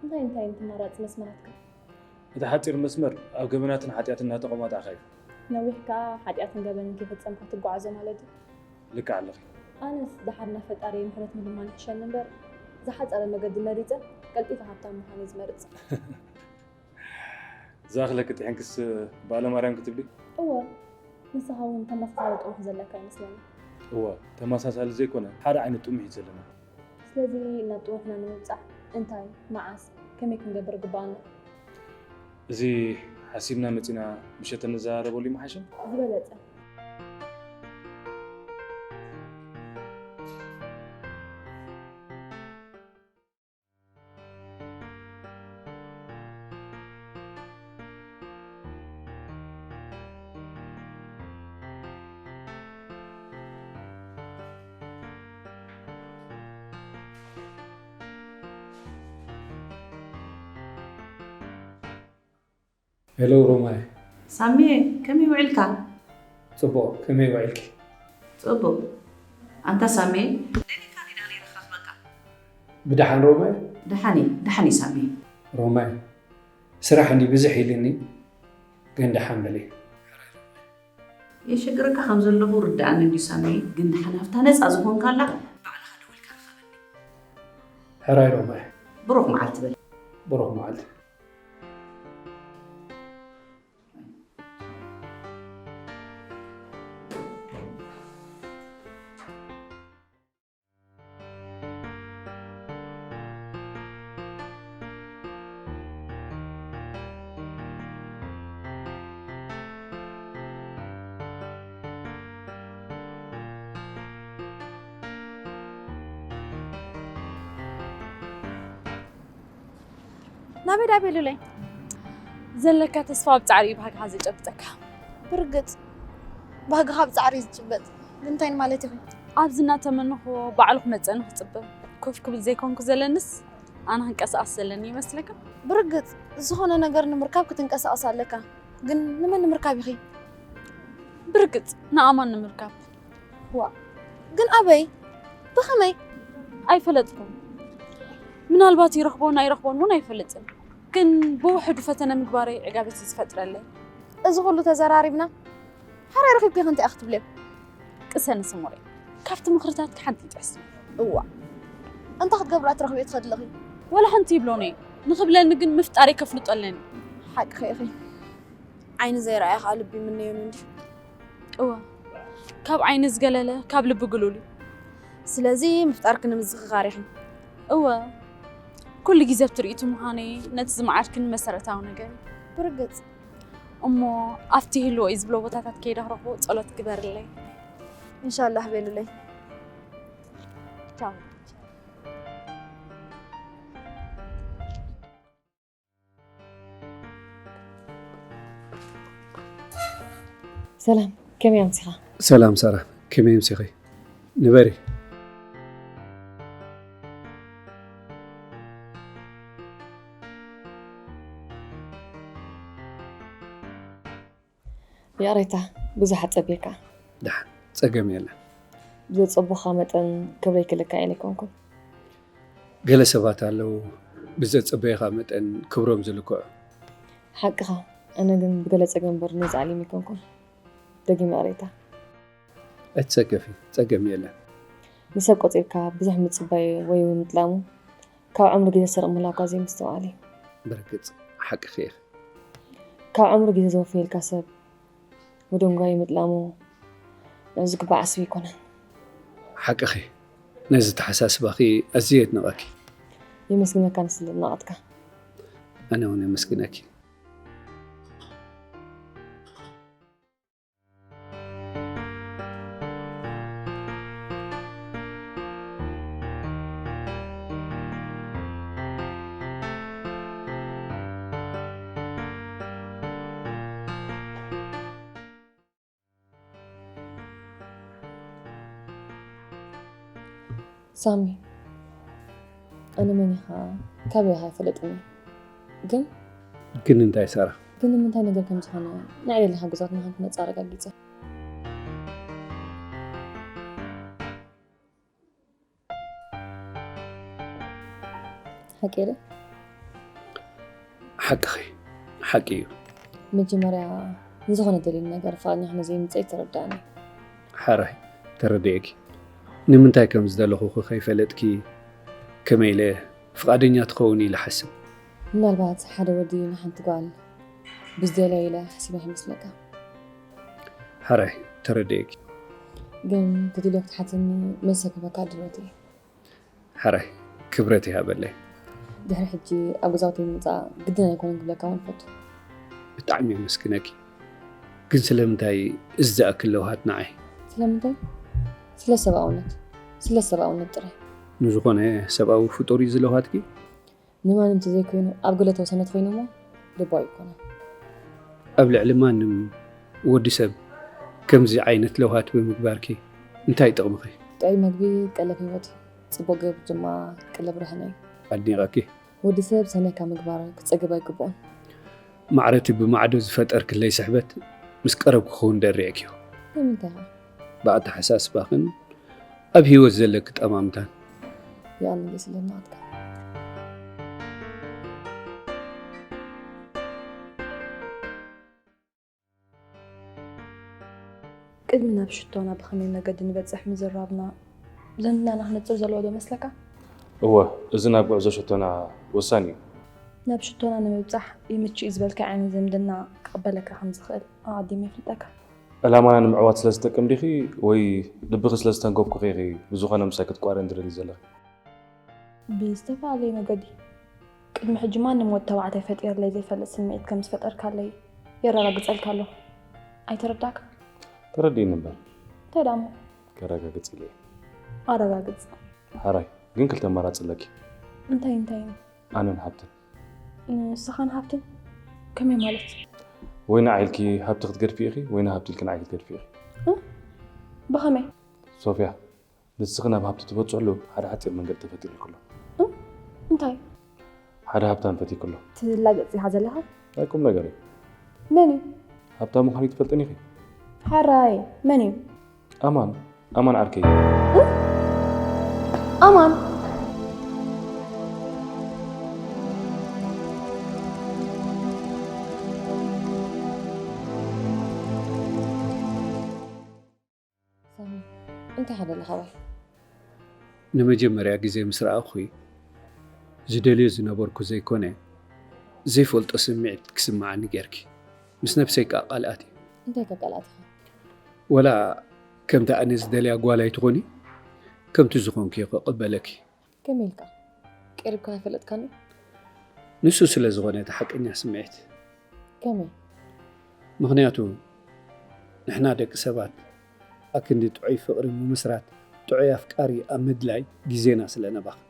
እንታይ እንታይ እዮም ተማራጺ መስመራት ከ? እቲ ሓጺር መስመር ኣብ ገበናትን ሓጢኣትን እናተቖማጣዕካ እዩ። ነዊሕ ከኣ ሓጢኣትን ገበንን ከይፈጸምካ ትጓዓዞ ማለት እዩ። ልክዕ ኣለኺ። ኣነስ ደሓር ናብ ፈጣሪየይ ምሕረት ምልማን ይሕሸኒ እምበር ዝሓጸረ መገዲ መሪጸ ቀልጢፈ ሃብታም ምዃን እየ ዝመርጽ። ዝኣኽለኪ ጥሒንክስ በዓለ ማርያም ክትብሊ? እወ፣ ንስኻ እውን ተመሳሳሊ ጥሙሕ ዘለካ ይመስለኒ። እወ፣ ተመሳሳሊ ዘይኮነ ሓደ ዓይነት ጥሙሕ እዩ ዘለና። ስለዚ ናብ ጥሙሕና ንምብጻሕ እንታይ፣ መዓስ፣ ከመይ ክንገብር ይግብኣና? እዚ ሓሲብና መጺና ምሸት እንዘራረበሉ ይመሓሸ? ዝበለጸ። ሄሎ ሮማይ። ሳሚየ ከመይ ውዒልካ? ጽቡቕ፣ ከመይ ውዒልኪ? ጽቡቕ። ኣንታ ሳሚየ ደሊካ ዲና ነይርካ ክበቃ? ብደሓን ሮማይ? ደሓን እየ፣ ደሓን እየ ሳሚየ። ሮማይ፣ ስራሕ እንዲ ብዝሕ ኢልኒ፣ ግን ደሓን በሊ። የሸግረካ ከም ዘለኹ ርድኣኒ እንድዩ ሳሚ፣ ግን ደሓን ሃብታ ነጻ ዝኾንካላ ባዕልኻ ደዊልካ ርኸበኒ። ሕራይ ሮማይ። ብሩኽ መዓልቲ በል። ብሩኽ መዓልቲ። ናበይ ደኣ ቤሉለይ? ዘለካ ተስፋ ኣብ ጻዕሪ እዩ ባህግኻ ዝጨብጠካ። ብርግጽ፣ ባህግኻ ኣብ ጻዕሪ እዩ ዝጭበጥ። ግን እንታይ ማለት ኢኺ? ኣብዚ እናተመንኽዎ ባዕሉ ክመጸኒ ክጽበ ኮፍ ክብል ዘይኮንኩ ዘለንስ፣ ኣነ ክንቀሳቐስ ዘለኒ ይመስለካ? ብርግጽ፣ ዝኾነ ነገር ንምርካብ ክትንቀሳቐስ ኣለካ። ግን ንመን ንምርካብ ኢኺ? ብርግጽ፣ ንኣማን ንምርካብ። ዋእ፣ ግን ኣበይ? ብኸመይ? ኣይፈለጥኩን። ምናልባት ይረኽቦን ኣይረኽቦን እውን ኣይፈልጥን። ግን ብውሕዱ ፈተነ ምግባረይ ዕጋበት እዩ ዝፈጥረለይ። እዚ ኩሉ ተዘራሪብና፣ ሓራይ ረኺብኪ ከ እንታይ ኢኺ ክትብልዮ? ቅሰኒ ስሙረይ፣ ካብቲ ምኽርታትኪ ሓንቲ ይጥዕስ። እዋ፣ እንታይ ክትገብራ ትረኽብዮ ትኸዲ ኣለኺ? ወላ ሓንቲ ይብሎን እየ። ንኽብለኒ ግን ምፍጣረይ ከፍልጦ ኣለኒ። ሓቅኺ ኢኺ። ዓይኒ ዘይረኣየ ኸኣ ልቢ ይምነዮን እንዲ። እወ፣ ካብ ዓይኒ ዝገለለ ካብ ልቢ ግሉል እዩ። ስለዚ ምፍጣርኪ ንምዝኽኻር ኢኺ። እወ፣ ኩሉ ግዜ ኣብ ትርኢቱ ምዃነይ ነቲ ዝመዓድክኒ መሰረታዊ ነገር እዩ። ብርግጽ። እሞ ኣብቲ ይህልዎ እዩ ዝብሎ ቦታታት ከይደ ክረኽቦ ጸሎት ግበርለይ። ኢንሻላህ በሉለይ። ቻው። ሰላም፣ ከመይ ኣምሲኻ? ሰላም ሳራ፣ ከመይ ኣምሲኺ? ንበሪ። ይቕሬታ፣ ብዙሕ ኣጸብየካ። ደሓን፣ ጸገም የለን። ብዘጸቡኻ መጠን ክብረይ ክልካዕ ኢለ ኣይኮንኩን። ገለ ሰባት ኣለዉ፣ ብዘጸበየኻ መጠን ክብሮም ዝልክዑ። ሓቅኻ፣ ኣነ ግን ብገለ ጸገም እምበር ነዚ ዓለም ኣይኮንኩን። ደጊመ ይቕሬታ። ኣይትጸገፊ፣ ጸገም የለን። ንሰብ ቆጺርካ ብዙሕ ምጽባይ ወይ እውን ምጥላሙ፣ ካብ ዕምሪ ግዜ ዝሰርቕ ምህላው እኳ ዘይምስትውዓል እዩ። ብርግጽ፣ ሓቅኺ ኢኺ። ካብ ዕምሪ ግዜ ዘወፈየልካ ሰብ ምድንጓዩ ምጥላሙ፣ ንዕኡ ዝግባእ ዓስቢ ኣይኮነን። ሓቅኺ፣ ነዚ ኣተሓሳስባኺ ኣዝየ የድንቐኪ። የመስግነካ ንስለ ኣድናቖትካ። ኣነ እውን የመስግነኪ። ሳሚ፣ ኣነ መን ኢኻ ካበይ ኢኻ ኣይፈለጥን እየ። ግን ግን እንታይ ሳራ? ግን ንምንታይ ነገር ከም ዝኾነ ንዕሌ ኢልካ ገዛውትና ከም ትመጽእ ኣረጋጊጸ። ሓቂ ዶ? ሓቅኺ፣ ሓቂ እዩ። መጀመርያ ንዝኾነ ደሊል ነገር ፍቓድኛ ኾነ ዘይምጸ ይተረዳእኒ። ሓራይ፣ ተረዲኤኪ። ንምንታይ ከም ዝደለኹኺ ከይፈለጥኪ ከመይ ኢለ ፍቓደኛ ትኸውን ኢለ ሓስብ። ምናልባት ሓደ ወዲ ንሓንቲ ጓል ብዝደለየ ኢለ ሓሲበ ይመስለካ። ሓራይ፣ ተረዲኤኪ። ግን ተደልዮ ክትሓተኒ መልሰ ክህበካ ድልዎት እየ። ሓራይ፣ ክብረት ይሃበለይ። ድሕሪ ሕጂ ኣብ ገዛውተይ ምምጻእ ግድን ኣይኮነን ክብለካ እውን እፈቱ። ብጣዕሚ የመስግነኪ። ግን ስለምንታይ እዚ ዝኣክል ለውሃት ንዓይ? ስለምንታይ? ስለ ሰብኣውነት። ስለ ሰብኣውነት ጥራይ። ንዝኾነ ሰብኣዊ ፍጡር እዩ ዝለውሃትኪ? ንማንም ተዘይኮይኑ ኣብ ገለ ተወሰነ ተኾይኑ እሞ ልባዊ ኣይኮነን። ኣብ ልዕሊ ማንም ወዲ ሰብ ከምዚ ዓይነት ለውሃት ብምግባርኪ እንታይ ጥቕምኺ? ጥዑይ መግቢ ቀለብ ህይወት እዩ። ጽቡቕ ግብሪ ድማ ቀለብ ርህነ እዩ። ኣድኒቐኪ። ወዲ ሰብ ሰናይ ካብ ምግባር ክጸግብ ኣይግብኦን። ማዕረቲ ብማዕዶ ዝፈጠርክለይ ስሕበት ምስ ቀረብኩ ክውን ደሪዕክዮ። ንምንታይ ኸ? ብኣተሓሳስባኽን ኣብ ህይወት ዘለኪ ጠማምታን። የቐንየለይ ስለ ናቕትካ። ቅድሚ ናብ ሽቶና ብኸመይ መገዲ ንበጽሕ ምዝራብና፣ ዝምድናና ክነጽር ዘለዎ ዶ መስለካ? እወ፣ እዚ ናብ ጉዕዞ ሽቶና ወሳኒ እዩ። ናብ ሽቶና ንምብጻሕ ይምችእ እዩ ዝበልካዮ ዓይነት ዝምድና ክቕበለካ ከም ዝኽእል ኣቐዲመ የፍልጠካ። ዕላማና ንምዕዋት ስለ ዝጠቅም ዲኺ ወይ ልብኺ ስለ ዝተንከፍኩኺ ኢኺ ብዝኾነ ምሳይ ክትቋረኒ ትደልዪ ዘለኺ? ብዝተፈላለየ መገዲ። ቅድሚ ሕጂ ማንም ወዲ ተባዕታይ ፈጢርለይ ዘይፈልጥ ስምዒት ከም ዝፈጠርካለይ የረጋግጸልካ ኣለኹ። ኣይተረዳእካ? ተረዲእኒ እምበር። እንታይ ደኣ እሞ? ከረጋግጽ ኢለ እየ። ኣረጋግጽ። ሓራይ፣ ግን ክልተ ኣማራጺ ኣለኪ። እንታይ እንታይ? ኣነን ሃብተን። ንስኻን ሃብትን ከመይ ማለት? ወይ ንዓይ ኢልኪ ሃብቲ ክትገድፊ ኢኺ ወይ ንሃብቲ ኢልኪ ንዓይ ክትገድፊ ኢኺ። ብኸመይ? ሶፍያ፣ ንስኺ ናብ ሃብቲ ትበፅሕሉ ሓደ ሓፂር መንገዲ ተፈጢሩልኪ ኣሎ። እንታይ? ሓደ ሃብታም ፈቲክሎ። ትላገፅ ኢኻ ዘለኻ? ናይ ቁም ነገር እዩ። መን እዩ? ሃብታም ምዃኑ ትፈልጥን ኢኺ። ሓራይ መን እዩ? ኣማን፣ ኣማን ዓርከይ። ኣማን? ሳሚ፣ እንታይ ኢኻ ደለኻ ወይ? ንመጀመርያ ግዜ ምስ ረኣኹ ዝደልዮ ዝነበርኩ ዘይኮነ ዘይፈልጦ ስምዒት ክስምዓኒ ጌርኪ። ምስ ነብሰይ ከኣ ቃል ኣትየ። እንታይ ከ ቃል ኣቲኻ? ወላ ከምቲ ኣነ ዝደልያ ጓል ኣይትኾኒ፣ ከምቲ ዝኾንክዮ ክቕበለኪ። ከመይ ኢልካ? ቀሪብካ ኣይፈለጥካኒ? ንሱ ስለ ዝኾነ እቲ ሓቀኛ ስምዒት። ከመይ? ምኽንያቱ ንሕና ደቂ ሰባት ኣክንዲ ጥዑይ ፍቕሪ ምምስራት ጥዑይ ኣፍቃሪ ኣብ ምድላይ ግዜና ስለ ነባኽን።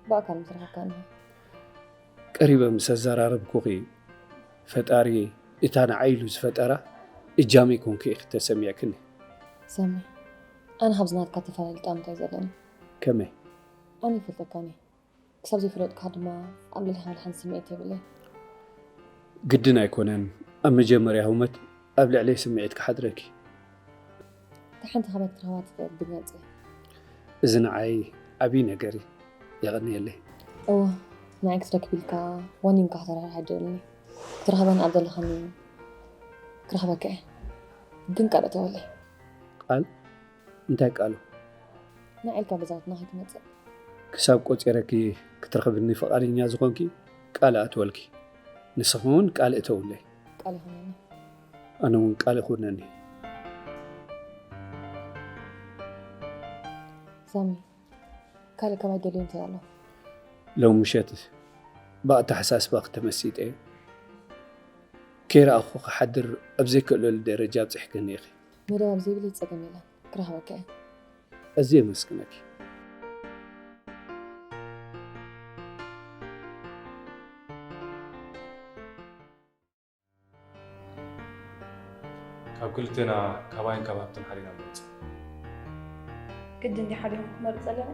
ብኣካል ምስ ረኸብካኒ። ቀሪበ ምስ ኣዘራረብኩኺ ፈጣሪ እታ ንዓይ ኢሉ ዝፈጠራ እጃመይ ኮንኪ ኢኺ ተሰሚዕክኒ። ሳሚ፣ ኣነ ካብዚ ናትካ ተፈላለዩ ጠቐሜታ እዩ ዘለኒ። ከመይ? ኣነ ይፈልጠካኒ። ክሳብ ዘይፈለጥካ ድማ ኣብ ልዕሊ ሓንቲ ስምዒት የብለይ። ግድን ኣይኮነን ኣብ መጀመርያ ህውመት ኣብ ልዕለይ ስምዒት ክሓድረኪ። እታ ሓንቲ ካባይ ክትረኽባ ትኽእል ብግልፂ። እዚ ንዓይ ዓብዪ ነገር እዩ። የቐንየለይ። እወ፣ ንዓይ ክትረክብ ኢልካ ዋኒንካ ከተራርሕ ኣይደልኒ። ክትረኽበኒ ኣብ ዘለኻኒ ክረኽበካ እየ። ግን ቃል እተወለይ። ቃል? እንታይ ቃሉ? ንዓይ ኢልካ ገዛውትና ከይትመፅእ። ክሳብ ቆፂረኪ ክትረኽብኒ ፍቓደኛ ዝኾንኪ ቃል እኣትወልኪ። ንስኺ እውን ቃል እተውለይ። ቃል ይኹነኒ። ኣነ እውን ቃል ይኹነኒ። ሳሚ፣ ካልእ ካባይ ደልዮ እንታይ ኣሎ? ሎም ምሸት ብኣተሓሳስባኺ ተመሲጠ ከይረኣኹ ክሓድር ኣብ ዘይክእለሉ ደረጃ ኣብፂሕክኒ ኢኺ። መደብ ኣብ ዘይብለይ ፀገም የለን፣ ክረኽበካ እየ። ኣዝየ የመስግነኪ። ካብ ክልቴና ካባይን ካብ ሃብትን ሓዲና ንመርፅ። ግድን ድዩ ሓዲና ክንመርፅ ዘለና?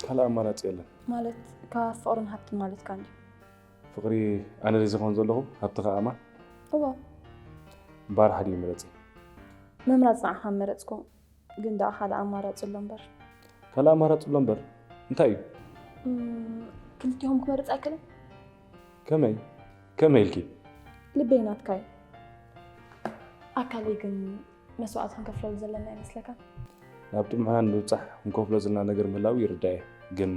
ካልእ ኣማራፂ የለን። ማለት ካብ ፍቕርን ሃብትን ማለትካ እንድዩ? ፍቕሪ ኣነ ድየ ዝኾን ዘለኹ፣ ሃብቲ ኸኣ ኣማን? እወ። እምበኣር ሓዲኡ ምረፂ። ምምራፅ ንዓኻ መረፅኩ፣ ግን ደኣ ካልእ ኣማራፂ ኣሎ እምበር። ካልእ ኣማራፂ ኣሎ እምበር እንታይ እዩ? እም፣ ክልቲኦም ክመርፅ ኣይክእልን። ከመይ? ከመይ ኢልኪ? ልበይ ናትካ እዩ። ኣካለይ ግን መስዋእቲ ክንከፍለሉ ዘለና ይመስለካ? ናብ ጥሙሕና ንምብፃሕ ክንከፍሎ ዘለና ነገር ምህላው ይርዳእ እየ፣ ግን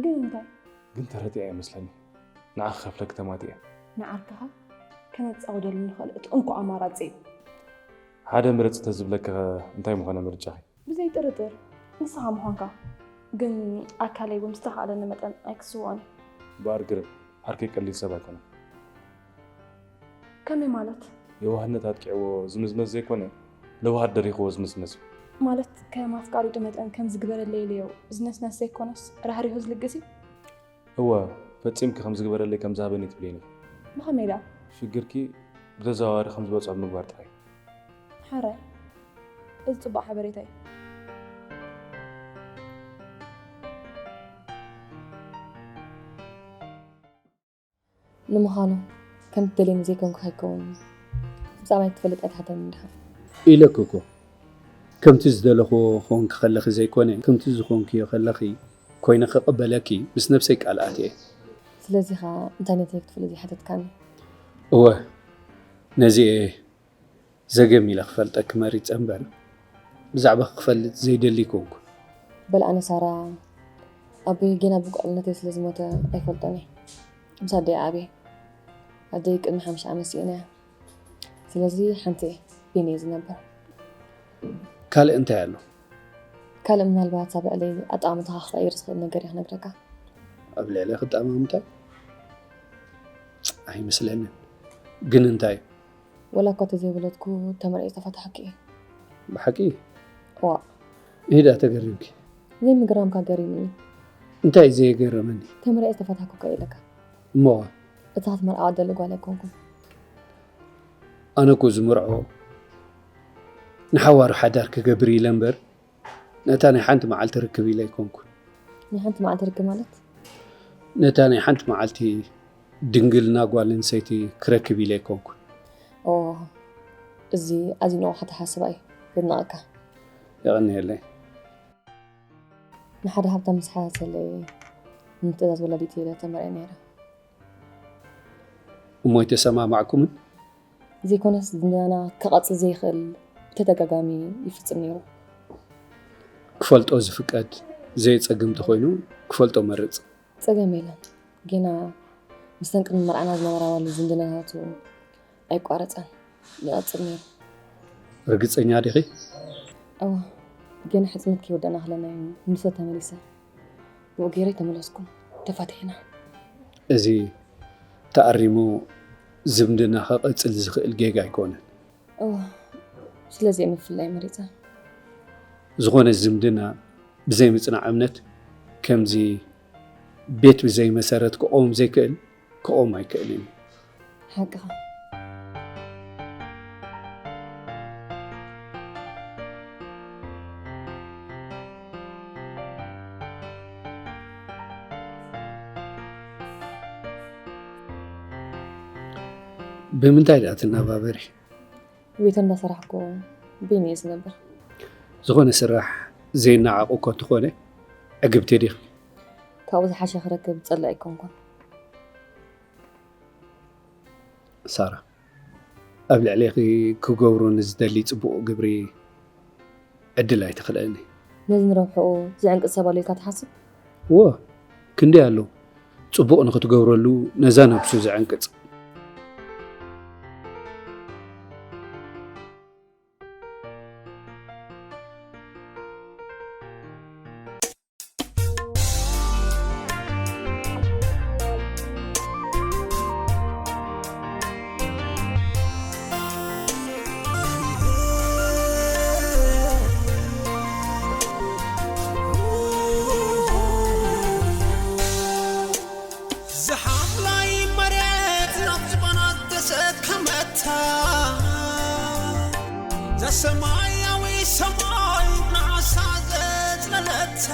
ግን እንታይ? ግን ተረዲኣ እየ መስለኒ። ንዓኺ ክኸፍለኪ ተማቲኤ። ንዓርክኻ ከነፃውደሉ ንኽእል እቲ እንኮ ኣማራፂ እዩ። ሓደ ምረፂ ተዝብለኪ ኸ እንታይ ምኾነ ምርጫኺ? ብዘይ ጥርጥር ንስኻ ምዃንካ። ግን ኣካለይ እውን ዝተኻእለኒ መጠን ኣይክስውኦን እየ። እምበኣር ግርም፣ ዓርከይ ቀሊል ሰብ ኣይኮነን። ከመይ ማለት? የዋህነት ኣጥቂዕዎ ዝምዝመዝ ዘይኮነ፣ ለውሃት ደሪኽዎ ዝምዝመዝ እዩ። ማለት ከም ኣፍቃሪቱ መጠን ከም ዝግበረለይ ኢለዮ ዝነስነስ ዘይኮነስ ራህሪሁ ዝልግስ እዩ? እወ፣ ፈጺምኪ ከም ዝግበረለይ ከም ዝሃበኒ ትብልየኒ ኢኺ። ብኸመይ ደኣ? ሽግርኪ ብተዘዋዋሪ ከም ዝበጽሖ ብምግባር ጥራይ። ሓራይ፣ እዚ ጽቡቕ ሓበሬታ እዩ። ንምዃኑ ከም ትደልየኒ ዘይኮንኩ ከይከውን ብዛዕባይ ክትፈልጥ ኣይትሓተኒ ድኻ? ኢለኪ እኮ። ከምቲ ዝደለኽዎ ክኾንኪ ከለኺ ዘይኮነ፣ ከምቲ ዝኾንክዮ ከለኺ ኮይነ ክቕበለኪ ምስ ነብሰይ ቃል ኣትየ። ስለዚ ኸኣ እንታይ ነተይ ክትፍሊ ዘይሓተትካኒ? እወ፣ ነዚ እየ ዘገም ኢለ ክፈልጠኪ መሪጸ እምበር፣ ብዛዕባኺ ክፈልጥ ዘይደሊ ኣይኮንኩን። በል ኣነ ሳራ፣ ኣቦይ ጌና ብቁልዕነተይ ስለ ዝሞተ ኣይፈልጦን እየ። ምስ ኣደይ ዓብየ። ኣደይ ቅድሚ ሓሙሽተ ዓመት ስኢነያ። ስለዚ ሓንቲ እየ በይነይ ዝነብር። ካልእ እንታይ ኣሎ? ካልእ ምናልባት ኣብ ልዕለይ ኣጠማምታኻ ክቐይር ዝኽእል ነገር እየ ክነግረካ። ኣብ ልዕለይ ክጠማምታ? ኣይመስለንን። ግን እንታይ? ወላ እኳ ተዘይወለድኩ ተመርዕየ ዝተፈታሕኩ እየ። ብሓቂ? እዋእ። ኢዳ ተገሪምኪ? ዘይምግራምካ ገሪሙኒ። እንታይ ዘየገረመኒ? ተመርዕየ ዝተፈታሕኩ እኮ እየ ኢለካ። እሞ እታ ክትመርዓዋ ደሊ ጓል ኣይኮንኩን። ኣነ እኮ ዝምርዖ ንሓዋሩ ሓዳር ክገብር ኢለ እምበር፣ ነታ ናይ ሓንቲ መዓልቲ ርክብ ኢለ ኣይኮንኩን። ናይ ሓንቲ መዓልቲ ርክብ ማለት? ነታ ናይ ሓንቲ መዓልቲ ድንግልና ጓል ኣንስተይቲ ክረክብ ኢለ ኣይኮንኩን። ኦ፣ እዚ ኣዝዩ ንቑሕ ኣተሓሳስባ እዩ። የድንቐካ። የቐንየለይ። ንሓደ ሃብታም ምስ ሓተተለይ፣ ንትእዛዝ ወላዲት ኢለ ተመርዕየ ነይረ። እሞ ኣይተሰማማዕኩምን? ዘይኮነስ ዝምድናና ክቐጽል ዘይኽእል ብተደጋጋሚ ይፍጽም ነይሩ። ክፈልጦ ዝፍቀድ፣ ዘየጸግም እንተኾይኑ ክፈልጦ መርጽ። ጸገም የለን። ጌና ምስተን ቅድሚ መርዓና ዝነበራ ዋሉ ዝምድናታቱ ኣይቋረጸን፣ ይቐጽል ነይሩ። ርግጸኛ ዲኺ? እወ፣ ጌና ሕጽነት ከይወደእና ከለና እዩ ንሱ ተመሊሰ። ብኡ ገይረ ተመለስኩ፣ ተፋቲሕና። እዚ ተኣሪሙ ዝምድና ክቕጽል ዝኽእል ጌጋ ኣይኮነን። እወ፣ ስለዚ እየ ምፍላይ መሪጸ። ዝኾነ ዝምድና ብዘይ ምጽናዕ እምነት ከምዚ ቤት ብዘይ መሰረት ክቆም ዘይክእል ክቆም ኣይክእልን እዩ። ሓቅኻ። ብምንታይ ደኣ ትነባበሪ? ቤት እንዳሰራሕኩ በይነይ እየ ዝነብር። ዝኾነ ስራሕ ዘይነዓቑ እኳ እንተኾነ ዕግብቲ ዲኺ? ካብኡ ዝሓሸ ክረክብ ዝጸልእ ኣይኮንኩን። ሳራ፣ ኣብ ልዕሌኺ ክገብሮ ንዝደሊ ጽቡቕ ግብሪ ዕድል ኣይትኽልእኒ። ነዚ ንረብሕኡ ዝዕንቅጽ ሰብ ኣሎ ኢልካ ትሓስብ? እወ፣ ክንደይ ኣሎ። ጽቡቕ ንኽትገብረሉ ነዛ ነብሱ ዝዕንቅጽ። ዝሓምላይ መሬት ናብ ዝባና ተሰከመታ፣ ዘሰማያዊ ሰማይ ንዓሳ ዘጽለለታ፣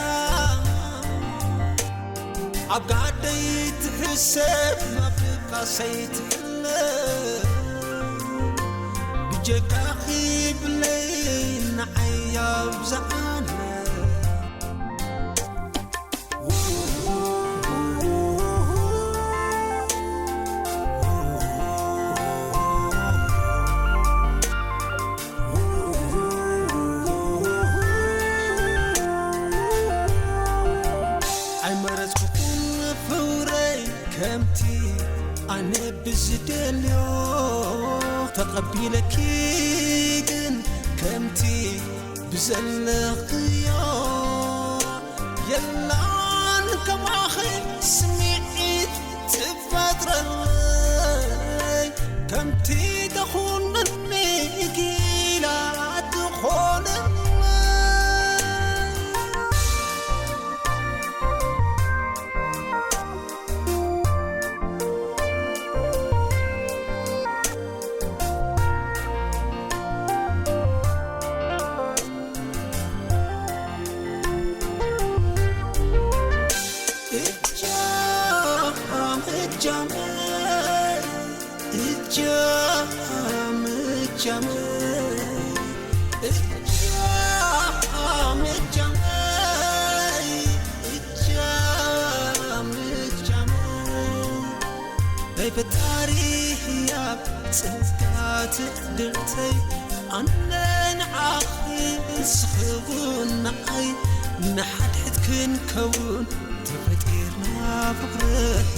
ኣብ ጋደይ ትሕሰብ፣ ናብ ድቃሰይ ትሕለብ፣ ብጀካኺ ብለይ ንዓይ ኣብዝሓለ። ኣይመረጽኩኹን ፍቕረይ ከምቲ ኣነ ብዝደልዮ፣ ተቐቢለኪ ግን ከምቲ ብዘለኽዮ። የላን ከማኺ ስምዒት ትፈጥረለይ፣ ከምቲ ተኹነኒ ጊላ ትኾነለይ። ናይ ፈጣሪ ህያብ ጸጋ ትዕድልተይ፣ ኣነ ንዓኺ ንስኺ እውን ንዓይ፣ ንሓድሕድ ክንከውን ተፈጢርና ፍቕረይ።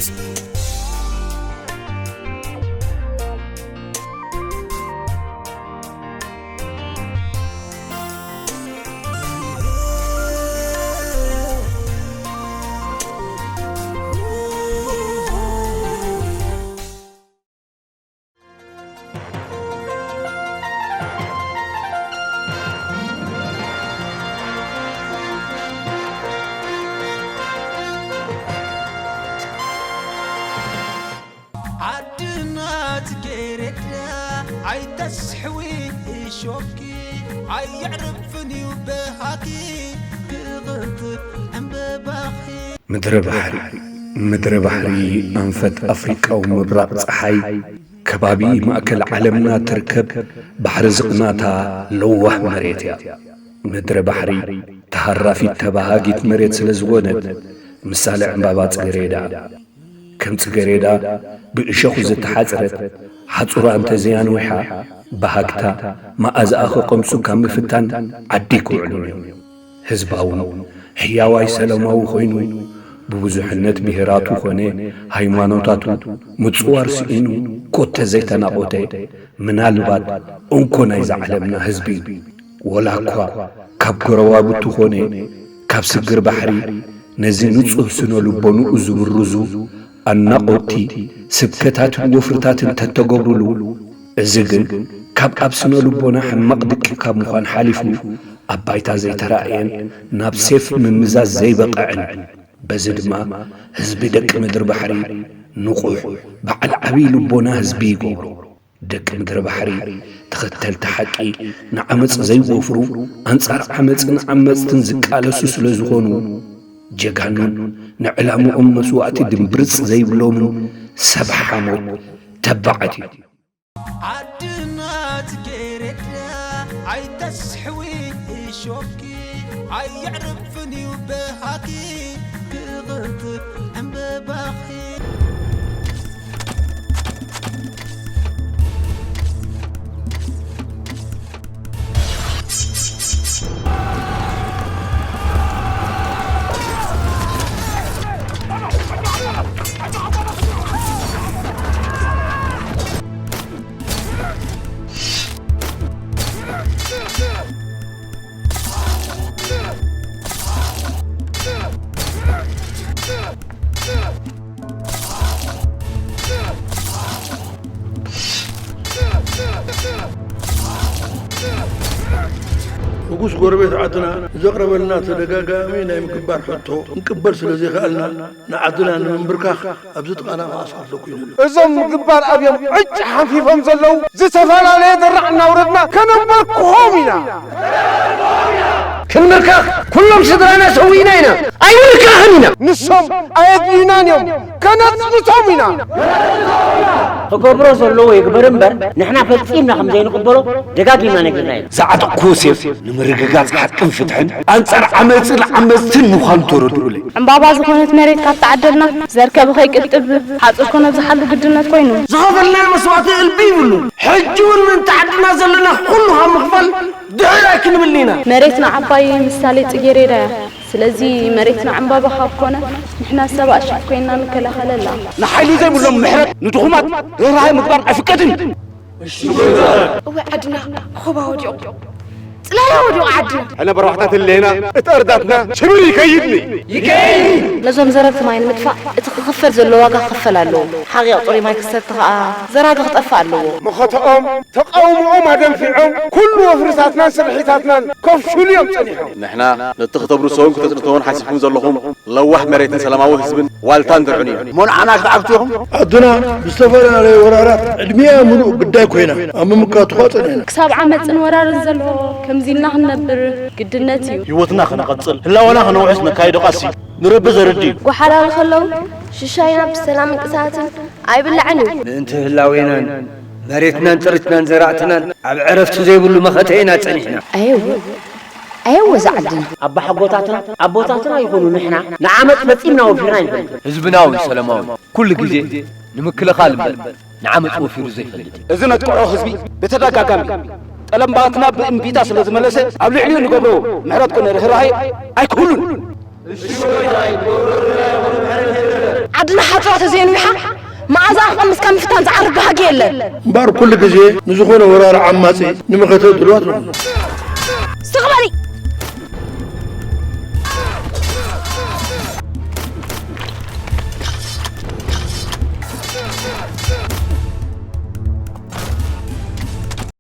ኣስሕዊ እሾኪ ኣየዕርፍን እዩ በሃኪ ክቕንጥብ ዕምበባኺ። ምድረ ባሕሪ፣ ምድረ ባሕሪ ኣንፈት ኣፍሪቃዊ ምብራቕ ጸሓይ፣ ከባቢ ማእከል ዓለምና ትርከብ ባሕሪ ዝቕናታ ለዋህ መሬት እያ። ምድረ ባሕሪ ተሃራፊት ተባሃጊት መሬት ስለ ዝኾነት፣ ምሳሌ ዕምባባ ጽጌሬዳ። ከም ጽጌሬዳ ብእሾኹ ዝተሓጽረት ሓጹራ እንተዘያንዊሓ፣ በሃግታ መኣዛኣ ክቐምሱ ካብ ምፍታን ዓዲ ኣይክውዕሉን እዮም። ህዝባውን ህያዋይ ሰላማዊ ኮይኑ፣ ብብዙሕነት ብሄራቱ ኾነ ሃይማኖታቱ ምጽዋር ስኢኑ ኮተ ዘይተናቖተ፣ ምናልባት እንኮ ናይዛ ዓለምና ህዝቢ እዩ። ወላ እኳ ካብ ጎረባብቱ ኾነ ካብ ስግር ባሕሪ ነዚ ንጹህ ስነ ልቦንኡ ዝብርዙ ኣናቖቲ ስብከታትን ወፍርታትን ተተገብሩሉ፣ እዚ ግን ካብ ኣብ ስነ ልቦና ሕማቕ ድቂ ካብ ምዃን ሓሊፉ ኣብ ባይታ ዘይተራእየን ናብ ሴፍ ምምዛዝ ዘይበቕዕን፣ በዚ ድማ ህዝቢ ደቂ ምድሪ ባሕሪ ንቑሕ በዓል ዓብዪ ልቦና ህዝቢ ይገብሮ። ደቂ ምድሪ ባሕሪ ተኸተልቲ ሓቂ ንዓመጽ ዘይወፍሩ፣ ኣንጻር ዓመጽን ዓመጽትን ዝቃለሱ ስለ ዝኾኑ፣ ጀጋኑን ንዕላምኦም መስዋእቲ ድምብርጽ ዘይብሎምን ሰብ ሓሞት ተባዓት እዮም። ዓድና ጽጌረዳ ኣይተስሕዊ እሾኪ ኣየዕርፍን እዩ በሃኪ ክቕንጥብ ዕምበባኺ። ንጉስ ጎረቤት ዓድና ዘቕረበልና ተደጋጋሚ ናይ ምግባር ሕቶ ክንቅበል ስለ ዘይከኣልና፣ ንዓድና ንምንብርካኽ ኣብዚ ጥቓና ማእሰርቲ ተኮይኑ ኣሎ። እዞም ምግባር ኣብዮም ዕጭ ሓንፊፎም ዘለዉ ዝተፈላለየ ዘራዕ እናውረድና ከነንበርክኾም ኢና። ክንምርካኽ ኩሎም ስድራና ሰዊእና ኢና፣ ኣይንምርካኽን ኢና። ንሶም ኣየድልዩናን እዮም፣ ከነጽንቶም ኢና። ክገብሮ ዘለዎ ይግበር እምበር፣ ንሕና ፈጺምና ከም ዘይንቕበሎ ደጋጊምና ነጊርና ኢና። ዝዓጠቕክዎ ሴፍ ንምርግጋጽ ሓቅን ፍትሕን፣ ኣንጻር ዓመጽን ዓመጽትን ምዃኑ ተረድኡለይ። ዕምባባ ዝኾነት መሬት ካብ ተዓደልና፣ ዘር ከብኸይ ቅጥብ፣ ሓጹር ኮነ ዝሓሉ ግድነት ኮይኑ። ዝኸፈልናዮ መስዋእቲ እልቢ ይብሉን። ሕጂ እውን ምእንቲ ዓድና ዘለና ኩሉ ካብ ምኽፋል ድሕር ኣይክንብልን ኢና። መሬትና ዓባይ ምሳሌ ጽጌሬዳ እያ። ስለዚ መሬትና ዕምባባ ካብ ኮነ፣ ንሕና ሰብ ኣሽፍ ኮይንና ንከላኸለላ። ንሓይሊ ዘይብሎም ምሕረት፣ ንድኹማት ርህራሄ ምግባር ኣይፍቀድን። እወ ዓድና ኾባ ወዲቑ፣ ጽላላ ወዲቑ ዓድና። ሕነ በርባሕታት ህሌና፣ እቲ እርዳትና ሽብር ይከይድኒ። ነዞም ዘረግቲ ማይ ንምጥፋእ እቲ ክኽፈል ዘሎ ዋጋ ክኽፈል ኣለዎ። ሓቒቕ ጽሩይ ማይ ክሰቲ ከኣ ዘራጊ ክጠፍእ ኣለዎ። መኸተኦም፣ ተቓውሞኦም ኣደንፊዖም፣ ኩሉ ወፍርታትናን ስርሒታትናን ከፍሽሉ እዮም ጸኒሖም። ንሕና ነቲ ክተብርሶውን ክተጽንተውን ሓሲብኩም ዘለኹም ለዋህ መሬትን ሰላማዊ ህዝብን ዋልታን ድርዑን እዩ። እሞ ንዓና ክትዓግቱ ኢኹም? ዓድና ብዝተፈላለየ ወራራት ዕድሚኣ ምሉእ ግዳይ ኮይና ኣብ ምምካቱ ኸኣ ጸኒሕና። ክሳብ ዓመጽን ወራርን ዘሎ ከምዚ ኢልና ክንነብር ግድነት እዩ። ህይወትና ከነቐጽል፣ ህላወና ከነውሕስ ነካይዶ ቃልሲ ንረቢ ዘርድእ እዩ። ጓሓላሉ ከለዉ ሽሻይና ብሰላምን ቅሳነትን ኣይብላዕን እዩ። ምእንቲ ህላዌናን መሬትናን ጥሪትናን ዘራእትናን ኣብ ዕረፍቲ ዘይብሉ መኸተ ኢና ጸኒሕና። ኣየወ ኣየወ እዛ ዓድና። ኣባሓጎታትና ኣቦታትና ይኹኑ ንሕና ንዓመጽ ፈጺምና ወፊርና ኣይንፈልጥን። ህዝብና እውን ሰላማዊ ኩሉ ግዜ ንምክልኻል እምበር ንዓመጽ ወፊሩ ዘይፈልጥ እዩ። እዚ ነጥቅዖ ህዝቢ ብተደጋጋሚ ጠለባትና ብእምቢታ ስለ ዝመለሰ ኣብ ልዕሊኡ ንገብሮ ምሕረት ኮነ ርህራሄ ኣይክህሉን። ዓድና ሓጽባ ተዘይንዊሓ መኣዛኣ ክቐምስ ካብ ምፍታን ዝዓርፍ ባህጊ የለን። እምበኣር ኩሉ ግዜ ንዝኾነ ወራሪ ዓማጺ ንመኸተ ድልዋት ንኹን።